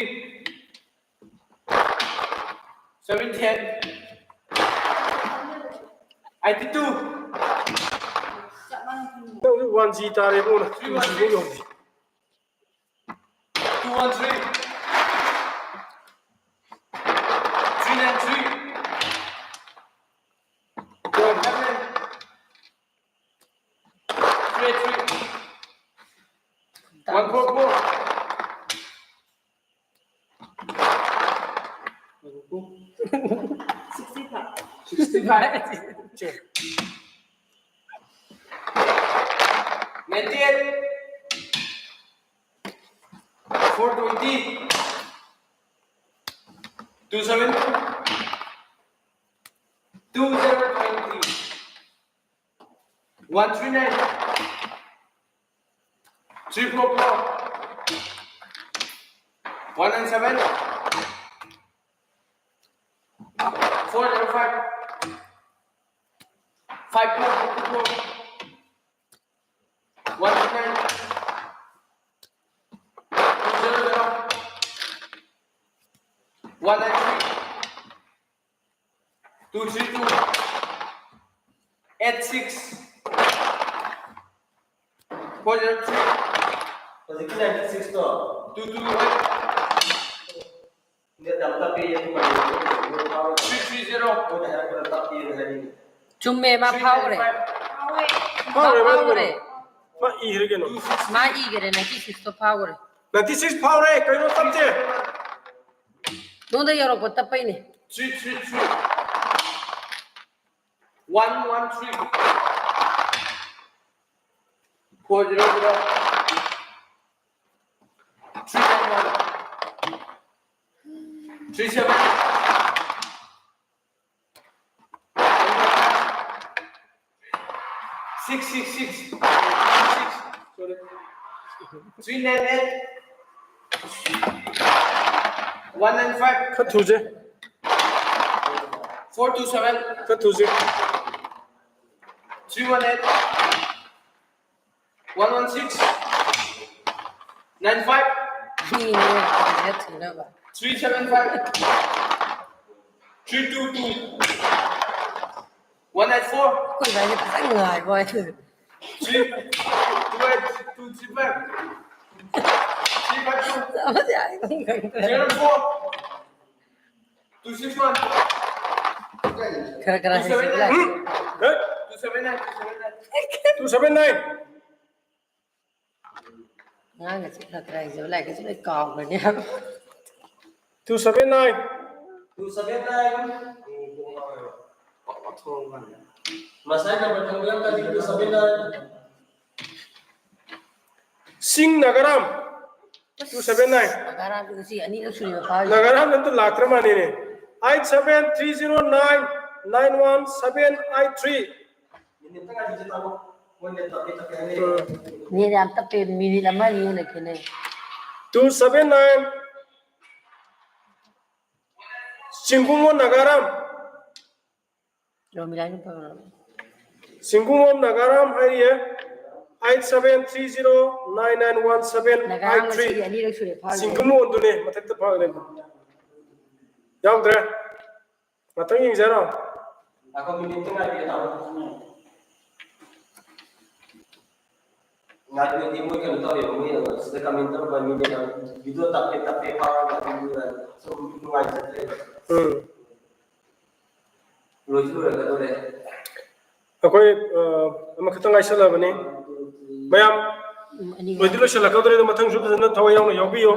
Seven ten. Eighty two. One G ꯇꯥꯔꯦ ꯏꯕꯨꯡꯉꯣ, two ꯖꯤꯕꯨ ꯌꯧꯗꯦ꯫ Two one three. Three nine three. Three three. One four four. Sixty five. Sixty five. Ninety eight. Four twenty. Two seven. Two zero twenty. One three nine. Three four four. One nine seven. Four zero five. Five four four. One nine. Two zero zero. One nine three. Two three two. Eight six. Four zero three. ꯍꯧꯖꯤꯛꯀꯤ ninety six ꯇꯣ Two two eight. net ꯌꯥꯝ ꯇꯞꯄꯤ ꯑꯗꯨꯃꯥꯏꯅ Three three zero. ꯃꯣꯏꯅ ꯍꯥꯏꯔꯛꯄꯗ ꯇꯞꯄꯤꯅ ꯍꯥꯏꯅꯤꯡꯉꯤ꯫ ꯆꯨꯝꯃꯦ, ꯃꯥ ꯐꯥꯎꯈ꯭ꯔꯦ꯫ ꯐꯥꯎꯔꯦ ꯃꯥ ꯐꯥꯎꯈ꯭ꯔꯦ꯫ ꯀꯩꯅꯣ? ꯃꯥ ꯏꯈ꯭ꯔꯦ ꯀꯩꯅꯣ? ꯃꯥ ꯏꯈ꯭ꯔꯦ, ninety six ꯇꯣ ꯐꯥꯎꯈ꯭ꯔꯦ꯫ Ninety six ꯐꯥꯎꯔꯦ, ꯀꯩꯅꯣ ꯇꯞꯇꯦ? ꯅꯉꯣꯟꯗ ꯌꯧꯔꯛꯄ ꯇꯞꯄꯩꯅꯦ꯫ Three three three. One one three. Four zero zero. Three nine one. Three seven. Six six six. Six. Sorry. Three nine eight. One nine five. ꯈꯔ ꯊꯨꯖꯦ꯫ Four two seven. ꯈꯔ ꯊꯨꯖꯦ꯫ Three one eight. One one six. Nine five. ꯃꯤꯅꯦ ꯍꯦꯛ ꯊꯨꯅꯕ꯫ Three seven five. Three two two. One nine four. ꯑꯩꯈꯣꯏ ꯏꯕꯥꯅꯤ ꯐꯖꯅ ꯉꯥꯏꯕ ꯍꯥꯏꯗꯣꯏꯅꯦ꯫ Three, two eight, two three five. Three five two. Zero four. Two six one. ꯈꯔ ꯈꯔ Two seven ꯍꯩꯖꯤꯜꯂꯨ꯫ nine. Two seven nine. Two seven nine. ꯑꯉꯥꯡꯒꯁꯦ ꯈꯔ ꯈꯔ ꯍꯩꯖꯕ ꯂꯥꯏꯔꯤꯛꯀꯁꯦ ꯂꯣꯏ ꯀꯥꯎꯈ꯭ꯔꯅꯤ ꯍꯥꯏꯕ꯫ Two seven nine. Two seven nine. ꯃꯁꯥꯏ ꯅꯝꯕꯔ ꯊꯝꯕꯤꯔꯝꯃꯗꯤ two seven nine. ꯁꯤꯡ ꯅꯥꯒꯥꯔꯥꯝ. Two seven nine. ꯅꯥꯒꯥꯔꯥꯝꯗꯤ ꯉꯁꯤ ꯑꯅꯤꯔꯛ ꯁꯨꯔꯦꯕ ꯐꯥꯔꯤꯁꯦ꯫ ꯅꯥꯒꯥꯔꯥꯝ ꯑꯝꯇ ꯂꯥꯛꯇ꯭ꯔ ꯃꯥꯜꯂꯦꯅꯦ꯫ Eight seven three zero nine nine one seven eight three. Minute ꯇꯔꯥ ꯍꯥꯏꯁꯦ ꯇꯥꯃꯣ꯫ ꯃꯣꯏꯅ ꯇꯞꯄꯦ ꯇꯞꯄꯦ ꯍꯥꯏꯅꯩ꯫ ꯎꯝ. ꯅꯦꯠ ꯌꯥꯝ ꯇꯞꯄꯦ, ꯃꯤꯅꯤꯠ ꯑꯃ ꯑꯅꯤ ꯍꯦꯟꯅ ꯈꯦꯠꯅꯩ꯫ Two seven nine. ꯆꯤꯡꯒꯨꯡꯉꯣ ꯅꯥꯒꯥꯔꯥꯝ꯫ ꯔꯣꯃꯤꯂꯥꯒꯤ ꯇꯧꯔꯣ꯫ ꯆꯤꯡꯒꯨꯡꯉꯣ ꯅꯥꯒꯥꯔꯥꯝ ꯍꯥꯏꯔꯤꯌꯦ꯫ Eight seven three zero nine nine one seven eight three. ꯅꯥꯒꯥꯔꯥꯝ ꯉꯁꯤꯒꯤ ꯑꯅꯤꯔꯛ ꯁꯨꯔꯦ ꯐꯥꯔꯤꯁꯦ꯫ ꯆꯤꯡꯒꯨꯡꯉꯣꯟꯗꯨꯅꯦ ꯃꯊꯛꯇ ꯐꯥꯒꯅꯦ꯫ ꯌꯥꯎꯗ꯭ꯔꯦ꯫ ꯉꯥꯛꯇꯪ ꯌꯦꯡꯖꯔꯣ꯫ ꯉꯥꯏꯈꯣ, ꯃꯤꯅꯤꯠ ꯑꯝꯇ ꯉꯥꯏꯕꯤꯌꯨ, ꯇꯥꯃꯣ꯫ ꯉꯥꯏꯕꯤꯌꯨꯗꯤ, ꯃꯣꯏ ꯀꯩꯅꯣ ꯇꯧꯋꯦꯕ, ꯃꯣꯏ ꯁꯤꯗ ꯀꯃꯦꯟ ꯇꯧꯔꯛꯄ ꯃꯤꯅꯦ, ꯚꯤꯗꯤꯑꯣ ꯇꯞꯄꯦ ꯇꯞꯄꯦ ꯐꯥꯎꯔꯒ ꯑꯗꯨꯝ ꯁꯨꯝ ꯅꯨꯡꯉꯥꯏꯖꯗ꯭ꯔꯦꯕ꯫ ꯎꯝ꯫ ꯂꯣꯏꯁꯨ ꯂꯣꯏꯔꯛꯀꯗꯧꯔꯦ꯫ ꯑꯩꯈꯣꯏ ꯑ, ꯑꯃꯈꯛꯇꯪ ꯉꯥꯏꯁꯜꯂꯕꯅꯤ꯫ ꯃꯌꯥꯝ ꯎꯝ, ꯑꯅꯤ ꯂꯣꯏꯗꯤ ꯂꯣꯏꯁꯤꯜꯂꯛꯀꯗꯧꯔꯦ, ꯑꯗꯣ ꯃꯊꯪꯁꯨ ꯐꯖꯅ ꯊꯋꯥꯏ ꯌꯥꯎꯅ ꯌꯥꯎꯕꯤꯌꯨ꯫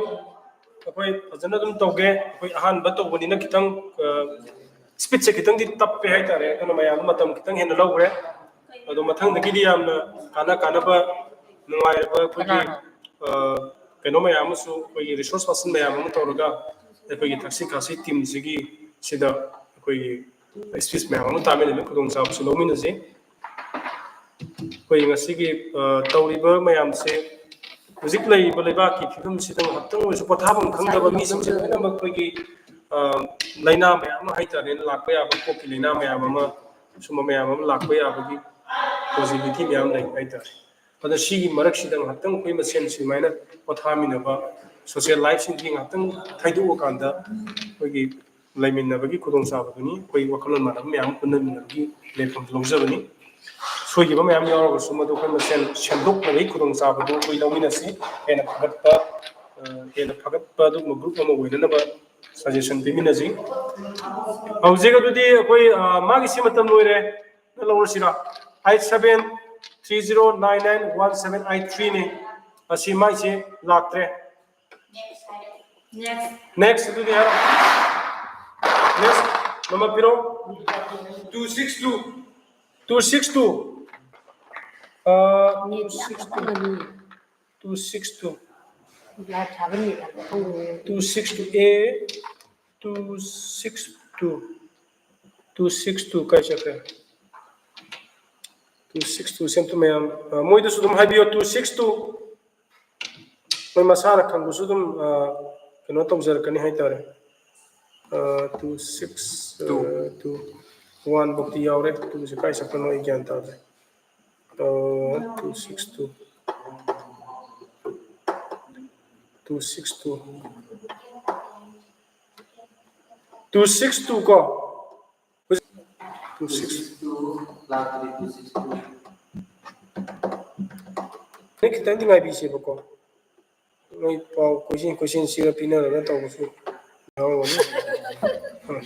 ꯑꯩꯈꯣꯏ ꯐꯖꯅ ꯑꯗꯨꯝ ꯇꯧꯒꯦ꯫ ꯑꯩꯈꯣꯏ ꯑꯍꯥꯟꯕ ꯇꯧꯕꯅꯤꯅ ꯈꯤꯇꯪ ꯏꯁꯄꯤꯠꯁꯦ ꯈꯤꯇꯪꯗꯤ ꯇꯞꯄꯦ ꯍꯥꯏꯇꯥꯔꯦ, ꯑꯗꯨꯅ ꯃꯌꯥꯝ ꯃꯇꯝ ꯈꯤꯇꯪ ꯍꯦꯟꯅ ꯂꯧꯈ꯭ꯔꯦ꯫ ꯑꯗꯣ ꯃꯊꯪꯗꯒꯤꯗꯤ ꯌꯥꯝꯅ ꯀꯥꯟꯅ ꯀꯥꯟꯅꯕ ꯅꯨꯡꯉꯥꯏꯔꯕ ꯑꯩꯈꯣꯏꯒꯤ ꯀꯅꯥꯅꯣ? ꯑ, ꯀꯩꯅꯣ ꯃꯌꯥꯝ ꯑꯃꯁꯨ ꯑꯩꯈꯣꯏꯒꯤ ꯔꯤꯁꯣꯔꯁ ꯄꯥꯔꯁꯟ ꯃꯌꯥꯝ ꯑꯃ ꯇꯧꯔꯒ ꯑꯩꯈꯣꯏꯒꯤ ꯊꯛꯁꯤ ꯈꯥꯁꯤ ꯇꯤꯝꯁꯤꯒꯤ ꯁꯤꯗ ꯑꯩꯈꯣꯏꯒꯤ ꯏꯁꯄꯤꯁ ꯃꯌꯥꯝ ꯑꯃ ꯇꯥꯃꯤꯟꯅꯕꯒꯤ ꯈꯨꯗꯣꯡꯆꯥꯕꯁꯨ ꯂꯧꯃꯤꯟꯅꯁꯤ꯫ ꯑꯩꯈꯣꯏ ꯉꯁꯤꯒꯤ ꯑ, ꯇꯧꯔꯤꯕ ꯃꯌꯥꯝꯁꯦ ꯍꯧꯖꯤꯛ ꯂꯩꯔꯤꯕ ꯂꯩꯕꯥꯛꯀꯤ ꯐꯤꯕꯝꯁꯤꯗ ꯉꯥꯏꯍꯥꯛꯇꯪ ꯑꯣꯏꯔꯁꯨ ꯄꯣꯊꯥꯐꯝ ꯈꯪꯗꯕ ꯃꯤꯁꯤꯡꯁꯦ ꯂꯣꯏꯅꯃꯛ ꯑꯩꯈꯣꯏꯒꯤ ꯑ, ꯂꯥꯏꯅꯥ ꯃꯌꯥꯝ ꯑꯃ ꯍꯥꯏꯇꯥꯔꯦꯅꯦ, ꯂꯥꯛꯄ ꯌꯥꯕ ꯀꯣꯛꯀꯤ ꯂꯥꯏꯅꯥ ꯃꯌꯥꯝ ꯑꯃ, ꯁꯨꯝꯕ ꯃꯌꯥꯝ ꯑꯃ ꯂꯥꯛꯄ ꯌꯥꯕꯒꯤ ꯄꯣꯁꯤꯕꯤꯂꯤꯇꯤ ꯃꯌꯥꯝ ꯂꯩ ꯍꯥꯏꯇꯥꯔꯦ꯫ ꯑꯗꯣ ꯁꯤꯒꯤ ꯃꯔꯛꯁꯤꯗ ꯉꯥꯏꯍꯥꯛꯇꯪ ꯑꯩꯈꯣꯏ ꯃꯁꯦꯟ ꯁꯨꯃꯥꯏꯅ ꯄꯣꯊꯥꯃꯤꯟꯅꯕ, ꯁꯣꯁꯤꯌꯦꯜ ꯂꯥꯏꯐꯁꯤꯡꯁꯤ ꯉꯥꯏꯍꯥꯛꯇꯪ ꯊꯩꯗꯣꯛꯑꯀꯥꯟꯗ ꯑꯩꯈꯣꯏꯒꯤ ꯂꯩꯃꯤꯟꯅꯕꯒꯤ ꯈꯨꯗꯣꯡꯆꯥꯕꯗꯨꯅꯤ ꯑꯩꯈꯣꯏ ꯋꯥꯈꯜꯂꯣꯟ ꯃꯥꯟꯅꯕ ꯃꯌꯥꯝ ꯄꯨꯟꯅꯃꯤꯟꯅꯕꯒꯤ ꯂꯦꯞꯐꯝ ꯂꯧꯖꯕꯅꯤ꯫ ꯁꯣꯏꯈꯤꯕ ꯃꯌꯥꯝ ꯌꯥꯎꯔꯒꯁꯨ ꯃꯗꯨ ꯑꯩꯈꯣꯏ ꯃꯁꯦꯟ ꯁꯦꯝꯗꯣꯛꯅꯕꯒꯤ ꯈꯨꯗꯣꯡꯆꯥꯕꯗꯨ ꯑꯩꯈꯣꯏ ꯂꯧꯃꯤꯟꯅꯁꯤ꯫ ꯍꯦꯟꯅ ꯐꯒꯠꯄ ꯑ, ꯍꯦꯟꯅ ꯐꯒꯠꯄ ꯑꯗꯨꯒꯨꯝꯕ ꯒ꯭ꯔꯨꯞ ꯑꯃ ꯑꯣꯏꯅꯅꯕ ꯁꯖꯦꯁꯟ ꯄꯤꯃꯤꯟꯅꯁꯤ꯫ ꯍꯧꯖꯤꯛ ꯑꯗꯨꯗꯤ ꯑꯩꯈꯣꯏ ꯑ, ꯃꯥꯒꯤ ꯁꯤ ꯃꯇꯝ ꯂꯣꯏꯔꯦ꯫ ꯂꯧꯔꯁꯤꯔꯥ? Eight seven three zero nine nine one seven eight ꯊ꯭ꯔꯤꯅꯤ꯫ ꯑꯁꯤ ꯃꯥꯏꯁꯦ ꯂꯥꯛꯇ꯭ꯔꯦ꯫ ꯅꯦꯛꯁ ꯑꯗꯨꯗꯤ ꯍꯥꯏꯔꯣ꯫ ꯅꯦꯛꯁ ꯃꯃꯜ ꯄꯤꯔꯣ꯫ Two six two. Two six two. Uh, two six two. Two six two. Two six two ꯑꯦ꯫ Two six two. Two six two ꯀꯥꯏ ꯆꯠꯈ꯭ꯔꯦ? ꯇꯨ ꯁꯤꯛꯁ ꯇꯨ ꯁꯦꯝꯇꯨ ꯃꯌꯥꯝ, ꯑ, ꯃꯣꯏꯗꯁꯨ ꯑꯗꯨꯝ ꯍꯥꯏꯕꯤꯌꯣ, ꯇꯨ ꯁꯤꯛꯁ ꯇꯨ꯫ ꯃꯣꯏ ꯃꯁꯥꯅ ꯈꯪꯕꯁꯨ ꯑꯗꯨꯝ, ꯑ, ꯀꯩꯅꯣ ꯇꯧꯖꯔꯛꯀꯅꯤ ꯍꯥꯏꯇꯥꯔꯦ꯫ Uh, two six, uh, two. Two one ꯐꯥꯎꯇꯤ ꯌꯥꯎꯔꯦ꯫ ꯇꯨꯁꯦ ꯀꯥꯏ ꯆꯠꯄꯅꯣ ꯑꯩ ꯒ꯭ꯌꯥꯟ ꯇꯥꯗ꯭ꯔꯦ꯫ Uh, two six two. Two six two. Two six two ꯀꯣ? Two six. ꯅꯪ ꯈꯤꯇꯪꯗꯤ ꯉꯥꯏꯕꯤꯁꯦꯕꯀꯣ꯫ ꯃꯣꯏ ꯄꯥꯎ ꯀꯣꯏꯁꯤꯟ ꯀꯣꯏꯁꯤꯟ ꯁꯤꯒ ꯄꯤꯅꯔꯒ ꯇꯧꯕꯁꯨ ꯌꯥꯎꯔꯝꯒꯅꯤ꯫ ꯎꯝ꯫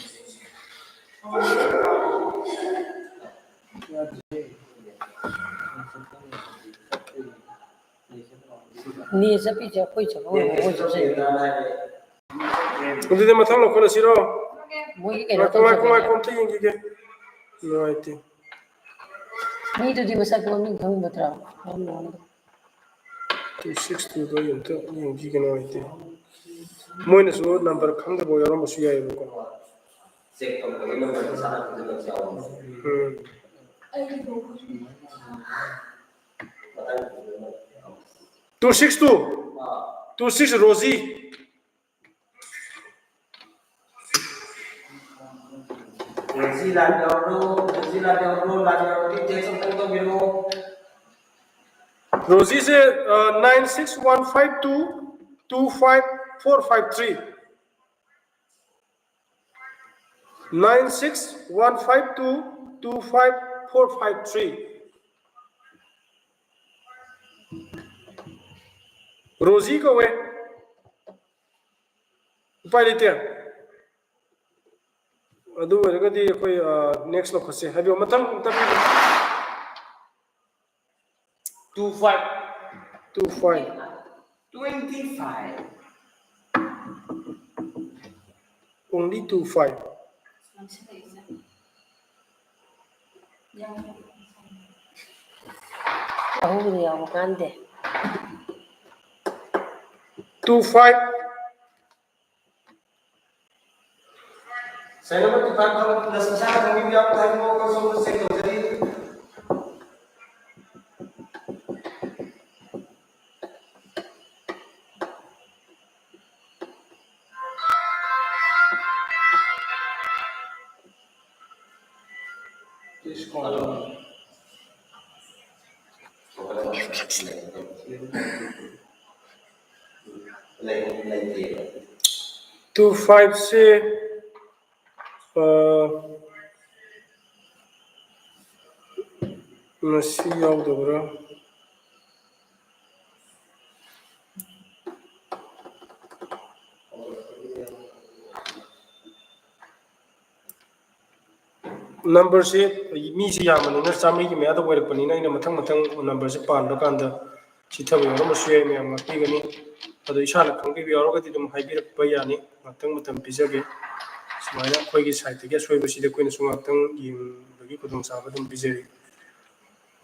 ꯅꯦ ꯆꯠꯄꯤꯁꯦ ꯑꯩꯈꯣꯏ ꯆꯠꯄ ꯑꯣꯏꯔꯣ, ꯑꯩꯈꯣꯏ ꯆꯠꯆꯩ꯫ ꯑꯗꯨꯗꯤ ꯃꯊꯪ ꯂꯧꯈꯠꯂꯁꯤꯔꯣ? ꯃꯣꯏꯒꯤ ꯀꯩꯅꯣ ꯉꯥꯏꯈꯣ, ꯉꯥꯏꯈꯣ, ꯇꯧꯖꯕꯅꯦ꯫ ꯉꯥꯏꯈꯣ, ꯑꯝꯇ ꯌꯦꯡꯈꯤꯒꯦ꯫ ꯅꯨꯡꯉꯥꯏꯇꯦ꯫ ꯃꯤꯗꯨꯗꯤ ꯃꯁꯛ ꯃꯃꯤꯡ ꯈꯪꯒꯗ꯭ꯔꯥ? ꯇꯨ ꯁꯤꯛꯁ ꯇꯨꯗꯣ ꯑꯩ ꯑꯝꯇ ꯌꯦꯡꯈꯤꯒꯦ, ꯅꯨꯡꯉꯥꯏꯇꯦ꯫ ꯃꯣꯏꯅꯁꯨ ꯅꯝꯕꯔ ꯈꯪꯗꯕ ꯌꯥꯎꯔꯝꯕꯁꯨ ꯌꯥꯏꯑꯕꯀꯣ꯫ Um. Two six two. Two six Roji. Roji line ꯌꯥꯎꯕ꯭ꯔꯣ? ꯔꯣꯖꯤ ꯂꯥꯏꯟ ꯌꯥꯎꯕ꯭ꯔꯣ? ꯂꯥꯏꯟ ꯌꯥꯎꯔꯗꯤ ꯇꯦꯛꯁ ꯑꯝꯇꯪ ꯇꯧꯕꯤꯔꯛꯑꯣ꯫ ꯔꯣꯖꯤꯁꯦ, uh, nine six one five two two five four five three. Nine six one five two two five four five three. Roji ꯀꯧꯋꯦ꯫ ꯎꯄꯥꯏ ꯂꯩꯇꯦ꯫ ꯑꯗꯨ ꯑꯣꯏꯔꯒꯗꯤ ꯑꯩꯈꯣꯏ, ꯑ, next ꯂꯧꯈꯠꯁꯦ꯫ ꯍꯥꯏꯕꯤꯌꯨ, ꯃꯊꯪ ꯑꯝꯇ ꯄꯤꯕꯤꯌꯨ꯫ Two five. Two five. Twenty five. Only two five. ꯑꯍꯨꯝꯗꯤ ꯌꯥꯎꯕ ꯀꯥꯟꯗꯦ꯫ Two five. Serial number two five ꯈꯪ-, ꯅꯁꯥꯅ ꯈꯪꯕꯤꯕ ꯌꯥꯎꯕ ꯇꯥꯔꯗꯤ ꯃꯑꯣꯡ ꯁꯣꯝꯗ ꯆꯦꯛ ꯇꯧꯖꯔꯤ꯫ Please call. Two five ꯁꯦ, ꯑ, ꯃꯁꯤ ꯌꯥꯎꯗꯕ꯭ꯔꯥ? ꯅꯝꯕꯔꯁꯦ ꯃꯤꯁꯦ ꯌꯥꯝꯕꯅꯤꯅ, ꯆꯥꯝꯃꯔꯤꯒꯤ ꯃꯌꯥꯗ ꯑꯣꯏꯔꯛꯄꯅꯤꯅ, ꯑꯩꯅ ꯃꯊꯪ ꯃꯊꯪ ꯅꯝꯕꯔꯁꯦ ꯄꯥꯟꯕ ꯀꯥꯟꯗ ꯆꯤꯊꯕ ꯌꯥꯎꯔꯝꯕꯁꯨ ꯌꯥꯏ, ꯃꯌꯥꯝ ꯉꯥꯛꯄꯤꯒꯅꯤ꯫ ꯑꯗꯣ ꯏꯁꯥꯅ ꯈꯪꯕꯤꯕ ꯌꯥꯎꯔꯒꯗꯤ ꯑꯗꯨꯝ ꯍꯥꯏꯕꯤꯔꯛꯄ ꯌꯥꯅꯤ, ꯉꯥꯛꯇꯪ ꯃꯇꯝ ꯄꯤꯖꯒꯦ꯫ ꯁꯨꯃꯥꯏꯅ ꯑꯩꯈꯣꯏꯒꯤ ꯁꯥꯏꯠꯇꯒꯤ ꯑꯁꯣꯏꯕꯁꯤꯗꯤ ꯑꯩꯈꯣꯏꯅꯁꯨ ꯉꯥꯛꯇꯪ ꯌꯦꯡꯕꯒꯤ ꯈꯨꯗꯣꯡꯆꯥꯕ ꯑꯗꯨꯝ ꯄꯤꯖꯔꯤ꯫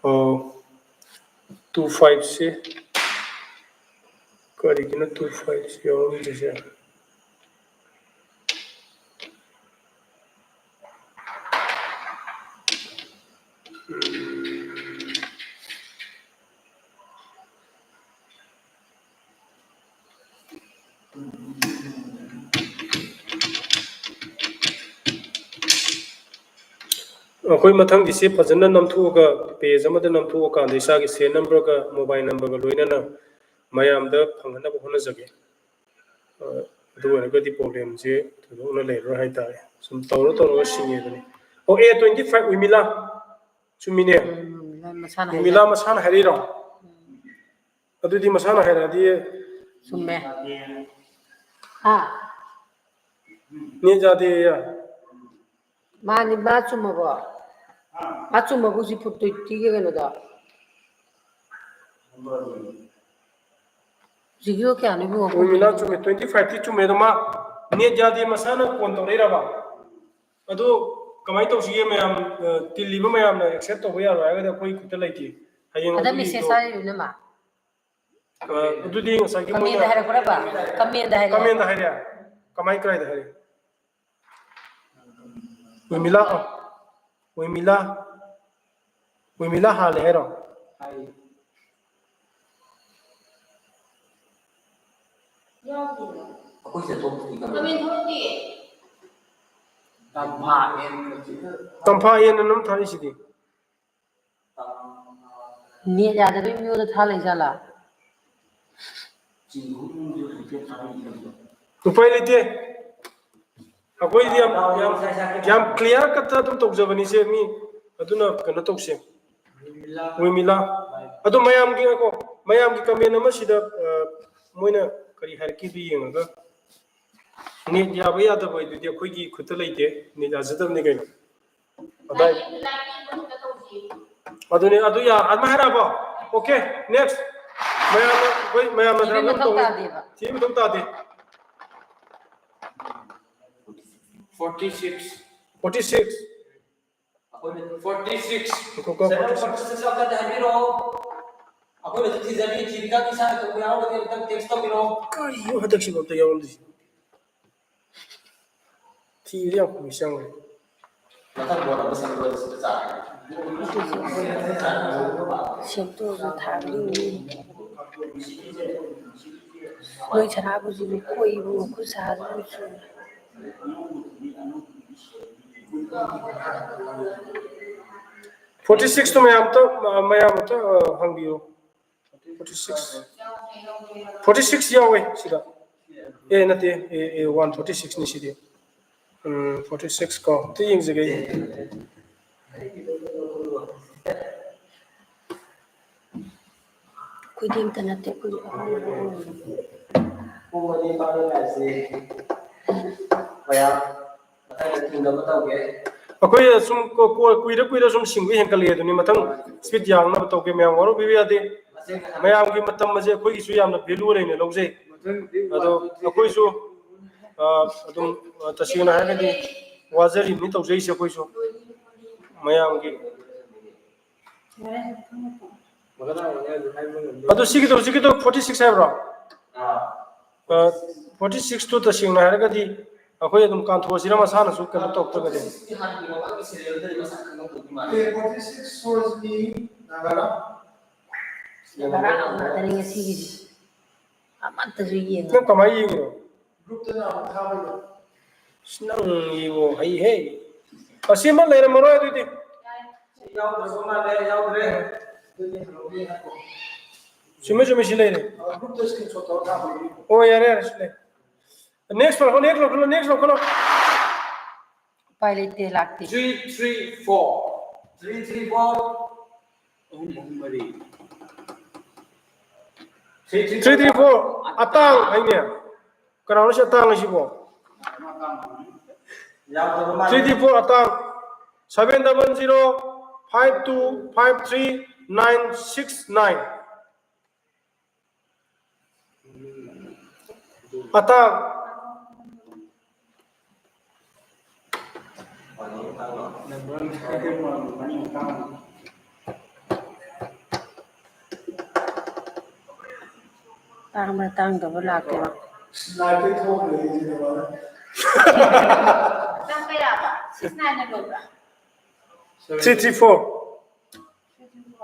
ꯑꯣ, two five ꯁꯤ ꯀꯔꯤꯒꯤꯅꯣ two five ꯁꯤ ꯌꯥꯎꯔꯝꯗ꯭ꯔꯤꯁꯦ? ꯑꯩꯈꯣꯏ ꯃꯊꯪꯒꯤꯁꯤ ꯐꯖꯅ ꯅꯝꯊꯣꯛꯑꯒ, ꯄꯦꯖ ꯑꯃꯗ ꯅꯝꯊꯣꯛꯑꯀꯥꯟꯗ ꯏꯁꯥꯒꯤ ꯁꯦꯔꯤꯌꯦꯜ ꯅꯝꯕꯔꯒ ꯃꯣꯕꯥꯏꯜ ꯅꯝꯕꯔꯒ ꯂꯣꯏꯅꯅ ꯃꯌꯥꯝꯗ ꯐꯪꯍꯟꯅꯕ ꯍꯣꯠꯅꯖꯒꯦ꯫ ꯑ, ꯑꯗꯨ ꯑꯣꯏꯔꯒꯗꯤ ꯄ꯭ꯔꯣꯕ꯭ꯂꯦꯝꯁꯦ ꯊꯣꯏꯗꯣꯛꯅ ꯂꯩꯔꯔꯣꯏ ꯍꯥꯏꯇꯥꯔꯦ꯫ ꯁꯨꯝ ꯇꯧꯔ ꯇꯧꯔꯒ ꯁꯤꯡꯉꯦꯗꯨꯅꯤ꯫ ꯑꯣ, A twenty five ꯎꯔꯃꯤꯂꯥ꯫ ꯆꯨꯝꯃꯤꯅꯦ꯫ ꯎꯝ, ꯎꯔꯃꯤꯂꯥ ꯃꯁꯥꯅ ꯎꯔꯃꯤꯂꯥ ꯍꯥꯏꯖꯔꯛꯑꯦ꯫ ꯃꯁꯥꯅ ꯍꯥꯏꯔꯛꯏꯔꯣ? ꯎꯝ꯫ ꯑꯗꯨꯗꯤ ꯃꯁꯥꯅ ꯍꯥꯏꯔꯛꯑꯗꯤ꯫ ꯆꯨꯝꯃꯦ꯫ ꯍꯥ? ꯅꯦꯠ ꯌꯥꯗꯦꯌꯦ꯫ ꯃꯥꯅꯤ, ꯃꯥ ꯆꯨꯝꯃꯕꯣ? ꯃꯥ ꯆꯨꯝꯃꯕꯣ ꯍꯧꯖꯤꯛ ꯐꯨꯠ ꯇ꯭ꯋꯦꯟꯇꯤꯒꯤ ꯀꯩꯅꯣꯗꯣ? ꯍꯧꯖꯤꯛꯀꯤꯗꯣ ꯀꯌꯥꯅꯣ ꯏꯕꯨꯡꯉꯣ? ꯎꯔꯃꯤꯂꯥ ꯆꯨꯝꯃꯦ, ꯇ꯭ꯋꯦꯟꯇꯤ ꯐꯥꯏꯚꯇꯤ ꯆꯨꯝꯃꯦ꯫ ꯑꯗꯣ ꯃꯥ ꯅꯦꯠ ꯌꯥꯗꯦ, ꯃꯁꯥꯅ ꯐꯣꯟ ꯇꯧꯔꯛꯏꯔꯕ? ꯑꯗꯨ ꯀꯃꯥꯏꯅ ꯇꯧꯁꯤꯒꯦ ꯃꯌꯥꯝ? ꯑ, ꯇꯤꯜꯂꯤꯕ ꯃꯌꯥꯝꯅ ꯑꯦꯛꯁꯦꯞ ꯇꯧꯕ ꯌꯥꯔꯣꯏ ꯍꯥꯏꯔꯒꯗꯤ ꯑꯩꯈꯣꯏ ꯈꯨꯠꯇ ꯂꯩꯇꯦ꯫ ꯍꯌꯦꯡ ꯑꯗ ꯑꯗꯨꯒꯤꯗꯣ ꯃꯦꯁꯦꯖ ꯊꯥꯔꯤꯕ ꯏꯅꯝꯃ? ꯑ, ꯑꯗꯨꯗꯤ ꯉꯁꯥꯏꯒꯤ ꯃꯣꯏꯅ ꯀꯃꯦꯟꯗ ꯍꯥꯏꯔꯛꯄ꯭ꯔꯕ? ꯀꯃꯦꯟꯗ ꯍꯥꯏꯔꯛꯑꯦ꯫ ꯀꯃꯦꯟꯗ ꯍꯥꯏꯔꯛꯑꯦ? ꯀꯃꯥꯏ, ꯀꯗꯥꯏꯗ ꯍꯥꯏꯔꯛꯑꯦ? ꯎꯔꯃꯤꯂꯥ, ꯑ, ꯎꯔꯃꯤꯂꯥ, ꯎꯔꯃꯤꯂꯥ ꯍꯥꯜꯂꯦ ꯍꯥꯏꯔꯣ? ꯑꯩꯈꯣꯏ ꯁꯤꯗ ꯊꯣꯛꯇ꯭ꯔꯤ ꯀꯃꯦꯟ꯫ ꯇꯝꯐꯥ ꯑꯦꯟ ꯁꯤꯗ ꯇꯝꯐꯥ ꯑꯦꯟ ꯑꯅ ꯑꯃ ꯊꯥꯔꯤꯁꯤꯗꯤ꯫ ꯅꯦꯠ ꯌꯥꯗꯕꯩ ꯃꯤꯉꯣꯟꯗ ꯊꯥ ꯂꯩꯖꯥꯠꯂꯥ? ꯎꯄꯥꯏ ꯂꯩꯇꯦ꯫ ꯑꯩꯈꯣꯏꯗꯤ ꯌꯥꯝ, ꯌꯥꯝ, ꯌꯥꯝ ꯀ꯭ꯂꯤꯌꯥꯔ ꯀꯠꯇ ꯑꯗꯨꯝ ꯇꯧꯖꯕꯅꯤꯁꯦ, ꯃꯤ ꯑꯗꯨꯅ ꯀꯩꯅꯣ ꯇꯧꯁꯦ꯫ ꯎꯔꯃꯤꯂꯥ꯫ ꯑꯗꯣ ꯃꯌꯥꯝꯒꯤ, ꯉꯥꯏꯈꯣ, ꯃꯌꯥꯝꯒꯤ ꯀꯃꯦꯟ ꯑꯃꯁꯤꯗ, ꯑ, ꯃꯣꯏꯅ ꯀꯔꯤ ꯍꯥꯏꯔꯛꯀꯦꯗꯨ ꯌꯦꯡꯉꯒ꯫ ꯅꯦꯠ ꯌꯥꯕ ꯌꯥꯗꯕ ꯍꯥꯏꯗꯨꯗꯤ ꯑꯩꯈꯣꯏꯒꯤ ꯈꯨꯠꯇ ꯂꯩꯇꯦ, ꯅꯦꯠ ꯌꯥꯖꯗꯕꯅꯤ ꯀꯩꯅꯣ꯫ ꯑꯗꯥꯏ-, ꯑꯗꯨꯅꯦ, ꯑꯗꯨ ꯌꯥ-, ꯑꯗꯨꯃꯥꯏ ꯍꯥꯏꯔꯛꯑꯕꯣ? Okay, next. ꯃꯌꯥꯝꯅ, ꯑꯩꯈꯣꯏ ꯃꯌꯥꯝꯅ ꯊꯤꯕꯩ ꯊꯥꯔꯛꯄ ꯃꯊꯧ ꯇꯧꯋꯤ꯫ ꯇꯥꯗꯦꯕ꯫ ꯊꯤꯕ ꯃꯊꯧ ꯇꯥꯗꯦ꯫ Forty six. Forty six. ꯑꯩꯈꯣꯏꯅ ꯐꯣꯔꯇꯤ ꯁꯤꯛꯁ꯫ ꯉꯥꯏꯈꯣꯀꯣ, seven forty six. Forty six ꯋꯥꯈꯜꯗ ꯍꯥꯏꯕꯤꯔꯛꯑꯣ꯫ ꯑꯩꯈꯣꯏꯅꯁꯨ ꯊꯤꯖꯔꯤ, ꯊꯤꯔꯤꯀꯥꯟꯗ ꯏꯁꯥꯅ ꯇꯧꯕ ꯌꯥꯎꯔꯒꯗꯤ ꯑꯝꯇꯪ ꯇꯦꯛꯁ ꯇꯧꯕꯤꯔꯛꯑꯣ꯫ ꯀꯔꯤꯅꯣ ꯍꯟꯗꯛꯁꯤꯕꯣ ꯑꯝꯇ ꯌꯥꯎꯔꯝꯗ꯭ꯔꯤꯁꯤ? ꯊꯤꯕꯗꯤ ꯌꯥꯝ ꯀꯨꯏ ꯆꯪꯉꯦ꯫ ꯃꯊꯪ ꯕꯣꯠ ꯑꯃ ꯁꯦꯝꯗꯣꯛꯑꯁꯤ ꯆꯥꯔꯦ꯫ ꯁꯦꯝꯗꯣꯛꯑꯒ ꯊꯥꯕꯤꯅꯤ꯫ ꯅꯣꯏ ꯁꯅꯥꯕꯨꯁꯤꯕꯨ ꯀꯣꯏꯕꯨ ꯃꯈꯨꯠ ꯁꯥꯗꯨꯅ ꯆꯨꯝꯃꯦ꯫ ꯐꯣꯔꯇꯤ ꯁꯤꯛꯁꯇꯣ ꯃꯌꯥꯝ ꯑꯝꯇ, ꯃꯌꯥꯝ ꯑꯝꯇ, ꯑ, ꯍꯪꯕꯤꯌꯨ꯫ Forty six. ꯐꯣꯔꯇꯤ ꯁꯤꯛꯁ ꯌꯥꯎꯋꯦ ꯁꯤꯗ꯫ ꯑꯦ, ꯅꯠꯇꯦ, ꯑꯦ, ꯑꯦ, ꯋꯥꯟ ꯐꯣꯔꯇꯤ ꯁꯤꯛꯁꯅꯤ ꯁꯤꯗꯤ꯫ ꯎꯝ, ꯐꯣꯔꯇꯤ ꯁꯤꯛꯁ ꯀꯣ꯫ ꯑꯝꯇ ꯌꯦꯡꯖꯒꯦ ꯑꯩ꯫ ꯑꯩꯈꯣꯏꯗꯤ ꯑꯝꯇ ꯅꯠꯇꯦ, ꯑꯩꯈꯣꯏꯗꯤ ꯑꯍꯥꯟꯕ ꯑꯣꯏꯔꯤꯅꯤ꯫ ꯄꯨꯡ ꯑꯅꯤ ꯐꯥꯅ ꯉꯥꯏꯁꯤ꯫ ꯃꯌꯥꯝ ꯃꯊꯪꯗ ꯊꯨꯡꯅꯕ ꯇꯧꯒꯦ꯫ ꯑꯩꯈꯣꯏ ꯁꯨꯝ ꯀꯣ- ꯀꯣ- ꯀꯨꯏꯔ ꯀꯨꯏꯔ ꯁꯨꯝ ꯁꯤꯡꯕ ꯍꯦꯟꯒꯠꯂꯛꯑꯦ ꯑꯗꯨꯅꯤ꯫ ꯃꯊꯪ ꯁ꯭ꯄꯤꯠ ꯌꯥꯡꯅꯕ ꯇꯧꯒꯦ꯫ ꯃꯌꯥꯝ ꯋꯥꯔꯧꯕꯤꯕ ꯌꯥꯗꯦ꯫ ꯃꯌꯥꯝꯒꯤ ꯃꯇꯝ ꯑꯁꯦ ꯑꯩꯈꯣꯏꯒꯤꯁꯨ ꯌꯥꯝꯅ ꯚꯦꯂꯨ ꯂꯩꯅ ꯂꯧꯖꯩ꯫ ꯑꯗꯣ ꯑꯩꯈꯣꯏꯁꯨ ꯑ, ꯑꯗꯨꯝ ꯑ, ꯇꯁꯦꯡꯅ ꯍꯥꯏꯔꯒꯗꯤ ꯋꯥꯖꯔꯤꯕꯅꯤ ꯇꯧꯖꯔꯤꯁꯦ ꯑꯩꯈꯣꯏꯁꯨ ꯃꯌꯥꯝꯒꯤ꯫ ꯑꯗꯣ ꯁꯤꯒꯤꯗꯣ ꯍꯧꯖꯤꯛꯀꯤꯗꯣ ꯐꯣꯔꯇꯤ ꯁꯤꯛꯁ ꯍꯥꯏꯕ꯭ꯔꯣ? ꯐꯣꯔꯇꯤ ꯁꯤꯛꯁꯇꯨ ꯇꯁꯦꯡꯅ ꯍꯥꯏꯔꯒꯗꯤ ꯑꯩꯈꯣꯏ ꯑꯗꯨꯝ ꯀꯥꯟꯊꯣꯛꯑꯁꯤꯔ ꯃꯁꯥꯅꯁꯨ ꯀꯩꯅꯣ ꯇꯧꯔꯛꯇ꯭ꯔꯒꯗꯤ? Forty six ꯁꯣꯔꯁꯀꯤ ꯅꯥꯒꯥꯔꯥꯝ꯫ ꯉꯔꯥꯡ ꯑꯃꯠꯇꯅꯤ ꯉꯁꯤꯒꯤꯗꯤ꯫ ꯑꯃꯠꯇꯁꯨ ꯌꯦꯡꯉꯦ꯫ ꯅꯪ ꯀꯃꯥꯏꯅ ꯌꯦꯡꯉꯤꯅꯣ? ꯒ꯭ꯔꯨꯞꯇ ꯅꯍꯥꯟ ꯊꯥꯕꯗꯣ꯫ ꯑꯁ, ꯅꯪꯒꯤꯕꯨ ꯍꯩꯍꯦ꯫ ꯑꯁꯤꯃ ꯂꯩꯔꯝꯃꯔꯣꯏ ꯑꯗꯨꯗꯤ꯫ ꯌꯥꯎꯗ꯭ꯔꯕ ꯃꯥꯜꯂꯦ, ꯌꯥꯎꯗ꯭ꯔꯦ꯫ ꯆꯨꯝꯃꯦ, ꯆꯨꯝꯃꯦ, ꯁꯤ ꯂꯩꯔꯦ꯫ ꯒ꯭ꯔꯨꯞꯇ ꯁ꯭ꯀꯔꯤꯟꯁꯣꯠ ꯇꯧꯔ ꯊꯥꯕꯅꯦ꯫ ꯑꯣ, ꯌꯥꯔꯦ, ꯌꯥꯔꯦ, ꯁꯤ ꯂꯩ꯫ ꯅꯦꯛꯁ ꯂꯧꯈꯠꯂꯣ, ꯅꯦꯛꯁ ꯂꯧꯈꯠꯂꯣ, ꯅꯦꯛꯁ ꯂꯧꯈꯠꯂꯣ꯫ ꯎꯄꯥꯏ ꯂꯩꯇꯦ, ꯂꯥꯛꯇꯦ꯫ Three three four꯫ Three three four꯫ ꯑꯍꯨꯝ ꯑꯍꯨꯝ ꯃꯔꯤ꯫ Three three four, ꯑꯇꯥꯡ ꯍꯥꯏꯅꯦ꯫ ꯀꯅꯥꯅꯣ ꯁꯤ ꯑꯇꯥꯡ ꯍꯥꯏꯁꯤꯕꯣ? ꯌꯥꯎꯗꯕ ꯃꯥꯜꯂꯦ꯫ Three three four ꯑꯇꯥꯡ, seven double zero five two five three nine six nine꯫ ꯑꯇꯥꯡ꯫ ꯇꯥꯡꯕ꯭ꯔꯥ ꯇꯥꯡꯗꯕ꯭ꯔꯥ ꯂꯥꯛꯀꯦꯕ꯫ ꯂꯥꯏꯐꯇꯩ ꯊꯣꯛꯈ꯭ꯔꯦ ꯑꯩꯁꯦ ꯀꯃꯥꯏꯅ? ꯅꯪ ꯀꯌꯥꯕ? Six nine ꯂꯣꯏꯕ꯭ꯔꯥ? Three three four꯫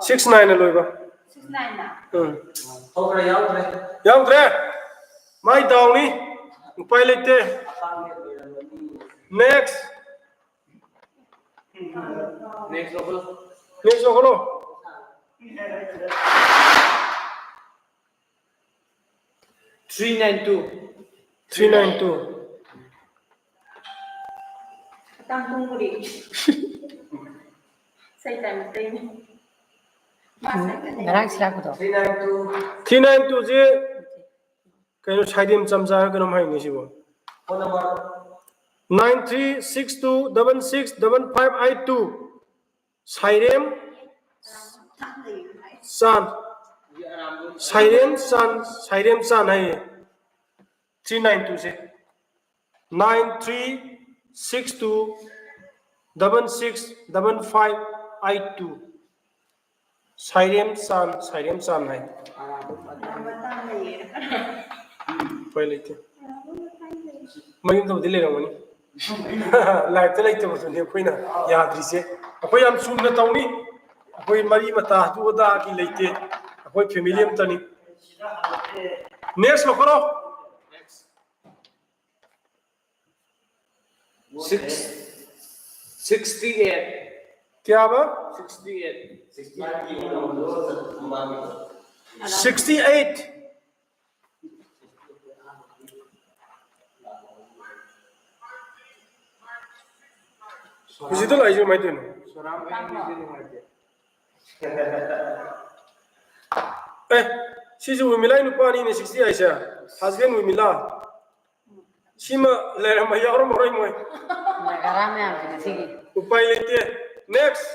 Six nine ꯂꯣꯏꯕ꯫ Six nine꯫ ꯎꯝ꯫ ꯊꯣꯛꯈ꯭ꯔꯦ, ꯌꯥꯎꯗ꯭ꯔꯦ꯫ ꯌꯥꯎꯗ꯭ꯔꯦ꯫ ꯃꯥꯏ ꯗꯥꯎꯅꯤ꯫ ꯎꯄꯥꯏ ꯂꯩꯇꯦ꯫ Next꯫ Next ꯂꯧꯈꯠꯂꯣ꯫ Next ꯂꯧꯈꯠꯂꯣ꯫ Three nine two꯫ Three nine two꯫ ꯑꯇꯥꯡ ꯄꯨꯡ ꯃꯔꯤ꯫ ꯁꯩꯇꯥꯏ ꯃꯩꯇꯩꯅꯤ꯫ ꯃꯥ ꯉꯔꯥꯡ ꯁꯤꯔꯥꯛꯄꯗꯣ꯫ Three nine two ꯁꯦ ꯀꯩꯅꯣ, ꯁꯥꯏꯗꯦꯝ ꯆꯝꯆꯥ ꯍꯥꯏꯔ ꯀꯩꯅꯣꯝ ꯍꯥꯏꯅꯦ ꯁꯤꯕꯣ꯫ Nine three six two double six double five eight two꯫ ꯁꯥꯏꯔꯦꯝ ꯆꯥꯟ꯫ ꯁꯥꯏꯔꯦꯝ ꯆꯥꯟ꯫ ꯁꯥꯏꯔꯦꯝ ꯆꯥꯟ ꯍꯥꯏꯌꯦ꯫ Three nine two ꯁꯦ꯫ Nine three six two double six double five eight two꯫ ꯁꯥꯏꯔꯦꯝ ꯆꯥꯟ꯫ ꯁꯥꯏꯔꯦꯝ ꯆꯥꯟ ꯍꯥꯏ꯫ ꯎꯄꯥꯏ ꯂꯩꯇꯦ꯫ ꯃꯌꯨꯝꯗꯕꯨꯗꯤ ꯂꯩꯔꯝꯒꯅꯤ꯫ Live ꯇ ꯂꯩꯇꯕꯗꯨꯅꯤ ꯑꯩꯈꯣꯏꯅ ꯌꯥꯗ꯭ꯔꯤꯁꯦ꯫ ꯑꯩꯈꯣꯏ ꯌꯥꯝ ꯆꯨꯝꯅ ꯇꯧꯅꯤ꯫ ꯑꯩꯈꯣꯏ ꯃꯔꯤ ꯃꯇꯥ ꯑꯗꯨ ꯑꯗꯥꯒꯤ ꯂꯩꯇꯦ꯫ ꯑꯩꯈꯣꯏ family ꯑꯝꯇꯅꯤ꯫ Next ꯂꯧꯈꯠꯂꯣ꯫ Six, sixty eight꯫ ꯀꯌꯥꯕ? Sixty eight꯫ Sixty eight꯫ ꯍꯧꯖꯤꯛꯇ ꯂꯥꯛꯏꯁꯦ ꯀꯃꯥꯏꯅ ꯇꯧꯔꯤꯅꯣ? ꯑꯦ, ꯁꯤꯁꯨ ꯎꯔꯃꯤꯂꯥꯒꯤ ꯅꯨꯄꯥꯅꯤꯅꯦ, sixty ꯍꯥꯏꯁꯦ꯫ Husband ꯎꯔꯃꯤꯂꯥ꯫ ꯁꯤꯃ ꯂꯩꯔꯝꯕ ꯌꯥꯎꯔꯝꯃꯔꯣꯏ ꯃꯣꯏ꯫ ꯅꯥꯒꯥꯔꯥ ꯃꯌꯥꯝꯁꯦ ꯉꯁꯤꯒꯤ꯫ ꯎꯄꯥꯏ ꯂꯩꯇꯦ꯫ Next꯫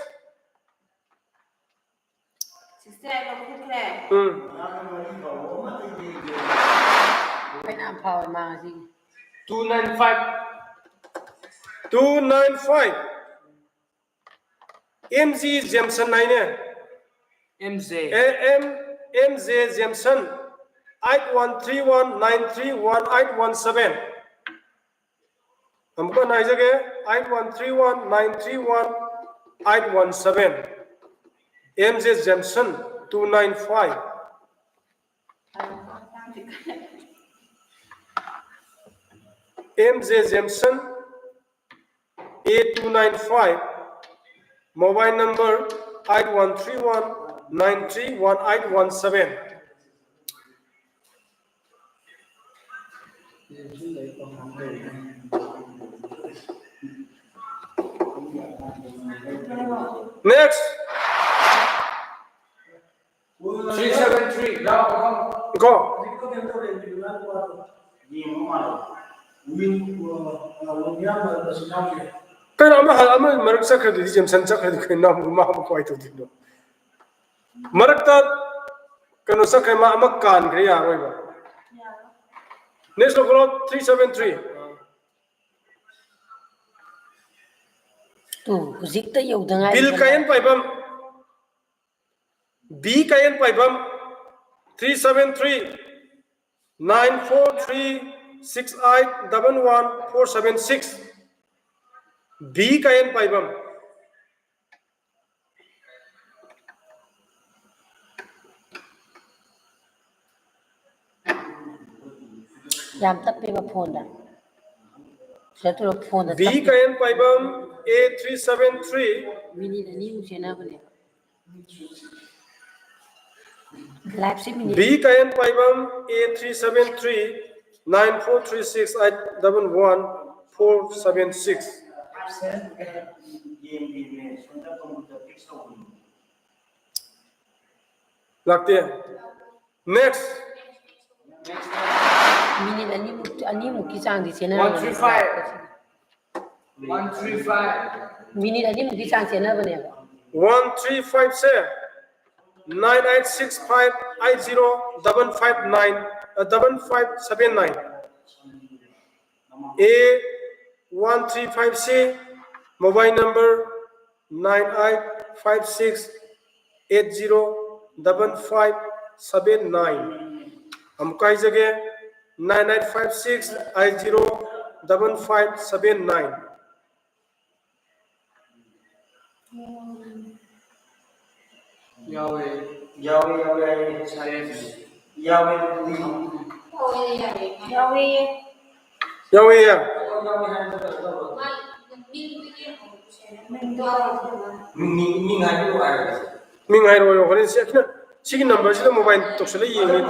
Sixty eight ꯂꯧꯊꯣꯛꯈ꯭ꯔꯦ꯫ ꯎꯝ꯫ ꯑꯩꯈꯣꯏꯅ ꯌꯥꯝ ꯐꯥꯎꯋꯦ ꯃꯥ ꯉꯁꯤꯒꯤ꯫ Two nine five꯫ Two nine five꯫ M G Jameson ꯍꯥꯏꯅꯦ꯫ M J꯫ ꯑꯦ, M, M J Jameson, eight one three one nine three one eight one seven꯫ ꯑꯃꯨꯛꯀ ꯍꯟꯅ ꯍꯥꯏꯖꯒꯦ, eight one three one nine three one eight one seven꯫ M J Jameson, two nine five꯫ M J Jameson, A two nine five, mobile number eight one three one nine three one eight one seven. Next. ꯀꯣ꯫ ꯀꯩꯅꯣ, ꯑꯃ, ꯑꯃ ꯃꯔꯛ ꯆꯠꯈ꯭ꯔꯗꯨꯗꯤ, ꯖꯦꯝꯁꯟ ꯆꯠꯈ꯭ꯔꯗꯤ ꯀꯩꯅꯣ, ꯃꯥ ꯑꯃ ꯀꯃꯥꯏꯅ ꯇꯧꯗꯣꯏꯅꯣ? ꯃꯔꯛꯇ ꯀꯩꯅꯣ ꯆꯠꯈ꯭ꯔꯦ, ꯃꯥ ꯑꯃ ꯀꯥꯟꯈ꯭ꯔꯦ, ꯌꯥꯔꯣꯏꯕ꯫ Next ꯂꯧꯈꯠꯂꯣ, three seven three꯫ ꯇꯨ, ꯍꯧꯖꯤꯛꯇ ꯌꯧꯗ ꯉꯥꯏꯔꯤ꯫ ꯕꯤꯜ ꯀꯥꯌꯦꯟ ꯄꯥꯏꯕꯝ, ꯕꯤ ꯀꯥꯌꯦꯟ ꯄꯥꯏꯕꯝ, three seven three nine four three six eight double one four seven six꯫ B ꯀꯥꯌꯦꯟ ꯄꯥꯏꯕꯝ꯫ ꯌꯥꯝ ꯇꯞꯄꯦꯕ ꯐꯣꯟꯗ꯫ ꯁꯤꯗ ꯇꯧꯔ ꯐꯣꯟꯗ ꯕꯤ ꯇꯞꯄꯦ꯫ ꯀꯥꯌꯦꯟ ꯄꯥꯏꯕꯝ, A three seven three꯫ Minute ꯑꯅꯤꯃꯨꯛ ꯆꯦꯟꯅꯕꯅꯦꯕ꯫ ꯂꯥꯏꯐꯁꯤ ꯃꯤꯅꯤꯠ ꯕꯤ ꯀꯥꯌꯦꯟ ꯄꯥꯏꯕꯝ, A three seven three nine four three six eight double one four seven six꯫ ꯂꯥꯛꯇꯦ꯫ Next꯫ ꯃꯤꯅꯤꯠ ꯑꯅꯤꯃꯨꯛ, ꯑꯅꯤꯃꯨꯛꯀꯤ ꯆꯥꯡꯗꯤ ꯆꯦꯟꯅꯔꯝꯒꯅꯤ꯫ One three five꯫ One three five꯫ Minute ꯑꯅꯤꯃꯨꯛꯀꯤ ꯆꯥꯡ ꯆꯦꯟꯅꯕꯅꯦꯕ꯫ One three five say nine eight six five eight zero double five nine, uh, double five seven nine꯫ A one three five C, mobile number nine eight five six eight zero double five seven nine꯫ ꯑꯃꯨꯛꯀ ꯍꯥꯏꯖꯒꯦ, nine eight five six eight zero double five seven nine꯫ ꯌꯥꯎꯋꯦ꯫ ꯌꯥꯎꯋꯦ, ꯌꯥꯎꯋꯦ, ꯌꯥꯎꯋꯦ, silence. ꯌꯥꯎꯋꯦ꯫ ꯌꯥꯎꯋꯦ꯫ ꯌꯥꯎꯋꯦ꯫ ꯌꯥꯎꯋꯦ꯫ ꯃꯤꯡ, ꯃꯤꯡ, ꯃꯤꯡ ꯍꯥꯏꯕꯤꯔꯛꯑꯣ ꯍꯥꯏꯔꯒ꯫ ꯃꯤꯡ ꯍꯥꯏꯔꯛꯑꯣ, ꯍꯣꯔꯦꯟ ꯁꯤ, ꯑꯁꯤꯅ, ꯁꯤꯒꯤ ꯅꯝꯕꯔꯁꯤꯗ ꯃꯣꯕꯥꯏꯜ ꯇꯧꯁꯜꯂ ꯌꯦꯡꯉꯤ꯫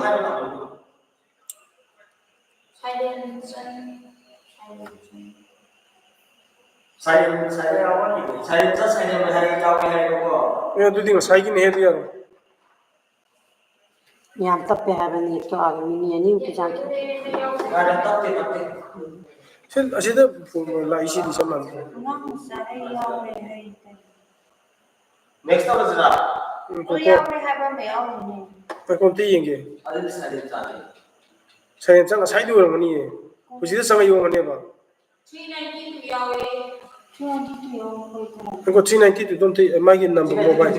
ꯁꯥꯏꯂꯦꯟ, ꯁꯥꯏꯂꯦꯟ ꯌꯥꯎꯔꯝꯃꯤꯅꯦ꯫ ꯁꯥꯏꯂꯦꯟ ꯆꯠ ꯁꯥꯏꯂꯦꯟ ꯍꯥꯏꯔꯒ ꯌꯥꯎꯒꯦ ꯍꯥꯏꯌꯦꯕꯀꯣ꯫ ꯑꯦ, ꯑꯗꯨꯗꯤ ꯉꯁꯥꯏꯒꯤꯅꯦ, ꯑꯗꯨ ꯌꯥꯔꯣꯏ꯫ ꯌꯥꯝ ꯇꯞꯄꯦ ꯍꯥꯏꯕ ꯅꯦꯠꯇꯣ, ꯑꯥꯗ ꯃꯤꯅꯤꯠ ꯑꯅꯤꯃꯨꯛꯀꯤ ꯆꯥꯡ ꯈꯛꯇ꯫ ꯁꯤ ꯑꯁꯤꯗ ꯂꯥꯛꯏꯁꯤꯗꯤ ꯆꯞ ꯃꯥꯟꯅꯩ꯫ ꯅꯦꯛꯁ ꯇꯧꯔꯁꯤꯔꯥ? ꯎꯝ, ꯀꯣ- ꯀꯣ- ꯉꯥꯏꯈꯣ, ꯑꯝꯇ ꯌꯦꯡꯒꯦ꯫ ꯁꯩꯔꯦꯟ ꯆꯪ ꯉꯁꯥꯏꯗꯤ ꯑꯣꯏꯔꯝꯒꯅꯤꯌꯦ꯫ ꯍꯧꯖꯤꯛꯇ ꯆꯪꯉ ꯌꯣꯡꯉꯅꯦꯕ꯫ ꯉꯥꯏꯈꯣ, three ninety two ꯗꯣ ꯑꯝꯇ ꯃꯥꯒꯤ ꯅꯝꯕꯔ ꯃꯣꯕꯥꯏꯜ꯫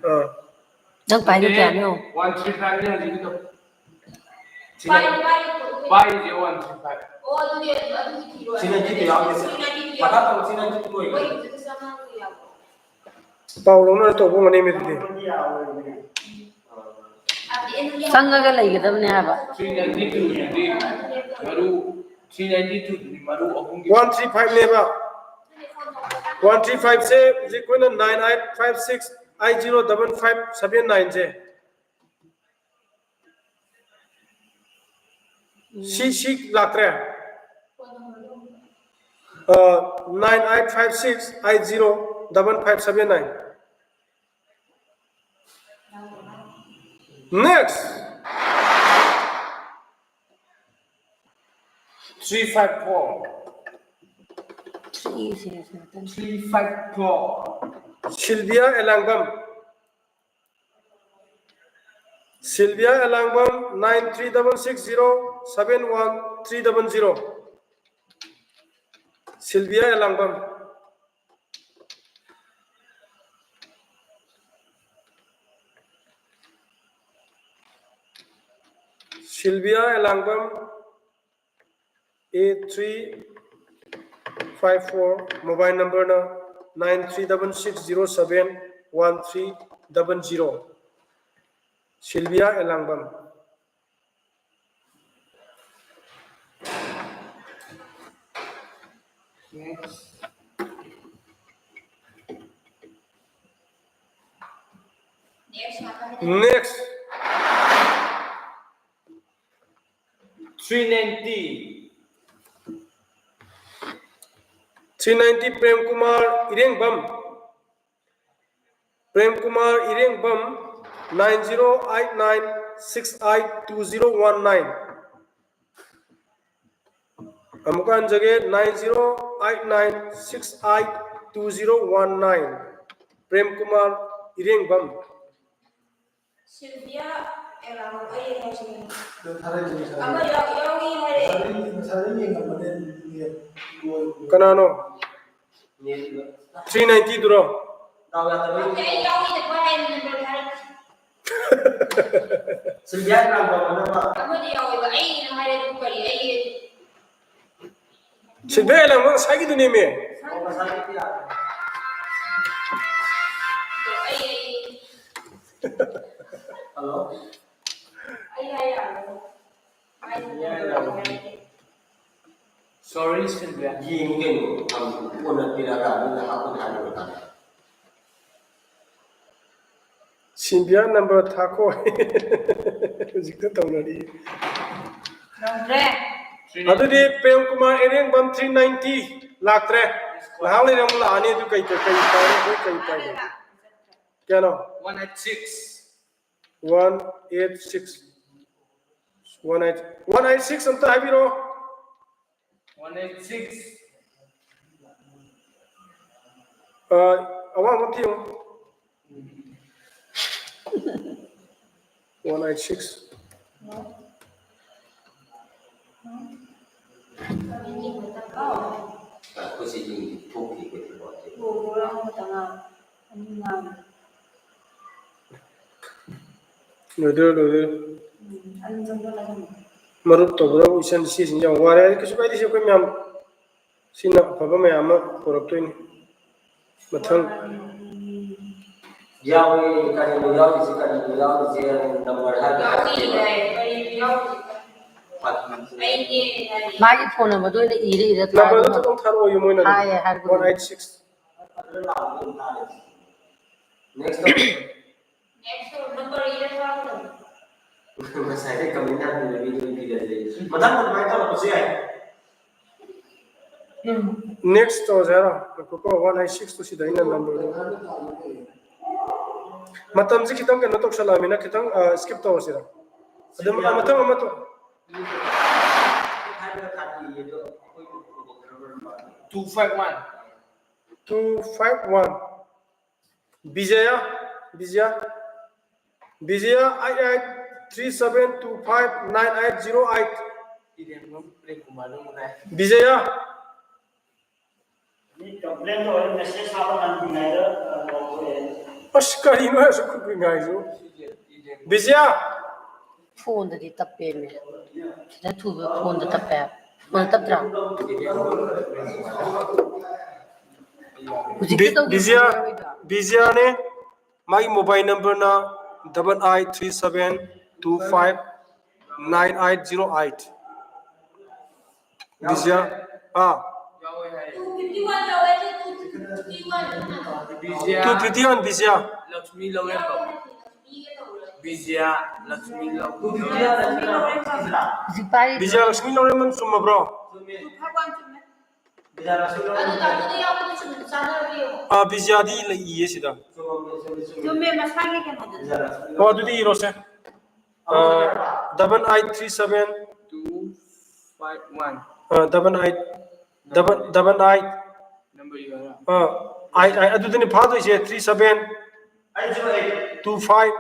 ꯑꯥ꯫ ꯅꯪ ꯄꯥꯏꯗꯣ ꯀꯌꯥꯅꯣ? One three five ꯅꯦ ꯍꯧꯖꯤꯛꯀꯤꯗꯣ꯫ ꯁꯤ ꯅꯥꯏꯟꯇꯤ ꯄꯥꯏꯔꯤꯁꯦ one three five꯫ ꯁꯤ ꯅꯥꯏꯟꯇꯤ ꯇꯨ ꯌꯥꯎꯗꯦ꯫ ꯃꯈꯥ ꯇꯧ, ꯁꯤ ꯅꯥꯏꯟꯇꯤ ꯇꯨ ꯑꯣꯏꯕ꯫ ꯄꯥꯎ ꯂꯧꯅꯔ ꯇꯧꯕ ꯑꯣꯏꯔꯝꯒꯅꯤ ꯑꯗꯨꯗꯤ꯫ ꯆꯪꯉꯒ ꯂꯩꯒꯗꯕꯅꯦ ꯍꯥꯏꯕ꯫ Three ninety two ꯗꯨꯗꯤ ꯃꯔꯨ, three ninety two ꯗꯨꯗꯤ ꯃꯔꯨ ꯑꯍꯨꯝꯒꯤ꯫ One three five ꯅꯦꯕ꯫ One three five ꯁꯦ ꯍꯧꯖꯤꯛ ꯑꯩꯈꯣꯏꯅ nine eight five six eight zero double five seven nine ꯁꯦ꯫ ꯁꯤ ꯁꯤ ꯂꯥꯛꯇ꯭ꯔꯦ꯫ Nine eight five six eight zero double five seven nine. Next. Three five four. Three five four. Sylvia Elangbam. Sylvia Elangbam, nine three double six zero seven one three double zero. Sylvia Elangbam. Sylvia Elangbam, eight three five four, mobile number na nine three double six zero seven one three double zero. Sylvia Elangbam. Next. Three ninety. Three ninety, Prem Kumar Irengbam. Prem Kumar Irengbam. nine zero eight nine six eight two zero one nine. ꯑꯃꯨꯛꯀ ꯍꯟꯖꯒꯦ, nine zero eight nine six eight two zero one nine꯫ Prem Kumar ꯏꯔꯦꯡꯕꯝ꯫ Silvia Elang ꯑꯩ ꯍꯥꯏꯁꯤꯅꯤ꯫ ꯑꯗꯨ ꯊꯥꯔꯛꯏꯁꯦ ꯉꯁꯥꯏ꯫ ꯑꯃ ꯌꯥꯎ-, ꯌꯥꯎꯏ ꯍꯥꯏꯔꯛꯑꯦ꯫ ꯉꯁꯥꯏꯗꯩ, ꯉꯁꯥꯏꯗꯩ ꯌꯦꯡꯉꯝꯕꯅꯦ, ꯂꯣꯏꯈ꯭ꯔꯦ꯫ ꯀꯅꯥꯅꯣ? ꯅꯦꯠ꯫ Three ninety ꯗꯨꯔꯣ? ꯗꯥꯎ ꯌꯥꯗꯕꯩ꯫ ꯈꯪꯗꯦ, ꯑꯩ ꯌꯥꯎꯏꯅ ꯄꯣꯠ ꯍꯥꯏꯕ ꯅꯝꯕꯔ ꯊꯥꯔꯛꯀꯦ꯫ ꯁꯤꯜꯚꯤꯌꯥ ꯑꯦꯂꯥꯡ ꯇꯧꯅꯅꯕ꯫ ꯑꯃꯗꯤ ꯌꯥꯎꯋꯦꯕ, ꯑꯩꯅ ꯍꯥꯏꯔꯦ, ꯑꯗꯨ ꯀꯔꯤ ꯑꯩ ꯁꯤꯜꯚꯤꯌꯥ ꯑꯦꯂꯥꯡ ꯉꯁꯥꯏꯒꯤꯗꯨꯅꯦꯃꯤ꯫ ꯑꯣ, ꯉꯁꯥꯏꯒꯤꯗꯤ ꯌꯥꯔꯦ꯫ ꯑꯩ, ꯑꯩ꯫ ꯍꯜꯂꯣ꯫ ꯑꯩ ꯍꯥꯏ ꯌꯥꯔꯣꯏ꯫ Sorry, Sylvia. ꯌꯦꯡꯉꯨ ꯀꯩꯅꯣ, ꯀꯣꯟꯅ ꯄꯤꯔꯛꯑꯒ ꯅꯣꯏꯅ ꯍꯥꯞꯄꯨꯗꯤ ꯍꯥꯏꯔꯨꯔꯀꯥꯟꯗ꯫ ꯁꯤꯜꯚꯤꯌꯥ ꯅꯝꯕꯔ ꯊꯥꯈꯣ꯫ ꯍꯧꯖꯤꯛꯇ ꯇꯧꯅꯔꯤ꯫ ꯌꯧꯗ꯭ꯔꯦ꯫ ꯑꯗꯨꯗꯤ ꯄ꯭ꯔꯦꯝ ꯀꯨꯃꯥꯔ ꯏꯔꯦꯡꯕꯝ three ninety ꯂꯥꯛꯇ꯭ꯔꯦ꯫ ꯉꯥꯏꯍꯥꯛ ꯂꯩꯔ ꯑꯃꯨꯛ ꯂꯥꯛꯑꯅꯤ꯫ ꯑꯗꯨ ꯀꯩ, ꯀꯩ, ꯀꯩ ꯎꯄꯥꯏ ꯂꯩ? ꯑꯩꯈꯣꯏ ꯀꯩ ꯎꯄꯥꯏ ꯂꯩ? ꯀꯌꯥꯅꯣ? One eight six꯫ One eight, one eight six ꯑꯝꯇ ꯍꯥꯏꯕꯤꯔꯛꯑꯣ꯫ One eight six꯫ ꯑ, ꯑꯋꯥꯡꯕ ꯊꯤꯌꯨ꯫ One eight six꯫ ꯑꯩꯈꯣꯏꯁꯦ ꯌꯦꯡꯁꯤ, ꯊꯣꯛꯇꯦ ꯑꯩꯈꯣꯏ ꯊꯕꯛꯁꯦ꯫ ꯂꯣꯏꯗꯣꯏꯔꯦ, ꯂꯣꯏꯗꯣꯏꯔꯦ꯫ ꯃꯔꯨꯞ ꯇꯧꯕꯗ ꯏꯆꯟ ꯏꯆꯦꯁꯤꯡ ꯌꯥꯝ ꯋꯥꯔꯦ꯫ ꯑꯗꯨ ꯀꯩꯁꯨ ꯀꯥꯏꯗꯦ, ꯁꯤ ꯑꯩꯈꯣꯏ ꯃꯌꯥꯝ ꯁꯤꯅ ꯑꯐꯕ ꯃꯌꯥꯝ ꯑꯃ ꯄꯨꯔꯛꯇꯣꯏꯅꯤ ꯃꯊꯪ꯫ ꯌꯥꯎꯏ, ꯀꯔꯤꯅꯣ ꯌꯥꯎꯔꯤꯁꯦ? ꯀꯔꯤꯅꯣ ꯌꯥꯎꯔꯤꯁꯦ? ꯅꯝꯕꯔ ꯍꯥꯏꯕ ꯌꯥꯎꯏ ꯍꯥꯏꯕ꯫ ꯍꯥꯏ, ꯀꯔꯤꯅꯣ ꯌꯥꯎꯔꯤꯁꯦ? ꯃꯥꯒꯤ ꯐꯣꯟ ꯅꯝꯕꯔꯗꯣ ꯑꯣꯏꯅ ꯏꯔ ꯏꯔ ꯅꯝꯕꯔꯗꯣ ꯊꯥꯔꯒ ꯊꯣꯛ ꯊꯥꯔꯛꯑꯣꯌꯨ ꯃꯣꯏꯅ ꯑꯗꯨꯝ꯫ ꯍꯥꯏꯌꯦ, ꯍꯥꯏꯕꯗꯤ꯫ One eight six꯫ Next ꯇꯧ꯫ Next ꯇꯧ, ꯅꯝꯕꯔ ꯏꯔ ꯊꯥꯔꯛꯀꯗꯕꯅꯤ꯫ ꯉꯁꯥꯏꯗꯩ comment ꯍꯥꯟꯅ ꯏꯔ ꯏꯔ ꯄꯤꯔꯗꯤ꯫ ꯃꯊꯪ ꯑꯗꯨꯃꯥꯏꯅ ꯇꯧꯔꯛꯄꯁꯨ ꯌꯥꯏ꯫ Next ꯇꯧꯔꯁꯦ ꯍꯥꯏꯔꯣ? ꯉꯥꯏꯈꯣꯀꯣ, one eight six ꯇꯨ ꯁꯤꯗ ꯑꯩꯅ ꯅꯝꯕꯔꯗꯣ꯫ ꯃꯇꯝꯁꯤ ꯈꯤꯇꯪ ꯀꯩꯅꯣ ꯇꯧꯁꯜꯂꯛꯑꯃꯤꯅ ꯈꯤꯇꯪ ꯁ꯭ꯀꯤꯞ ꯇꯧꯔꯁꯤꯔ? ꯑꯗꯨꯝ ꯃꯊꯪ ꯑꯃ ꯇꯧ. Two five one. Two five one. Vijaya, Vijaya, Vijaya eight eight three seven two five nine eight zero eight. Vijaya. ꯃꯤ ꯀꯝꯄ꯭ꯂꯦꯟ ꯇꯧꯔꯦ, ꯃꯦꯁꯦꯖ ꯊꯥꯕ ꯉꯝꯗ꯭ꯔꯤꯉꯩꯗ ꯂꯧꯊꯣꯛꯑꯦ꯫ ꯑꯁ, ꯀꯔꯤꯅꯣ ꯑꯁꯨꯛ ꯀꯨꯏ ꯉꯥꯏꯁꯨ? ꯕꯤꯖꯤꯌꯥ꯫ ꯐꯣꯟꯗꯗꯤ ꯇꯞꯄꯦꯃꯦ꯫ ꯁꯤꯗ ꯊꯨꯕ ꯐꯣꯟꯗ ꯇꯞꯄꯦ ꯍꯥꯏꯕ꯫ ꯐꯣꯟꯗ ꯇꯞꯇ꯭ꯔꯥ? ꯍꯧꯖꯤꯛꯇꯤ ꯕꯤ- ꯇꯧꯗ꯭ꯔꯤꯕ ꯕꯤꯖꯤꯌꯥ꯫ ꯌꯥꯔꯣꯏꯗ꯭ꯔꯥ? ꯕꯤꯖꯤꯌꯥꯅꯦ꯫ ꯃꯥꯒꯤ ꯃꯣꯕꯥꯏꯜ ꯅꯝꯕꯔꯅ double eight three seven two five nine eight zero eight. Vijaya. ꯑꯥ꯫ ꯌꯥꯎꯋꯦ ꯍꯥꯏꯌꯦ꯫ Two fifty one Vijaya. Lakshmi ꯂꯧꯔꯦꯝꯕꯝ꯫ ꯕꯤꯖꯤꯌꯥ ꯂꯛꯁꯃꯤ ꯂꯧꯔꯦꯝꯕꯝ꯫ ꯍꯧꯖꯤꯛ ꯄꯥꯏꯔꯤꯕ ꯕꯤꯖꯤꯌꯥ ꯂꯛꯁꯃꯤ ꯂꯧꯔꯦꯝꯕꯝ ꯆꯨꯝꯃꯕ꯭ꯔꯣ? ꯑꯥ, ꯕꯤꯖꯤꯌꯥꯗꯤ ꯂꯩ, ꯏꯌꯦ ꯁꯤꯗ꯫ ꯆꯨꯝꯃꯦ, ꯃꯁꯥꯒꯤ ꯀꯩꯅꯣꯗꯨꯗꯤ꯫ ꯑꯣ, ꯑꯗꯨꯗꯤ ꯏꯔꯣꯁꯦ꯫ Double eight three seven Two five one. double eight double double eight Number you are. Ah, eight eight ꯑꯗꯨꯗꯅꯤ ꯐꯥꯗꯣꯏꯁꯦ. Three seven two five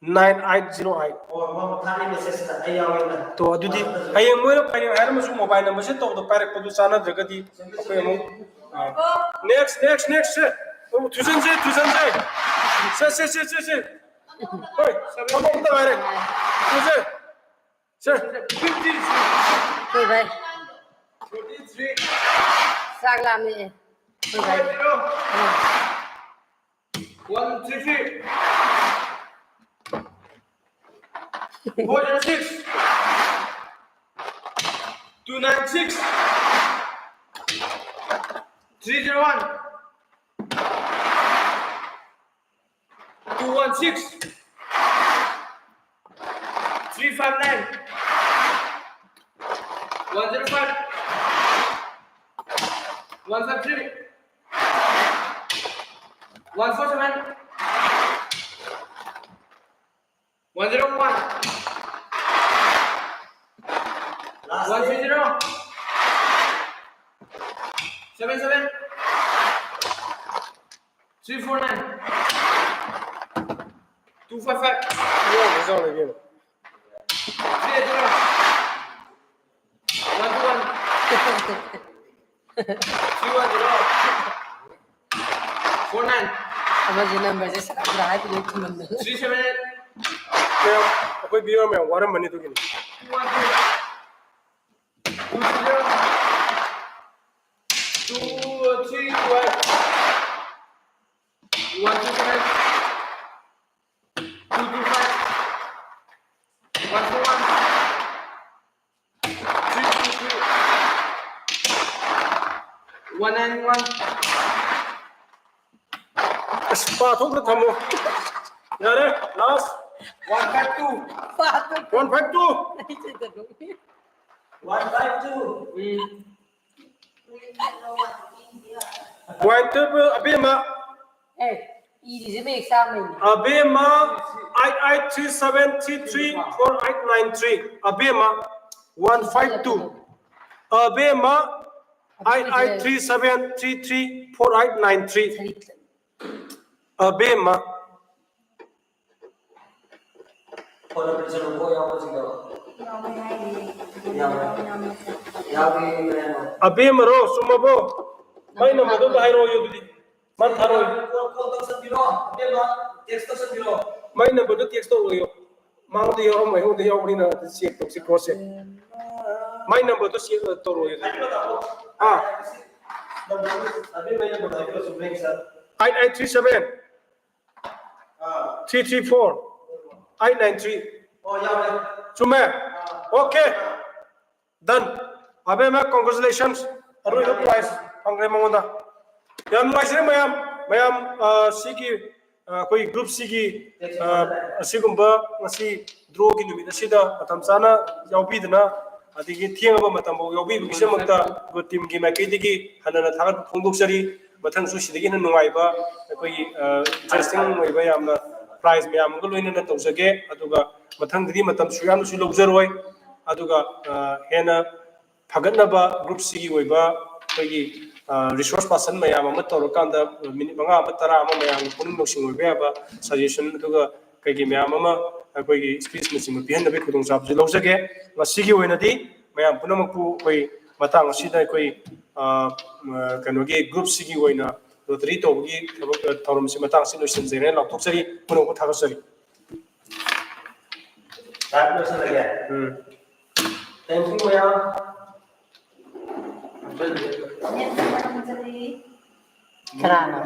nine eight zero eight. ꯑꯣ, ꯃꯥ ꯊꯥꯔꯤ ꯃꯦꯁꯦꯖꯇ ꯑꯩ ꯌꯥꯎꯋꯦꯅ꯫ ꯇꯣ, ꯑꯗꯨꯗꯤ ꯍꯌꯦꯡ ꯃꯣꯏꯅ ꯄꯥꯏꯔꯛꯑꯦ ꯍꯥꯏꯔꯝꯃꯁꯨ ꯃꯣꯕꯥꯏꯜ ꯅꯝꯕꯔꯁꯦ ꯇꯧꯕꯗ ꯄꯥꯏꯔꯛꯄꯗꯨ ꯆꯥꯟꯅꯗ꯭ꯔꯒꯗꯤ ꯑꯩꯈꯣꯏ ꯑꯃꯨꯛ next next next ꯁꯦ. ꯑꯣ, ꯊꯨꯖꯟꯁꯦ, ꯊꯨꯖꯟꯁꯦ. ꯁꯦ, ꯁꯦ, ꯁꯦ, ꯁꯦ, ꯁꯦ. ꯍꯣꯏ, ꯑꯃꯨꯛꯇ ꯉꯥꯏꯔꯦ. ꯊꯨꯖꯦ. ꯁꯦ. Fifty three. ꯑꯩꯈꯣꯏ ꯚꯥꯏ Forty three. ꯆꯥꯛ ꯂꯥꯝꯃꯛꯑꯦ ꯑꯩꯈꯣꯏ ꯚꯥꯏ. Zero. One three three. Four zero six. Two nine six. Three zero one. Two one six. Three five nine. One zero five. One five three. One four seven. One zero one. Last one three zero. Seven seven. Three four nine. Two five five. Yeah, that's all again. Three eight zero. One two one. Three one zero. Four nine. ꯑꯃꯁꯦ ꯅꯝꯕꯔꯁꯦ ꯁꯠ ꯁꯠ ꯍꯥꯏꯕꯗꯤ ꯈꯨꯝꯃꯝꯗꯅ꯫ Three seven eight. ꯃꯌꯥꯝ, ꯑꯩꯈꯣꯏ ꯚꯤꯌꯨꯋꯔ ꯃꯌꯥꯝ ꯋꯥꯔꯝꯃꯅꯤ ꯑꯗꯨꯒꯤꯅꯤ꯫ Two one three. Two three zero. Two three one. One two five. Two two five. One four one. Three two two. One nine one. ꯑꯁ, ꯄꯥꯊꯣꯛꯅ ꯊꯝꯃꯣ꯫ ꯌꯥꯔꯦ, last. One five two. One five two. One five two. ꯎꯝ꯫ One two, ꯑꯕꯦꯝꯃ꯫ ꯑꯦ, ꯏꯔꯤꯁꯦ ꯃꯌꯦꯛ ꯆꯥꯝꯃꯩꯅꯦ꯫ ꯑꯕꯦꯝꯃ, eight eight three seven three three four eight nine three꯫ ꯑꯕꯦꯝꯃ, one five two꯫ ꯑꯕꯦꯝꯃ, eight eight three seven three three four eight nine three꯫ ꯑꯕꯦꯝꯃ꯫ Phone number ꯄꯤꯔꯛꯑꯣ, ꯌꯥꯎꯕꯁꯤꯡꯗꯣ꯫ ꯌꯥꯎꯋꯦ ꯍꯥꯏꯔꯤꯌꯦ꯫ ꯌꯥꯎꯋꯦ꯫ ꯌꯥꯎꯋꯦ, ꯌꯥꯎꯋꯦ꯫ ꯑꯕꯦꯝꯃꯔꯣ, ꯆꯨꯝꯃꯕꯣ? ꯃꯥꯏ ꯅꯝꯕꯔꯗꯣ ꯑꯝꯇ ꯍꯥꯏꯔꯛꯑꯣ ꯑꯗꯨꯗꯤ꯫ ꯃꯥ ꯊꯥꯔꯛꯑꯣ꯫ ꯀꯣꯜ, ꯀꯣꯜ ꯇꯧꯁꯟꯕꯤꯔꯣ, ꯑꯕꯦꯝꯃ, text ꯇꯧꯁꯟꯕꯤꯔꯣ꯫ ꯃꯥꯏ ꯅꯝꯕꯔꯗꯣ text ꯇꯧꯔꯛꯑꯣ꯫ ꯃꯉꯣꯟꯗ ꯌꯥꯎꯔꯝꯃꯣꯏ, ꯑꯩꯉꯣꯟꯗ ꯌꯥꯎꯕꯅꯤꯅ ꯑꯗꯨ check ꯇꯧꯁꯤ, cross check꯫ ꯃꯥꯏ ꯅꯝꯕꯔꯗꯣ check ꯇꯧꯔꯛꯑꯣ ꯑꯗꯨꯗꯤ꯫ ꯑꯥ꯫ ꯑꯕꯦꯝꯃ, ꯑꯩ ꯅꯝꯕꯔꯗꯣ ꯍꯥꯏꯕꯤꯔꯣ, ꯆꯨꯝꯕ꯭ꯔꯥ ꯌꯦꯡꯁꯤ꯫ Eight eight three seven꯫ ꯑꯥ꯫ Three three four eight nine three꯫ ꯑꯣ, ꯌꯥꯎꯔꯦ꯫ ꯆꯨꯝꯃꯦ? ꯑꯥ꯫ Okay꯫ Done꯫ ꯑꯕꯦꯝꯃ, congratulations꯫ ꯑꯔꯣꯏꯕ prize ꯐꯪꯈ꯭ꯔꯦ ꯃꯉꯣꯟꯗ꯫ ꯌꯥꯝ ꯅꯨꯡꯉꯥꯏꯖꯔꯦ ꯃꯌꯥꯝ꯫ ꯃꯌꯥꯝ, ꯑ, ꯁꯤꯒꯤ, ꯑ, ꯑꯩꯈꯣꯏ group ꯁꯤꯒꯤ, ꯑ, ꯑꯁꯤꯒꯨꯝꯕ ꯉꯁꯤ draw ꯒꯤ ꯅꯨꯃꯤꯠ ꯑꯁꯤꯗ ꯃꯇꯝ ꯆꯥꯅ ꯌꯥꯎꯕꯤꯗꯅ, ꯑꯗꯒꯤ ꯊꯦꯡꯉꯕ ꯃꯇꯝꯐꯥꯎ ꯌꯥꯎꯕꯤꯕꯒꯤꯗꯃꯛꯇ ꯑꯩꯈꯣꯏ team ꯒꯤ ꯃꯥꯏꯀꯩꯗꯒꯤ ꯍꯟꯅ ꯍꯟꯅ ꯊꯥꯒꯠꯄ ꯐꯣꯡꯗꯣꯛꯆꯔꯤ꯫ ꯃꯊꯪꯁꯨ ꯁꯤꯗꯒꯤ ꯍꯦꯟꯅ ꯅꯨꯡꯉꯥꯏꯕ, ꯑꯩꯈꯣꯏꯒꯤ ꯏꯟꯇꯔꯦꯁꯇꯤꯡ ꯑꯣꯏꯕ ꯌꯥꯝꯅ ꯄ꯭ꯔꯥꯏꯖ ꯃꯌꯥꯝ ꯑꯃꯒ ꯂꯣꯏꯅꯅ ꯇꯧꯖꯒꯦ꯫ ꯑꯗꯨꯒ ꯃꯊꯪꯗꯗꯤ ꯃꯇꯝꯁꯨ ꯌꯥꯝꯅꯁꯨ ꯂꯧꯖꯔꯣꯏ꯫ ꯑꯗꯨꯒ ꯑ, ꯍꯦꯟꯅ ꯐꯒꯠꯅꯕ ꯒ꯭ꯔꯨꯞꯁꯤꯒꯤ ꯑꯣꯏꯕ ꯑꯩꯈꯣꯏꯒꯤ ꯔꯤꯁꯣꯔꯁ ꯄꯥꯔꯁꯟ ꯃꯌꯥꯝ ꯑꯃ ꯇꯧꯔꯀꯥꯟꯗ, ꯃꯤꯅꯤꯠ ꯃꯉꯥ ꯑꯃ, ꯇꯔꯥ ꯑꯃ ꯃꯌꯥꯝꯒꯤ ꯄꯨꯛꯅꯤꯡ ꯂꯧꯁꯤꯡ ꯑꯣꯏꯕ ꯌꯥꯕ ꯁꯖꯦꯁꯟ, ꯑꯗꯨꯒ ꯀꯩꯀꯩ ꯃꯌꯥꯝ ꯑꯃ ꯑꯩꯈꯣꯏꯒꯤ ꯁ꯭ꯄꯤꯆꯅꯆꯤꯡꯕ ꯄꯤꯍꯟꯅꯕꯒꯤ ꯈꯨꯗꯣꯡꯆꯥꯕꯁꯨ ꯂꯧꯖꯒꯦ꯫ ꯉꯁꯤꯒꯤ ꯑꯣꯏꯅꯗꯤ ꯃꯌꯥꯝ ꯄꯨꯝꯅꯃꯛꯄꯨ ꯑꯩꯈꯣꯏ ꯃꯇꯥꯡ ꯑꯁꯤꯗ ꯑꯩꯈꯣꯏ ꯑ, ꯑ, ꯀꯩꯅꯣꯒꯤ ꯒ꯭ꯔꯨꯞꯁꯤꯒꯤ ꯑꯣꯏꯅ ꯂꯣꯇꯔꯤ ꯇꯧꯕꯒꯤ ꯊꯕꯛ, ꯑ, ꯊꯧꯔꯝꯁꯤ ꯃꯇꯥꯡ ꯑꯁꯤ ꯂꯣꯏꯁꯤꯟꯖꯔꯦꯅ ꯂꯥꯎꯊꯣꯛꯆꯔꯤ꯫ ꯄꯨꯝꯅꯃꯛꯄꯨ ꯊꯥꯒꯠꯆꯔꯤ꯫ ꯂꯥꯏꯚ ꯂꯣꯏꯁꯤꯜꯂꯒꯦ꯫ ꯎꯝ꯫ Thank you, ꯃꯌꯥꯝ꯫ ꯀꯅꯥꯅꯣ?